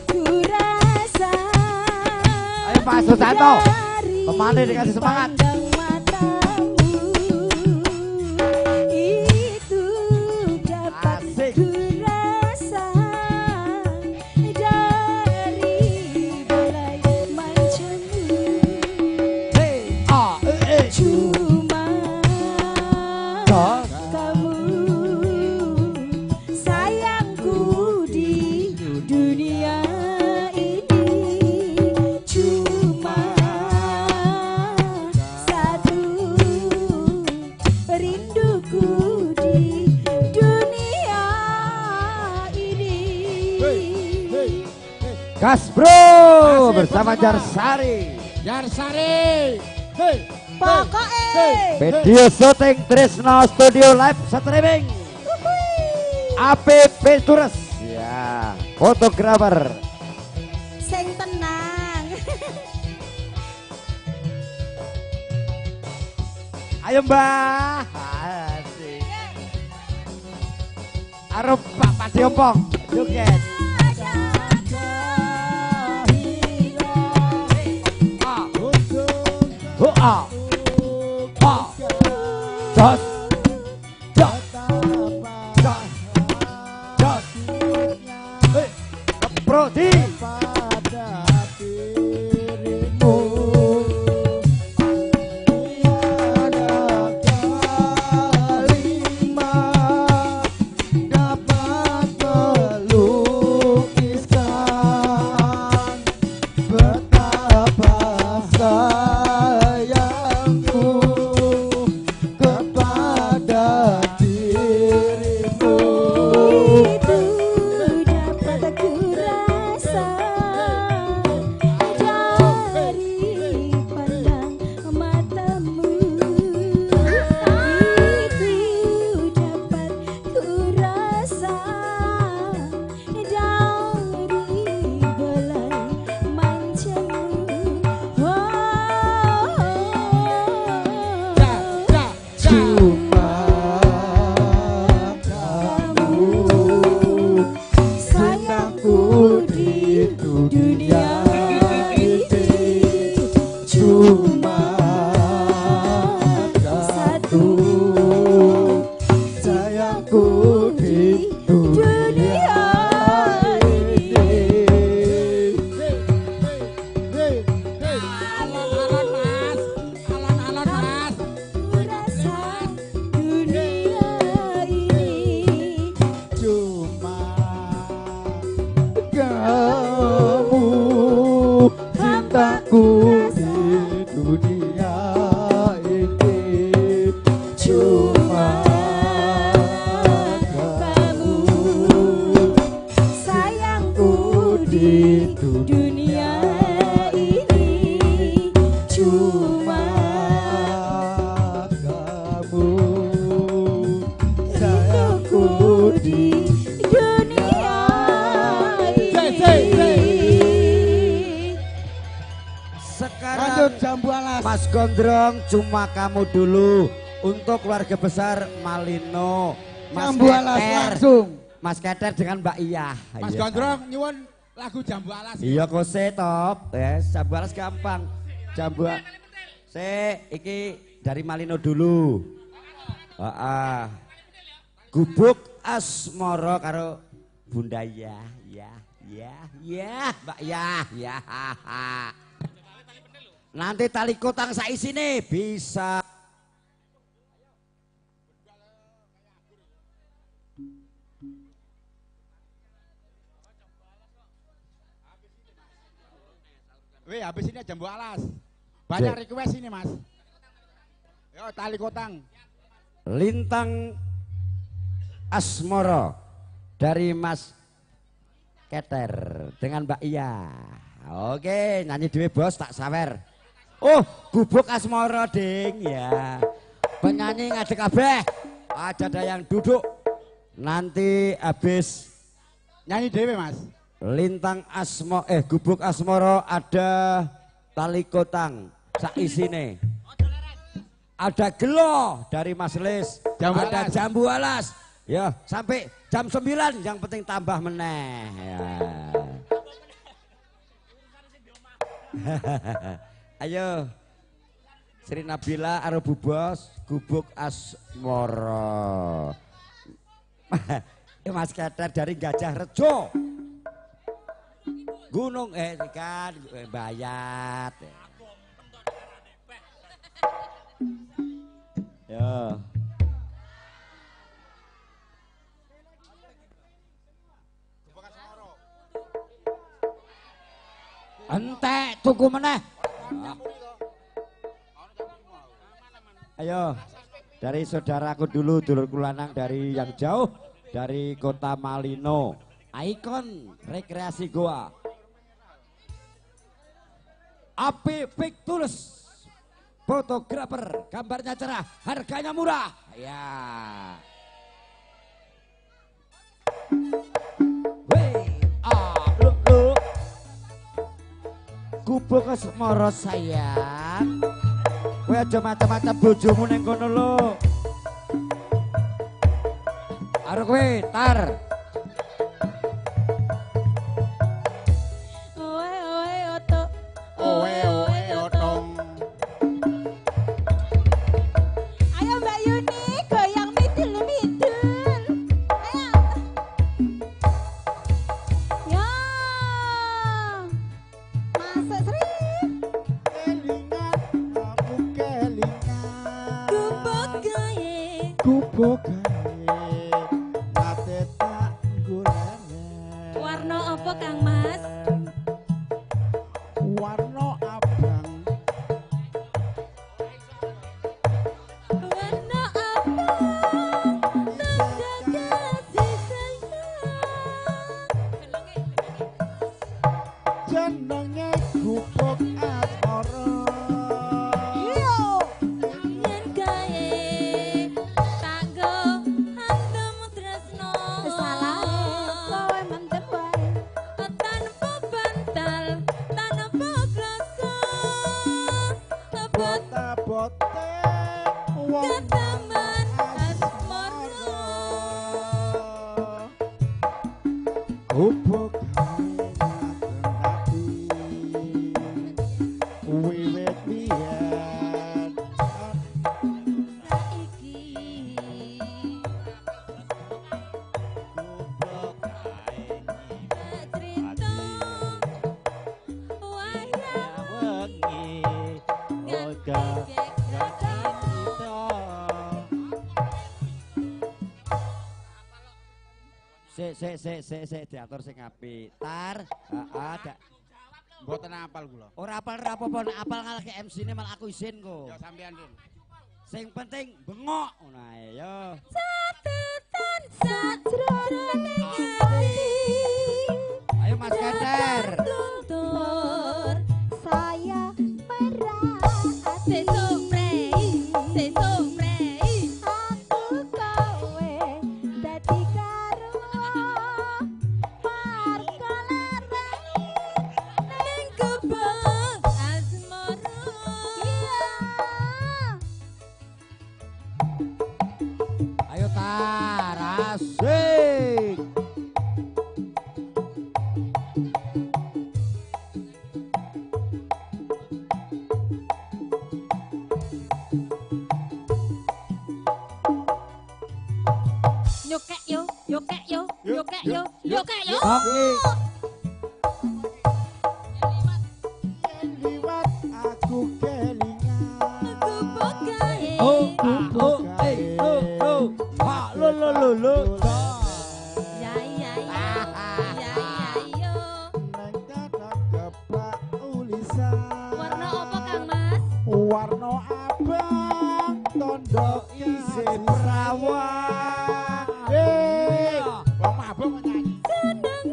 Ku rasa Ayo Pak Susanto, pemane dikasih semangat. Pandang matamu itu dapat ku rasa dari belai mancamu. Cuma kamu sayangku di dunia ini. Cuma satu rinduku di dunia ini. Gas bro bersama Jarsari. Jarsari. Hey. Pokoknya Video syuting Tresno Studio live streaming. AP Pictures. Ya, fotografer. Sing tenang. Ayo Mbah. Asik. Arep Pak Padiompong joget. A A Jos Jos Jos Jos. Hei, Prodi. Dapat melukiskan betapa sayangku kepada Gondrong, cuma kamu dulu. Untuk keluarga besar Malino, Mas Jambu Alas langsung. Mas Keter dengan Mbak Iyah. Mas Gondrong nyuwun lagu Jambu Alas. Iya kok se top. Jambu Alas gampang. Jambu se iki dari Malino dulu. Heeh. Gubuk Asmara karo Bunda Iyah. Ya, ya, ya, Mbak Iyah. Ya. Nanti tali kotang saisine bisa. Weh, habis ini Jambu Alas. Banyak request ini, Mas. Yo, tali kotang. Lintang Asmara dari Mas Keter dengan Mbak Iya. Oke, nyanyi dhewe bos tak sawer. Oh, Gubuk Asmara ding ya. Penyanyi ngadeg kabeh. Aja ada yang duduk. Nanti habis nyanyi dhewe, Mas. Lintang Asmo Gubuk Asmara ada tali kotang saisine. Ada gelo dari Mas Lis, Jambu ada Alas. Jambu Alas. Ya, sampai jam 9 yang penting tambah meneh ya. Ayo. Sri Nabila karo Bu Bos, Gubuk Asmara. Mas Keter dari Gajah Rejo. Gunung ikan bayat. Ya. Entek tuku meneh. Ayo dari saudaraku dulu, dulurku lanang dari yang jauh dari kota Malino, ikon rekreasi Goa. Api Pictures, fotografer, gambarnya cerah, harganya murah. Ya. Weh, ah, lu, lu. Gubuk Asmara sayang. Kowe aja macam-macam bojomu ning kono lho. Arep kowe tar. Oe oe oto. Oe oe otong. Ayo Mbak Yuni goyang midul midul. Ayo. Ya. Masuk Sri. Kelingan aku kelingan. Gubuk gawe. Gubuk gawe. Nate tak golene. Warna apa Kang Mas? Warna abang. Warna abang. Tanda kasih sayang. Jenenge Gubuk Asmara. Yo. Yen gawe tanggo hantem tresno. Salah kowe mendem wae. Tanpa bantal, tanpa kloso. Bot Bote wong keteman asmara. Gubuk gawe wiwit biyen. Saiki Gubuk gawe cerita wayang wengi ora Sik sik sik sik sik diatur sing apik. Tar, heeh, dak mboten apal kula. Ora apal ora apa-apa, nek apal ngalahke MC-ne malah aku isin kok. Ya sampean Din. Sing penting bengok ngono ae yo. Catetan sajroning ati. Ayo Mas Keter. Luntur Saya merah sesuk prei, sesuk prei. Aku kowe dadi garwa warga larang Ning gubuk asmara. Iya. Asik. Nyokek yo, nyokek yo, nyokek yo, nyokek yo. Oke. Liwat aku kelingan. Oh, oh, eh, oh, oh. Ha, lo lo lo lo. Ya ya ya. Ya ya yo. Nang tanah kepak ulisan. Warna apa Kang Mas? Warna abang tondo Isih perawan. Eh, wong mabuk kok nyanyi. Seneng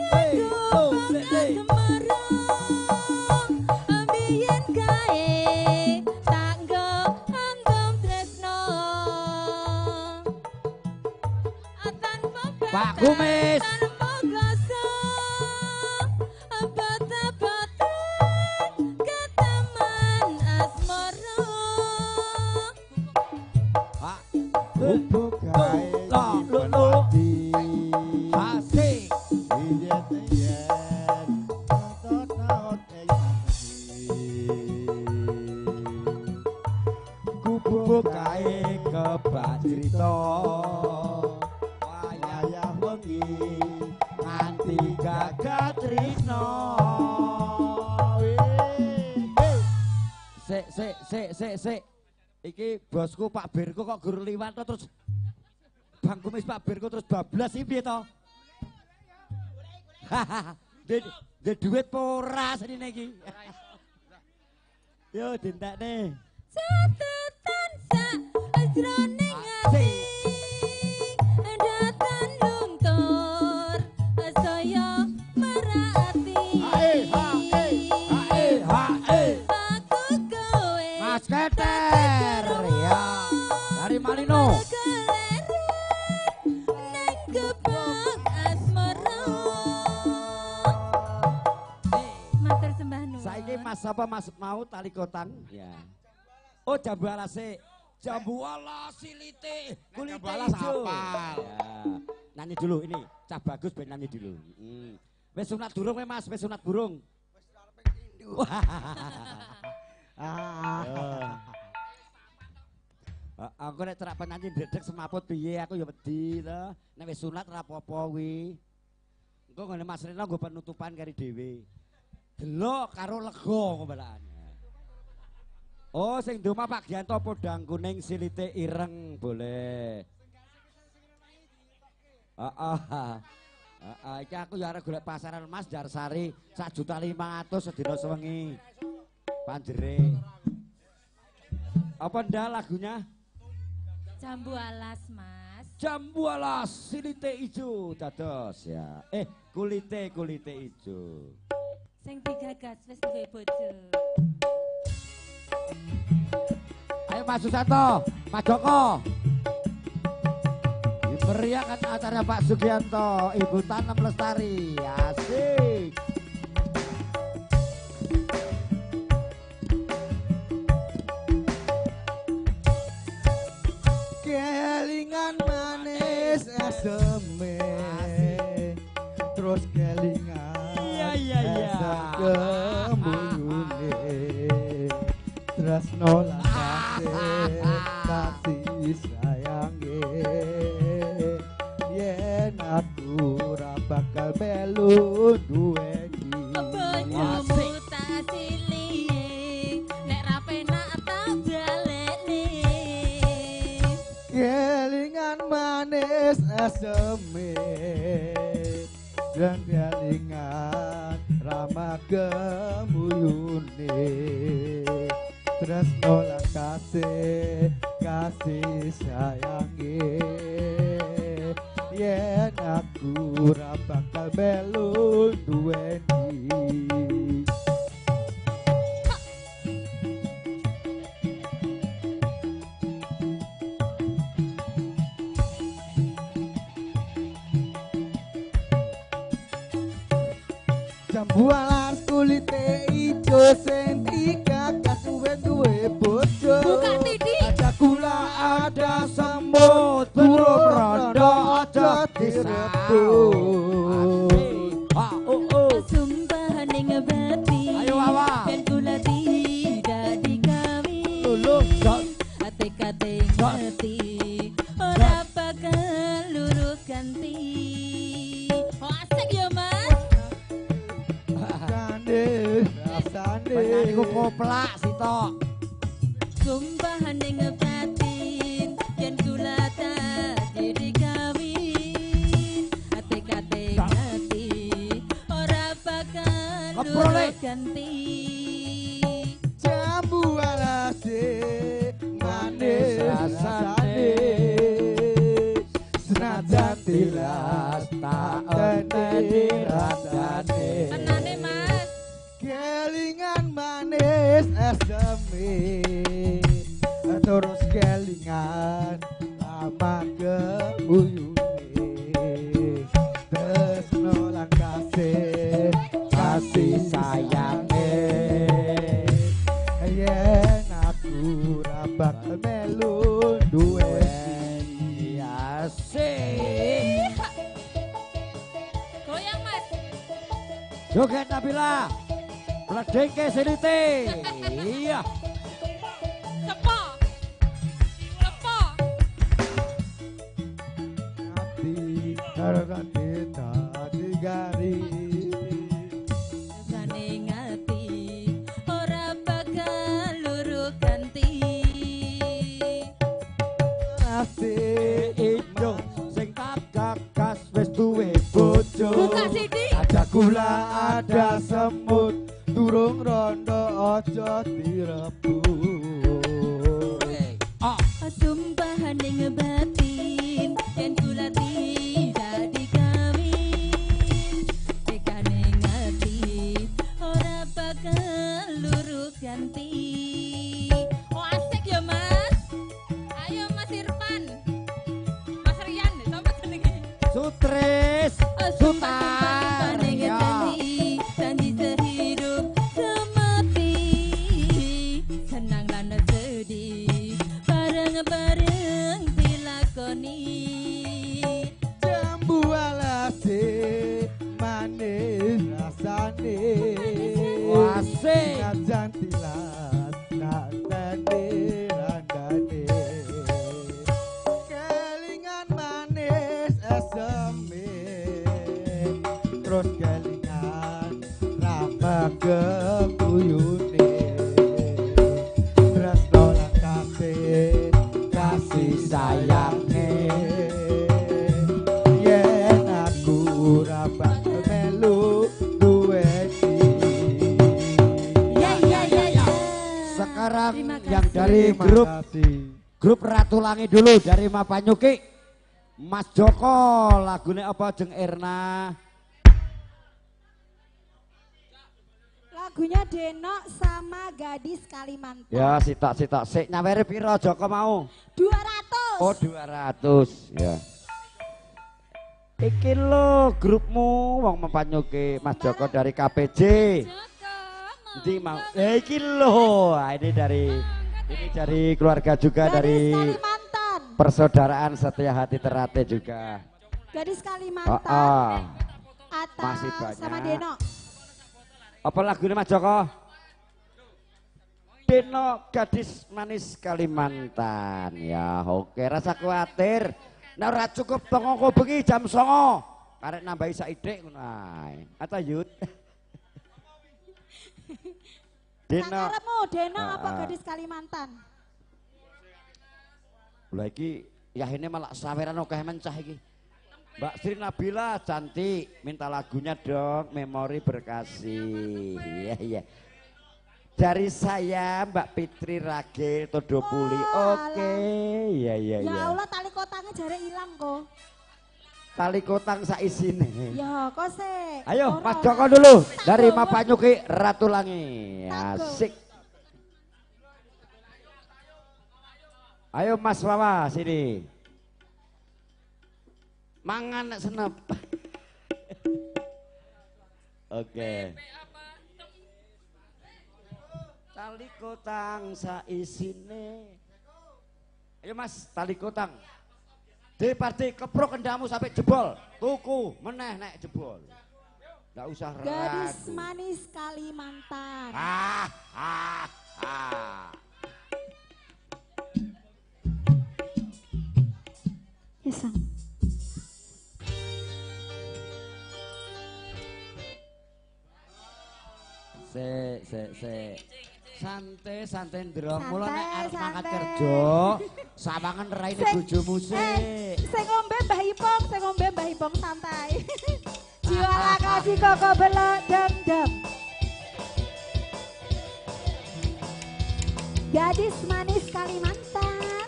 aku bakal gemerong. Biyen kae tak nggo anggem tresno. Tanpa Pak Kumis. Tanpa rasa bata-bata keteman asmara. Pak Bubuk kae Lo, lo, lo. Asik. Yen yen taot ing Gubuk kae kebak crita. Wayah wengi nganti gagal trisno. Sik sik sik sik sik. Iki bosku Pak Birko kok gur liwat to terus Bang Kumis Pak Birko terus bablas iki piye to? Hahaha. De duit apa ora senine iki? Yo dintekne. Catetan sak jroning ati. Datan luntur saya merati. Ha ha ha ha. Aku kowe Mas Keter ya. Dari Malino. Neng kebak asmara. Matur sembah nuwun. Saiki Mas apa Mas mau tali kotang? Ya. Oh jambu alase. Jambu alas silite, kulite jambu alas ijo. apal. Ya. Nyanyi dulu ini, cah bagus ben nyanyi dulu. Wis sunat durung kowe Mas, wis sunat burung. Ah. Aku nek cerak penyanyi ndredeg semaput piye aku ya wedi to. Nek wis sunat ora apa-apa kuwi. Engko ngene Mas Reno nggo penutupan kari dhewe. Delok karo lega kembalaan. Oh, sing ndoma Pak Gianto podang kuning silite ireng boleh. Heeh. Heeh, iki aku ya arep golek pasaran Mas Jarsari 1.500.000 sedina sewengi. Panjere. Apa ndak lagunya? Jambu alas, Mas. Jambu alas silite ijo dados ya. Kulite kulite ijo. Sing digagas wis duwe bojo. Ayo Mas Susanto, Mas Joko. Dimeriahkan acara Pak Sugianto, Ibu Tanem Lestari. Asik. Kelingan manis eseme. Terus kelingan. Iya iya iya. Kemuyune. Tresno lan kasih sayange. Yen aku ora bakal melu duweni. Bojomu tak silihe, nek ra penak tak baleni. Kelingan manis eseme. Dan kelingan ramah gemuyune. Tresno lan kasih kasih sayange. Yen aku ora bakal melu duweni. Jambu alas kulite ijo sing digagas suwe duwe bojo. Buka titik. Ada gula ada semut burung rondo aja. direbut. Sumpah ning batin. Ayo Wawa. Ben kula tidak dikawin. Lulu ate-kate ngerti ora bakal luru ganti. Oh asik ya Mas. Rasane, rasane. Penyanyi ku koplak sitok. Sumpah ning batin yen kula dadi dikawin. Ate-kate ngerti ora bakal luru ganti. Jambu alase manis rasane, senajan tilas tak enteni rasane. Tenane Mas. Kelingan manis eseme, terus kelingan lama gemuyune. Tresno lan kasih, kasih sayange. Yen aku ra bakal melu duweni. Asik. Goyang Mas. Joget Nabila. Bledengke silite. Iya. Sepo. Sepo. Ati karo dadi gari. Rasane ngati ora bakal luru ganti. Asik ijo sing tak gagas wis duwe bojo. Buka sithik. Ada gula ada semut, durung rondo aja direbut. Sumpah ning batin yen kula tidak dikawin. Tekane ngerti ora bakal luru ganti. Oh asik ya Mas. Ayo Mas Irfan. Mas Rian, sapa jenenge? Sutris. Sumpah ning janji, janji sehidup semati. Senang lan sedih bareng-bareng dilakoni. Jambu alase manis rasane. Asik. Senajan tilas tak enteni randane. Kelingan manis eseme, terus kelingan rama keguyune. Tresno lan kasih, kasih sayange. Yen aku ora bakal melu duweni. Ya ya ya ya. Sekarang Terima yang kasih. dari Terima grup kasih. grup Ratu Langit dulu dari Mapanyuki. Mas Joko lagune apa jeng Erna? Lagunya Denok sama Gadis Kalimantan. Ya sitok-sitok sik nyawere piro Joko mau? 200. Oh 200 ya. Iki lho grupmu wong Mapanyuki Mas Joko dari KPJ. Joko. Ndi mau? Iki lho. Ah, ini dari keluarga juga Gadis dari Kalimantan. persaudaraan Setia Hati Terate juga. Gadis Kalimantan. Oh, oh. Atau Masih banyak. sama Denok. Apa lagunya Mas Joko? Denok Gadis Manis Kalimantan. Ya oke, rasa khawatir. Nek ora cukup tonggo bengi jam 09.00. Karek nambahi saithik ngono ae. Atau Yud. Denok. Sakarepmu Denok apa Ah. Gadis Kalimantan? Lah iki yahene malah saweran akeh mencah iki. Mbak Sri Nabila cantik, minta lagunya dong, Memori Berkasih. Iya iya. Dari saya Mbak Fitri Ragil Todopuli. Oh, Oke, iya iya Ya iya. Allah tali kotangnya jare ilang kok. Tali kotang saisine. Ya kok sik. Ayo Ora, Mas ora. Joko dulu dari Tak Mapanyuki Ratu Langi. Asik. Ayo Mas Wawa sini. Mangan nek senep. Oke. Tali kotang saisine. Ayo Mas, tali kotang. D Pardi keprok kendamu sampai jebol. Tuku meneh nek jebol. Enggak usah ragu. Gadis manis Kalimantan. Ah ah ah. Yes. Se se se. Santai santai ndrong. Mula nek arep mangkat kerja, sawangan raine bojomu sik. Sing ngombe Mbah Ipong, sing ngombe Mbah Ipong santai. Jiwala kasih koko belok dam-dam. Gadis manis Kalimantan.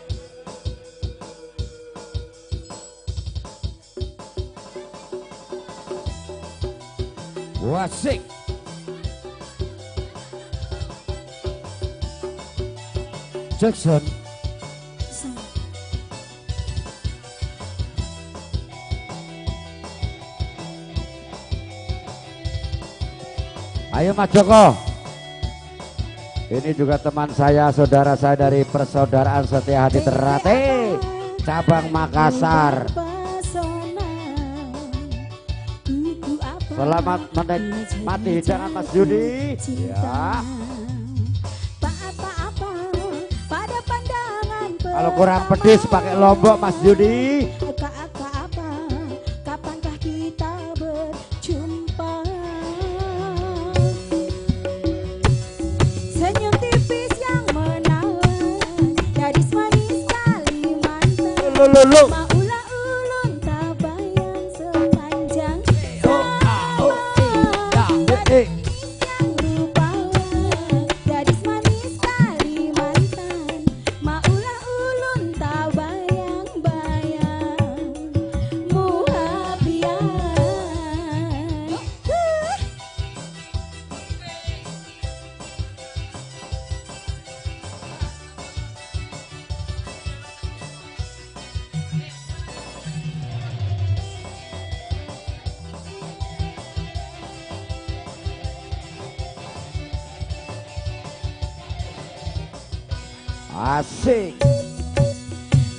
Wasik. Jackson. Ayo Mas Joko. Ini juga teman saya, saudara saya dari Persaudaraan Setia Hati Terate, cabang Makassar. Selamat menikmati hidangan Mas Yudi. Ya. Kalau kurang pedis pakai lombok Mas Yudi. Kapankah kita berjumpa? Senyum tipis yang menawan, gadis manis Kalimantan. Maulah ulun tak bayang sepanjang zaman. Gadis yang rupawan, gadis manis Kalimantan. Maulah ulun tak bayang-bayang muhabian. Asik.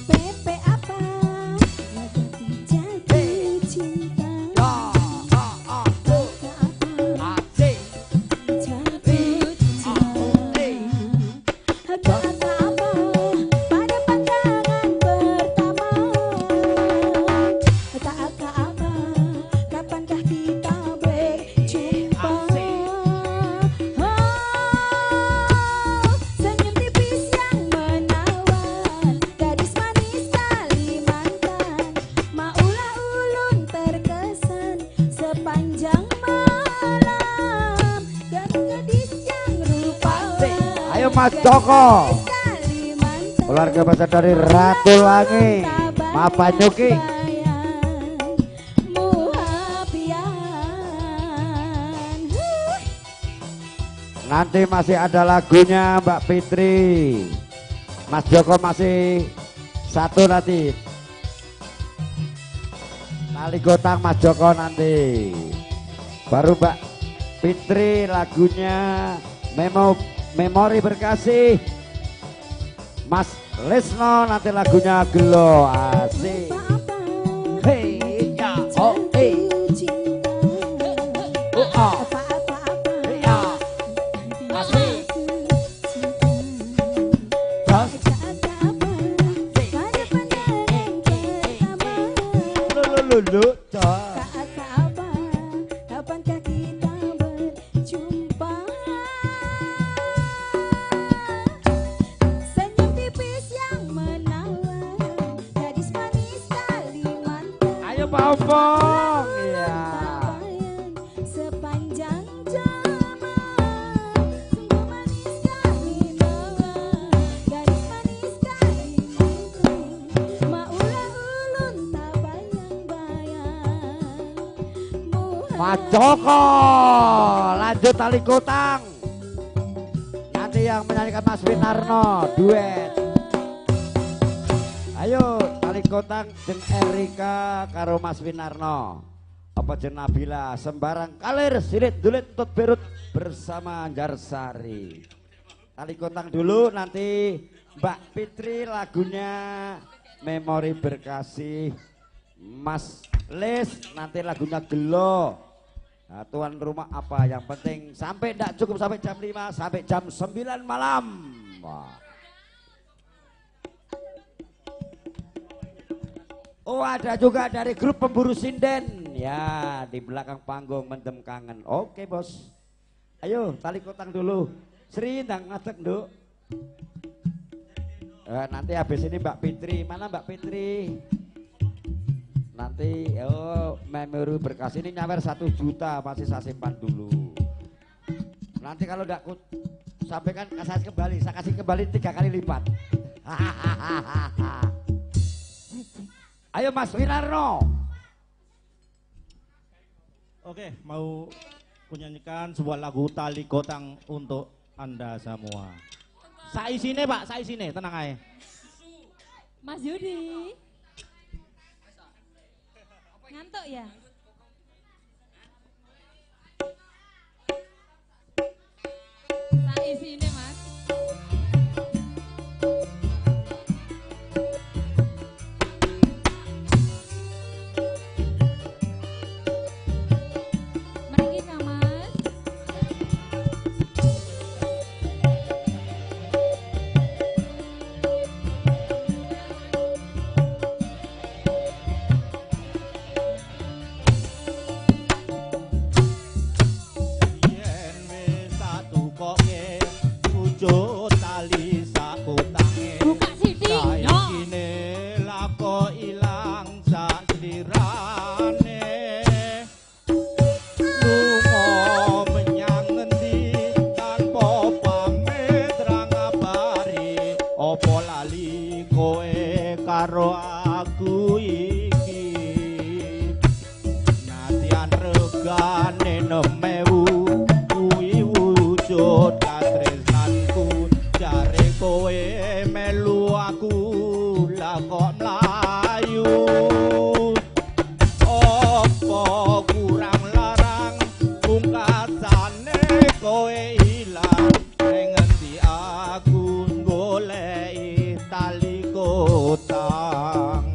PP apa jatuh cinta? Asik. Jatuh cinta. Kata apa pada pandangan pertama? Kata apa? Kapankah kita berjumpa? Oh, senyum tipis yang menawan, gadis manis Kalimantan. Maulah ulun terkesan sepanjang malam. Gadis yang rupawan. Ayo Mas Joko. Keluarga besar dari Ratu Langi, Mapanyuki. Nanti masih ada lagunya Mbak Fitri. Mas Joko masih satu nanti. Tali gotang Mas Joko nanti. Baru Mbak Fitri lagunya Memori Berkasih. Mas Lesno nanti lagunya Gelo. Asik. Hei ya oh hey. Oh oh. Ya. Asik. Lulu Kapankah kita berjumpa? Senyum tipis yang menawan, gadis manis Kalimantan. Ayo Pak Opong. Iya. Sepanjang zaman, sungguh manis Kalimantan, gadis manis Kalimantan. Maulah ulun tak bayang-bayang. Mas Joko, lanjut tali kotang. Nanti yang menyanyikan Mas Winarno duet. Ayo tali kotang jeung Erika karo Mas Winarno. Apa jeung Nabila sembarang kalir silit dulit tut berut bersama Anjarsari. Tali kotang dulu nanti Mbak Fitri lagunya Memori Berkasih, Mas Lis, nanti lagunya Gelo. Nah, tuan rumah apa yang penting sampai tidak cukup sampai jam 5 sampai jam 9 malam. Wah. Oh, ada juga dari grup pemburu sinden ya di belakang panggung mendem kangen. Oke bos, ayo tali kotang dulu. Sri ndang ngadeg nduk. Nanti habis ini Mbak Fitri, mana Mbak Fitri? Nanti oh memori berkas ini nyawer 1 juta masih saya simpan dulu. Nanti kalau enggak sampaikan saya kembali, saya kasih kembali 3 kali lipat. Ayo Mas Winarno. Oke, mau kunyanyikan sebuah lagu Tali Kotang untuk Anda semua. Saisine Pak, saisine, tenang aja. Mas Yudi. Ngantuk ya? Saisine Mas. Mriki Kang Mas. Karo aku iki nadyan regane 6.000 kuwi wujud katresnanku jare kowe melu aku lah kok mlayu opo kurang larang pungkasane kowe ilang ning ngendi aku goleki tali kotang.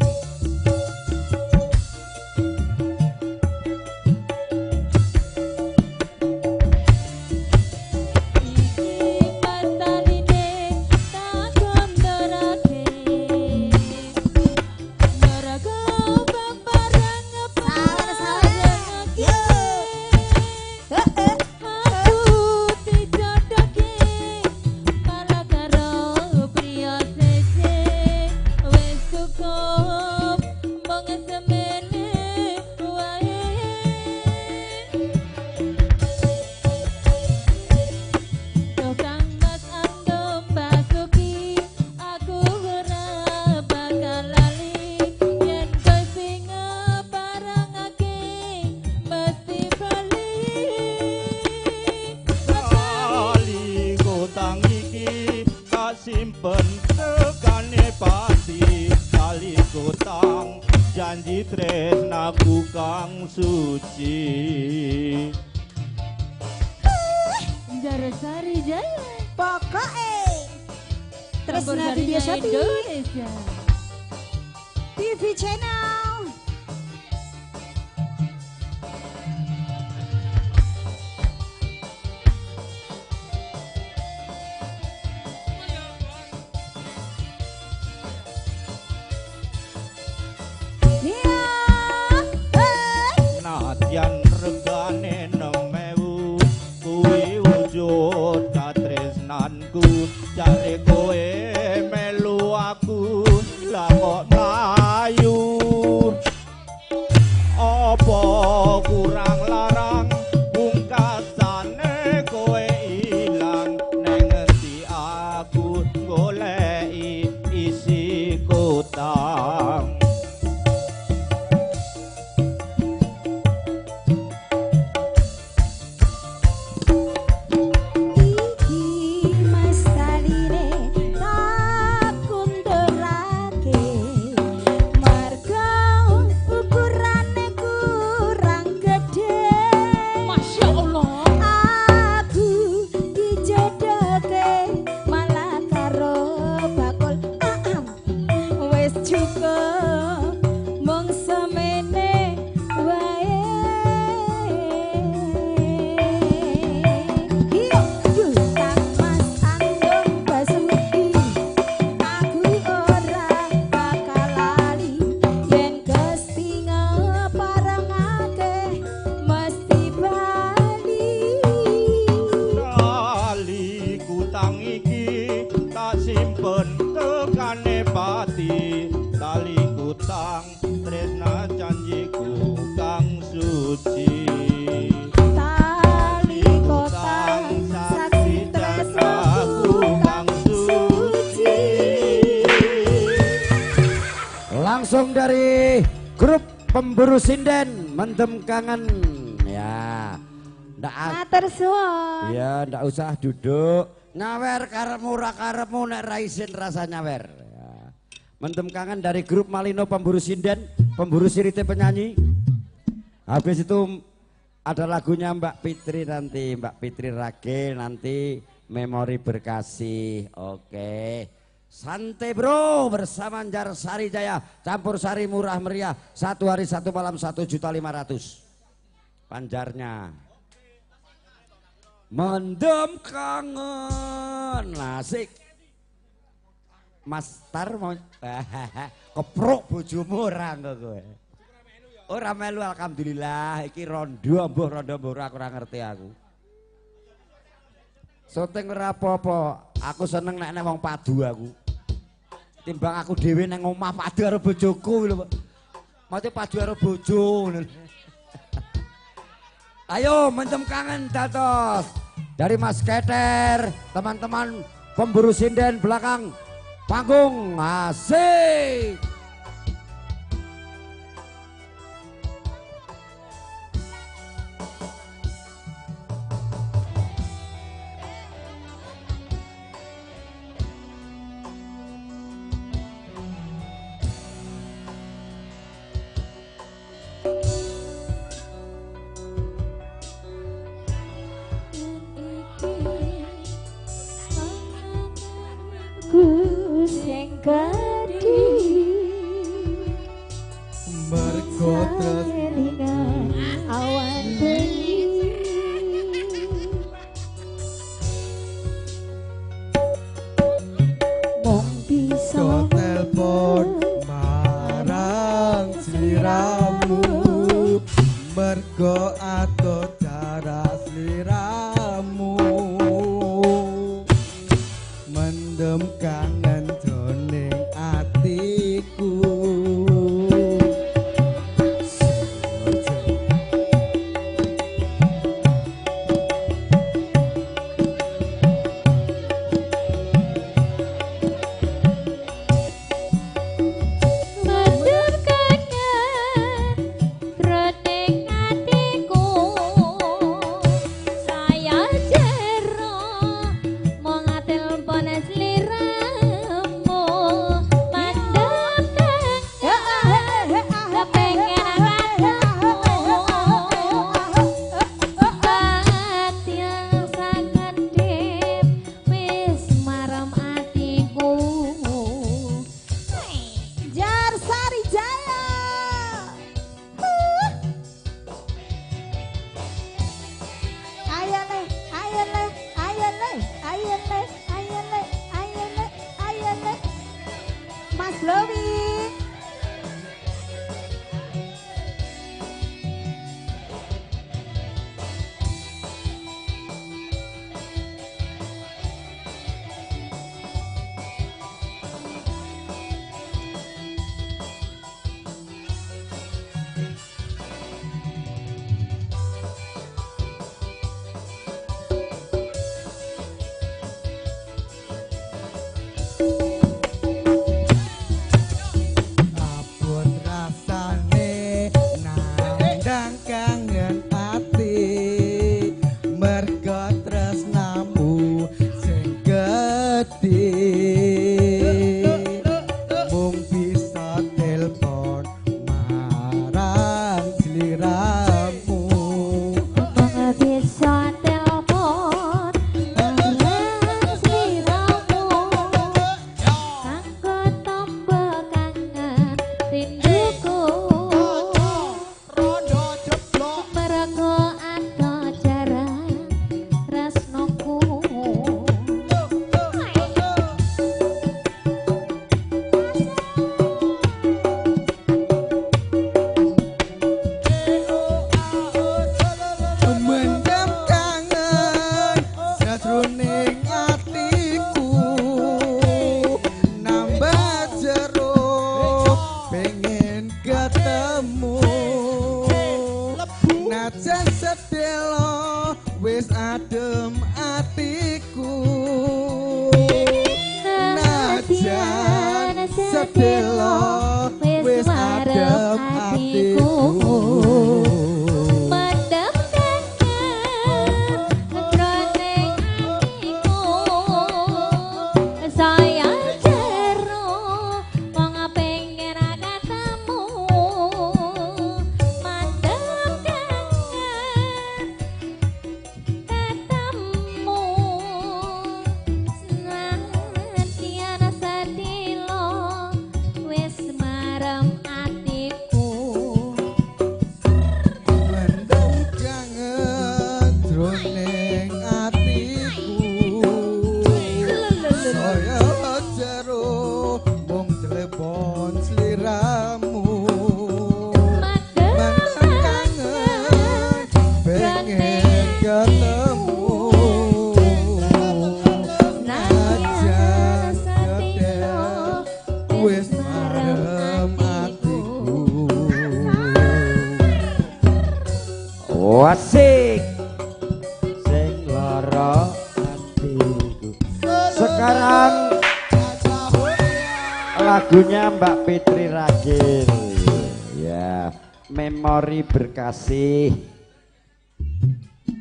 Simpen tekane pati tali kotang janji tresnaku kang suci. Jarsari Jaya pokoke Tresna Vidya Shopee Indonesia TV Channel. Nadyan regane 6.000 kuwi wujud katresnanku jare kowe melu aku lah kok mlayu apa kurang larang pungkasane kowe ilang neng ngendi aku goleki isi kotang. Malah karo bakul wis. duka mung semene wae. Iya, Kang Mas Andong Basuki, aku ora bakal lali yen Gusti ngeparengake mesti bali. Tali kutang iki tak simpen tekane pati, tali kutang tresna janjiku kang suci. Tali kotang saksi tresnaku kang suci. Langsung dari grup pemburu sinden mendem kangen ya. Ndak Matur suwun. Ya, ndak usah duduk. Nyawer karepmu ora karepmu nek ra isin rasa nyawer. Ya. Mendem kangen dari grup Malino pemburu sinden, pemburu sirite penyanyi. Habis itu ada lagunya Mbak Fitri nanti, Mbak Fitri Ragil nanti memori berkasih. Oke. Santai bro bersama Anjarsari Jaya, campur sari murah meriah, satu hari satu malam 1.500.000. Panjarnya. Mendem kangen asik. Mas Tar mau keprok bojomu ora engko kowe. Ora melu alhamdulillah iki rondo mbuh rondo mbuh ora aku ora ngerti aku. Syuting ora apa-apa, aku seneng nek nek wong padu aku. Timbang aku dhewe nang omah padu karo bojoku lho. Mate padu karo bojo ngono. Ayo mendem kangen dados dari Mas Keter, teman-teman pemburu sinden belakang panggung asik. Ku sing gedhi mergo kelingan awan bengi mung bisa telepon marang sliramu mergo ato cara sliramu mendem kangen jroning atiku. Mendem kangen jroning atiku saya jero mung telepon sliramu mendem kangen kepengen ketemu batin sakedhip wis marem atiku. Jarsari Jaya. Ayo le, ayo le, ayo le, ayo le, ayo le, ayo le, ayo le. Mas Lowi. wis adem atiku. Najan sedelo wis adem atiku. Mendem kangen jroning atiku. Saya jero wong pengen ketemu. Mendem kangen ketemu. Senadyan sedilo wis marem atiku. Mendem kangen jroning atiku. Saya jero mung telepon sliramu. Mendem kangen pengen ketemu. Najan sedelo wis marem atiku. Wasik sing lara atiku. Sekarang lagunya Mbak Fitri Ragil. Ya, memori berkasih.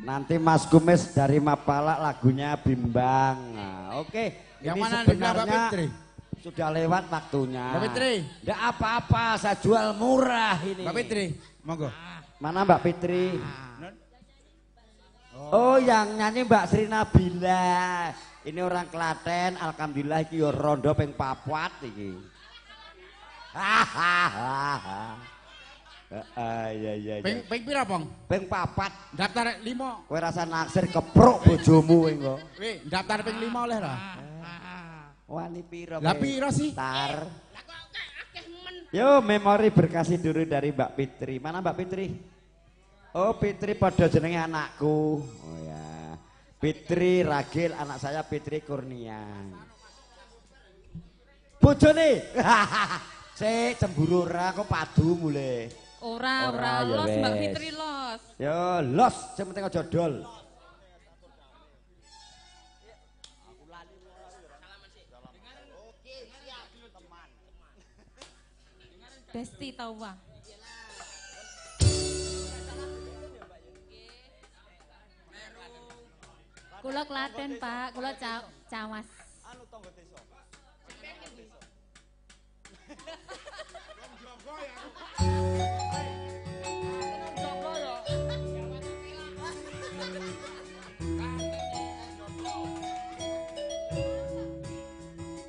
Nanti Mas Kumis dari Mapala lagunya Bimbang. Nah, oke, Yang ini mana nih, Mbak sebenarnya Fitri? sudah lewat waktunya. Mbak Fitri. Nggak apa-apa, saya jual murah ini. Mbak Fitri, monggo. Mana Mbak Fitri? Oh, yang nyanyi Mbak Sri Nabila. Ini orang Klaten, alhamdulillah iki yo rondo ping papat iki. Hahaha. Heeh, iya iya iya. Ping pira, Pong? Ping papat. Daftar 5. Kowe rasa naksir keprok bojomu kowe engko. Weh, daftar ping 5 oleh ra? Wani piro? Lah piro sih? Tar. Yo, memori berkasih dulu dari Mbak Fitri. Mana Mbak Fitri? Oh, Fitri padha jenenge anakku. Oh ya. Fitri Ragil, anak saya Fitri Kurnia. Bojone. Sik cemburu ora kok padu mule. Ora, ora, ya los Mbak wes. Fitri los. Yo los, sing penting aja dol. Besti tau wah. Kula Klaten, Pak, kula Cawas.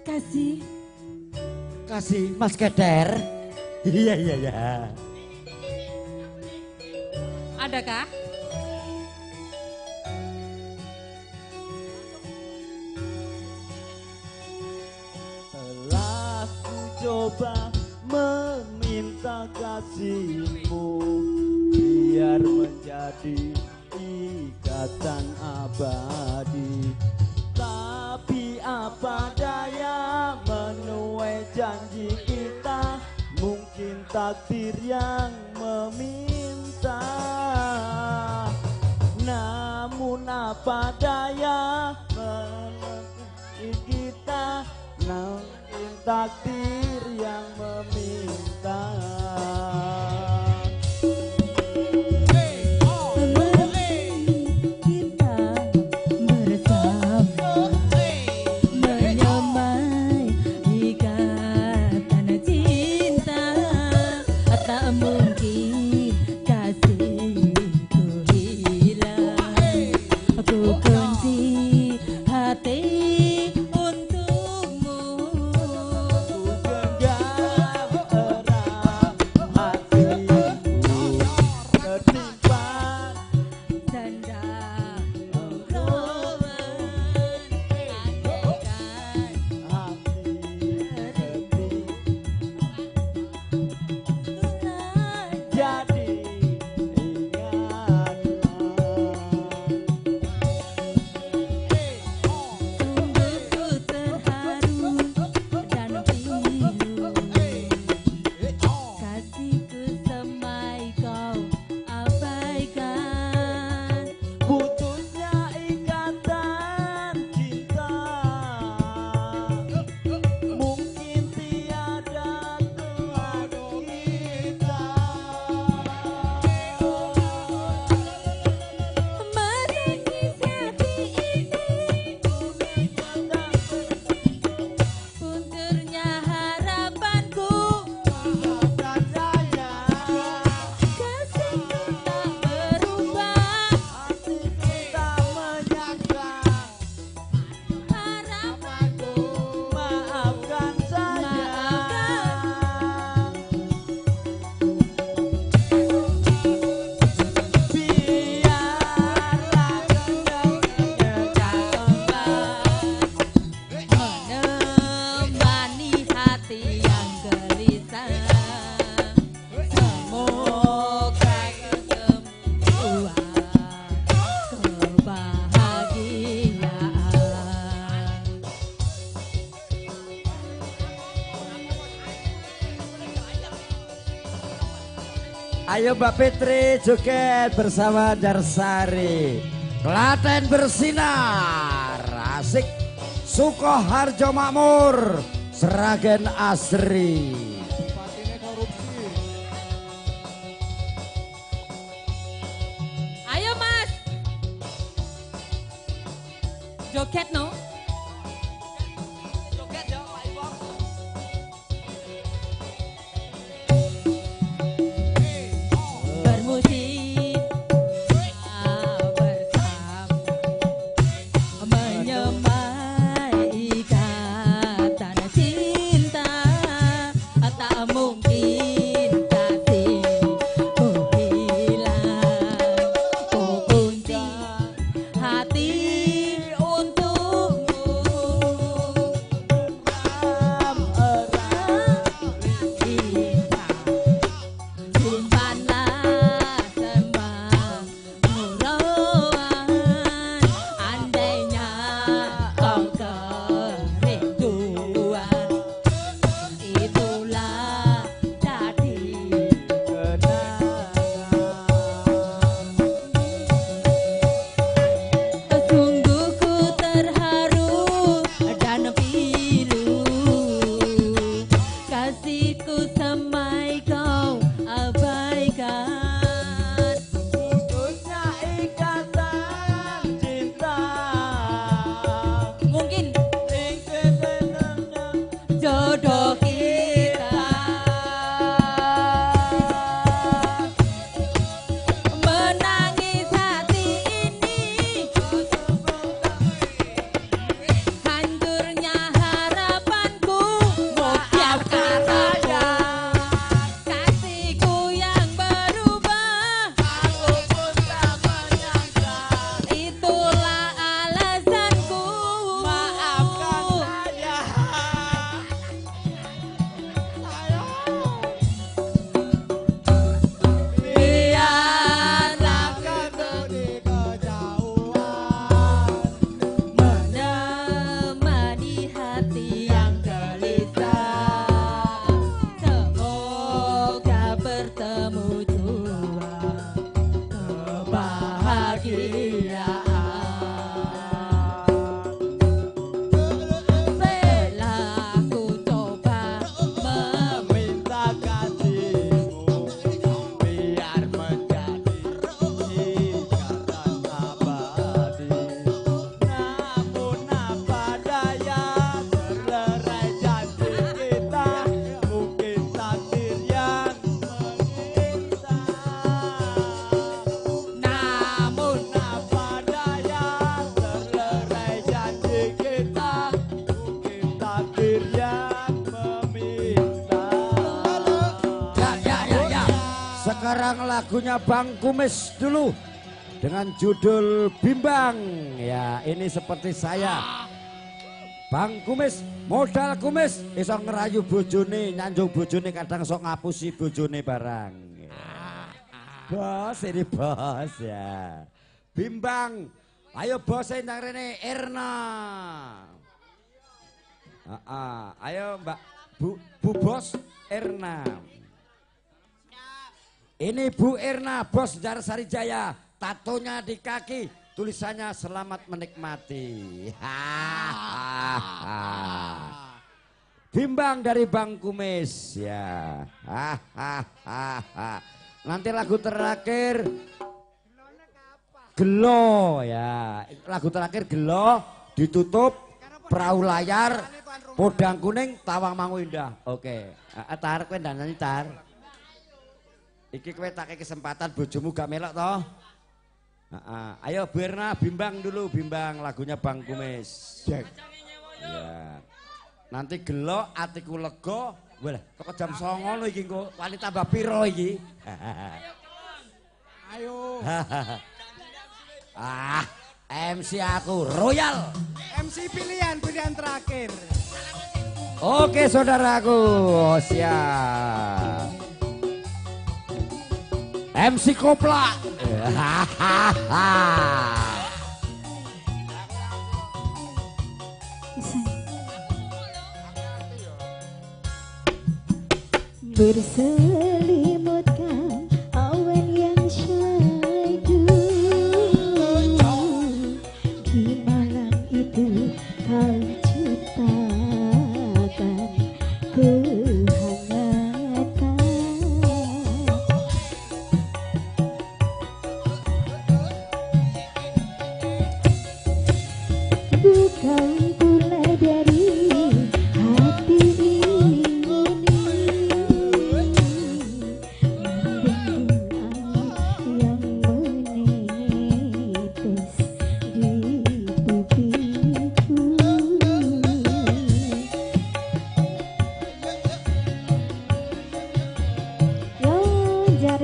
Kasih. Kasih Mas Keder. Iya iya iya. Adakah? Telah ku coba meminta kasihmu biar menjadi ikatan abadi. Tapi apa daya menuai janji kita, mungkin takdir yang meminta. Namun apa daya menuai kita, mungkin takdir yang meminta. Kita bersama menyamai ikatan cinta, tak mungkin kasihku hilang. Ku kunci hati untukmu. Ku genggam Ayo Mbak Fitri joget bersama Darsari. Klaten bersinar. Asik. Sukoharjo Makmur, Sragen Asri. Ayo Mas. Joget no. Joget ya Pak Iwok. Bermusik bersama menyemai ikatan cinta, tak mungkin kasihku hilang. Ku kunci hati untukmu, simpanlah semua murauan, andainya kau kerinduan, itulah jadi Sungguh ku terharu dan pilu, kasihku semai kau abaikan. Putusnya ikatan cinta. Mungkin jodoh kita. Menangis hati ini, hancurnya harapanku. Maafkan saya, kasihku yang berubah. Aku pun tak menyangka. Itulah alasanku. Maafkan saya. Biarlah Aku di kejauhan, menemani hati yang gelisah. Semoga bertemu jua kebahagiaan. Telah ku coba meminta kasihmu biar menjadi ikatan abadi. Namun apa daya, terlerai janji kita, mungkin takdir yang meminta. Namun apa daya, terlerai janji kita, mungkin takdir yang meminta. Ya, ya, ya, ya. Sekarang lagunya Bang Kumis dulu dengan judul Bimbang. Ya, ini seperti saya. Bang Kumis, modal kumis iso ngerayu bojone, nyanjung bojone, kadang sok ngapusi bojone barang. Ya. Bos ini bos ya. Bimbang, ayo bos nang rene Erna. Ayo Mbak Bu Bos Erna. Ini Bu Erna, bos Darsari Jaya, tatonya di kaki, tulisannya selamat menikmati. Bimbang dari Bang Kumis ya. Nanti lagu terakhir Gelo ya. Lagu terakhir Gelo ditutup perahu layar podang kuning Tawang Mangu Indah. Oke. Tar kowe ndandani tar. Iki kowe tak kei kesempatan bojomu gak melok toh? Ayo Bu Erna bimbang dulu, bimbang lagunya Bang Kumis. Ya. Nanti gelo atiku lega. Walah, kok jam 09.00 lho iki engko. Wani tambah piro iki? Ayo. Ah, MC aku royal. MC pilihan terakhir. Oke saudaraku, siap. MC Koplak. Berselimutkan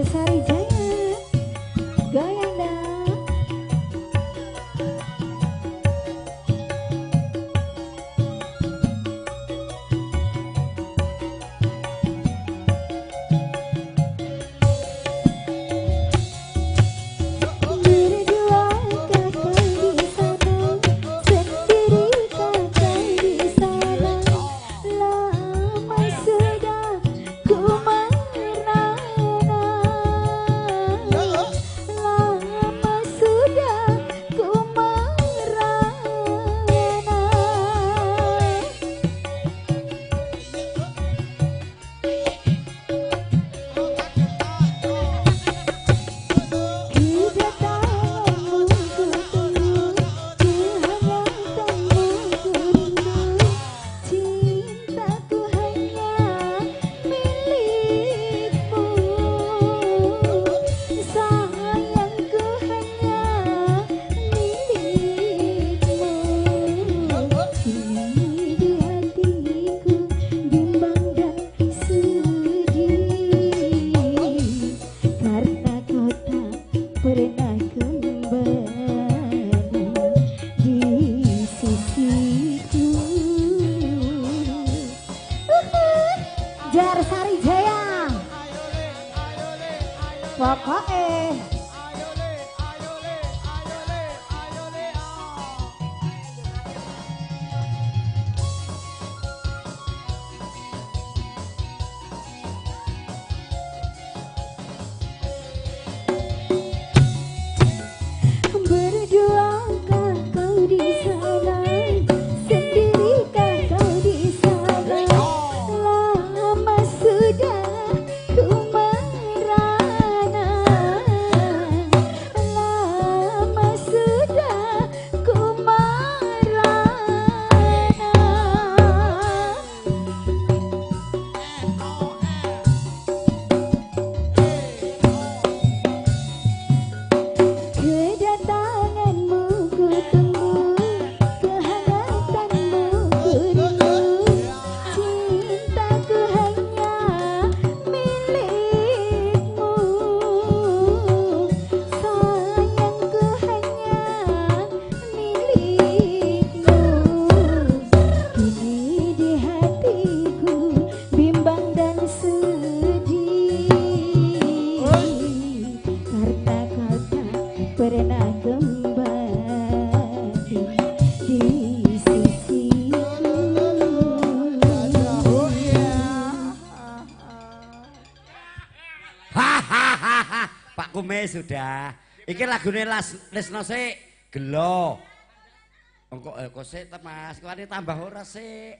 Jarsari Jaya. Goyang dong. Berdua kakak di sana, sendiri kakak di sana. Lama sudah ku merana, lama sudah ku merana. Kedatanganmu ku tunggu, kehangatanmu ku rindu. Cintaku hanya milikmu, sayangku hanya milikmu. Kini di hatiku bimbang dan sedih, karena kau tak pernah kembali di sisiku. Jarsari Jaya. Pokoknya berduakah kau di sana, sendirikah kau di sana? Lama sudah ku merana, lama sudah ku merana. Kedatanganmu ku tunggu, kehangatanmu ku rindu. Cintaku hanya milikmu, sayangku hanya milikmu. Kini di hatiku bimbang dan sedih, karena kau tak pernah kembali di sisiku. Hahaha, Pak Kume sudah. Iki lagune Lesno sik gelo. Engko kok sik ta Mas, kuwi tambah ora sik.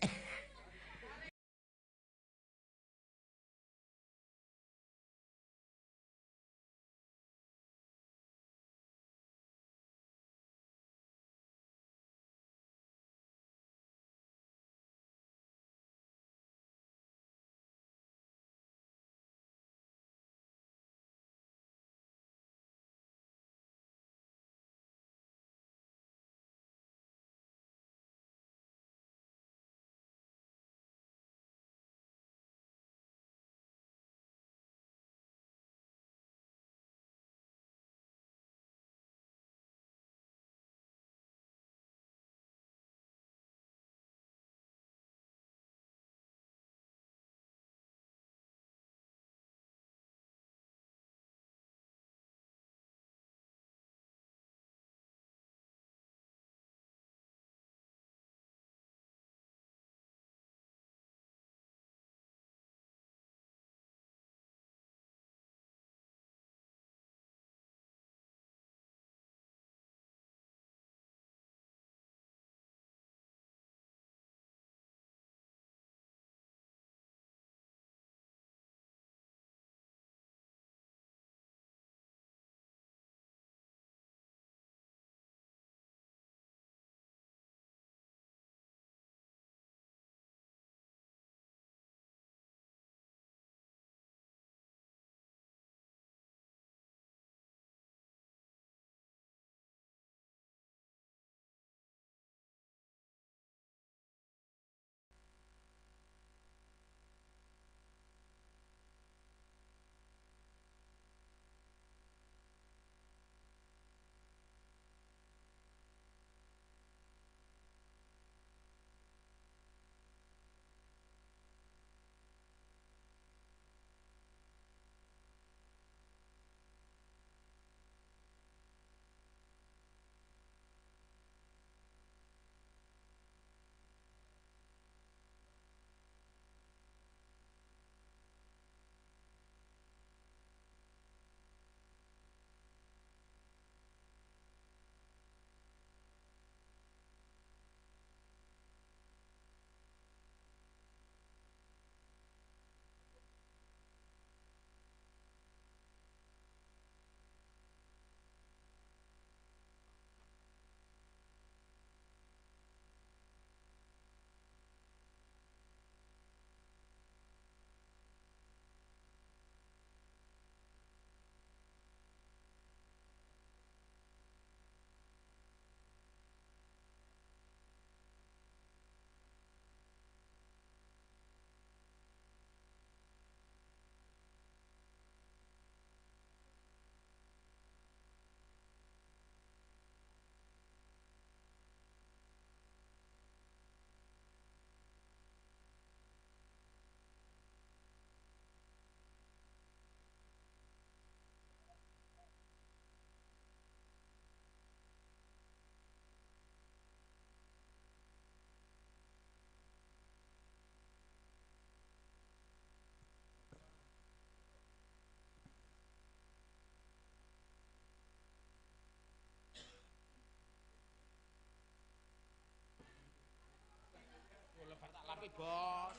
Bos.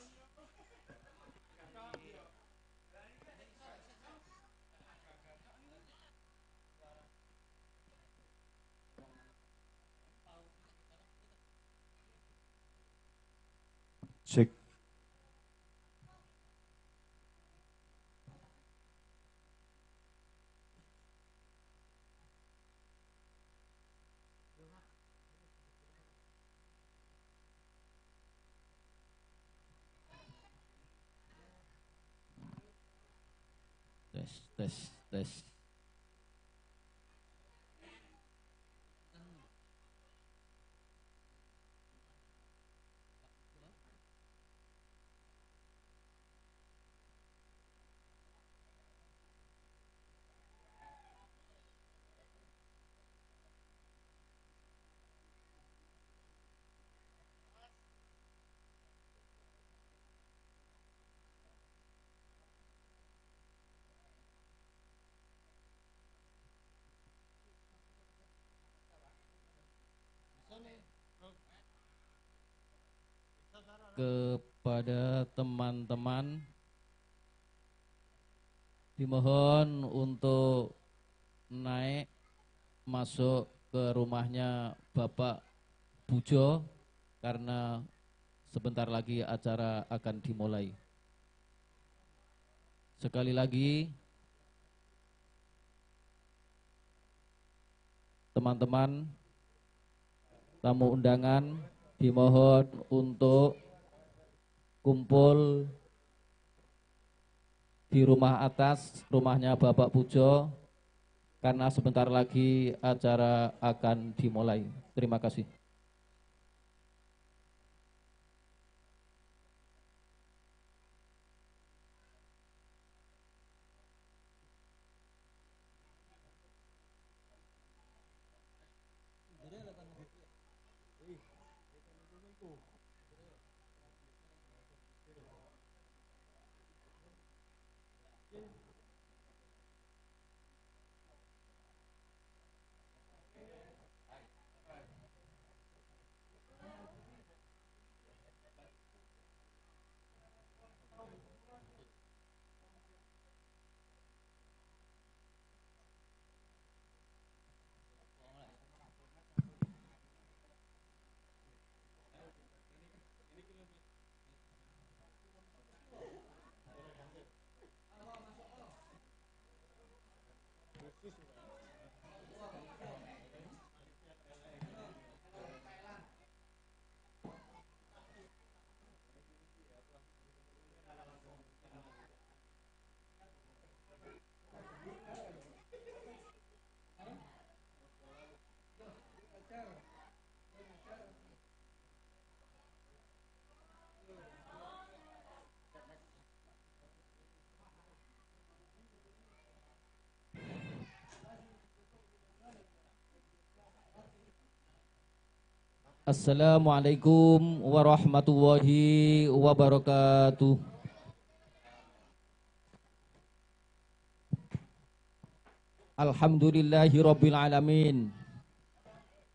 Cek. Tes, tes, tes. Kepada teman-teman dimohon untuk naik masuk ke rumahnya Bapak Pujo karena sebentar lagi acara akan dimulai. Sekali lagi teman-teman tamu undangan dimohon untuk kumpul di rumah atas, rumahnya Bapak Pujo, karena sebentar lagi acara akan dimulai. Terima kasih. Assalamualaikum warahmatullahi wabarakatuh. Alhamdulillahi rabbil alamin.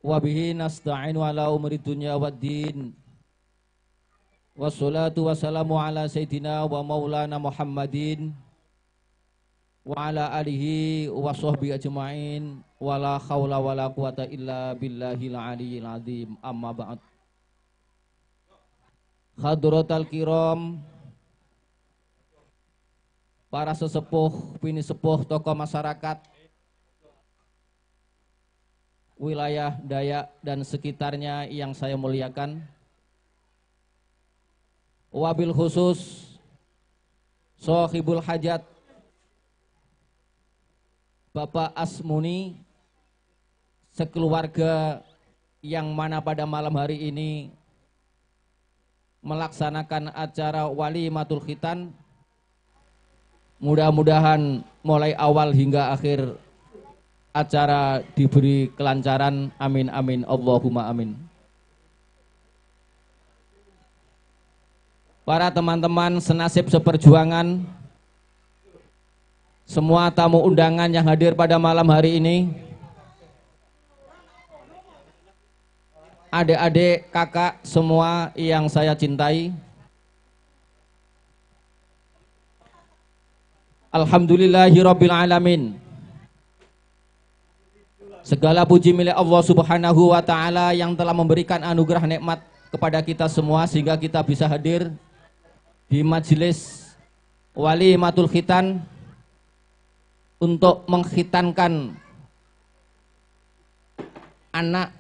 Wabihi nasta'inu ala umuri dunya waddin. Wassalatu wassalamu ala sayyidina wa maulana Muhammadin wa ala alihi wa sahbihi ajma'in. Wala khawla wala quwata illa billahil aliyyil azim. Amma ba'd. Hadratal kiram, para sesepuh, pini sepuh, tokoh masyarakat wilayah Dayak dan sekitarnya yang saya muliakan, wabil khusus Sohibul Hajat Bapak Asmuni sekeluarga yang mana pada malam hari ini melaksanakan acara walimatul khitan. Mudah-mudahan mulai awal hingga akhir acara diberi kelancaran. Amin amin Allahumma amin. Para teman-teman senasib seperjuangan, semua tamu undangan yang hadir pada malam hari ini, adik-adik, kakak semua yang saya cintai, Alhamdulillahirabbil alamin. Segala puji milik Allah Subhanahu wa taala yang telah memberikan anugerah nikmat kepada kita semua sehingga kita bisa hadir di majelis walimatul khitan untuk mengkhitankan anak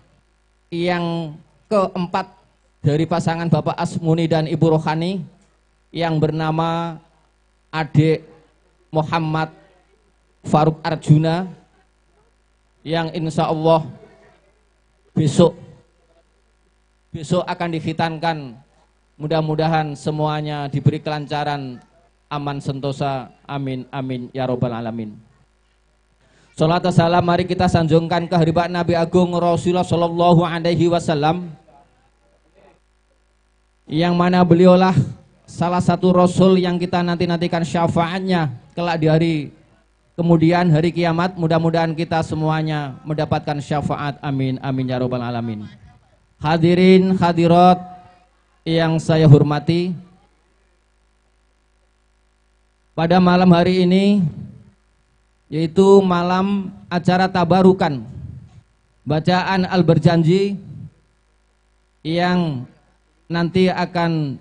yang keempat dari pasangan Bapak Asmuni dan Ibu Rohani yang bernama Adik Muhammad Faruk Arjuna, yang insya Allah besok akan dikhitankan. Mudah-mudahan semuanya diberi kelancaran, aman sentosa, amin amin ya robbal alamin. Salat dan salam mari kita sanjungkan ke hadirat Nabi Agung Rasulullah Shallallahu Alaihi Wasallam, yang mana beliaulah salah satu rasul yang kita nanti-nantikan syafaatnya kelak di hari kemudian hari kiamat. Mudah-mudahan kita semuanya mendapatkan syafaat, amin amin ya robbal alamin. Hadirin hadirat yang saya hormati, pada malam hari ini yaitu malam acara tabarukan bacaan Al-Berjanji yang nanti akan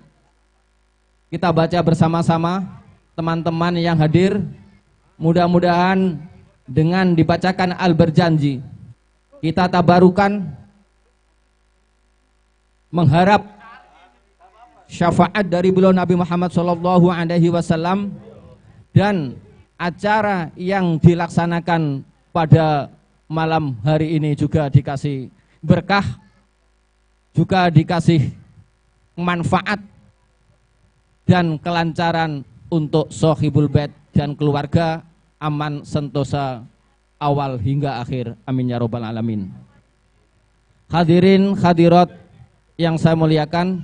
kita baca bersama-sama teman-teman yang hadir. Mudah-mudahan dengan dibacakan Al-Berjanji kita tabarukan, mengharap syafaat dari beliau Nabi Muhammad Shallallahu Alaihi Wasallam, dan acara yang dilaksanakan pada malam hari ini juga dikasih berkah, juga dikasih manfaat dan kelancaran untuk sohibul bait dan keluarga, aman sentosa awal hingga akhir, amin ya robbal alamin. Hadirin hadirat yang saya muliakan,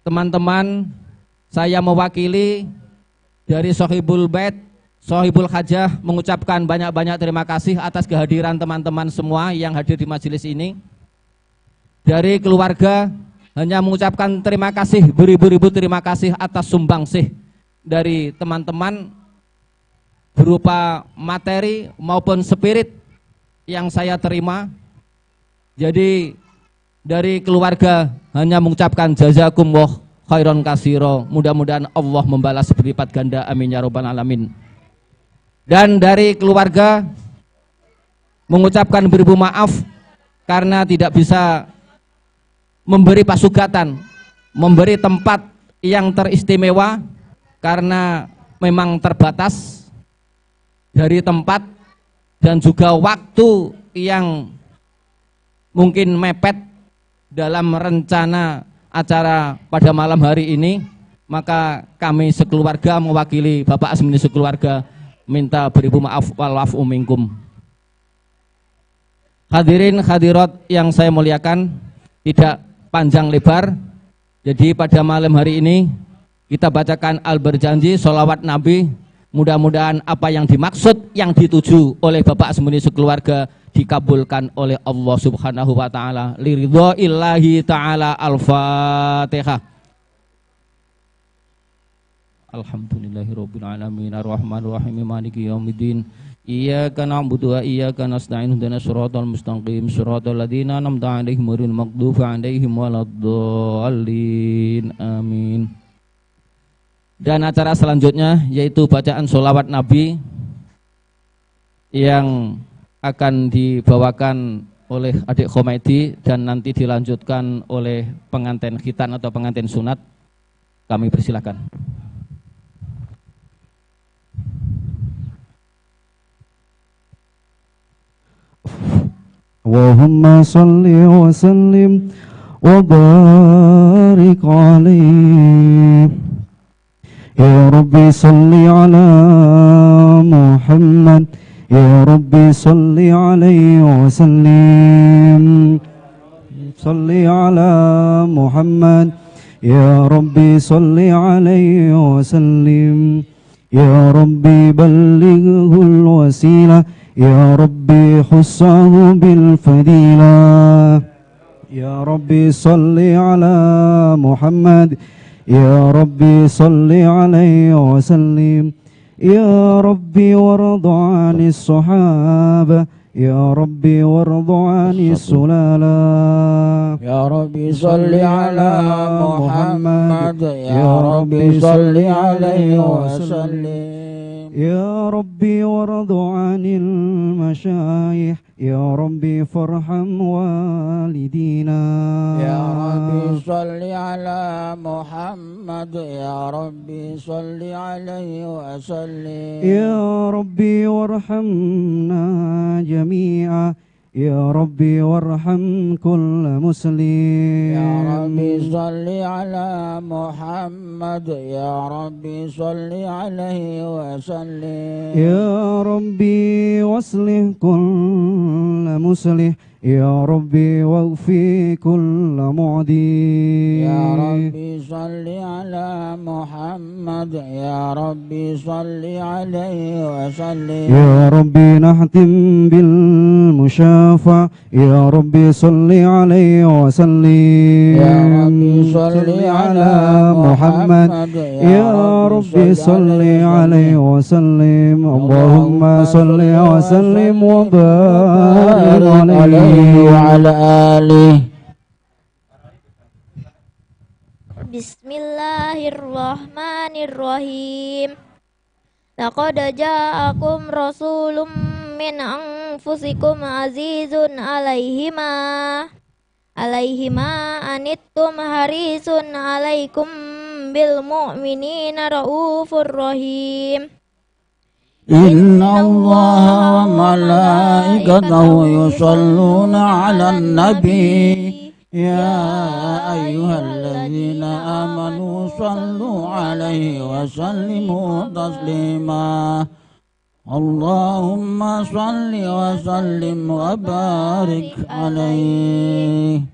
teman-teman, saya mewakili dari Sohibul Bait, Sohibul Hajah mengucapkan banyak-banyak terima kasih atas kehadiran teman-teman semua yang hadir di majelis ini. Dari keluarga hanya mengucapkan terima kasih, beribu-ribu terima kasih atas sumbangsih dari teman-teman berupa materi maupun spirit yang saya terima. Jadi dari keluarga hanya mengucapkan jazakumullah khairan kasiro, mudah-mudahan Allah membalas berlipat ganda, amin ya robbal alamin. Dan dari keluarga mengucapkan beribu maaf karena tidak bisa memberi pasugatan, memberi tempat yang teristimewa karena memang terbatas dari tempat dan juga waktu yang mungkin mepet dalam rencana acara pada malam hari ini. Maka kami sekeluarga mewakili Bapak Asmini sekeluarga minta beribu maaf wal afu minkum. Hadirin hadirat yang saya muliakan, tidak panjang lebar. Jadi pada malam hari ini kita bacakan Al-Berjanji, sholawat Nabi. Mudah-mudahan apa yang dimaksud, yang dituju oleh Bapak Asmini sekeluarga dikabulkan oleh Allah Subhanahu wa taala. Liridho illahi taala. Al-Fatihah. Alhamdulillahirabbil alamin arrahmanir rahim maliki yaumiddin. Iyyaka na'budu wa iyyaka nasta'in ihdinas siratal mustaqim siratal ladzina an'amta 'alaihim ghairil maghdubi 'alaihim waladdallin. Amin. Dan acara selanjutnya yaitu bacaan sholawat Nabi yang akan dibawakan oleh adik Khomaidi dan nanti dilanjutkan oleh pengantin khitan atau pengantin sunat. Kami persilakan. Allahumma salli wa sallim wa barik alaihi. Ya Rabbi salli ala Muhammad. Ya Rabbi salli alaihi wa sallim. Salli ala Muhammad. Ya Rabbi salli alaihi wa sallim. Ya Rabbi ballighul wasilah. Ya Rabbi khussahu bil fadilah. Ya Rabbi salli ala Muhammad. Ya Rabbi salli alaihi wa sallim. يا ربي وارض عن الصحابة يا ربي وارض عن السلالة يا ربي صل على محمد يا ربي صل عليه وسلم يا ربي وارض عن المشايخ يا ربي فارحم والدينا يا ربي صل على محمد يا ربي صل عليه وسلم يا ربي وارحمنا جميعا يا ربي وارحم كل مسلم يا ربي صل على محمد يا ربي صل عليه وسلم يا ربي واصلح كل مصلح يا ربي واغفر كل معدي يا ربي صل على محمد يا ربي صل عليه وسلم يا ربي نحتم بالمشافع يا ربي صل عليه وسلم يا ربي صل على محمد يا ربي صل عليه وسلم اللهم صل وسلم وبارك عليه وعلى آله. Bismillahirrahmanirrahim. Laqad ja'akum rasulun min anfusikum azizun alaihima anittum harisun alaikum bil mu'minina raufur rahim. Inna Allah wa malaikatahu yusalluna 'alan nabi ya ayyuhalladzina amanu sallu 'alaihi wa sallimu taslima. Allahumma salli wa sallim wa barik alaihi.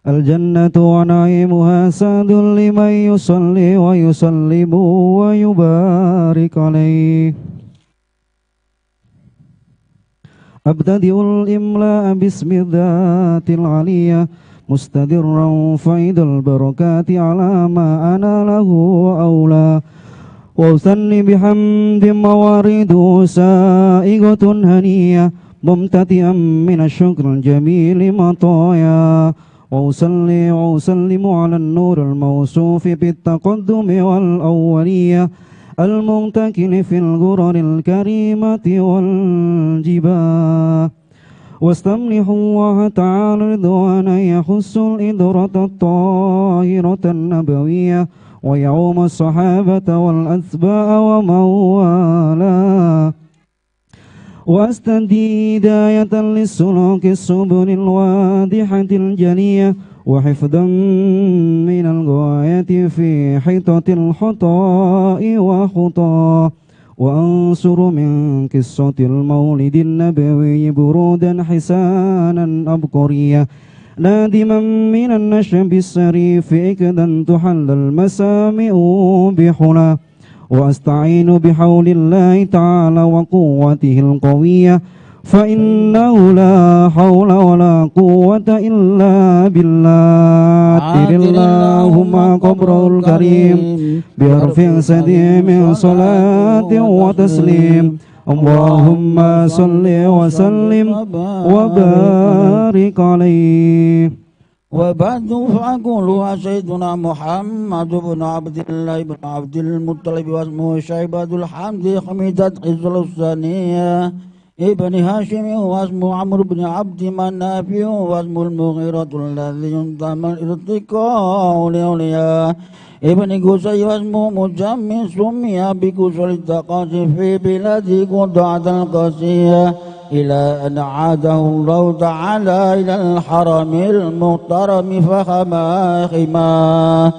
الجنة ونعيمها سعد لمن يصلي ويسلم ويبارك عليه. أبتدئ الإملاء باسم الذات العلية مستدرا فيض البركات على ما أنا له أولى، وأثني بحمد موارده سائغة هنية ممتطئا من الشكر الجميل مطايا، وأصلي وأسلم على النور الموصوف بالتقدم والأولية المنتقل في الغرر الكريمة والجباه، واستمنح الله تعالى رضوانا يخص الإدرة الطاهرة النبوية ويعوم الصحابة والأتباع ومن والاه، واستهدي هداية للسلوك السبل الواضحة الجلية، وحفظا من الغاية في حيطة الخطاء وخطاه، وأنصر من قصة المولد النبوي برودا حسانا أبقريا نادما من النشب السريف إكدا تحل المسامع بحلا، وأستعين بحول الله تعالى وقوته القوية فإنه لا حول ولا قوة إلا بالله. اللهم قبره الكريم بحرف سديم صلاة وتسليم. اللهم صل وسلم وبارك عليه. وبعد فأقول سيدنا محمد بن عبد الله بن عبد المطلب واسمه شيبة الحمد حميدة عز الثانية ابن هاشم واسمه عمرو بن عبد مناف واسمه المغيرة الذي ينتمى الارتقاء لأولياء ابن قصي واسمه مجمع سمي بقصر التقاصي في بلاد قضعة القاسية إلى أن عاده الله تعالى إلى الحرم المحترم فخما خما.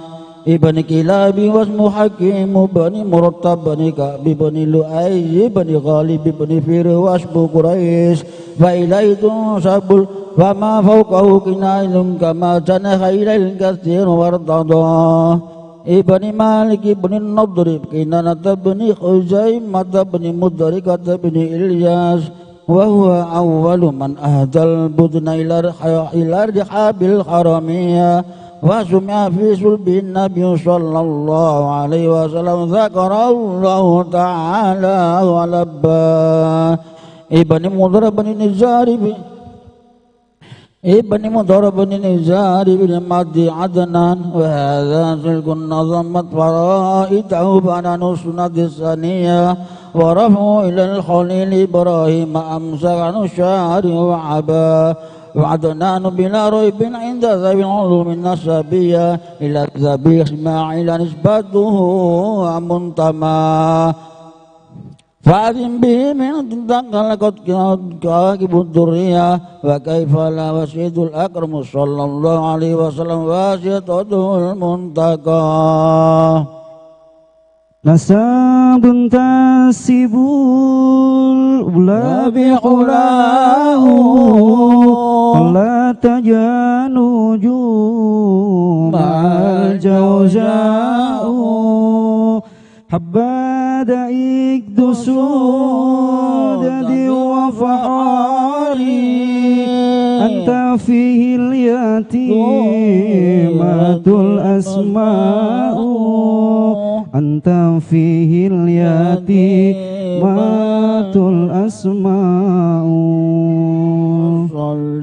ابن كلاب واسمه حكيم بن مرتب بن كعب بن لؤي بن غالب بن فير واسمه قريش فإليه تنسب فما فوقه كنائل كما جنح إلى الكثير وارتضى ابن مالك بن النضر كنانة بن خزيمة بن مدركة بن إلياس وهو أول من أهدى البدن إلى الرحاب الحرمية وسمع في صلب النبي صلى الله عليه وسلم ذكر الله تعالى ولبى ابن مضر بن نزار ابن مضر بن نزار بن مدي عدنان وهذا سلك نظمت فرائده بنان السنة الثانية ورفعوا إلى الخليل إبراهيم أمسك عن الشعر وعبا وعدنان بلا ريب عند ذوي العلوم النسبية إلى الذبيح إسماعيل نسبته منتمى فأذن به من تنقلقت كواكب الذرية وكيف لا وسيد الأكرم صلى الله عليه وسلم واسطته المنتقى نساب تنسب الأولى بحلاه لا تجا نجوم الجوزاء حباد إكد سودد وفحاري أنت فيه اليتيمة الأسماء أنت فيه اليتيمة الأسماء صل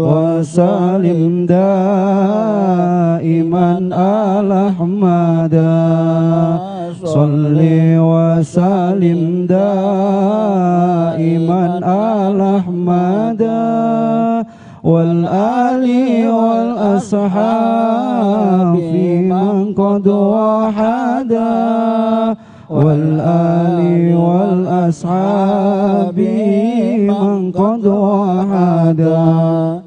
وسلم دائما على أحمد صل وسلم دائما على أحمد والآل والأصحاب في من قد وحدا والآل والأصحاب من قد وحدا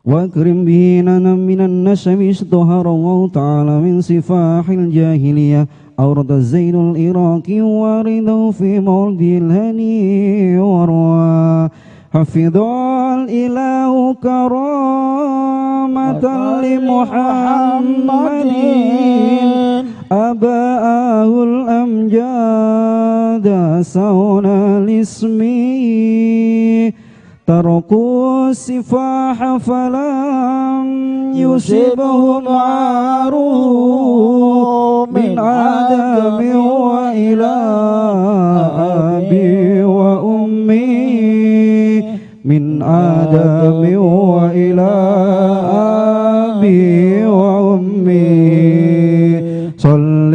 واكرم به من النسب ازدهر الله تعالى من صفاح الجاهلية أورد الزين العراقي وارده في مولد الهني وروى حفظ الإله كرامة لمحمد أباءه الأمجاد سونا لاسمه تركوا السفاح فلم يصبهم عاره من عدم وإلى أبي وأمي من آدم وإلى أبي وأمي صل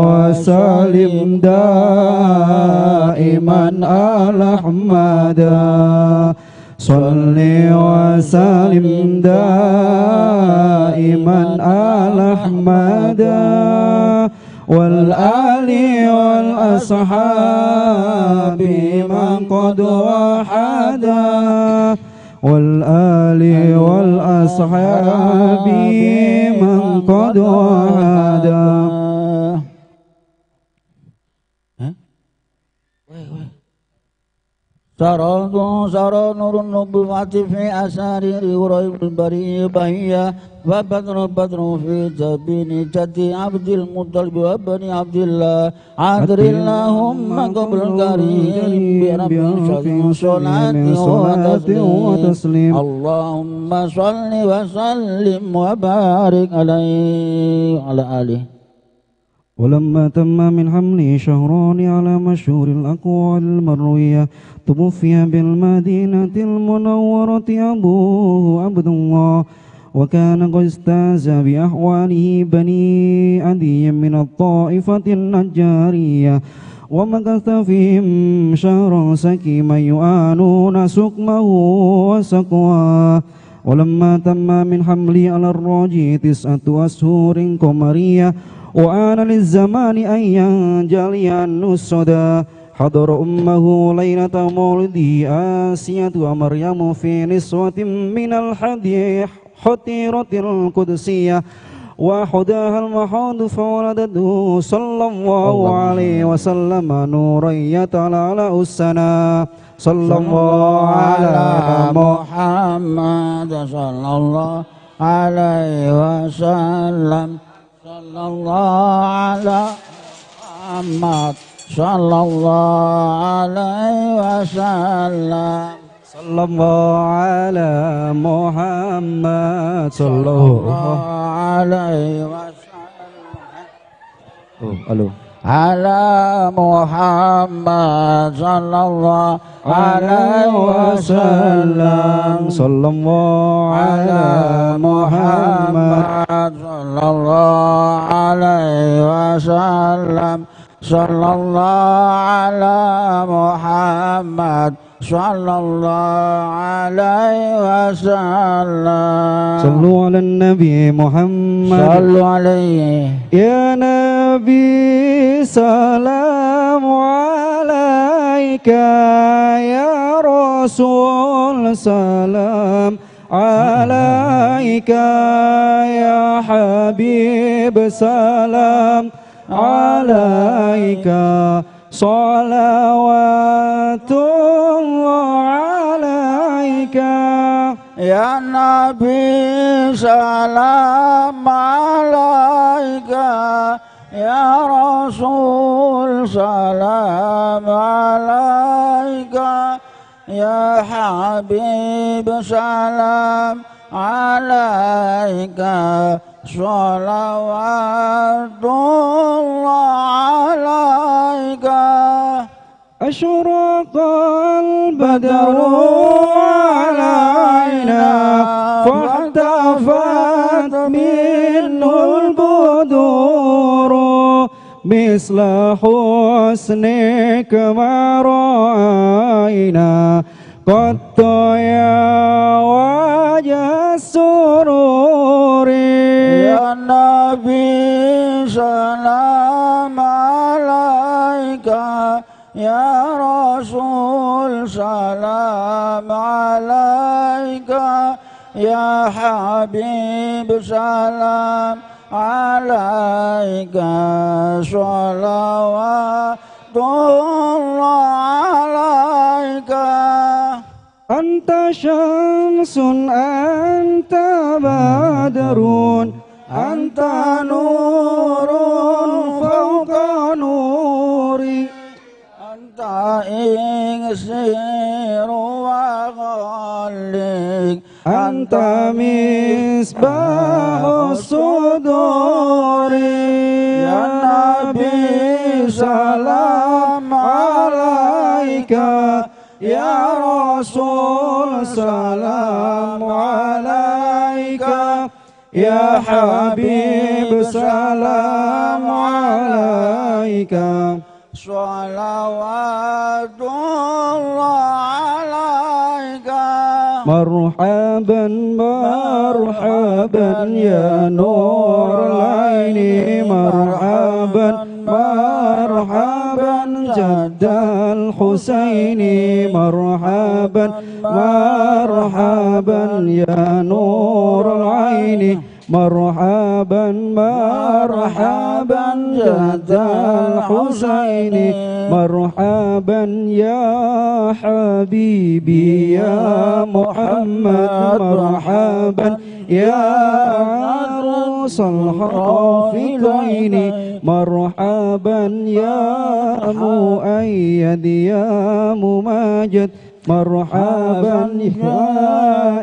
وسلم دائما على أحمد صل وسلم دائما على أحمد والآل والأصحاب من قد وحدا والآل والأصحاب من قد وحدا. سرى نور النبوة في أسارير غريب البري بهية وبدر بدر في جبين جدي عبد المطلب وبني عبد الله عذر اللهم قبل الكريم برب صلاة وتسليم اللهم صل وسلم وبارك عليه وعلى آله. ولما تم من حمله شهران على مشهور الأقوال المروية توفي بالمدينة المنورة أبوه عبد الله، وكان قد استاز بأحواله بني عدي من الطائفة النجارية، ومكث فيهم شهرا سكيما يعانون سقمه وسقواه. ولما تم من حمله على الراجي 9 أشهر قمرية وآن للزمان أن ينجلي النسدا، حضر أمه ليلة مولده آسية ومريم في نسوة من الحتيرة القدسية، وحداها المحاض فولدته صلى الله عليه وسلم نورا يتلألأ السنا. صلى الله على محمد صلى الله عليه وسلم. صلى الله على محمد صلى الله عليه وسلم. صلى الله على محمد صلى الله عليه وسلم. Halo. على محمد صلى الله عليه وسلم. صلى الله على محمد صلى الله عليه وسلم. صلى الله على محمد صلى الله عليه وسلم. صلوا على النبي محمد. صلوا عليه. يا نبي سلام عليك، يا رسول سلام عليك، يا حبيب سلام عليك، صلوات الله عليك. يا نبي سلام عليك، يا رسول سلام عليك، يا حبيب سلام عليك، صلوات الله عليك. أشرق البدر علينا فاختفت منه البدور، مثل حسنك ما رأينا قط يا وجه السرور. يا نبي سلام عليك، يا رسول سلام عليك، يا حبيب سلام عليك، صلوات الله عليك. أنت شمس أنت بدر، أنت نور فوق نوري، أنت إكسير وغلق، أنت مصباح الصدور. يا نبي سلام عليك، يا رسول سلام عليك، يا حبيب سلام عليك، صلوات الله عليك. مرحبا مرحبا يا نور العين، مرحبا مرحبا جد الحسين، مرحبا مرحبا يا نور العين، مرحبا مرحبا جد الحسين، مرحبا يا حبيبي يا محمد، مرحبا يا عروس الحافظين، مرحبا يا مؤيد يا مماجد، مرحبا يا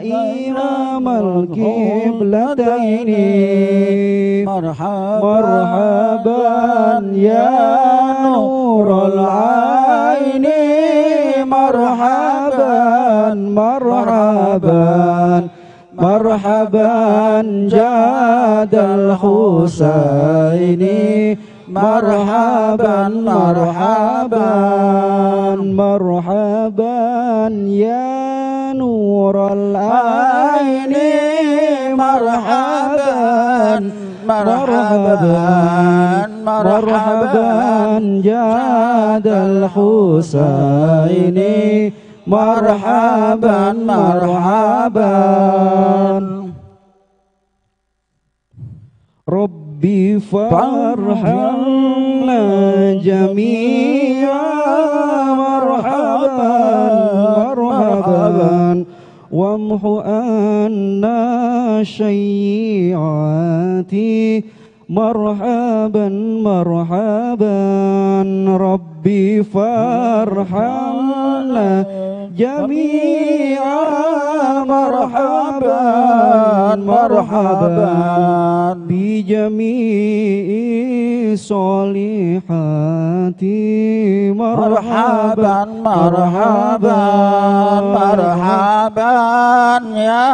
إمام القبلتين، مرحبا يا نور العين، مرحبا مرحبا مرحبا جاد الحسين، مرحبا مرحبا مرحبا يا نور العين، مرحبا مرحبا مرحبا جاد الحسين، مرحبا مرحبا. ربي فارحمنا جميعا مرحبا مرحبا وامح عنا الشيعات مرحبا مرحبا ربي فارحمنا جميعا مرحبا مرحبا بجميع الصالحات مرحبا مرحبا مرحبا يا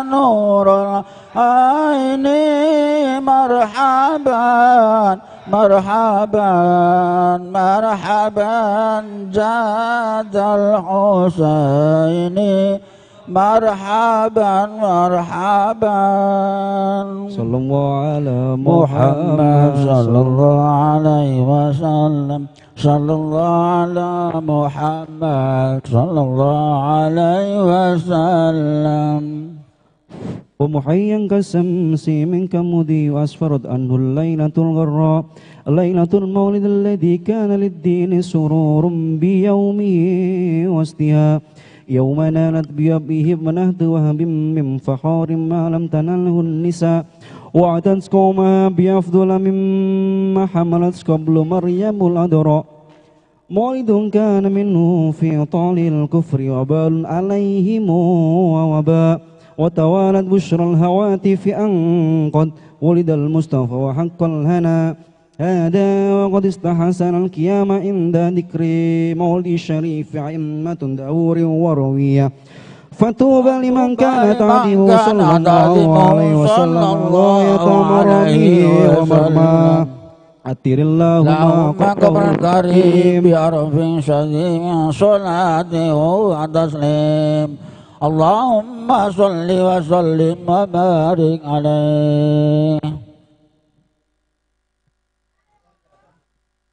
نور العين مرحبا مرحبا مرحبا جاد الحسين مرحبا مرحبا صلى الله على محمد صلى الله عليه وسلم صلى الله على محمد صلى الله عليه وسلم. ومحيا كالشمس منك مضي وأسفرت عنه الليلة الغراء ليلة المولد الذي كان للدين سرور بيومه وازدهاء يوم نالت بيبه ابنة وهب من فخار ما لم تنله النساء وأعتت قومها بأفضل مما حملت قبل مريم العذراء مولد كان منه في طال الكفر وبال عليهم ووباء وتوالت بشرى الهواتف أن قد ولد المصطفى وحق الهنا هذا وقد استحسن القيام عند ذكر مولد الشريف أئمة دور وروية فطوبى لمن كان تعظيمه صلى الله عليه وسلم غاية مرامه ومرماه أتر اللهم قبر الكريم بعرف شديد صلاته وتسليم اللهم صل وسلم وبارك عليه.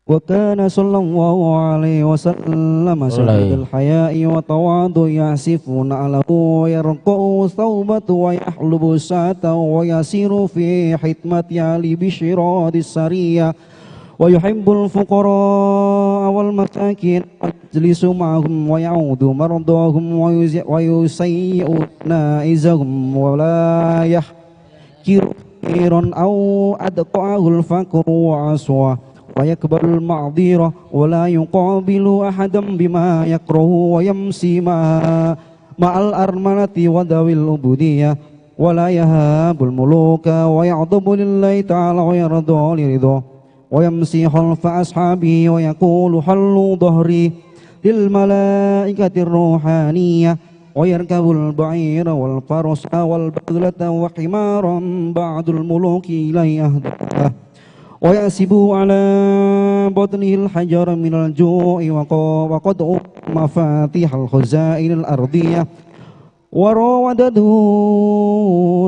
وكان صلى الله عليه وسلم شديد الحياء وتواضع يعسفون عليه ويرقع ثوبته ويحلب ساته ويسير في حتمة علي بشراد السرية ويحب الفقراء والمساكين ويجلس معهم ويعود مرضاهم ويسيء نائزهم ولا يحكر خيرا أو أدقعه الفقر وعصوه ويقبل المعذرة ولا يقابل أحدا بما يكره ويمشي مع الأرملة وذوي العبودية ولا يهاب الملوك ويعضب لله تعالى ويرضى لرضاه ويمشي خلف أصحابه ويقول حلوا ظهري للملائكة الروحانية ويركب البعير والفرس والبغلة وحمارا بعض الملوك إليه أهداه ويأسب على بطنه الحجر من الجوع وقد مفاتيح الخزائن الأرضية وراودته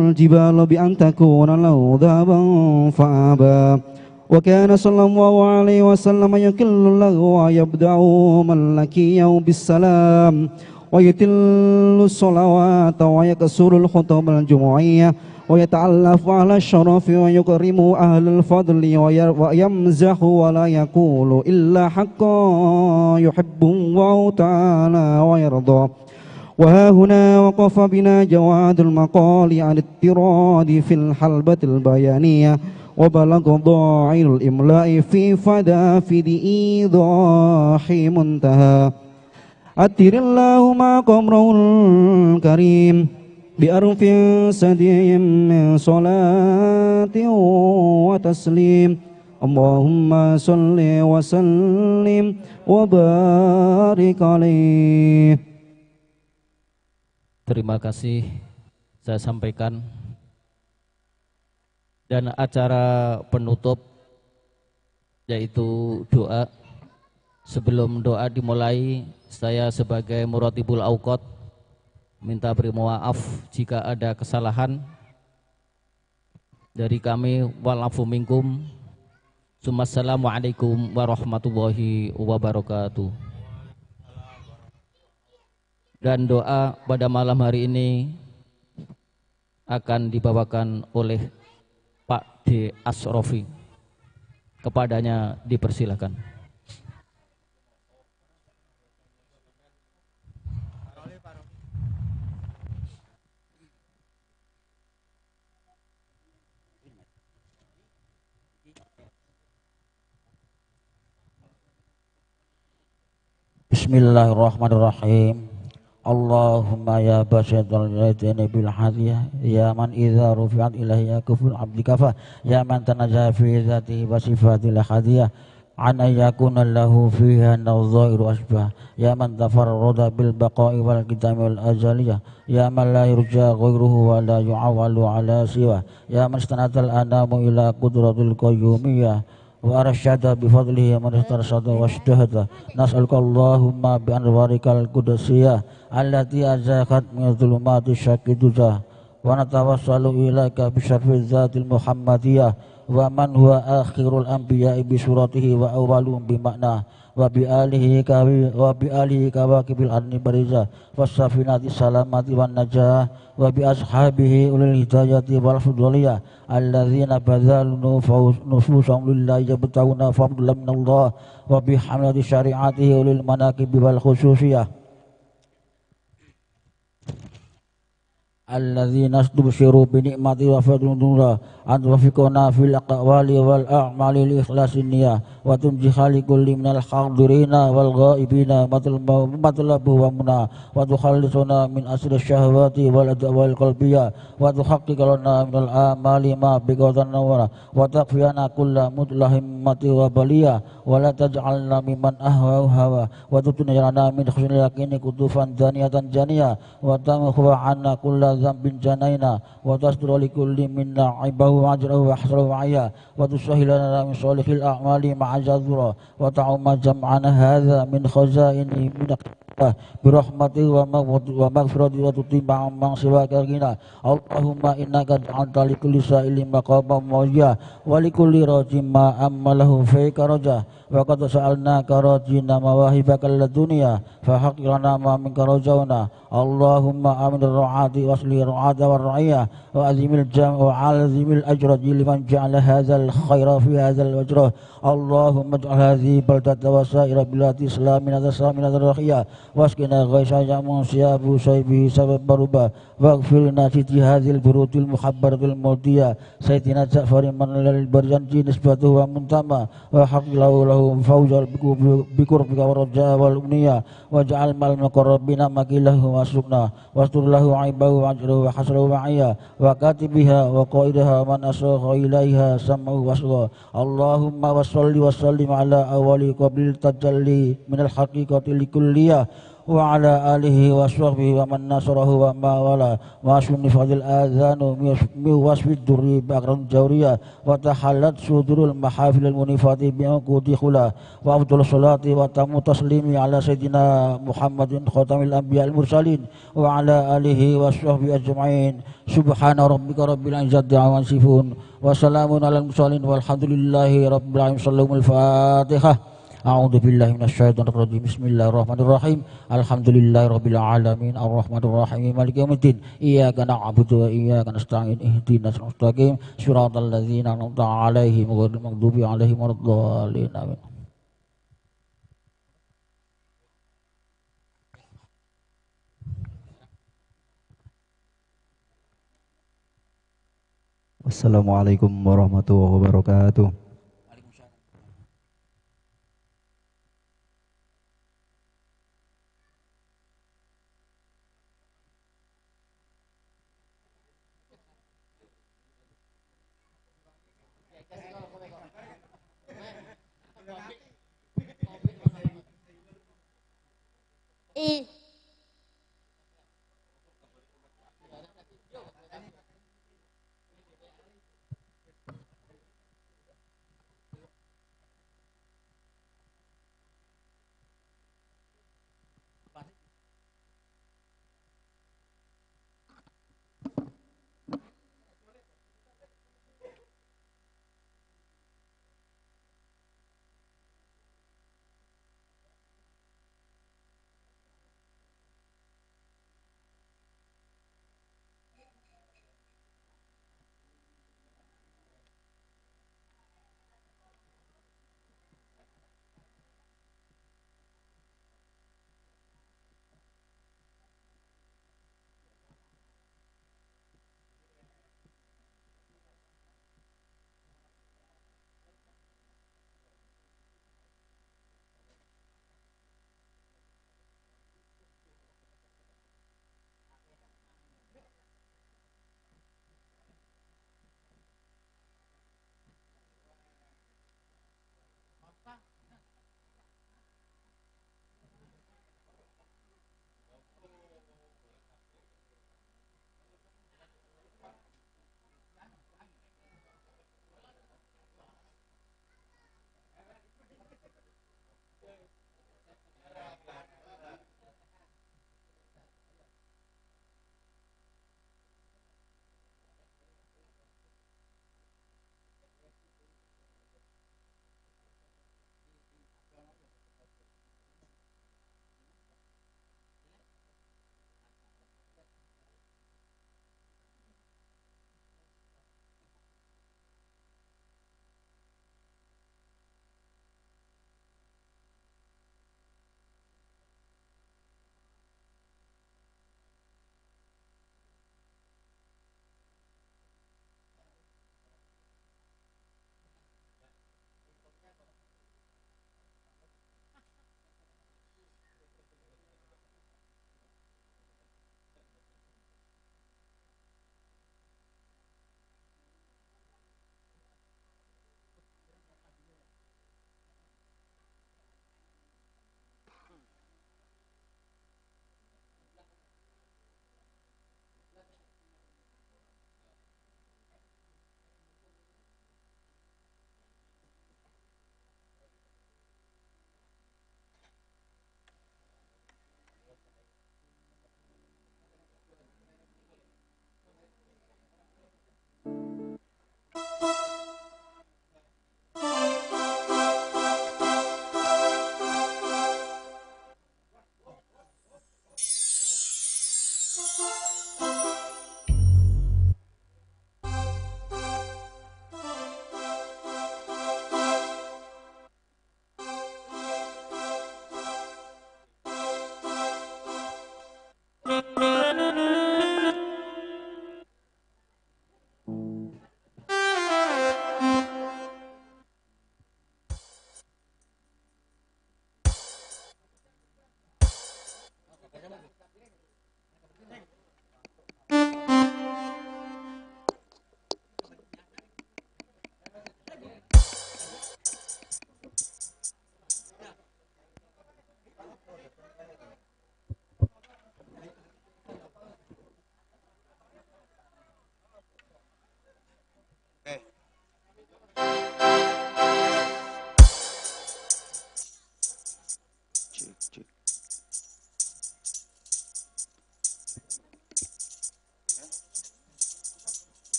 الجبال بأن تكون له ذهبا فأبى وكان صلى الله عليه وسلم يكل له ويبدأ من لقيه بالسلام ويتل الصلوات ويكسر الخطب الجمعية ويتعلف على الشرف ويكرم أهل الفضل ويمزح ولا يقول إلا حقا يحب الله تعالى ويرضى. وها هنا وقف بنا جواد المقال عن اضطراد في الحلبة البيانية وبلغ ضاعل الإملاء في فدافد إيضاح منتهى. أتر اللهم قمره الكريم بأرف سديم من صلاة وتسليم. اللهم صل وسلم وبارك عليه. Terima kasih saya sampaikan. Dan acara penutup yaitu doa. Sebelum doa dimulai, saya sebagai Muratibul Awqat minta beri maaf jika ada kesalahan dari kami. Walafu minkum. Assalamualaikum warahmatullahi wabarakatuh. Dan doa pada malam hari ini akan dibawakan oleh Pak D. Asrofi. Kepadanya dipersilakan. Bismillahirrahmanirrahim. Allahumma ya basital yadaini bil hadiyah, ya man idza rufi'at ilaihi kuful abdi kafa, ya man tanaja fi dzatihi wa sifatil hadiyah an yakuna lahu fiha nadhairu asbah, ya man tafarrada bil baqa'i wal qidami wal azaliyah, ya man la yurja ghairuhu wa la yu'awwalu ala siwa, ya man istanatal anamu ila qudratil qayyumiyyah wa arsyada bi fadlihi man istarsada washtahada. Nas'aluka Allahumma bi anwarikal qudsiyah allati azakat min dhulumati syakki duja, wa natawassalu ilaika bi syarfi dzatil muhammadiyah wa man huwa akhirul anbiya'i bi suratihi wa awwalum bi ma'na wa bi alihi kawakibil arni bariza wassafinati salamati wan najah wa bi ashabihi ulil hidayati wal fudliyah alladzina badzalu nufusahum lillahi yabtaguna fadlan minallah wa bi hamlati syari'atihi ulil manaqibi wal khususiyah alladzina astubshiru bi ni'mati wa fadlillah an tuwaffiquna fil aqwali wal a'mali li ikhlasin niyyah wa tunjiha li kulli minal hadirina wal ghaibina matlabu wa muna wa tukhallisuna min asri syahwati wal adwal qalbiyah wa tuhaqqiq lana minal amali ma biqatan nawara wa takfiyana kulla mutlahimmati wa baliyah wa la taj'alna mimman ahwa hawa wa tutnirana min husnil yaqini kutufan daniyatan janiyah wa tamhu 'anna kulla dzambin janaina wa tasduru li kulli minna 'aibahu wa ajrahu wa hasrahu wa 'ayya wa tusahhilana min salihil a'mali ma'a jadura wa ta'umma jam'ana hadza min khazaini min bi rahmati wa maghfirati wa tutimma man siwaka ghina. Allahumma innaka ja'alta li kulli sa'ilin maqaman mawjah wa li kulli rajin ma ammalahu fika raja wa qad sa'alnaka rajina mawahibakal ladunya fa haqq lana ma minka rajauna. Allahumma amin ar-ra'ati wasli ra'ata war ra'iyah wa azimil jam' wa azimil ajra liman ja'ala hadzal khaira fi hadzal wajra. Allahumma ij'al hadhihi baldata wa sa'ira biladi islamina taslamina rahiyah wasqina ghaisa yamun siyabu saybi sabab baruba waghfirna fi hadhil burutil muhabbaratil mawdiyah sayyidina Ja'far man lil barjanji nisbatuhu wa muntama wa haqq lahu fawzal bi qurbika wa raja wal umniyah waj'al mal muqarrabina makilahu wasukna wastur lahu aibahu wa ajruhu wa hasrahu wa ayya wa katibiha wa qaidaha man asagha ilaiha sam'u wasra. Allahumma wassalli wa sallim ala awali qabil tajalli minal haqiqati likulliyah wa ala alihi wa sahbihi wa man nasarahu wa ma wala wa sunni fadil adhanu mi wasfid durri ba'ran jawriyah wa tahallat sudurul mahafil munifati bi uqudi khula wa afdal salati wa tamu taslimi ala sayyidina Muhammadin khatamil anbiya al mursalin wa ala alihi wa sahbihi ajma'in. Subhana rabbika rabbil izzati amma yasifun wa salamun alal mursalin walhamdulillahi rabbil alamin. Sallallahu al-fatihah. A'udzu billahi minasyaitonir rajim. Bismillahirrahmanirrahim. Alhamdulillahirabbil alamin arrahmanir rahim maliki yaumiddin. Iyyaka na'budu wa iyyaka nasta'in. Ihdinas siratal mustaqim siratal ladzina an'amta 'alaihim ghairil maghdubi 'alaihim waladdallin. Amin. Wassalamualaikum warahmatullahi wabarakatuh. I.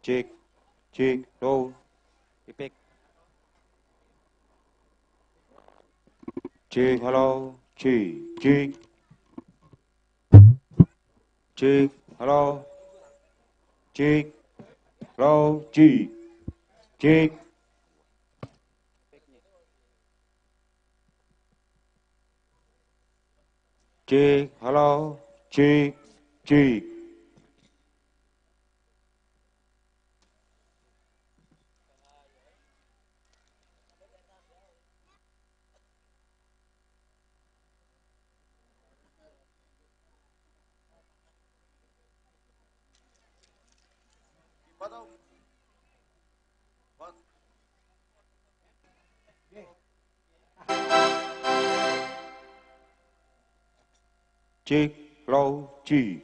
Cek, cek, low, ipik. Cek, halo, cek, cek. Cek, halo. Cek, halo, cek. Cek. Cek, halo, cek, cek. Cek, low, G.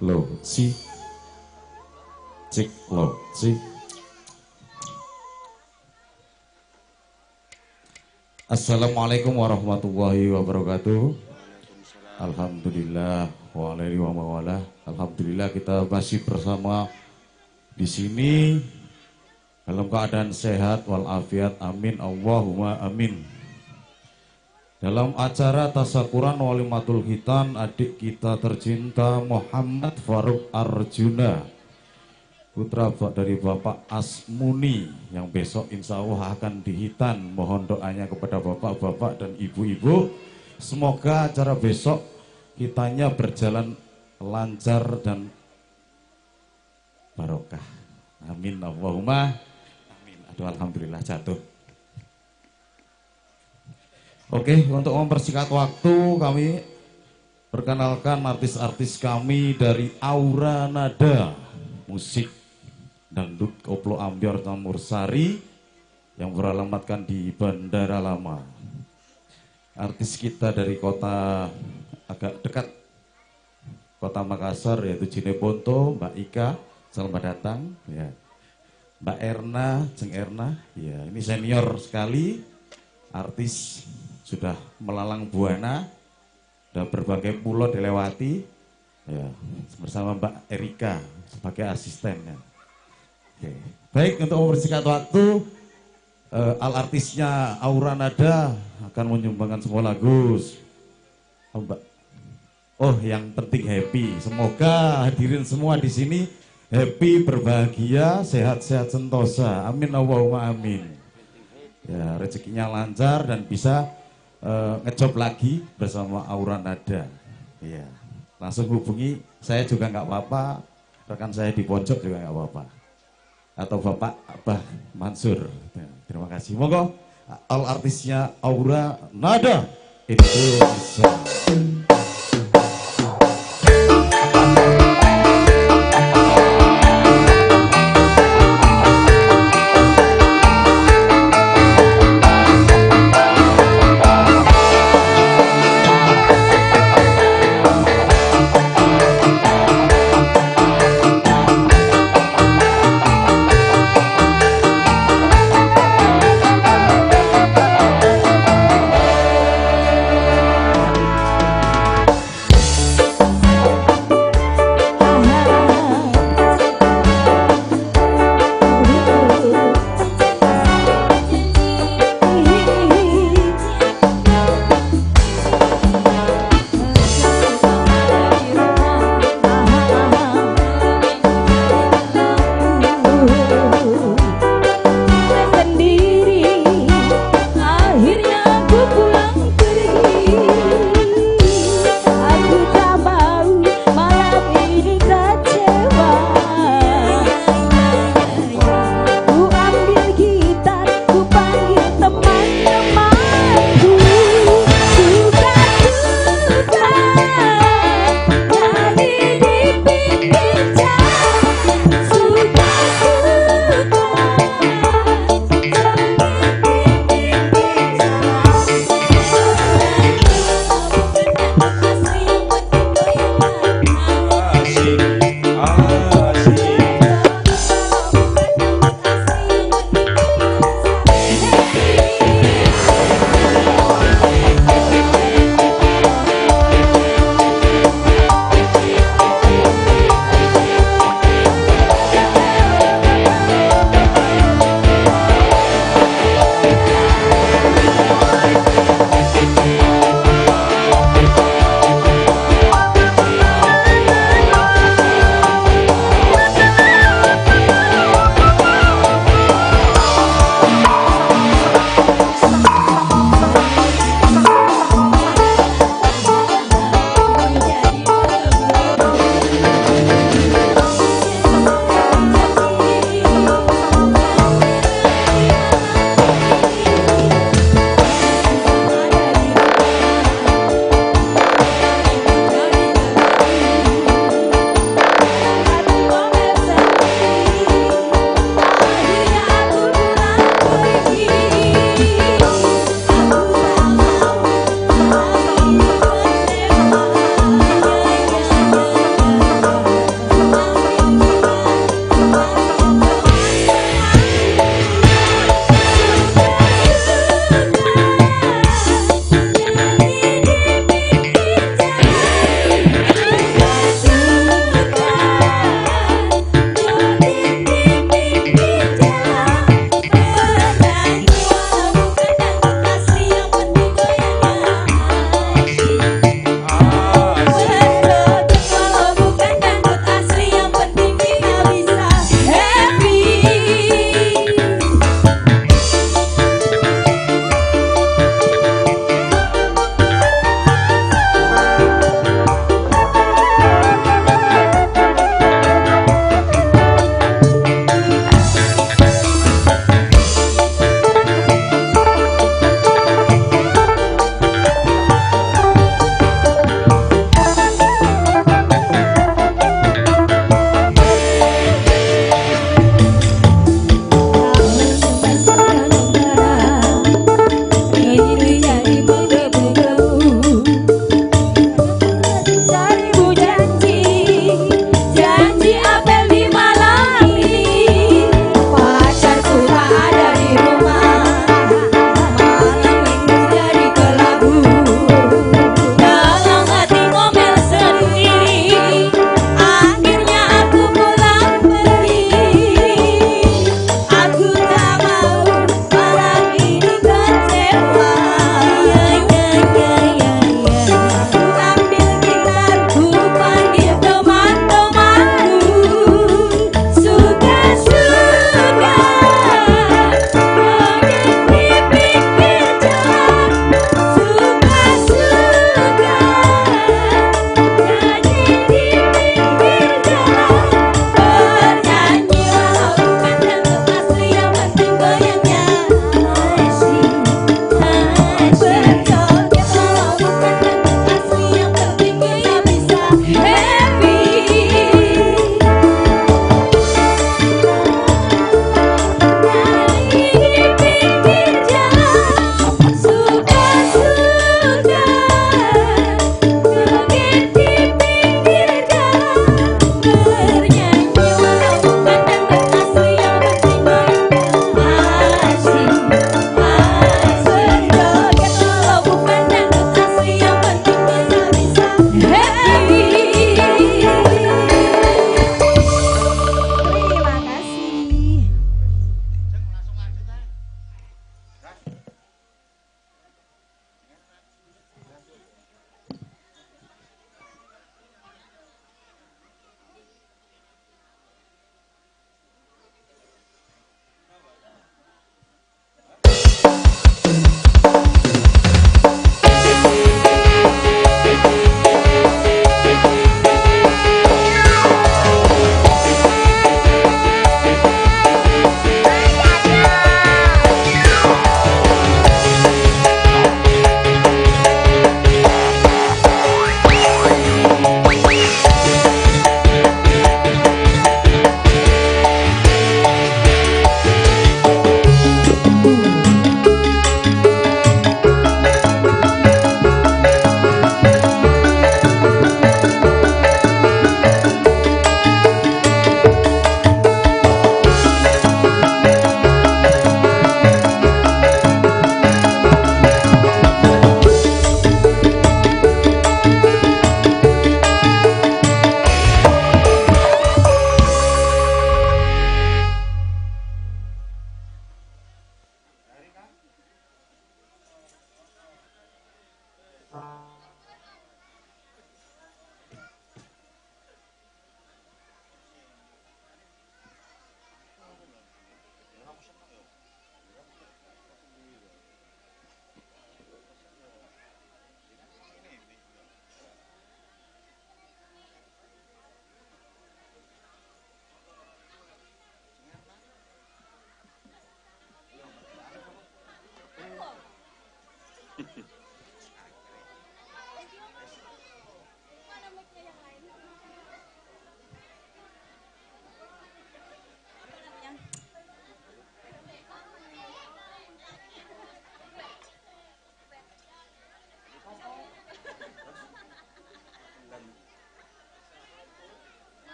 Lo si cek lo si. Assalamualaikum warahmatullahi wabarakatuh. Alhamdulillah wa alaihi wa mawalah. Alhamdulillah kita masih bersama di sini dalam keadaan sehat walafiat. Amin Allahumma amin. Dalam acara tasakuran walimatul khitan adik kita tercinta Muhammad Faruk Arjuna, putra dari Bapak Asmuni yang besok insya Allah akan dihitan. Mohon doanya kepada bapak-bapak dan ibu-ibu. Semoga acara besok kitanya berjalan lancar dan barokah. Amin Allahumma amin. Aduh, alhamdulillah jatuh. Oke, untuk mempersingkat waktu kami perkenalkan artis-artis kami dari Aura Nada Musik Dangdut Koplo Ambyar Campursari yang beralamatkan di Bandara Lama. Artis kita dari kota agak dekat kota Makassar yaitu Jeneponto, Mbak Ika, selamat datang ya. Mbak Erna, Jeng Erna, ya ini senior sekali, artis sudah melalang buana, sudah berbagai pulau dilewati, ya, bersama Mbak Erika sebagai asistennya. Oke. Baik, untuk mempersingkat waktu, al artisnya Aura Nada akan menyumbangkan semua lagu. Oh, Mbak. Oh, yang penting happy. Semoga hadirin semua di sini happy, berbahagia, sehat-sehat sentosa. Amin Allahumma amin. Ya, rezekinya lancar dan bisa ngejob lagi bersama Aura Nada. Ya, langsung hubungi saya juga nggak apa-apa, rekan saya di pojok juga nggak apa-apa. Atau Bapak Abah Mansur. Ya, terima kasih. Monggo all artisnya Aura Nada Indonesia.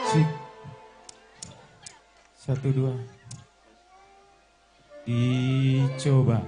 Sik. 1, 2. Dicoba.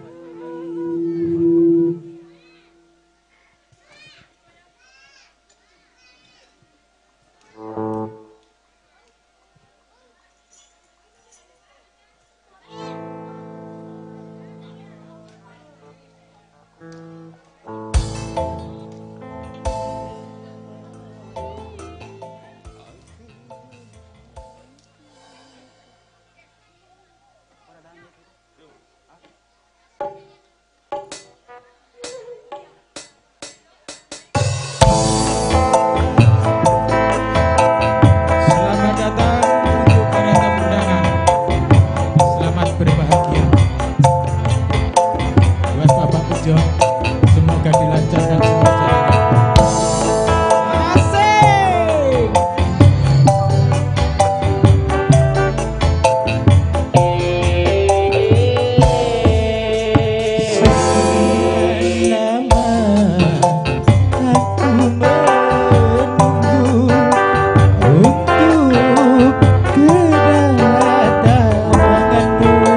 Selamat datang untuk para tamu undangan. Selamat berbahagia. Buat Bapak Bejo, semoga dilancarkan semua jalannya. Asik. Selama aku menunggu untuk kedatanganmu,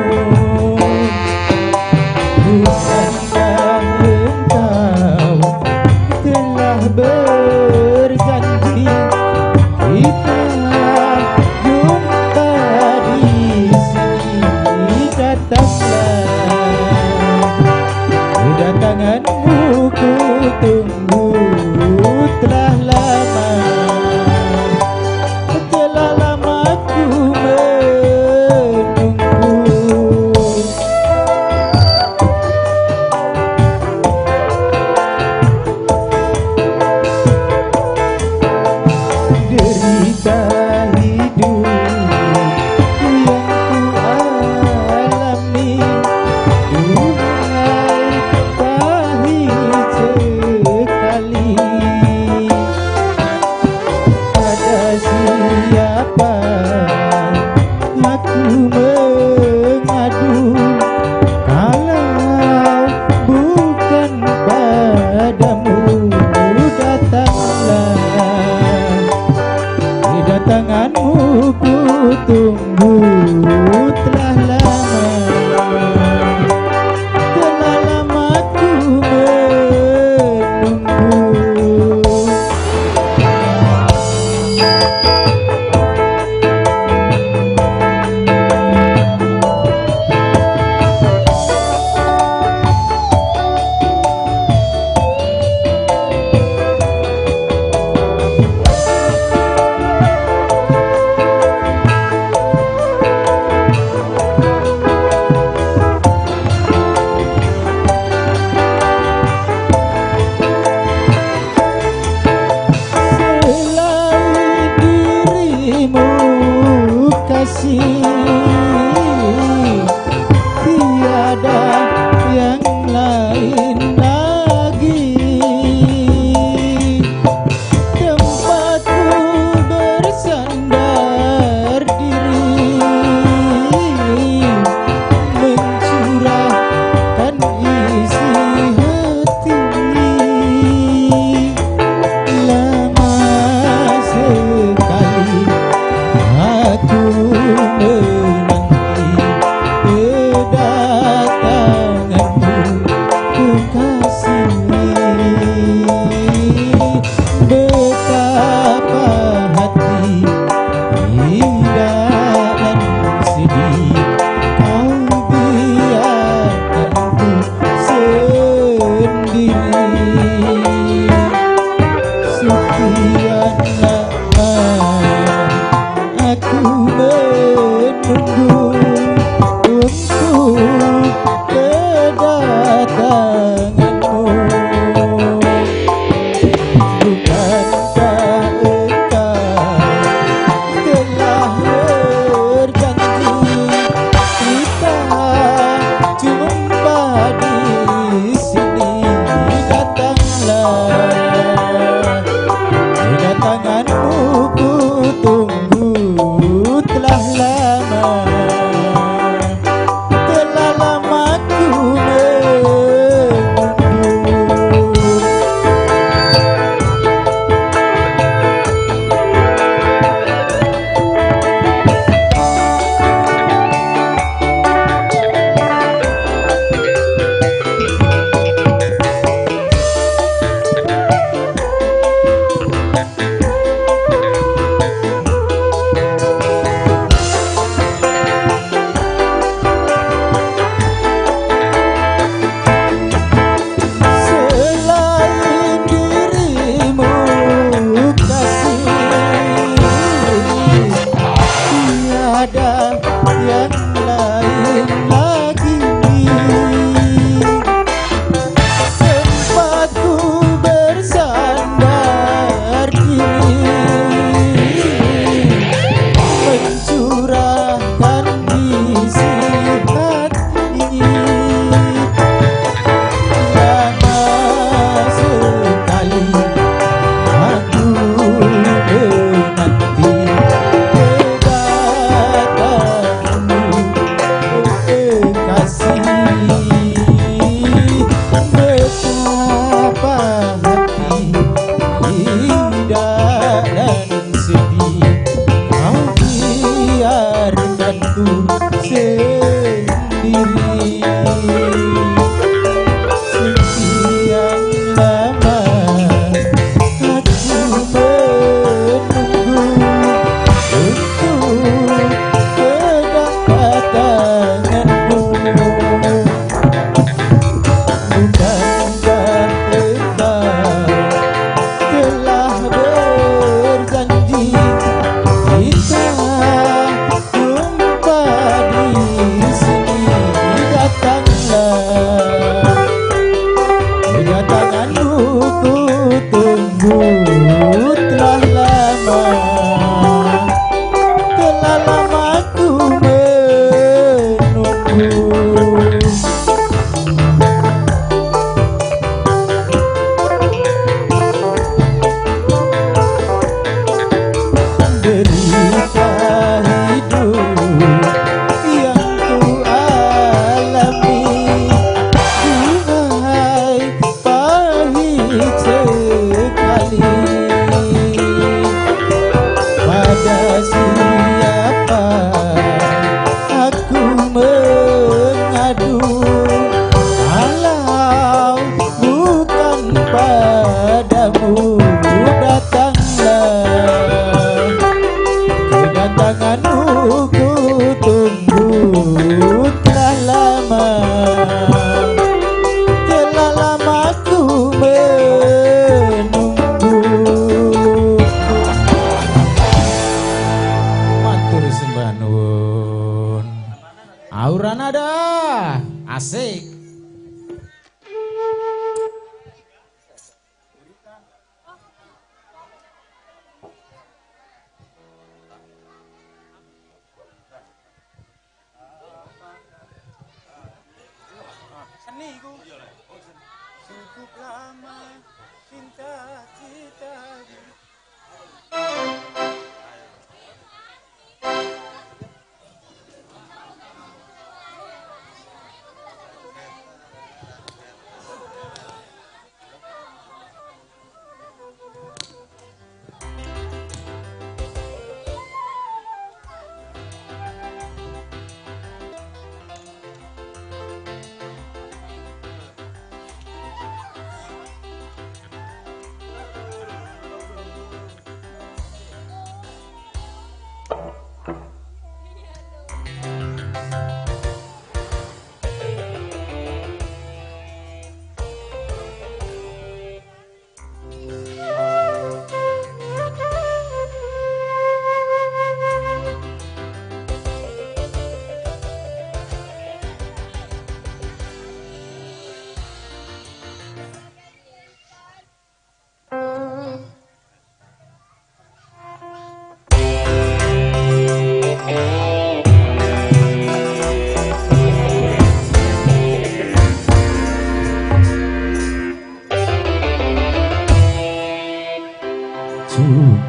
bukankah engkau telah berjanji kita jumpa di sini? Datanglah, kedatanganmu ku tunggu telah lama, telah lama ku menunggu. Derita hidup yang ku alami, duhai pahit sekali.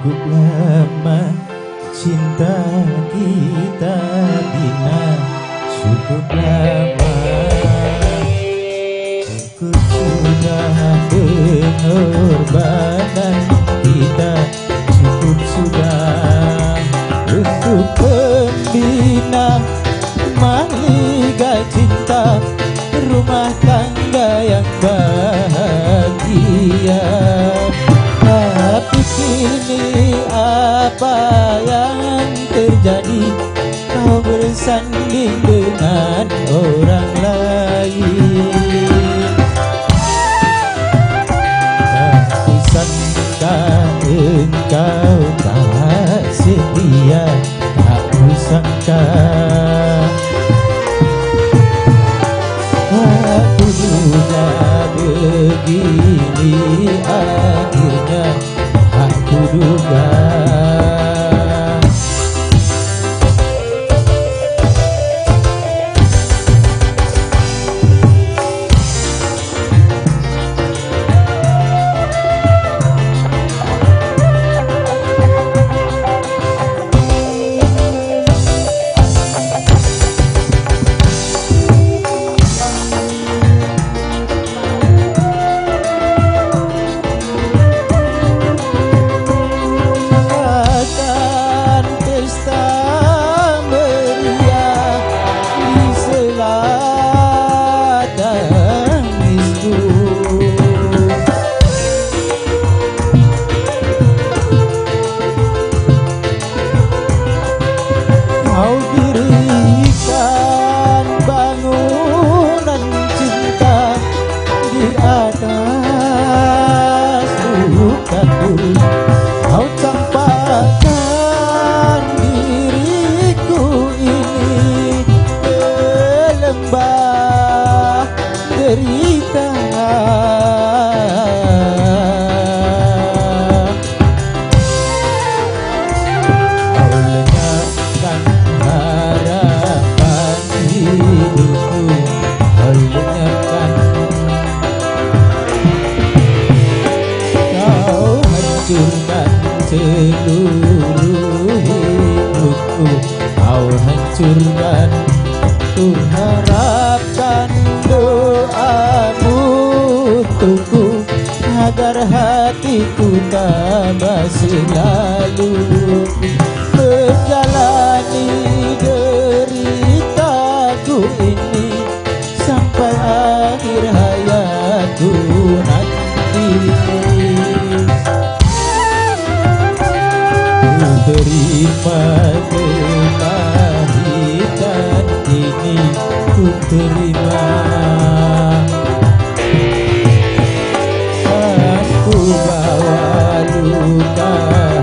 Cukup lama cinta kita bina, cukup lama. Cukup sudah pengorbanan kita, cukup sudah untuk pembina mahligai cinta, rumah tangga yang bahagia. Tapi kini apa yang terjadi? Kau bersanding dengan orang lain. Tak kusangka engkau tak setia, tak kusangka. Aku duga begini akhirnya, aku duga. Seluruh hidupku kau hancurkan. Ku harapkan doamu untukku agar hatiku tabah selalu menjalani deritaku ini sampai akhir hayatku nanti. Terima kepahitan ini, ku terima. Aku bawa luka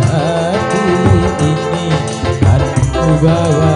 hati ini, kan ku bawa.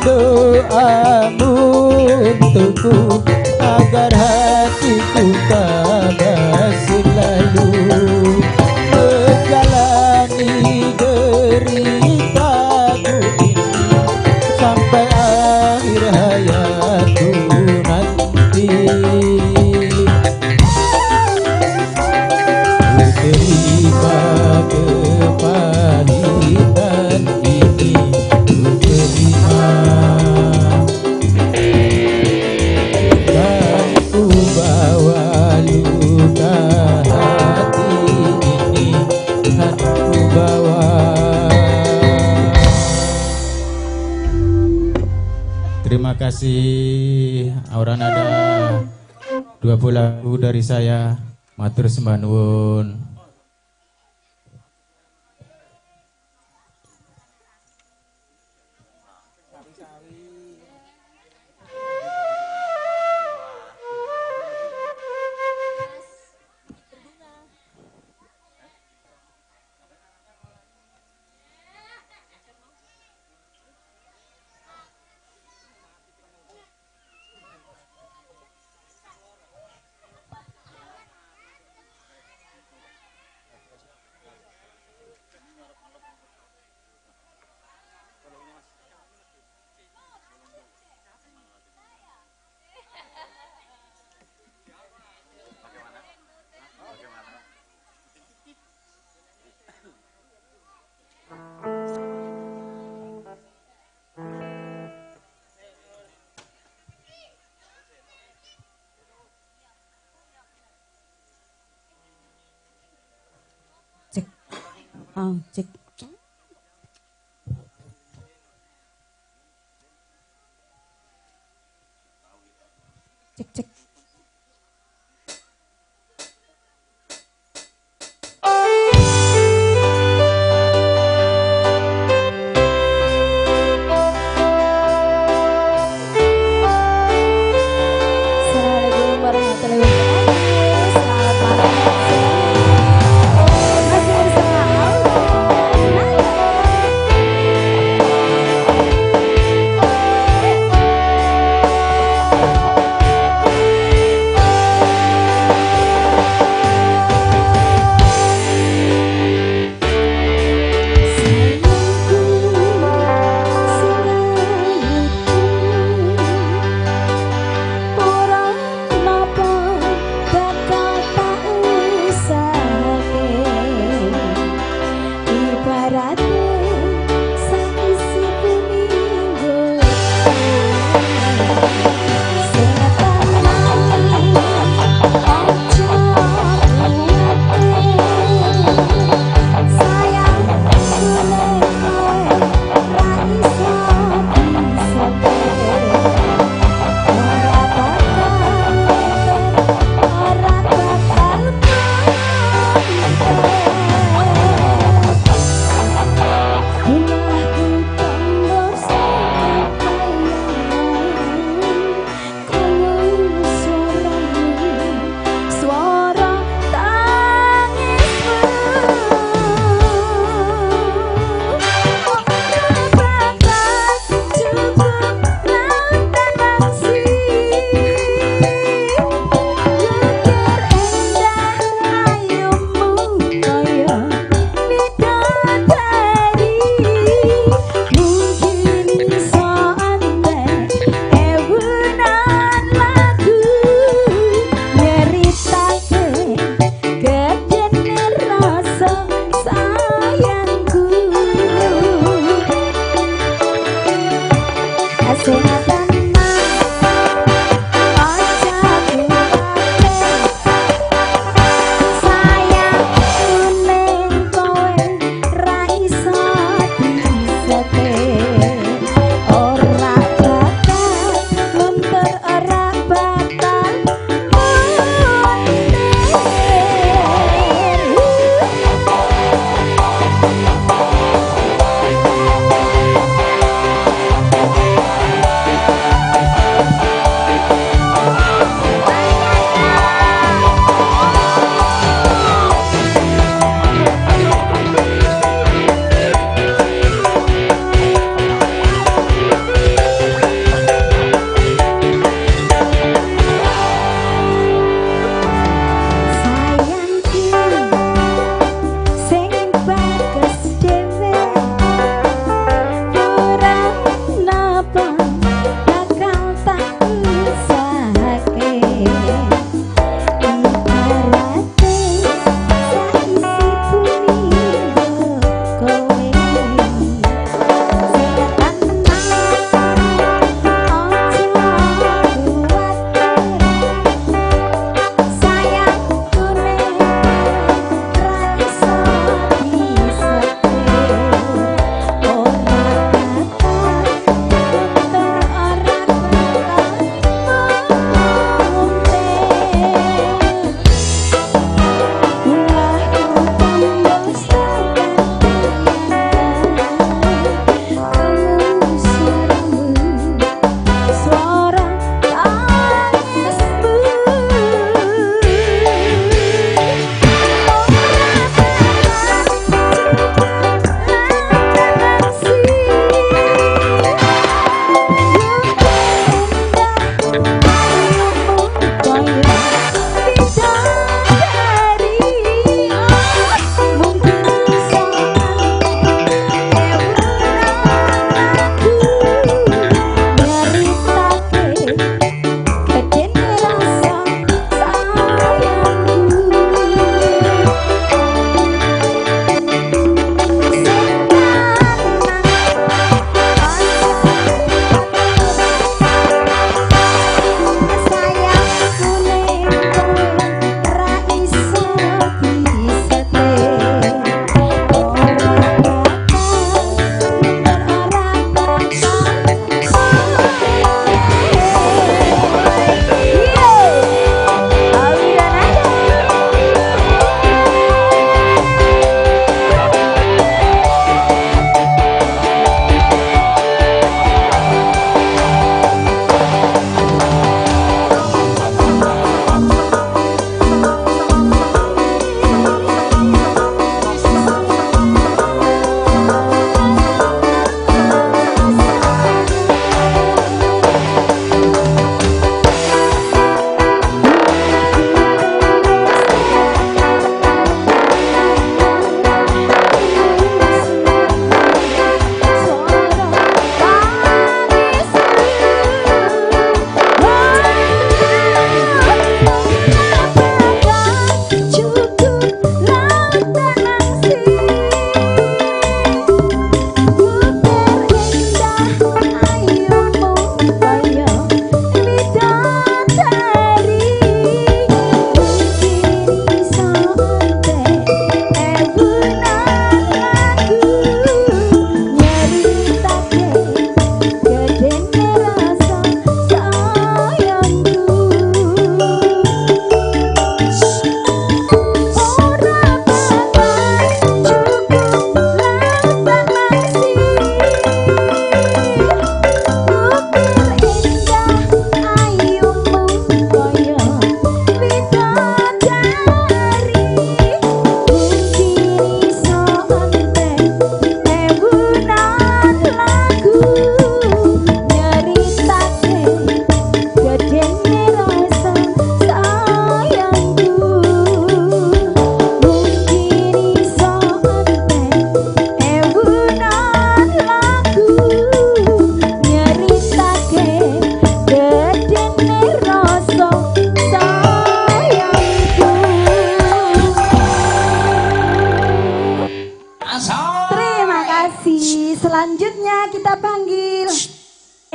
Doamu untukku agar hatiku sampai akhir hayatku nanti. Ku terima kepahitan ini, ku terima, kan ku bawa luka hati ini, kan ku bawa. Terima kasih Aura Nada. Dua buah lagu dari saya. Matur sembah nuwun. Cek. Oh, cek. Cek, cek. Assalamualaikum warahmatullahi wabarakatuh. Selamat malam. Masih bersama Aura Nada. Thank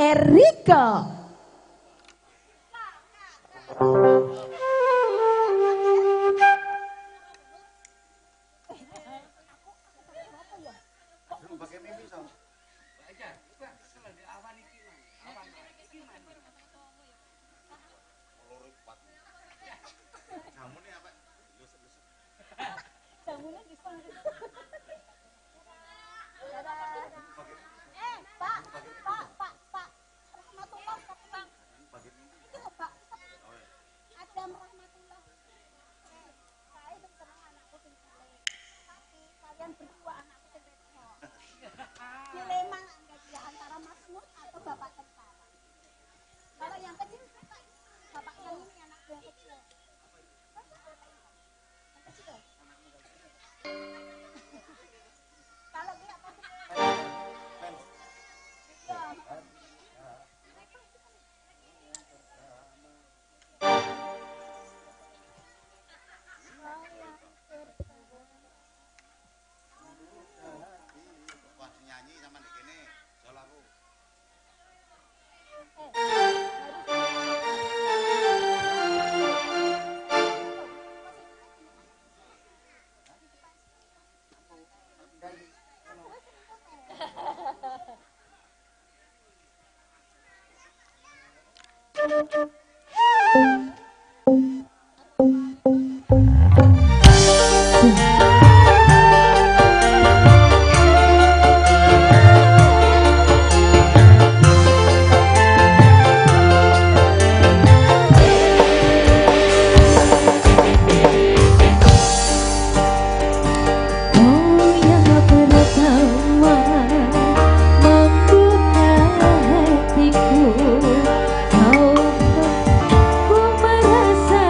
Erika. Kau merasa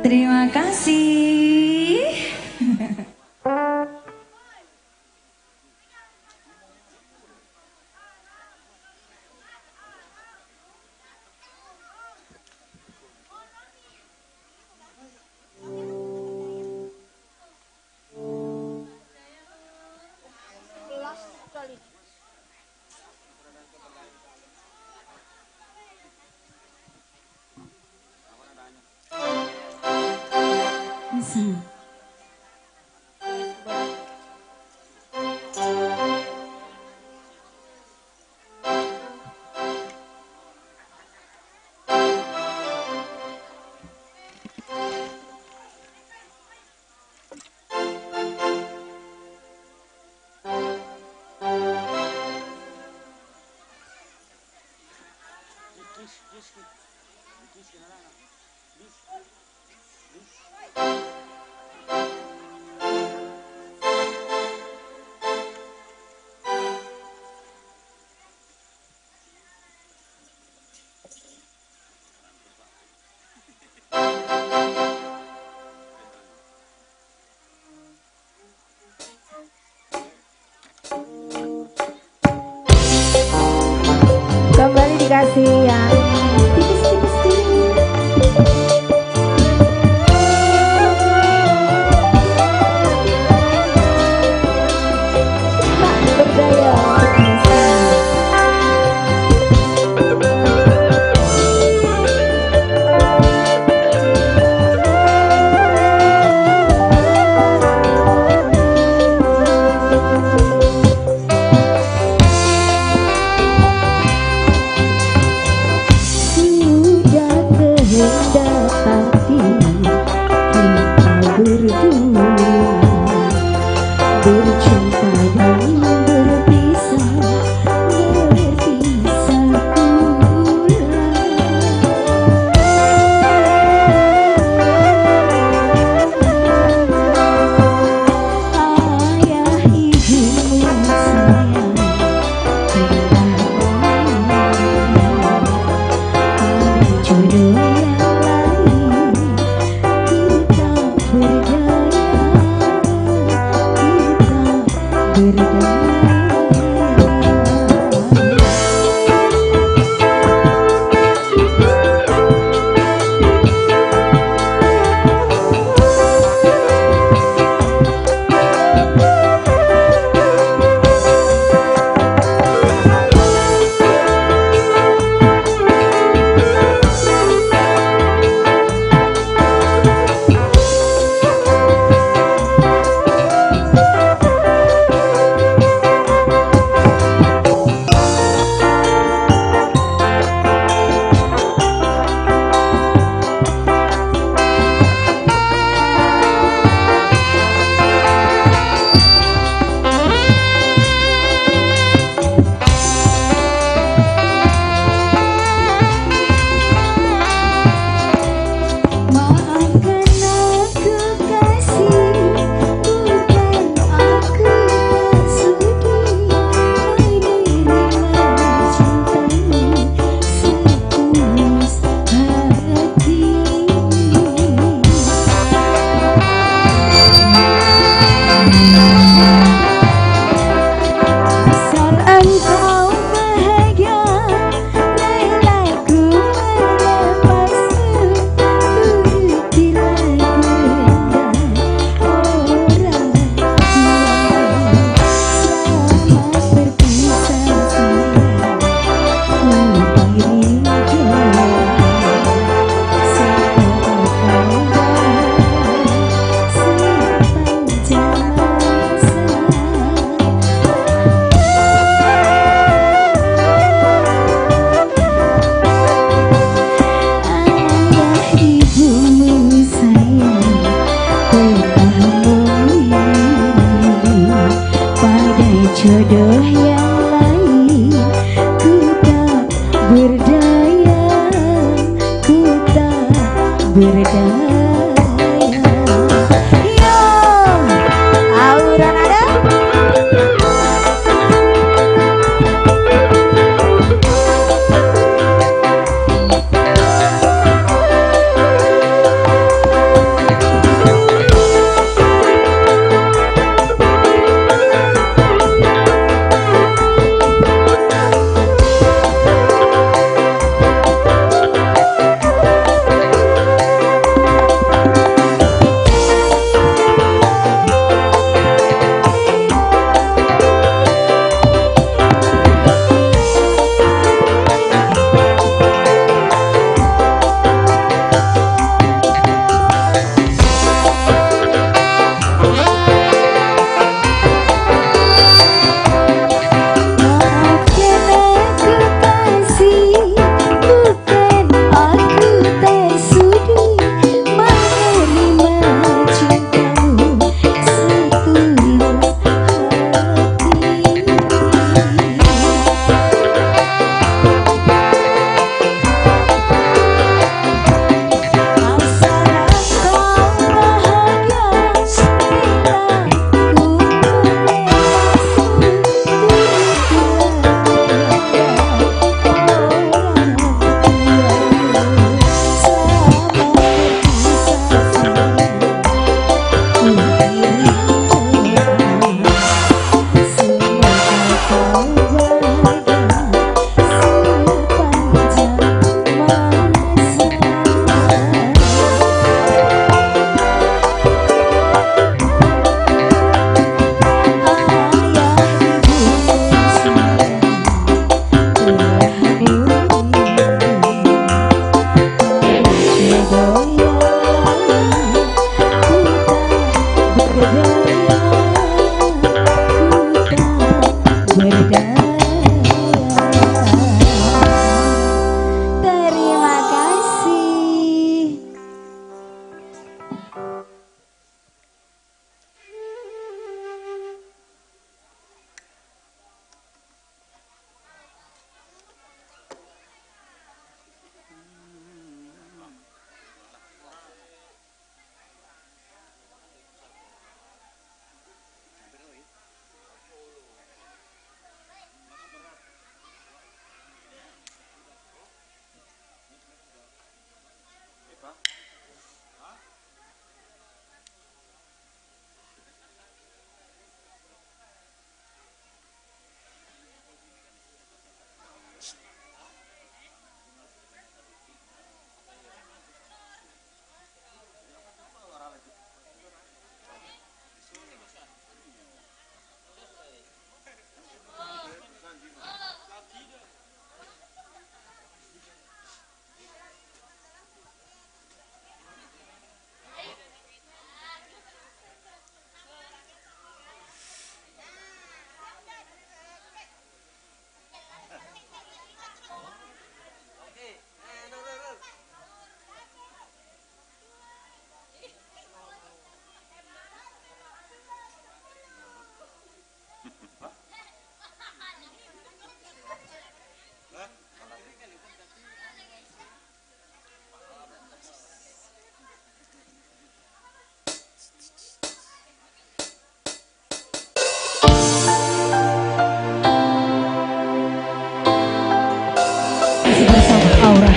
Terima kasih. Kembali dikasih yang tipis-tipis dulu. Pak berdaya.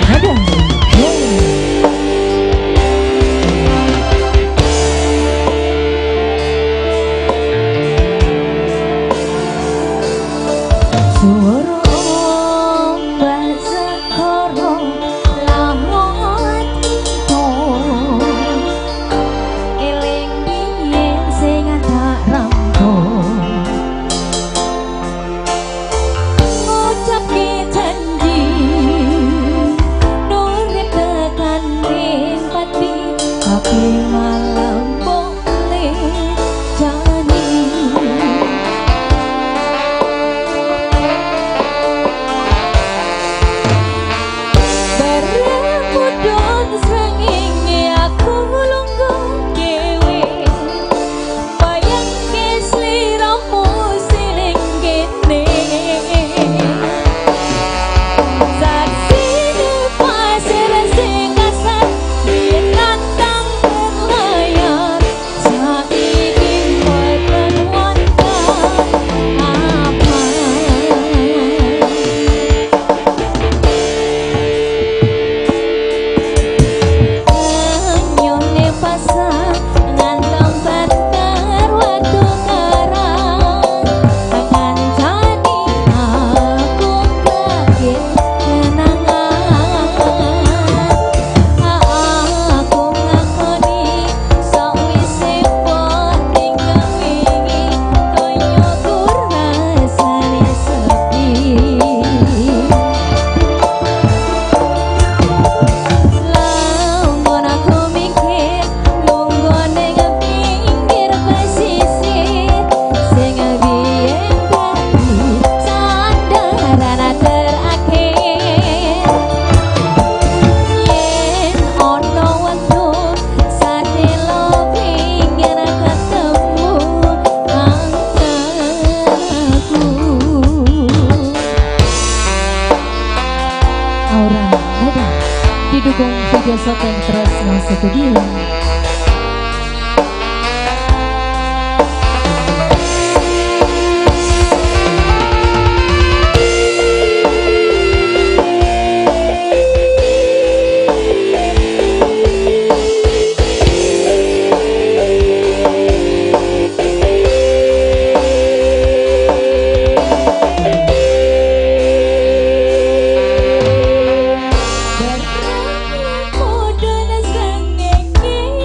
Nada. Suara ombak segara laut itu eling biyen sing tak rampung ngucapke janji nurip tekan ning pati tapi malam boleh jani. Bareng srengenge aku lungguh dhewe bayangke sliramu siling kene saksine pasir sing kasar biyen nantang berlayar saiki boten wonten apa. Nyone pasang ngantong banter watu karang kancani aku kaget kenangan aku ngakoni sakwise mbok tinggal wingi donya ku rasane sepi. Lamun aku mikir lungguh ning pinggir pesisir sing biyen dadi sandaran terakhir yen ana wektu satelo pingin ketemu kangen aku. Aura Nada didukung video syuting Tresno Studio. Mudun srengenge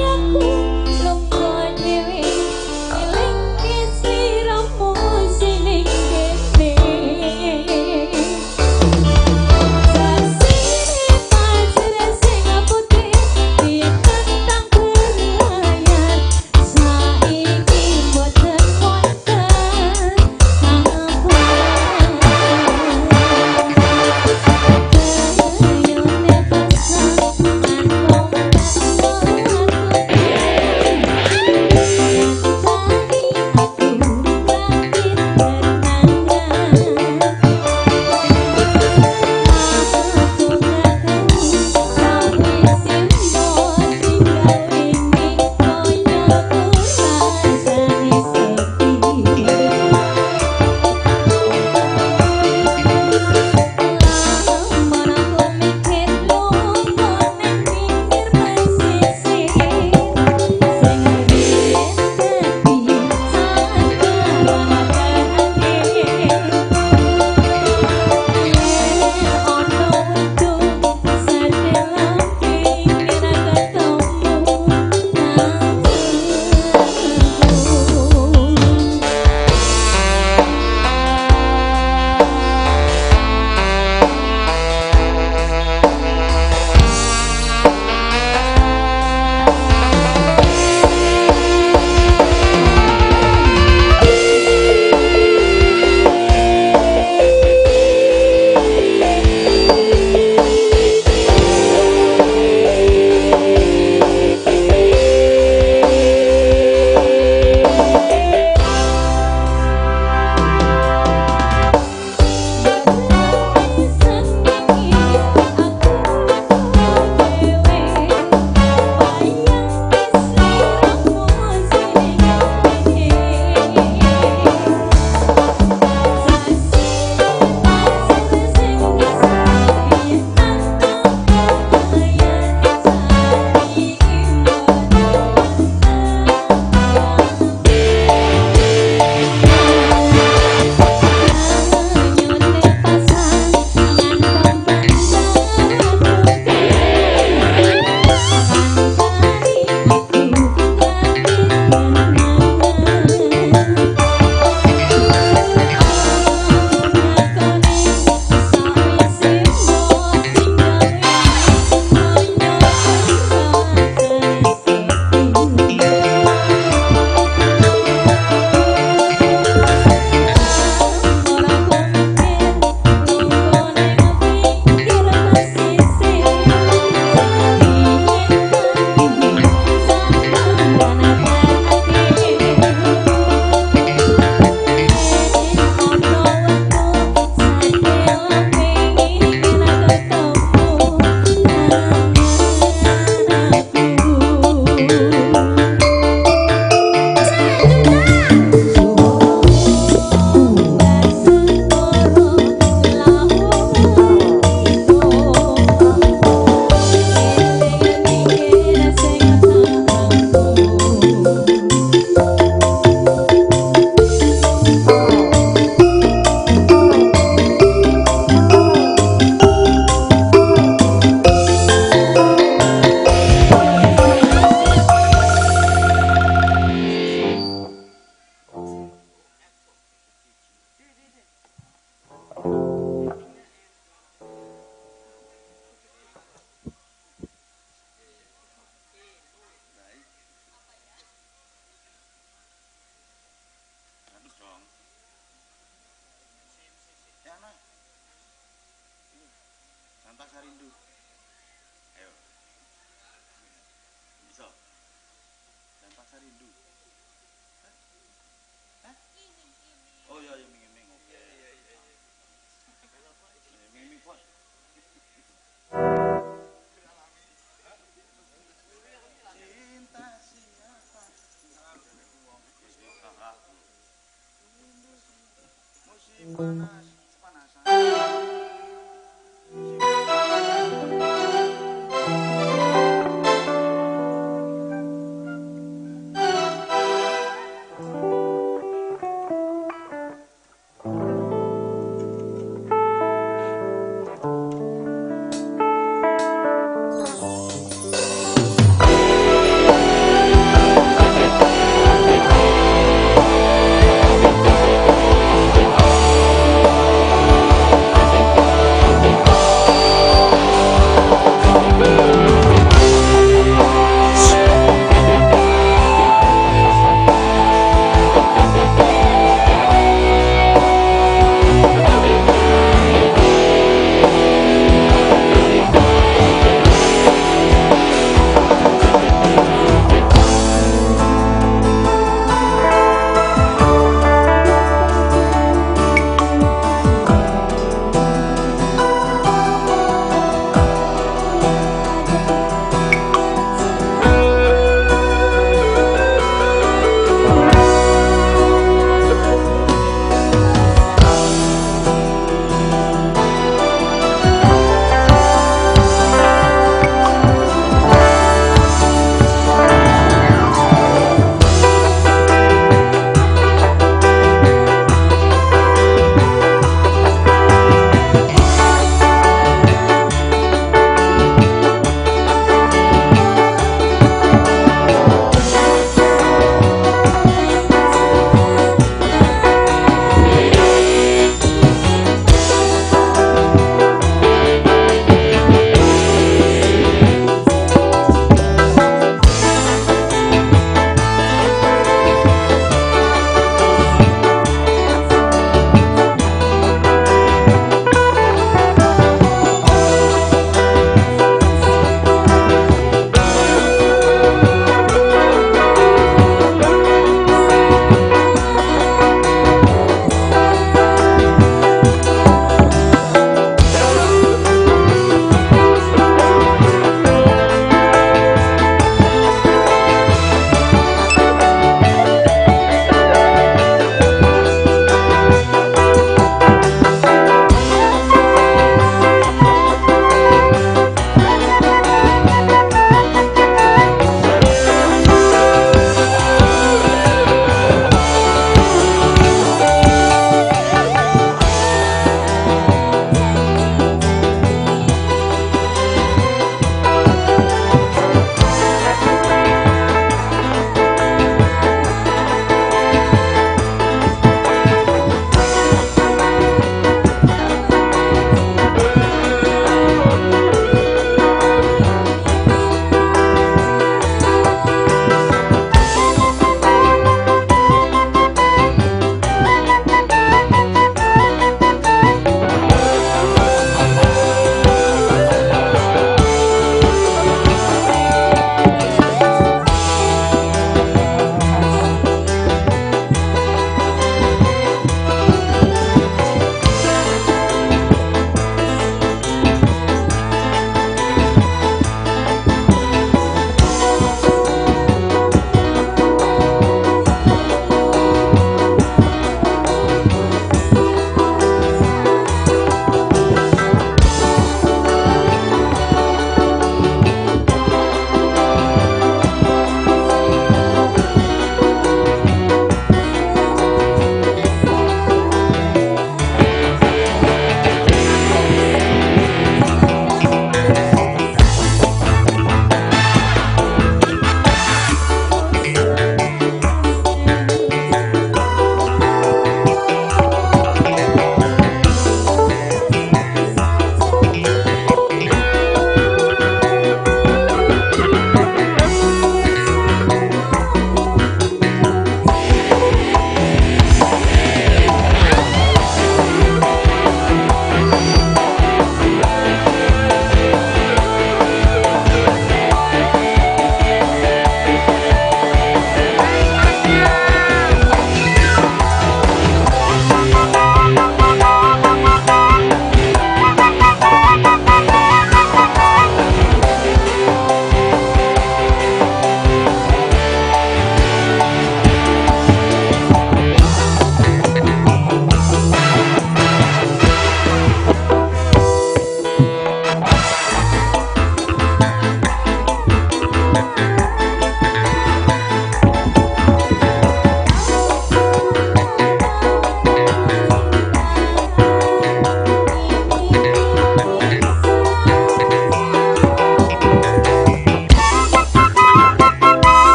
Rindu. Ayo. Bisa. Dan Pasar Rindu. Hah? Hah? Oh iya, iya, ming-ming, oke. Ming-ming, bos. Cinta siapa? Musim panas, panasan.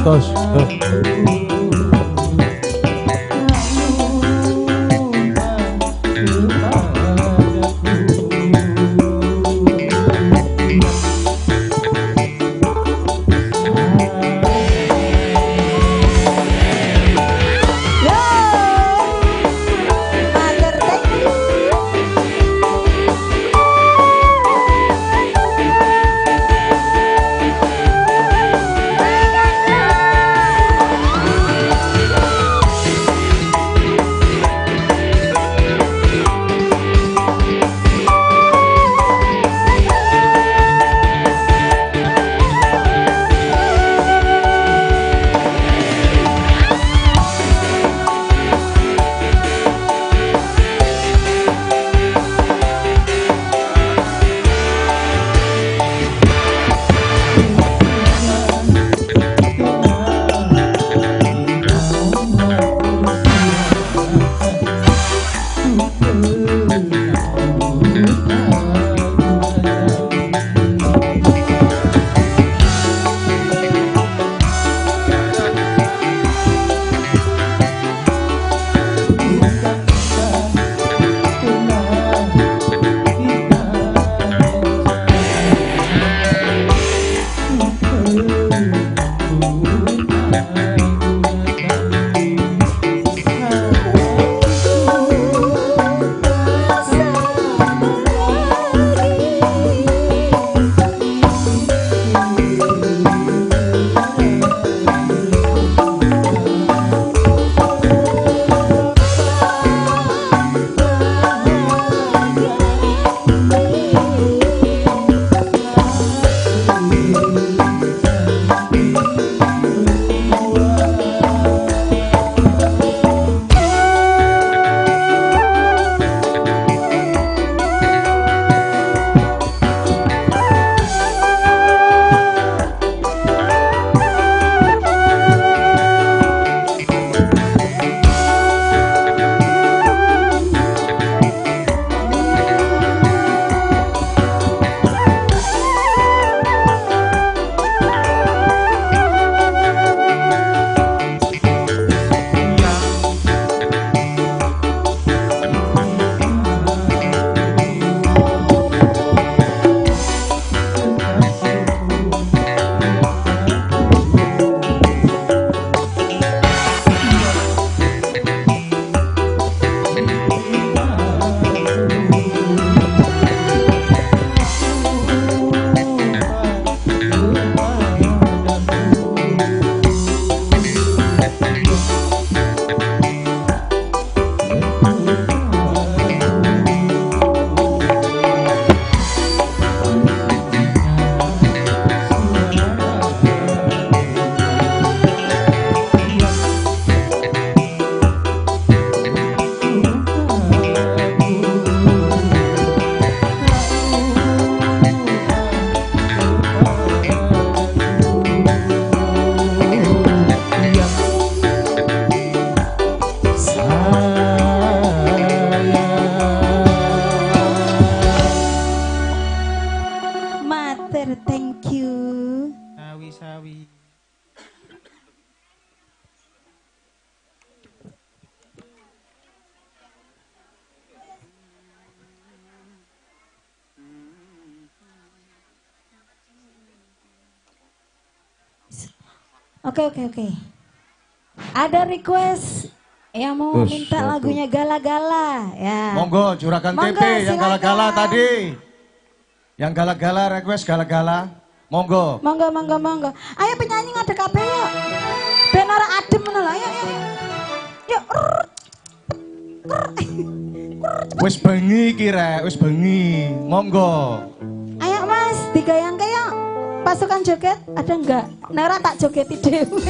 Tos, tos. Oke. Ada request yang mau minta lagunya Gala-Gala ya. Monggo Juragan Monggo, TP yang Gala-Gala tadi. Yang Gala-Gala request Gala-Gala. Monggo. Monggo, monggo, monggo. Ayo penyanyi ngadeg kabeh yuk. Ben ora adem ngono lho. Ayo, ayo. Yuk. Wis bengi iki rek, wis bengi. Monggo. Ayo Mas, digayangke yuk. Pasukan joget ada enggak? Nek ora tak jogeti dhewe.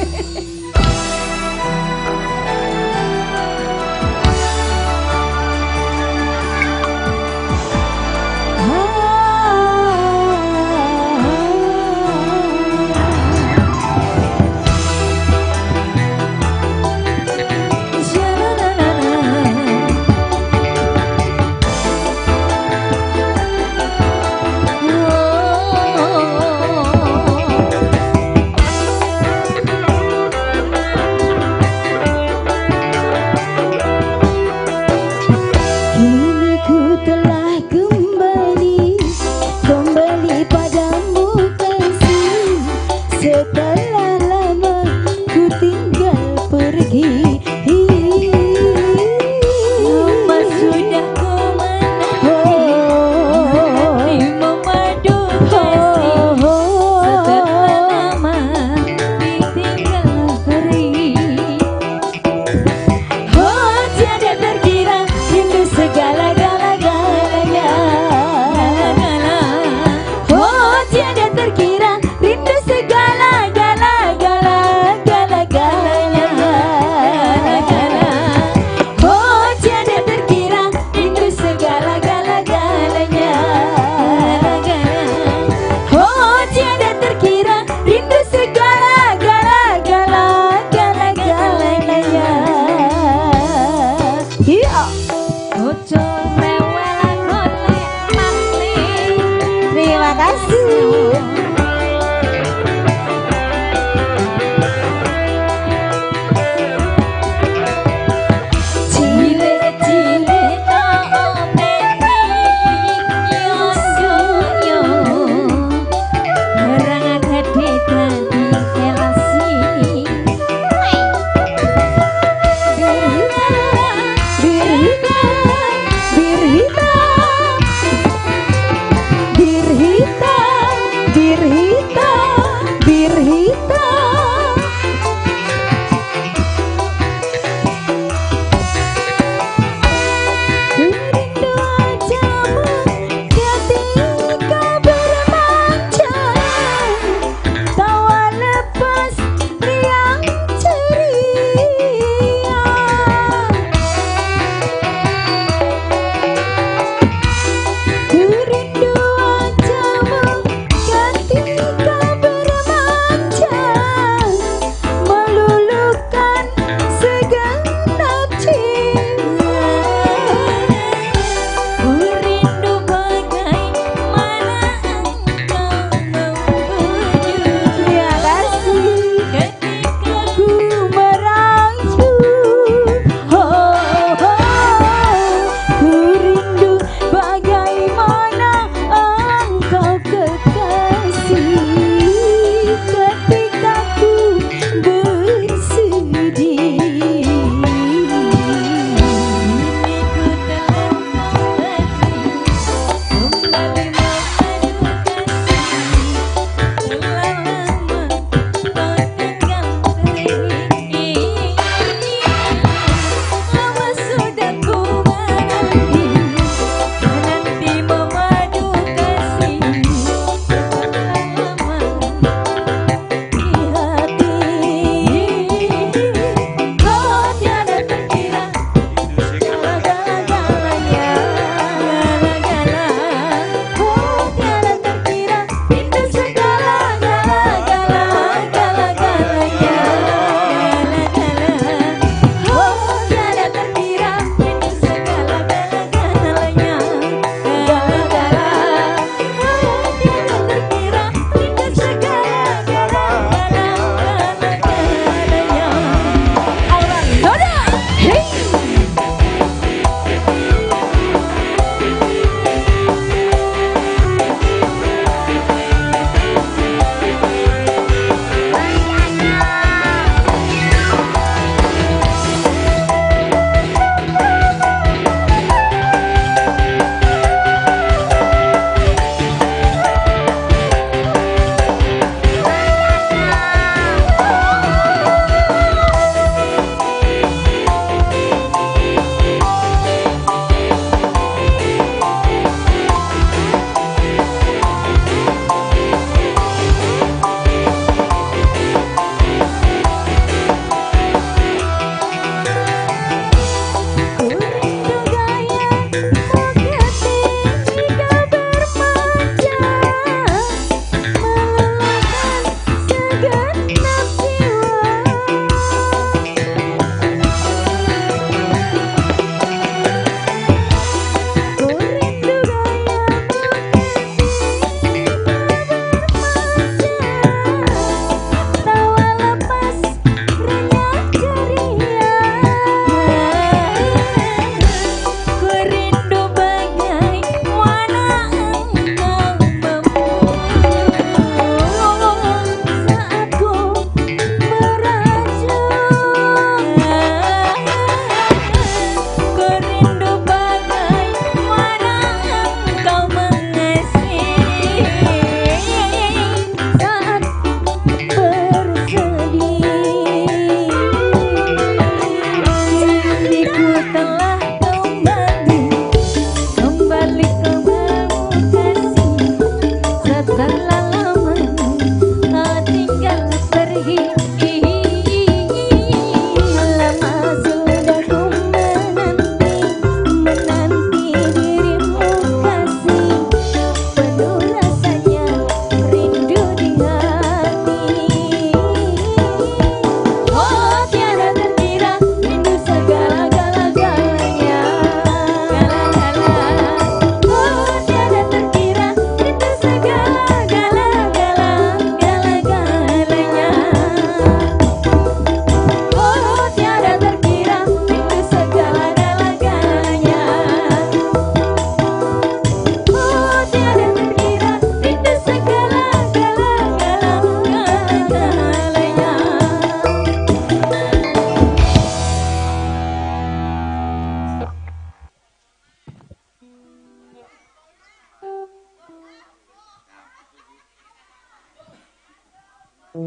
Siapa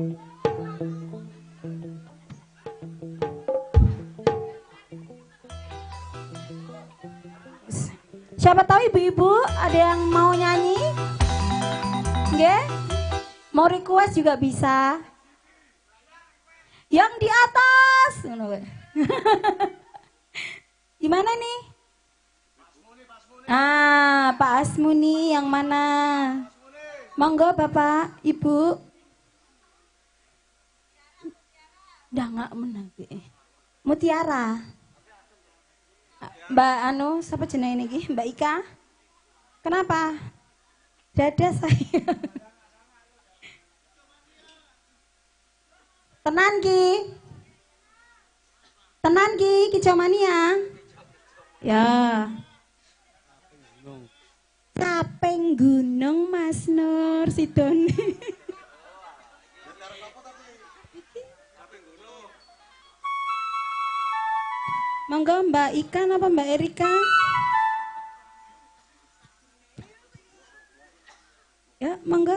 tahu ibu-ibu ada yang mau nyanyi? Nggih? Mau request juga bisa. Yang di atas. Gimana nih? Ah, Pak Asmuni yang mana? Monggo Bapak, Ibu. Udah nggak menang. Mutiara. Mbak Anu, siapa jenenge niki? Mbak Ika. Kenapa? Dada saya. Tenan ki. Tenan ki, Kicau Mania. Ya. Capeng gunung Mas Nur Sidone. Monggo Mbak Ikan apa Mbak Erika? Ya, monggo.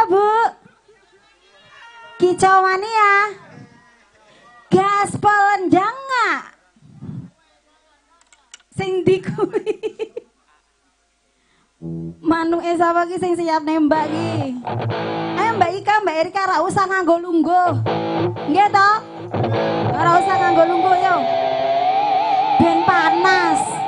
Bu? Kicau Mania. Gaspol ndang nggak? Sing ndi kuwi? Manuke sapa ki sing siap nembak ki? Ayo Mbak Ika, Mbak Erika ra usah nganggo lungguh. Nggih to? Ora usah nganggo lungguh yo. Ben panas.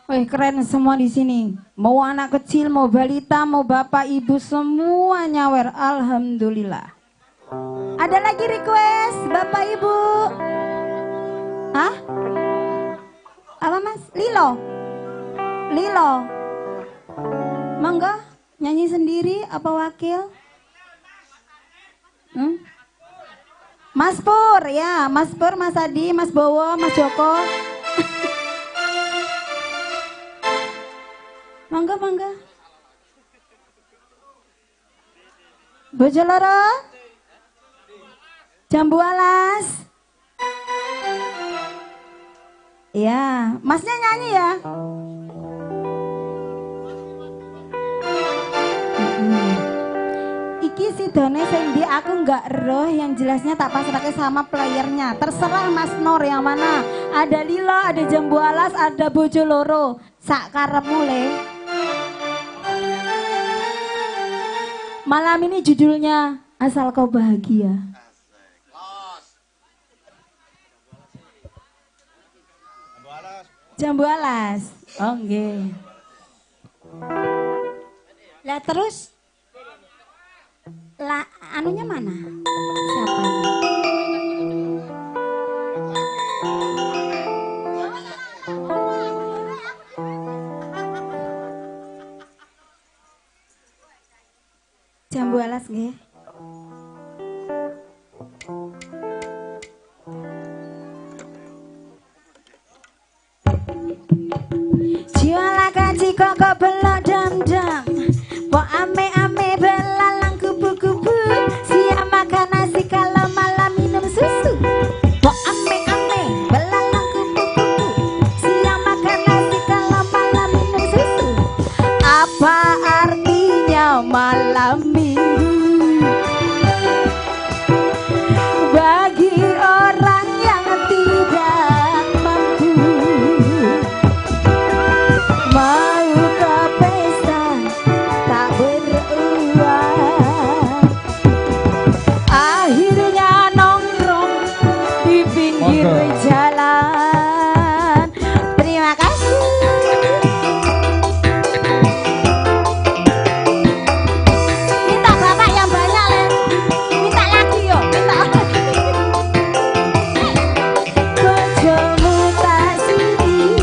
Wih, keren semua di sini. Mau anak kecil, mau balita, mau bapak ibu, semua nyawer. Alhamdulillah. Ada lagi request bapak ibu? Hah? Apa mas? Lilo? Lilo? Monggo nyanyi sendiri apa wakil? Mas Pur, ya, Mas Pur, Mas Adi, Mas Bowo, Mas Joko. Monggo, monggo. Bojo Loro, Jambu Alas. Ya, masnya nyanyi ya. Iki sidone sing di aku nggak roh, yang jelasnya tak pasrahke sama playernya. Terserah Mas Nur yang mana. Ada Lilo, ada Jambu Alas, ada Bojo Loro. Sak karepmu le. Malam ini judulnya Asal Kau Bahagia. Jambu Alas. Oh nggih. Lah terus lah anunya mana? Siapa? Jambu Alas nggih. Jiwa kaji kok belok dam-dam, po ame-ame belalang kupu-kupu, siang makan nasi kalau malam minum susu. Po ame-ame belalang kupu-kupu, siang makan nasi kalau malam minum susu. Apa artinya malam minggu bagi orang yang tidak mampu? Mau ke pesta tak beruang, akhirnya nongkrong di pinggir jalan. Terima kasih. Minta bapak yang banyak le, minta lagi yo, minta lagi. Bojomu tak sini,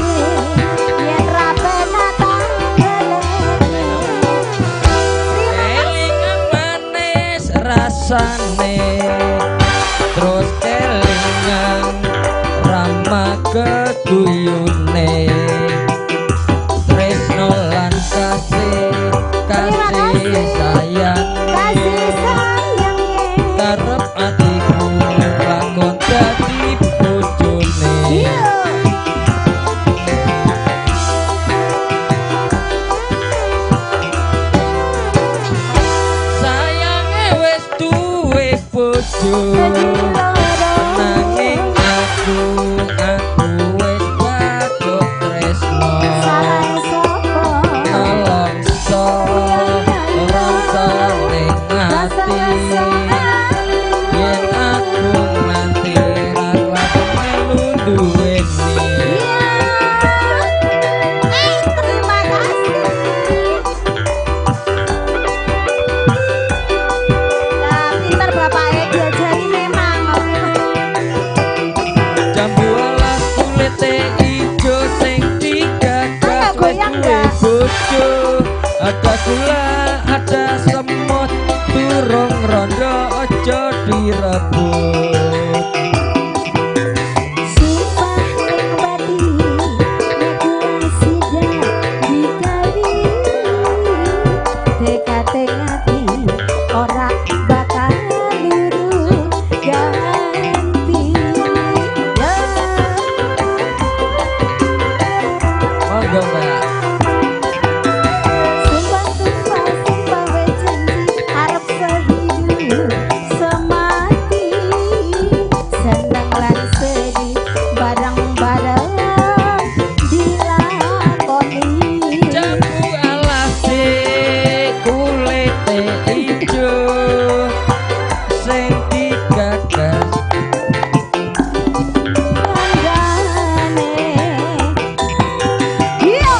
yen ra penak tak baleni. Kelingan manis rasane, terus kelingan rama keguyune, tresno lan kasih, kasih sayang, Kasih sayangnya. karep atiku lakon dadi bojone. Iya. Sayange wis duwe bojo, nanging aku wis badhok tresno. Salah sapa? Nelongso rasa ning ati, yen aku nganti ra kelakon melu duweni. Terima kasih. Lah, pinter bapaknya diajari memang. Jambu alas kulite ijo sing digagas Ayo, wis goyang, duwe Mbak. bojo. Ada gula, ada semut, durung rondo aja direbut. Sumpah ning bati nek sida dikawin, tekate ngati ora bakal luru ganti. Ya. Monggo Mbak. Sumpah sumpah sumpah wis janji arep sehidup semati, seneng lan sedih bareng-bareng dilakoni. Jambu alas kulite ijo sing digagas Kandhane. Iya.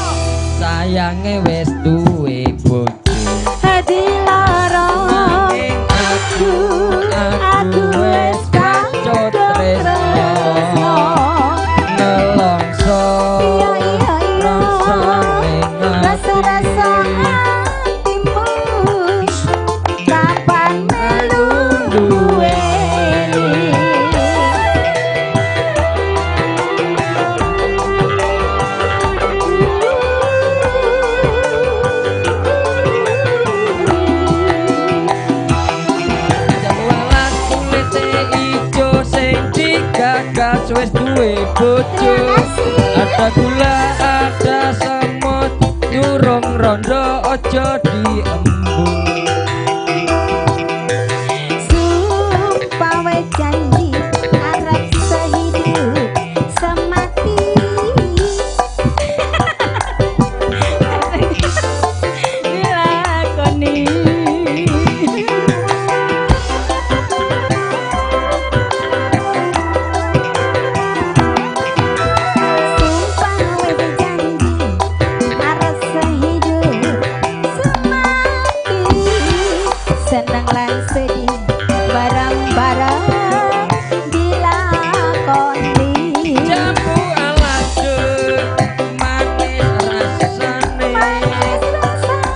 Sayange wis duwe bojo. Hadi lara aku wis kecut tresno nelongso. Iya iya iya rasa-rasa hatimu kapan melu duweni. Gagas wis duwe bojo. Ada gula ada semut durung rondo aja diembung. Sumpah wis janji arep sehidup semati. Dilakoni. Senang lan sedih bareng-bareng dilakoni. Jambu alade manis rasane,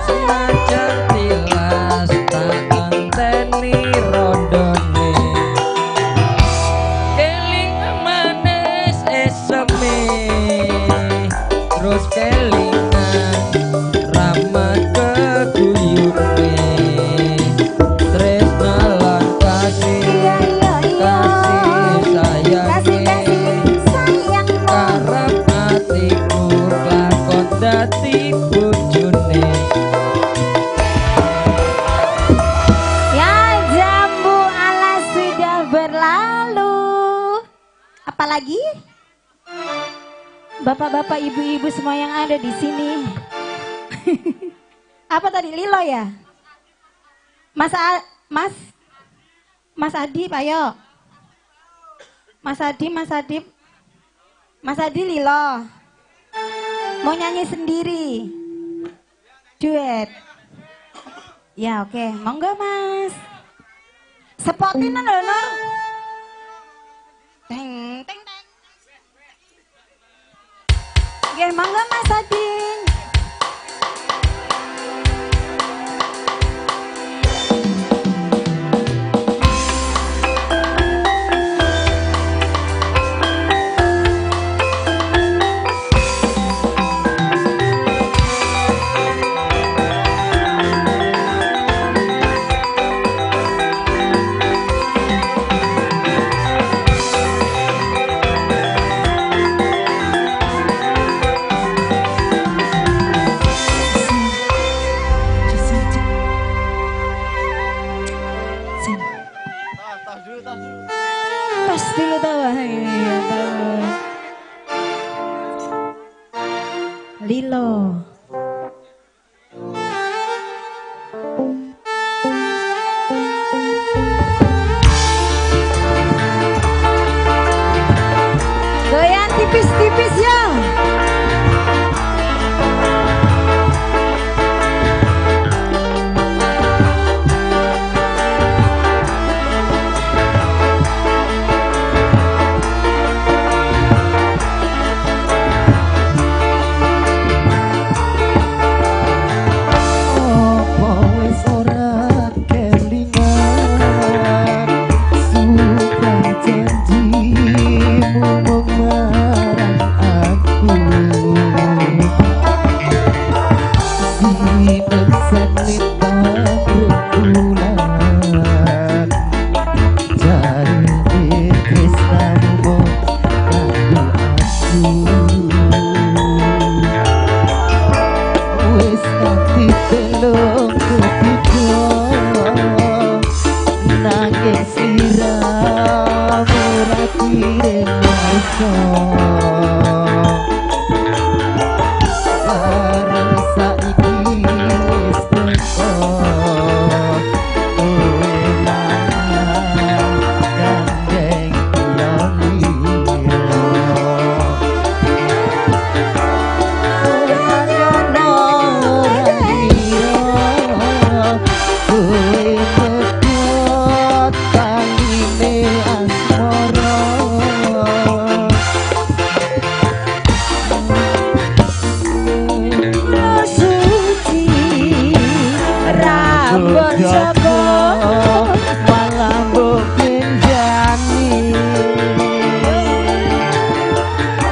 senajan tilas tak anteni rondone. Keling manis eseme terus kelingan ramat keguyune. Dadi bojone. Ya jambu alas sudah berlalu. Apalagi bapak-bapak, ibu-ibu semua yang ada di sini. Apa tadi Lilo ya? Mas Adip, ayo. Mas Adip, Mas Adip. Mas Adi Lilo. Mau nyanyi sendiri duet ya, oke, monggo Mas. Sepotin lho Nur. Teng teng teng. Oke, monggo Mas Adi. Tas dulu tahu, iya tahu. Lilo. Goyang tipis-tipis ya. Mbok jaga malah mbok pinjani.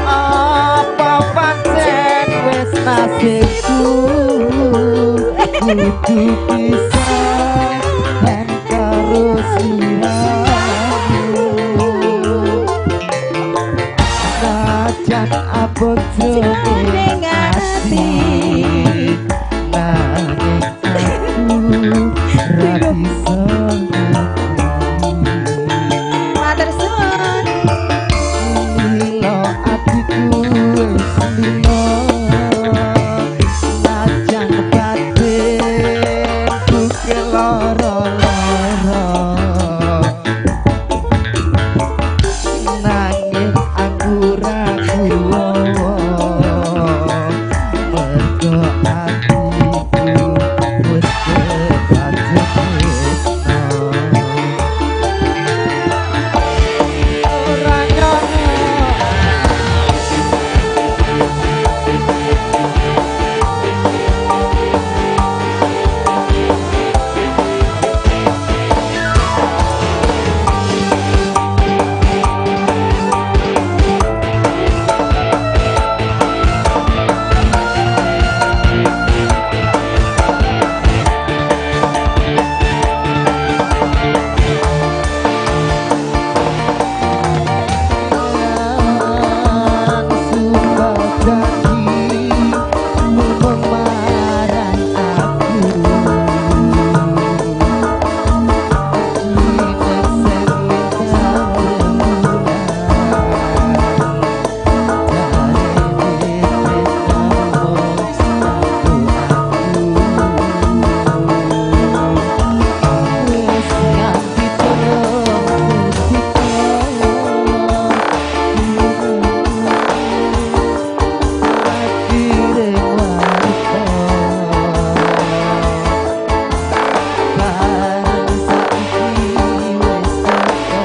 Apa pancen wis nasibku kudu pisah lan karo sliramu. Najan abot jroning ati nanging aku ra bisa Matur suwun. Lilo atiku wis lilo najan batinku keloro-loro nanging aku ra kuwowo mergo atiku wis kepacut tresno. Ora nyono sumpah janji marang aku sineksen lintang rembulan jarene tresnamu kanggo aku wis nganti telung dina. Kirim warta bareng saiki wis teko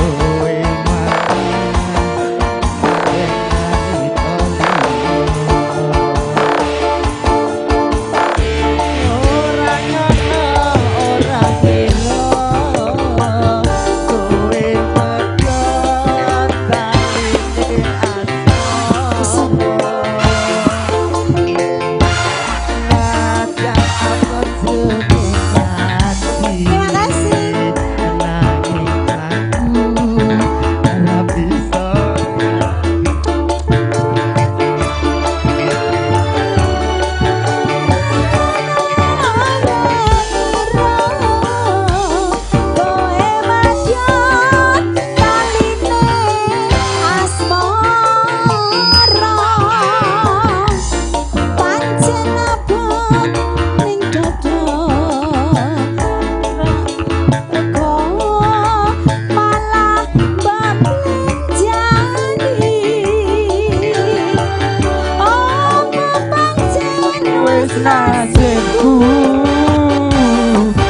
kowe marang wanita liya. Ora nyono ora kira kowe medhot taline asmara. Najan abot jroning ati Terima kasih. nanging aku ora bisa. Kowe madya taline asmara. Pancen abot ning dada rego malah mbok plenjani. Apa pancen Wis nasibku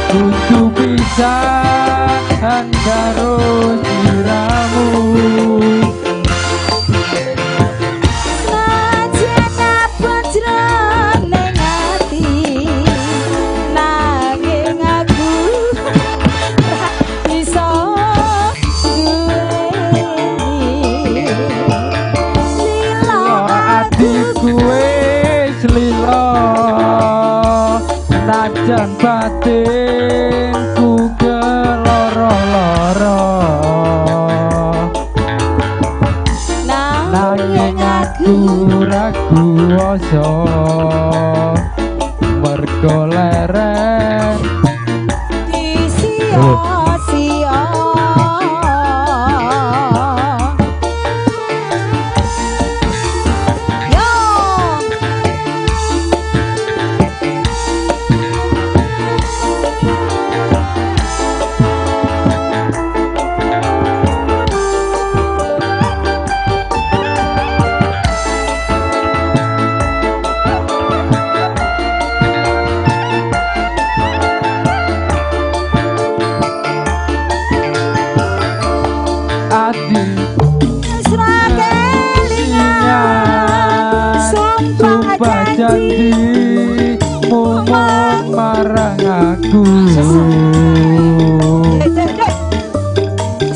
kudu pisahan karo sliramu. Senajan abot jroning ati nanging aku ra bisa duweni. Lilo Atiku wis lilo najan batinku keloro-loro nanging aku ra kuwasa mergo leren disia-sia. Yo. Ati Wis ra kelingan sumpah sumpah janji janji mung marang aku.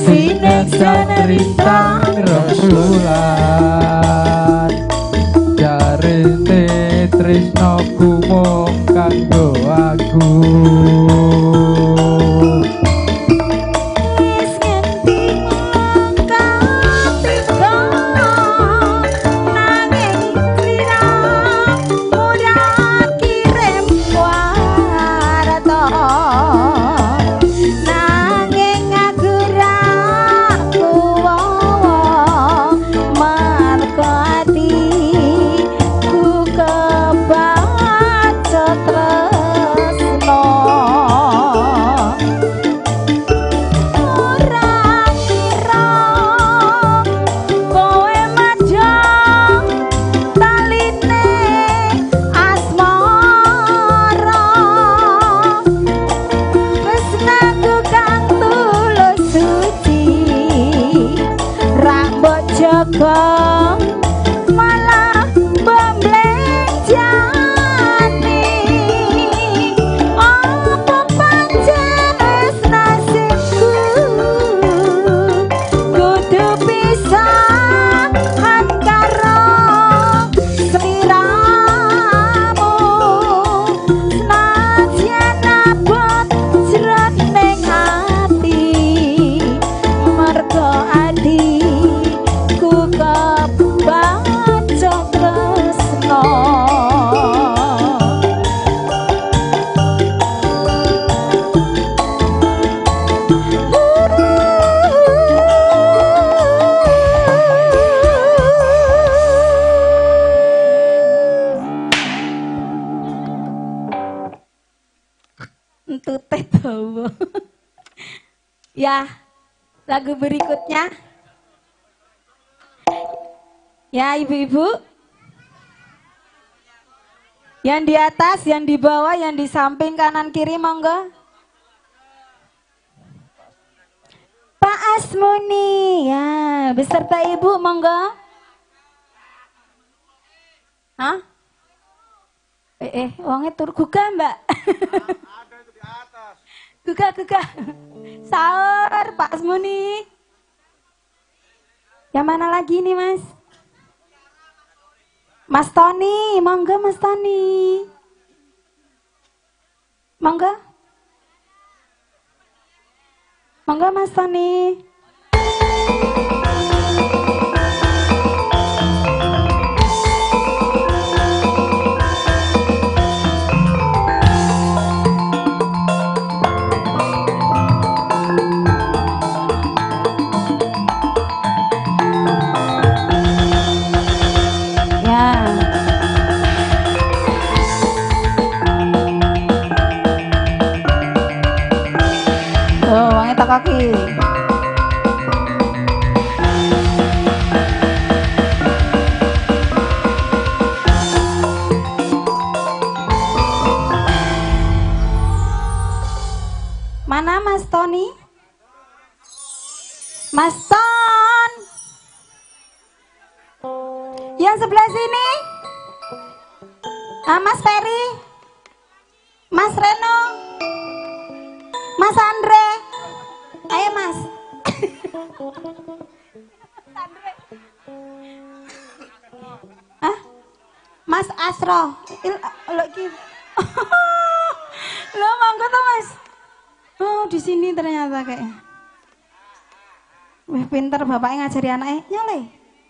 Sineksan rintang rembulan, jarene tresnoku mung kanggo aku. Ya, lagu berikutnya. Ya, ibu-ibu. Yang di atas, yang di bawah, yang di samping, kanan, kiri, monggo. Pak Asmuni, ya, beserta ibu, monggo. Hah? Wongnya tur gugah, Mbak. Ada itu di atas. Gugah, gugah. Sahur, Pak Asmuni. Yang mana lagi nih, Mas? Mas Tony, monggo Mas Tony. Monggo. Monggo Mas Tony. Kaki. Mana Mas Tony? Mas Ton. Yang sebelah sini? Ah, Mas Ferry. Mas Reno. Mas Andre. Ayo Mas. Hah? Mas Asro. Lo iki. Lo monggo to Mas. Oh, di sini ternyata kayaknya. Wih, pinter bapaknya ngajari anaknya. Nyole,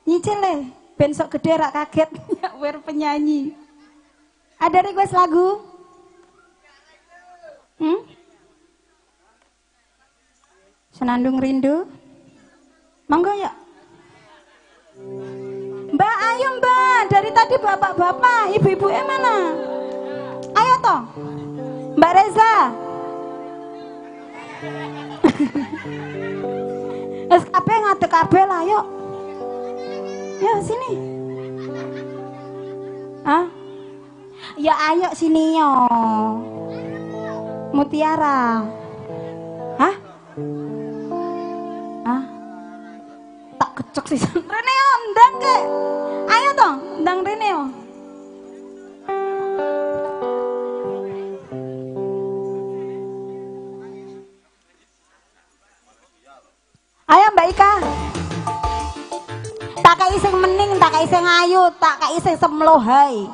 nyicil le. Ben sok gede rak kaget nyawer penyanyi. Ada request lagu? Hmm? Senandung Rindu. Monggo ya. Mbak, ayo Mbak. Dari tadi bapak-bapak, ibu-ibu mana? Ayo toh. Mbak Reza. Wis kabeh ngadeg kabeh lah yuk. Ya sini. Hah? Ya ayo sini yo. Mutiara. Hah? Hah? Tak kecek sih. Rene yo ndang ke. Ayo toh, ndang rene yo. sing ayu, tak kei sing semlohai.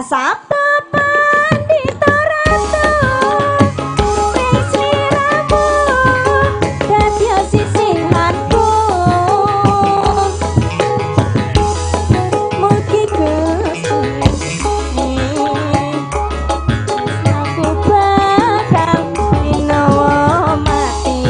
Sabtu Pandita Ratu ring sliramu dadi sisihanku. Mugi Gusti aku bakal dinawa mati.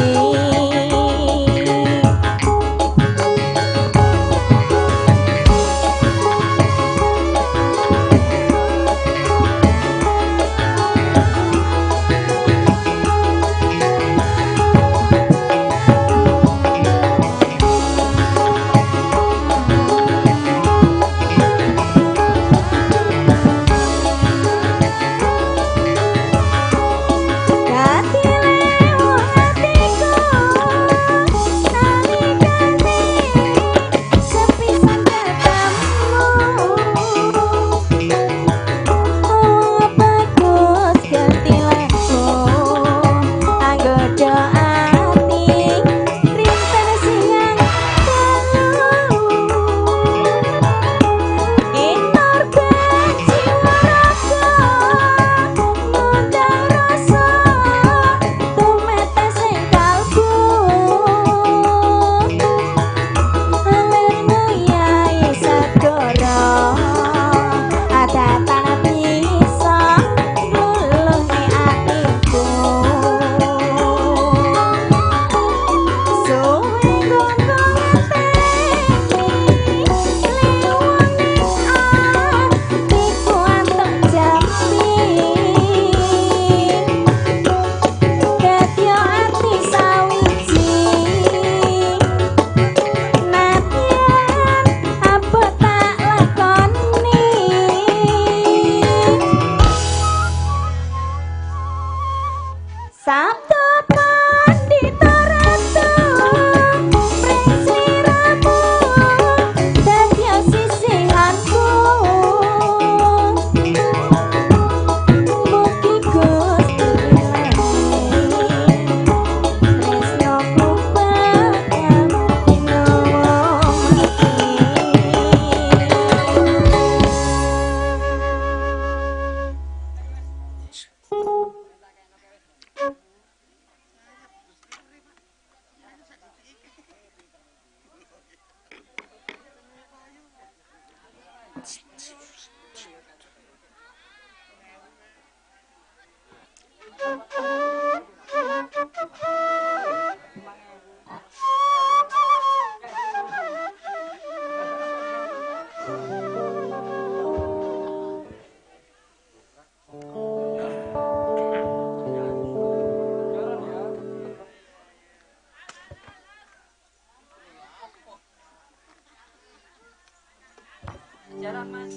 Sabtu Pandita Ratu ring sliramu dadi sisihanku. Mugi Gusti tresnaku bakal dinawa mati. Jalan Mas.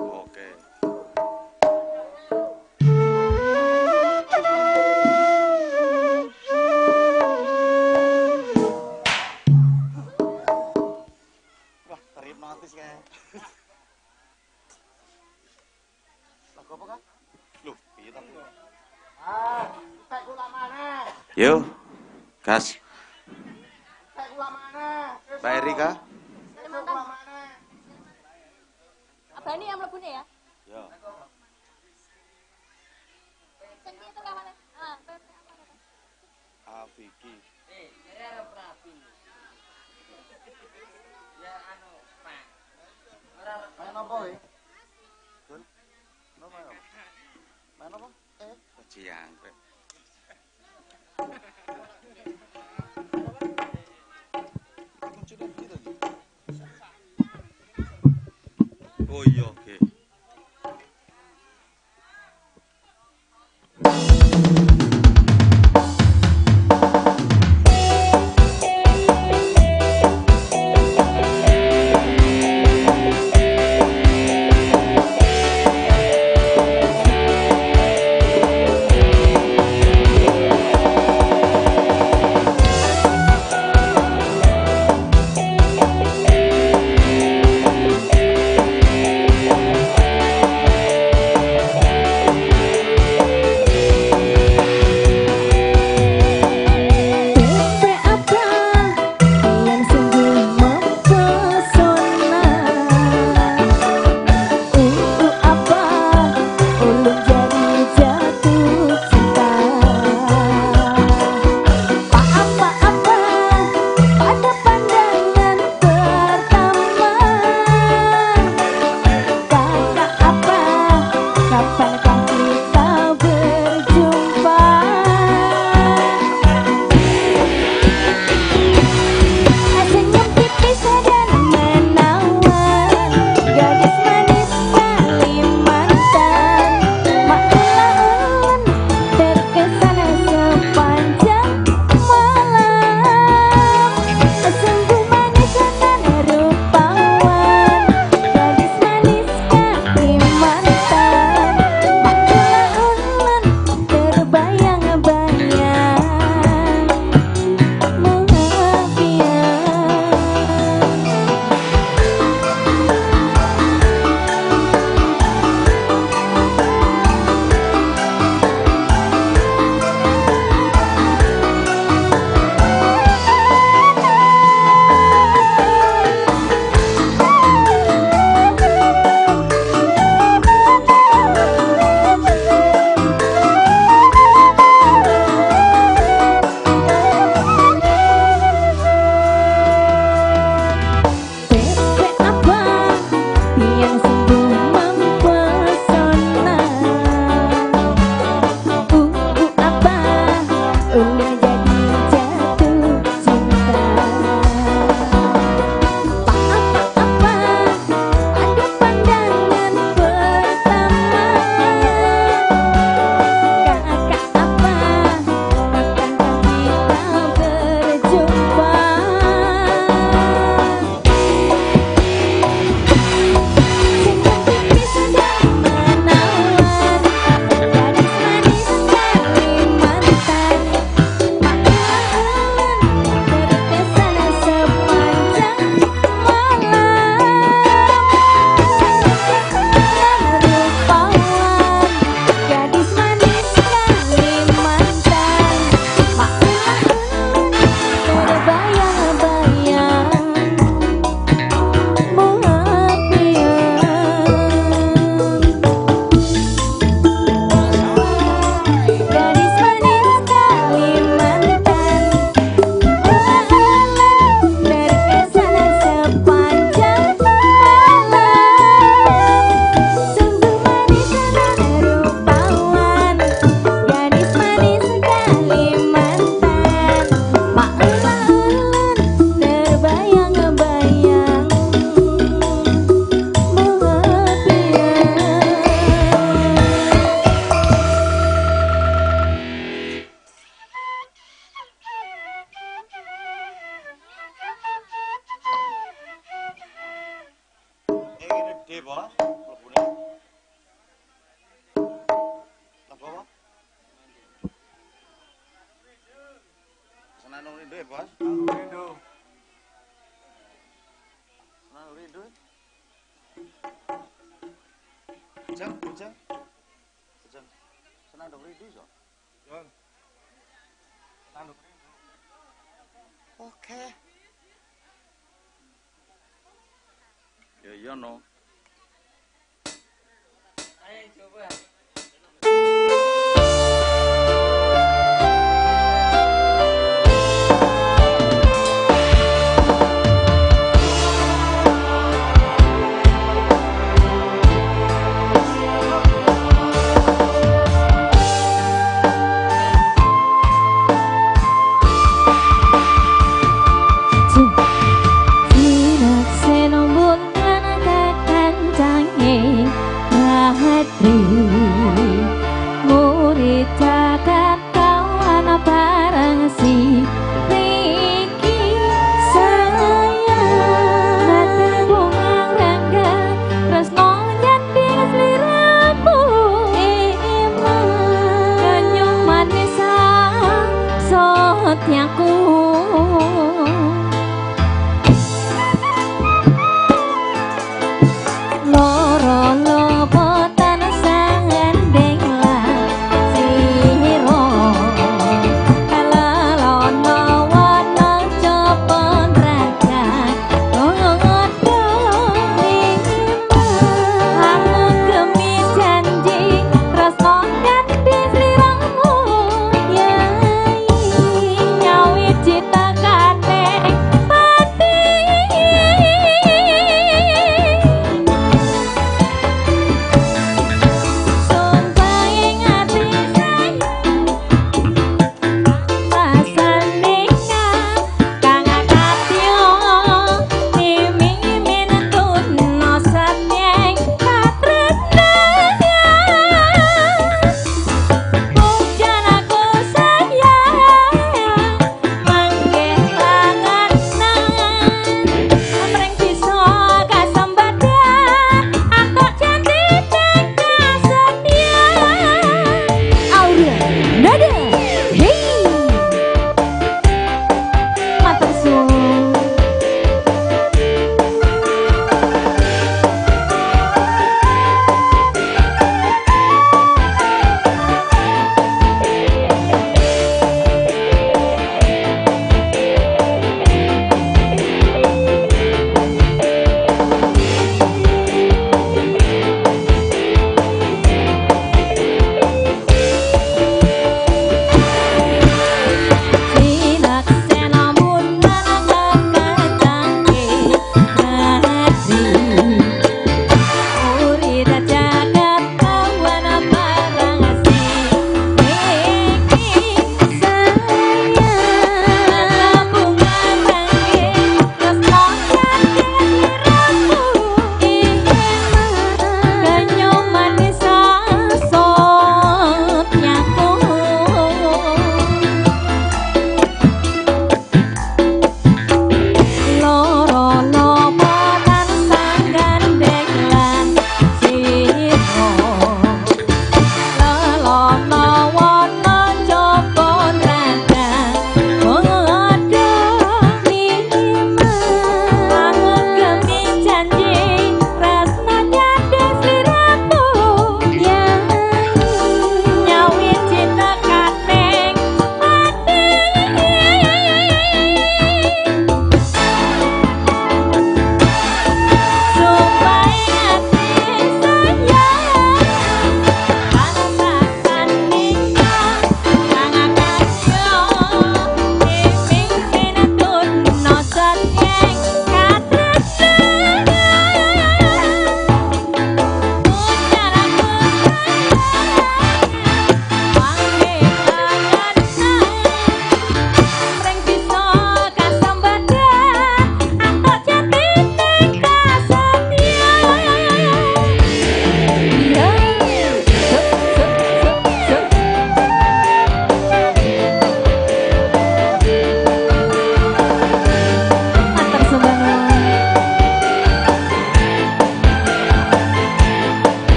Oke. Wah, terhipnotis kayak. Lagu apa kan? Loh, piye ta? Ah, tek kula maneh. Yo, gas. Tek kula maneh. Mbak Erika. Abani yang mlebune ya? Ya. Sing piye to kawane? Ah, Vicky. Jare arep rapi. Ya anu, Pak. Ora main apa kowe? Dul. Main apa? Main apa? Eh. Oh iya, oke. Oke. Ya iya no. Ayo coba. Senong bulan kancang.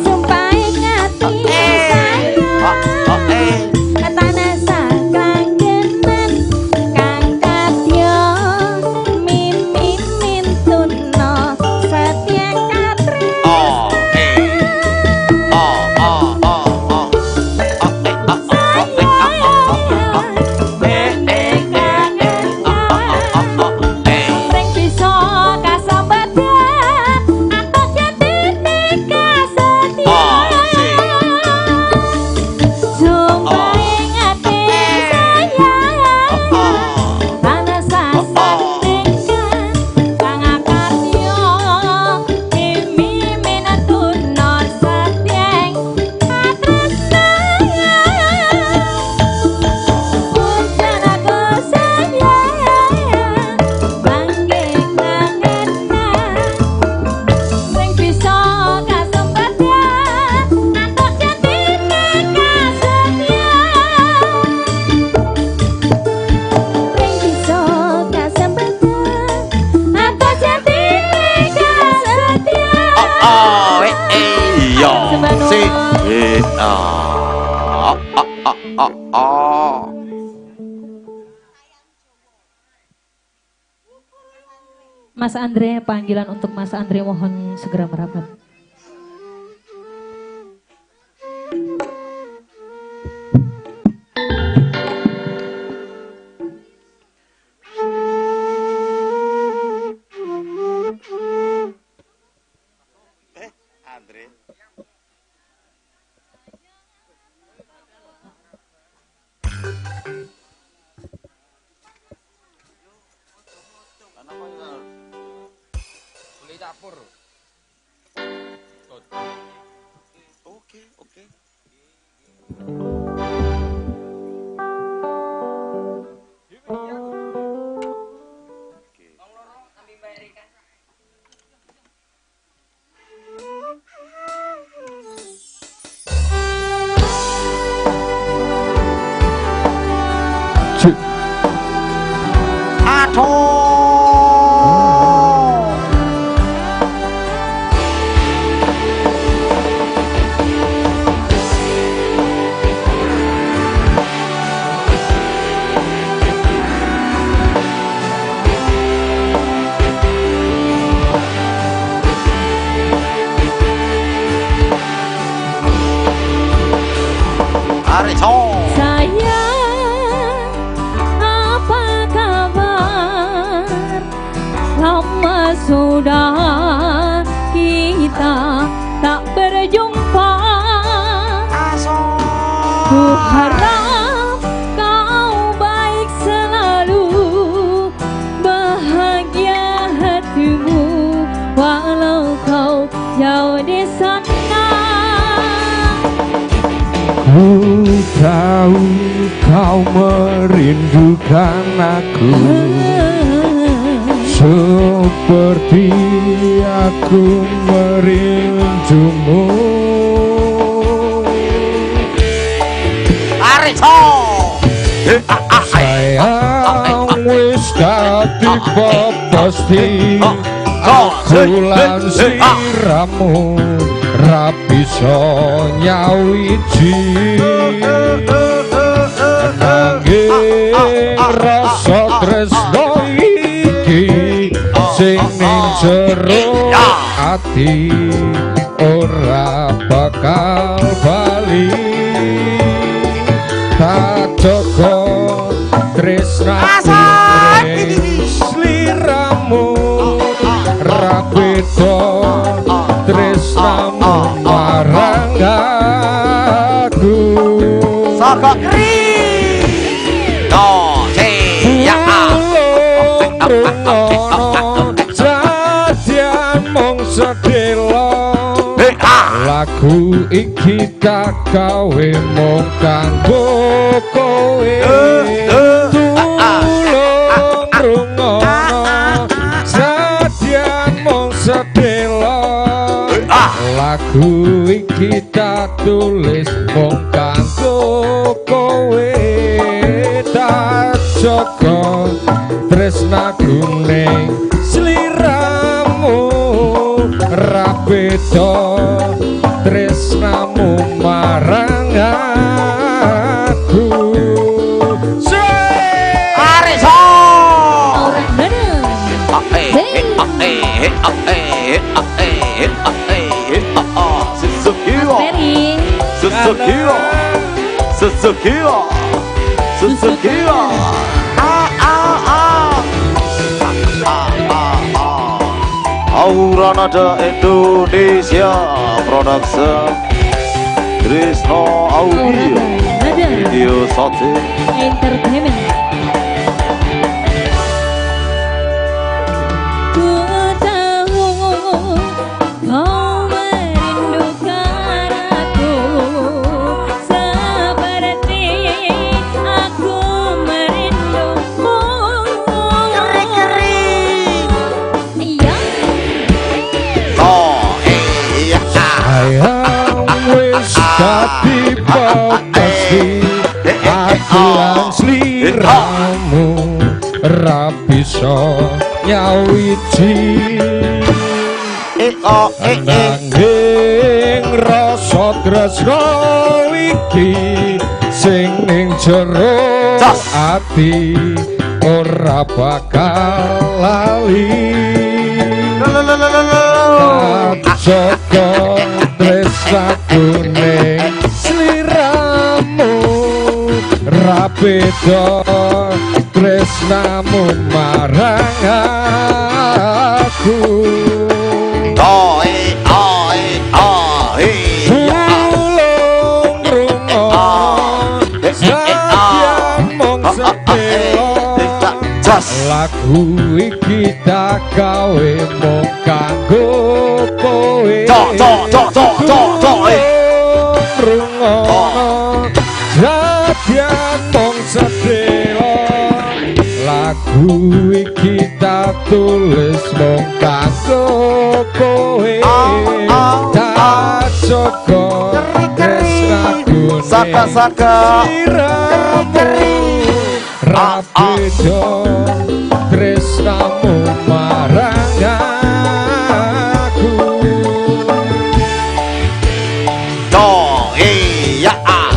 Sumpah ngati sayang. Tanah. Mas Andre, panggilan untuk Mas Andre mohon segera merapat. Andre. Beli dapur. Oke, oke. Sayang, apa kabar? Lama sudah kita tak berjumpa. Ku harap kau baik selalu, bahagia hatimu walau kau jauh di sana. Ku tahu kau merindukan aku, seperti aku merindumu. Sayang wis dadi pasti, aku lan sliramu ra bisa nyawiji. Nanging rasa tresno iki sing ning jero ati ora bakal bali. Tak jaga tresnaku ning sliramu, ra beda tresnamu marang aku. Saka kri do c ya a rungono jadian mung sedelo, lagu iki tak gawe mung kanggo kowe. Tulung rungono jadian mung sedelo, lagu iki tak tulis mung kanggo kowe. Tak jaga tresnaku ning sliramu, ra beda tresnamu marang aku. Suzuki, Suzuki, A A A A A A. Aura Nada Indonesia Production, Trisno Audio, Video Shooting Entertainment. Ku tahu kau merindukan aku, seperti aku merindumu. Keri-keri. Iya. Oh iya. Sayang wis dadi pasti, aku lan sliramu ra bisa nyawiji. Nanging rasa tresno iki sing ning jero ati ora bakal lali. Joko tresnaku ning sliramu ra beda tresnamu marang aku. Oe oe oe tulung rungono sadyan mung sedelo lagu iki tak gawe mung kanggo kowe. Rungono sadyan mung sedelo lagu iki tak tulis mung kanggo kowe. Tak jaga tresnaku saka-saka ra beda tresnamu marang aku. Do iya a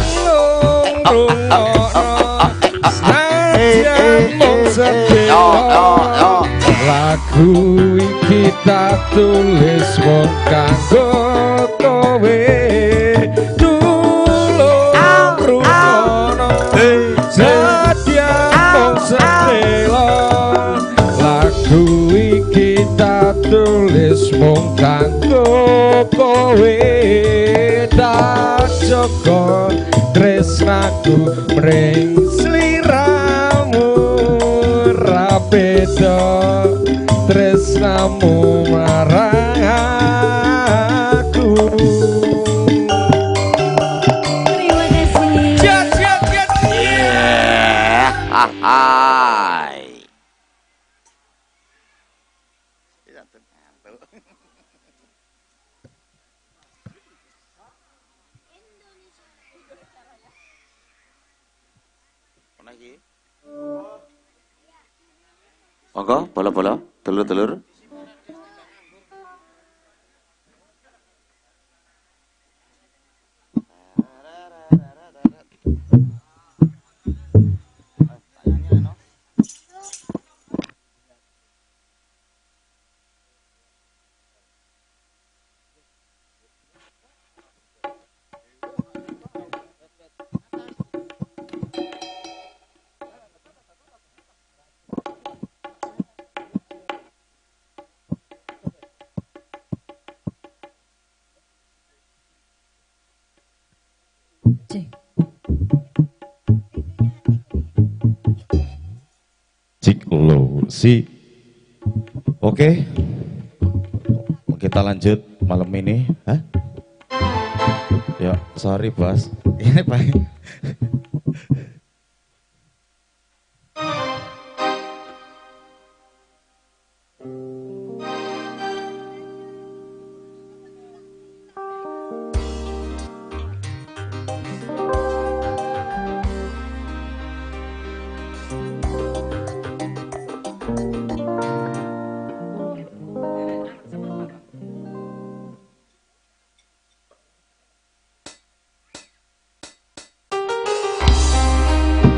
lagu iki tak tulis mung kanggo kowe. Tulung rungono sadyan mung sedelo lagu iki tak tulis mung kanggo kowe. Tak jaga tresnaku mring sliramu ra beda tresnamu marang aku. Terima kasih. Hai. Monggo, bola-bola, telur-telur. Cik lo si. Oke, kita lanjut malam ini. Hah? Ya, sorry bos. Ini baik.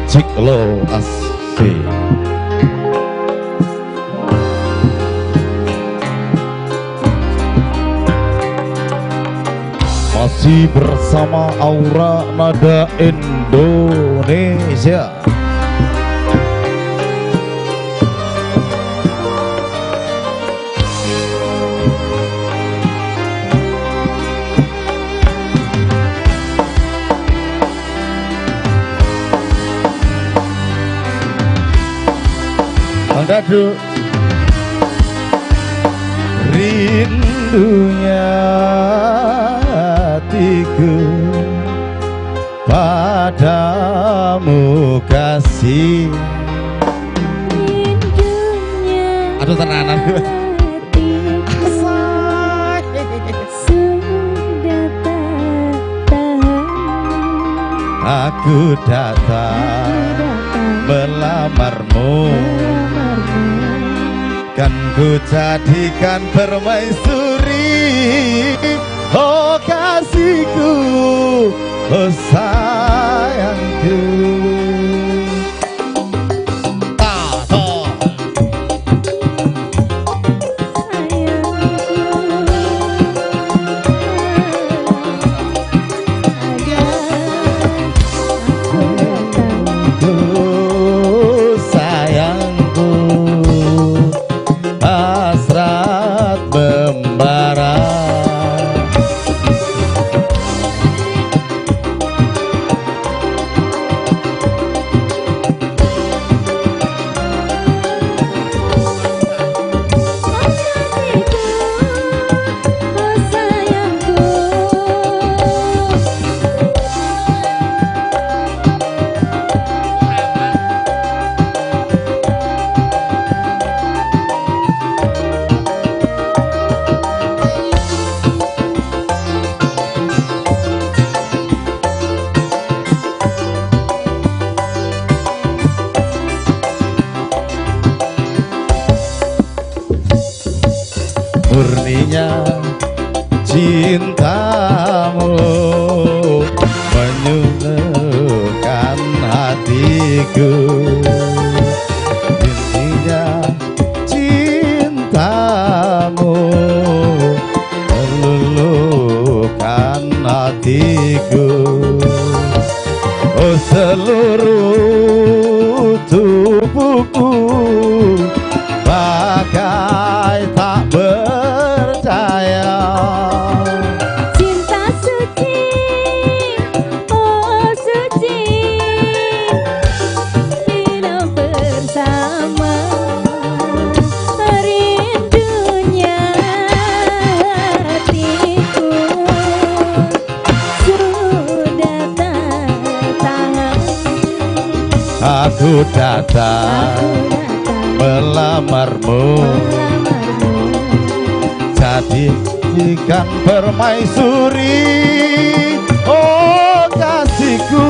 Cik lo asik. Masih bersama Aura Nada Indonesia. Dadu rindunya hatiku padamu kasih. Rindunya aduh tenanan hatiku sudah tak tahan. Aku datang melamarmu, kan ku jadikan permaisuri. Oh kasihku, oh sayangku. Sayang. Murninya cintamu menyuluhkan hatiku. Intinya cintamu meluluhkan hatiku. Oh seluruh tubuhku bagai tak percaya. Cinta suci, oh suci, bila bersama rindunya hatiku sudah tak tahan. Aku datang melamarmu, jadikan permaisuri. Oh kasihku,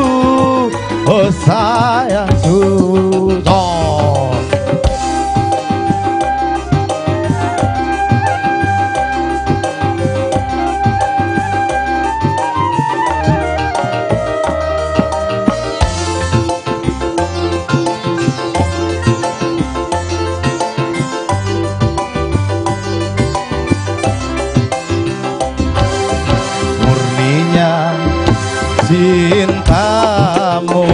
oh sayangku. Oh. Cintamu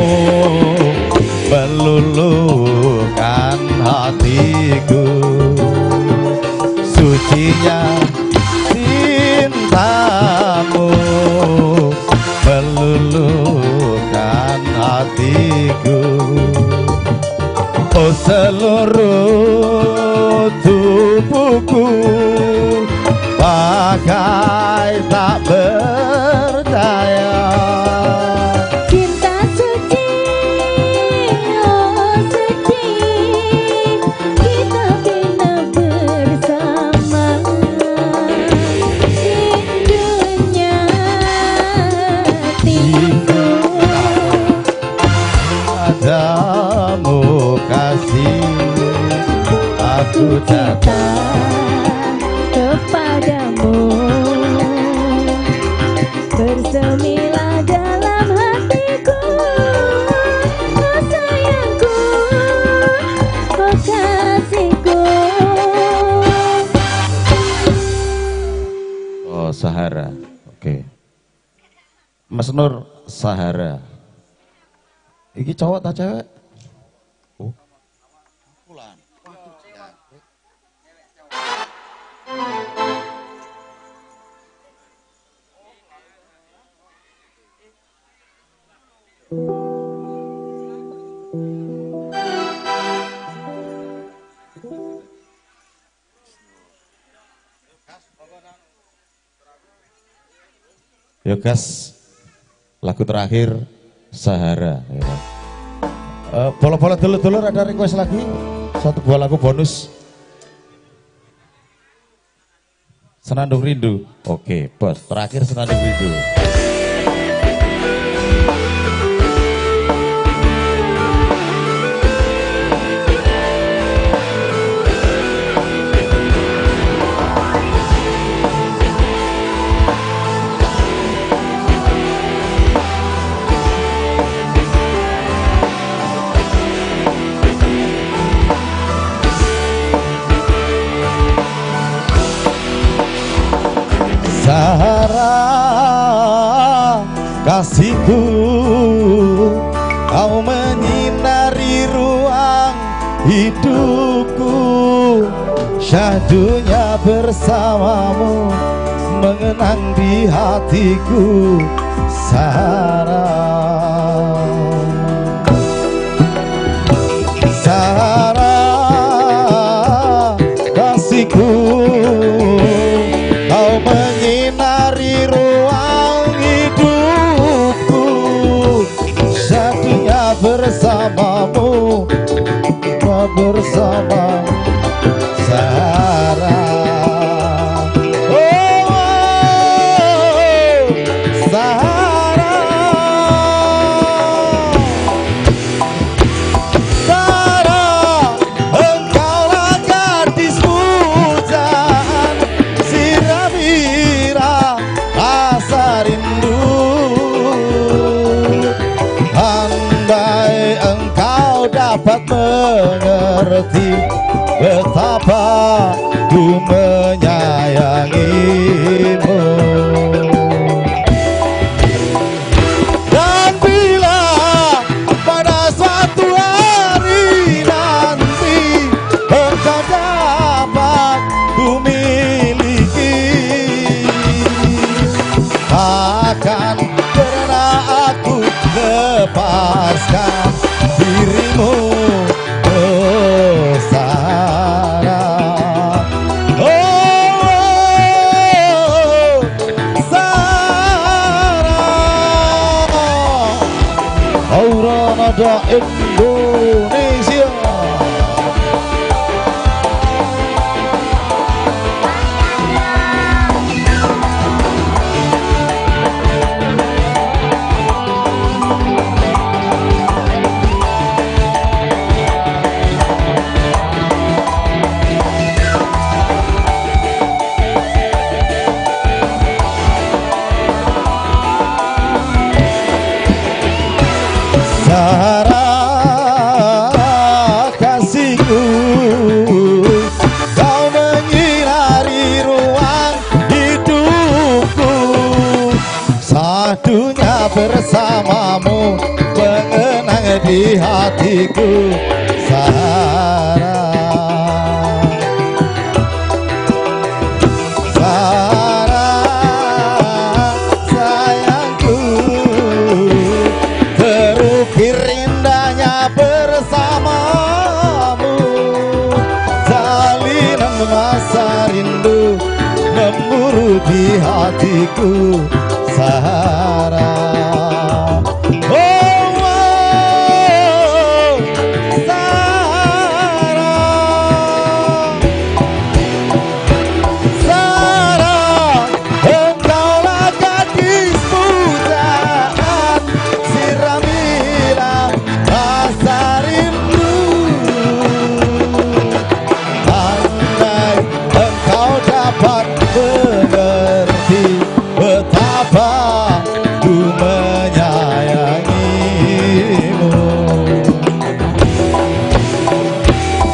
meluluhkan hatiku. Sucinya cintamu meluluhkan hatiku. Oh seluruh tubuhku bagai tak berdaya. Cinta suci, oh suci, kita bina bersama. Rindunya hatiku padamu kasih, aku datang kepadamu. Bersemilah dalam hatiku, oh sayangku, oh kasihku. Oh Sahara, oke. Mas Nur Sahara. Iki cowok tak cewek? Oh. Ya gas, lagu terakhir Sahara. Ya. Bola-bola dulur-dulur ada request lagi, satu buah lagu bonus. Senandung Rindu. Oke, bos. Terakhir Senandung Rindu. Sahara kasihku, kau menyinari ruang hidupku. Syahdunya bersamamu mengenang di hatiku. Sahara, Sahara kasihku, kau menyinari ruang hidupku. Syahdunya bersamamu, bersama Sahara. Oh, oh, Sahara. mengerti betapa ku menyayangimu. Dan bila pada suatu hari nanti engkau dapat ku miliki, takkan pernah aku lepaskan dirimu, oh Sarah. Oh, Sarah. Aura Nada Indonesia. Sarah kasihku, kau menyinari ruang hidupku. Satunya bersamamu mengenang di hatiku, Sarah. Sarah sayangku, terukir indahnya bersamamu. Jalinan masa rindu memburu di hatiku, Sarah. Oh, oh, Sarah. Sarah, engkaulah gadis pujaan, siramilah rasa rindu. Andai engkau dapat mengerti betapa ku menyayangimu.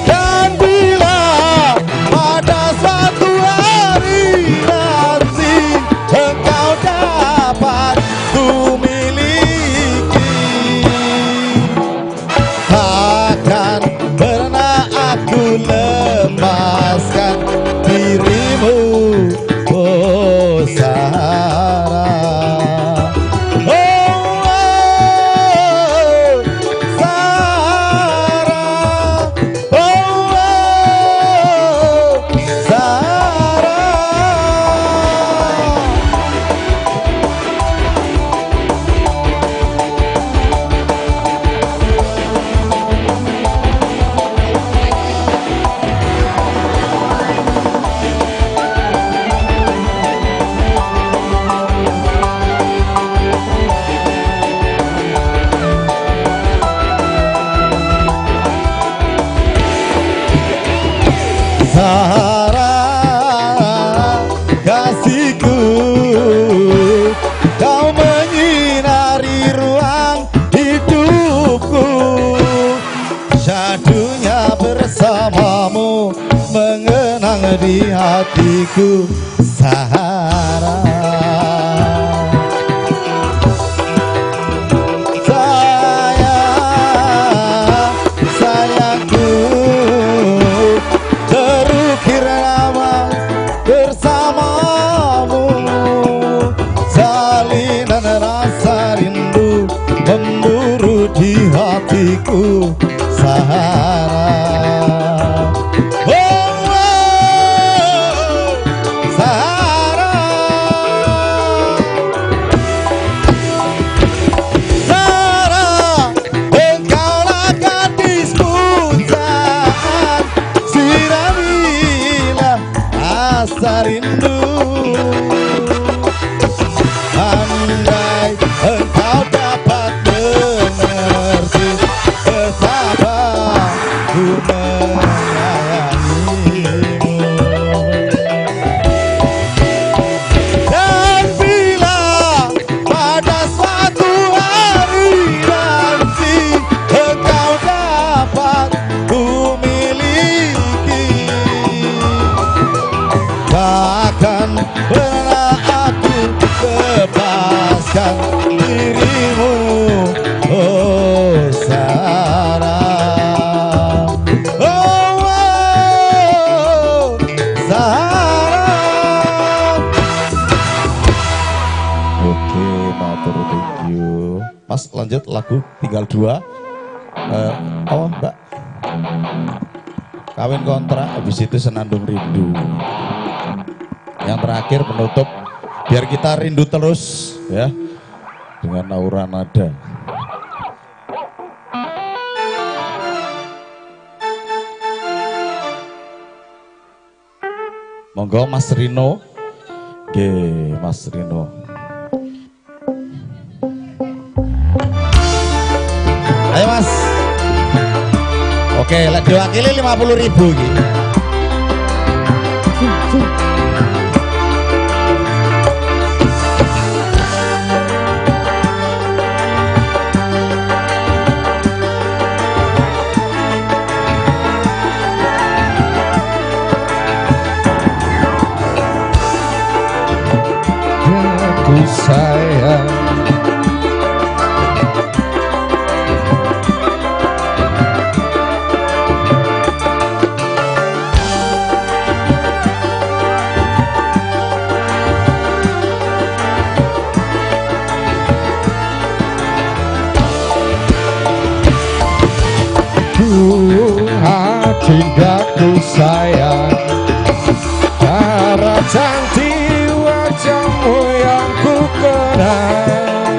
Dan bila pada suatu hari nanti engkau dapat ku miliki, takkan pernah aku lepaskan dirimu, oh Sarah. Oh, oh, Sarah. Oh, oh, Sarah. Sarah kasihku, kau menyinari ruang hidupku. Syadunya bersamamu mengenang di hatiku, Sarah. Sayang, sayangku, terukir nama bersamamu. Jalinan rasa rindu memburu di hatiku, Sarah. Oh, oh, Sarah. Sarah, engkaulah gadis pujaan, siramilah rasa rindu. Andai engkau dapat mengerti betapa ku menyayangimu. Dan bila pada suatu hari nanti engkau dapat lanjut lagu tinggal 2. Oh Mbak, Kawin Kontrak, habis itu Senandung Rindu. Yang terakhir penutup, biar kita rindu terus ya dengan Aura Nada. Monggo Mas Rino. Oke, Mas Rino. Ayo Mas. Oke, lek diwakili 50.000 iki. Aku sayang, adindaku sayang, cara cantik wajahmu yang ku kenal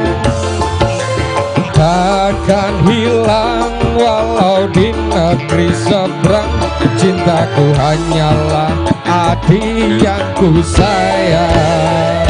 takkan hilang walau di negeri seberang. Cintaku hanyalah adik yang ku sayang.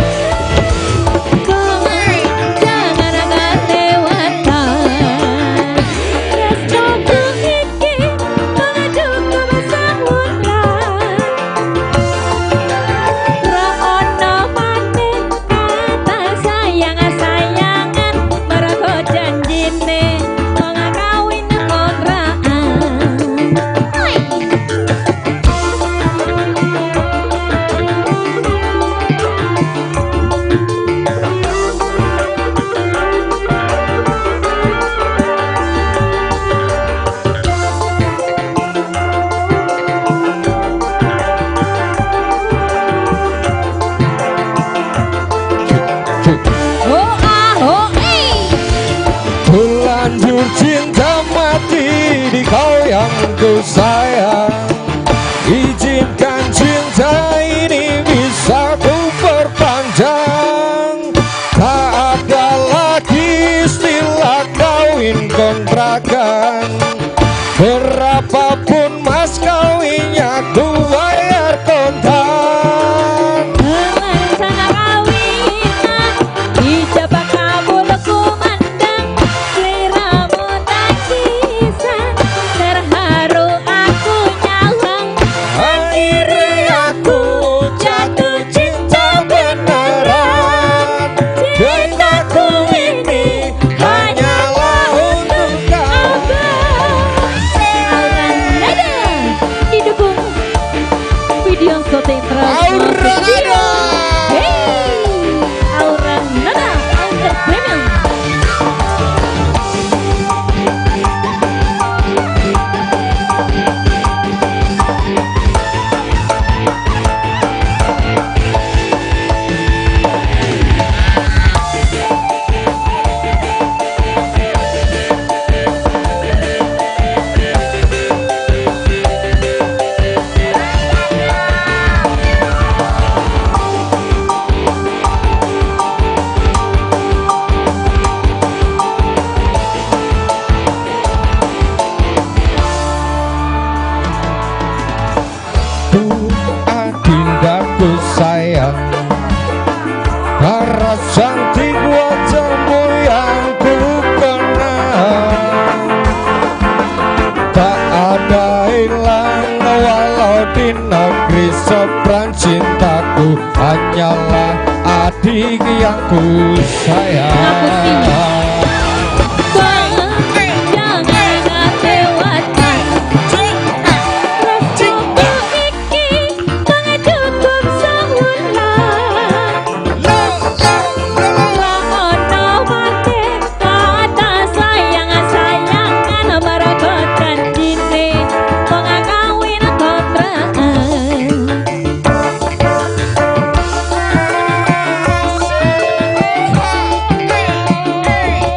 Terlanjur cinta mati di kau yang ku sayang. Izinkan cinta ini bisa ku perpanjang. Tak ada lagi istilah kawin kontrakan. Berapapun mas kawinnya ku bayar kontan. Adindaku sayang, karena cantik wajahmu yang ku kenal tak ada hilang walau di negeri seberang. Cintaku hanyalah adik yang ku sayang. Hey!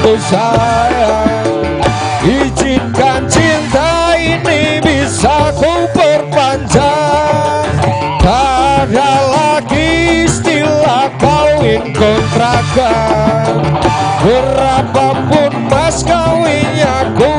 ku sayang. Izinkan cinta ini bisa ku perpanjang. Tak ada lagi istilah kawin kontrakan. Berapapun mas kawinnya ku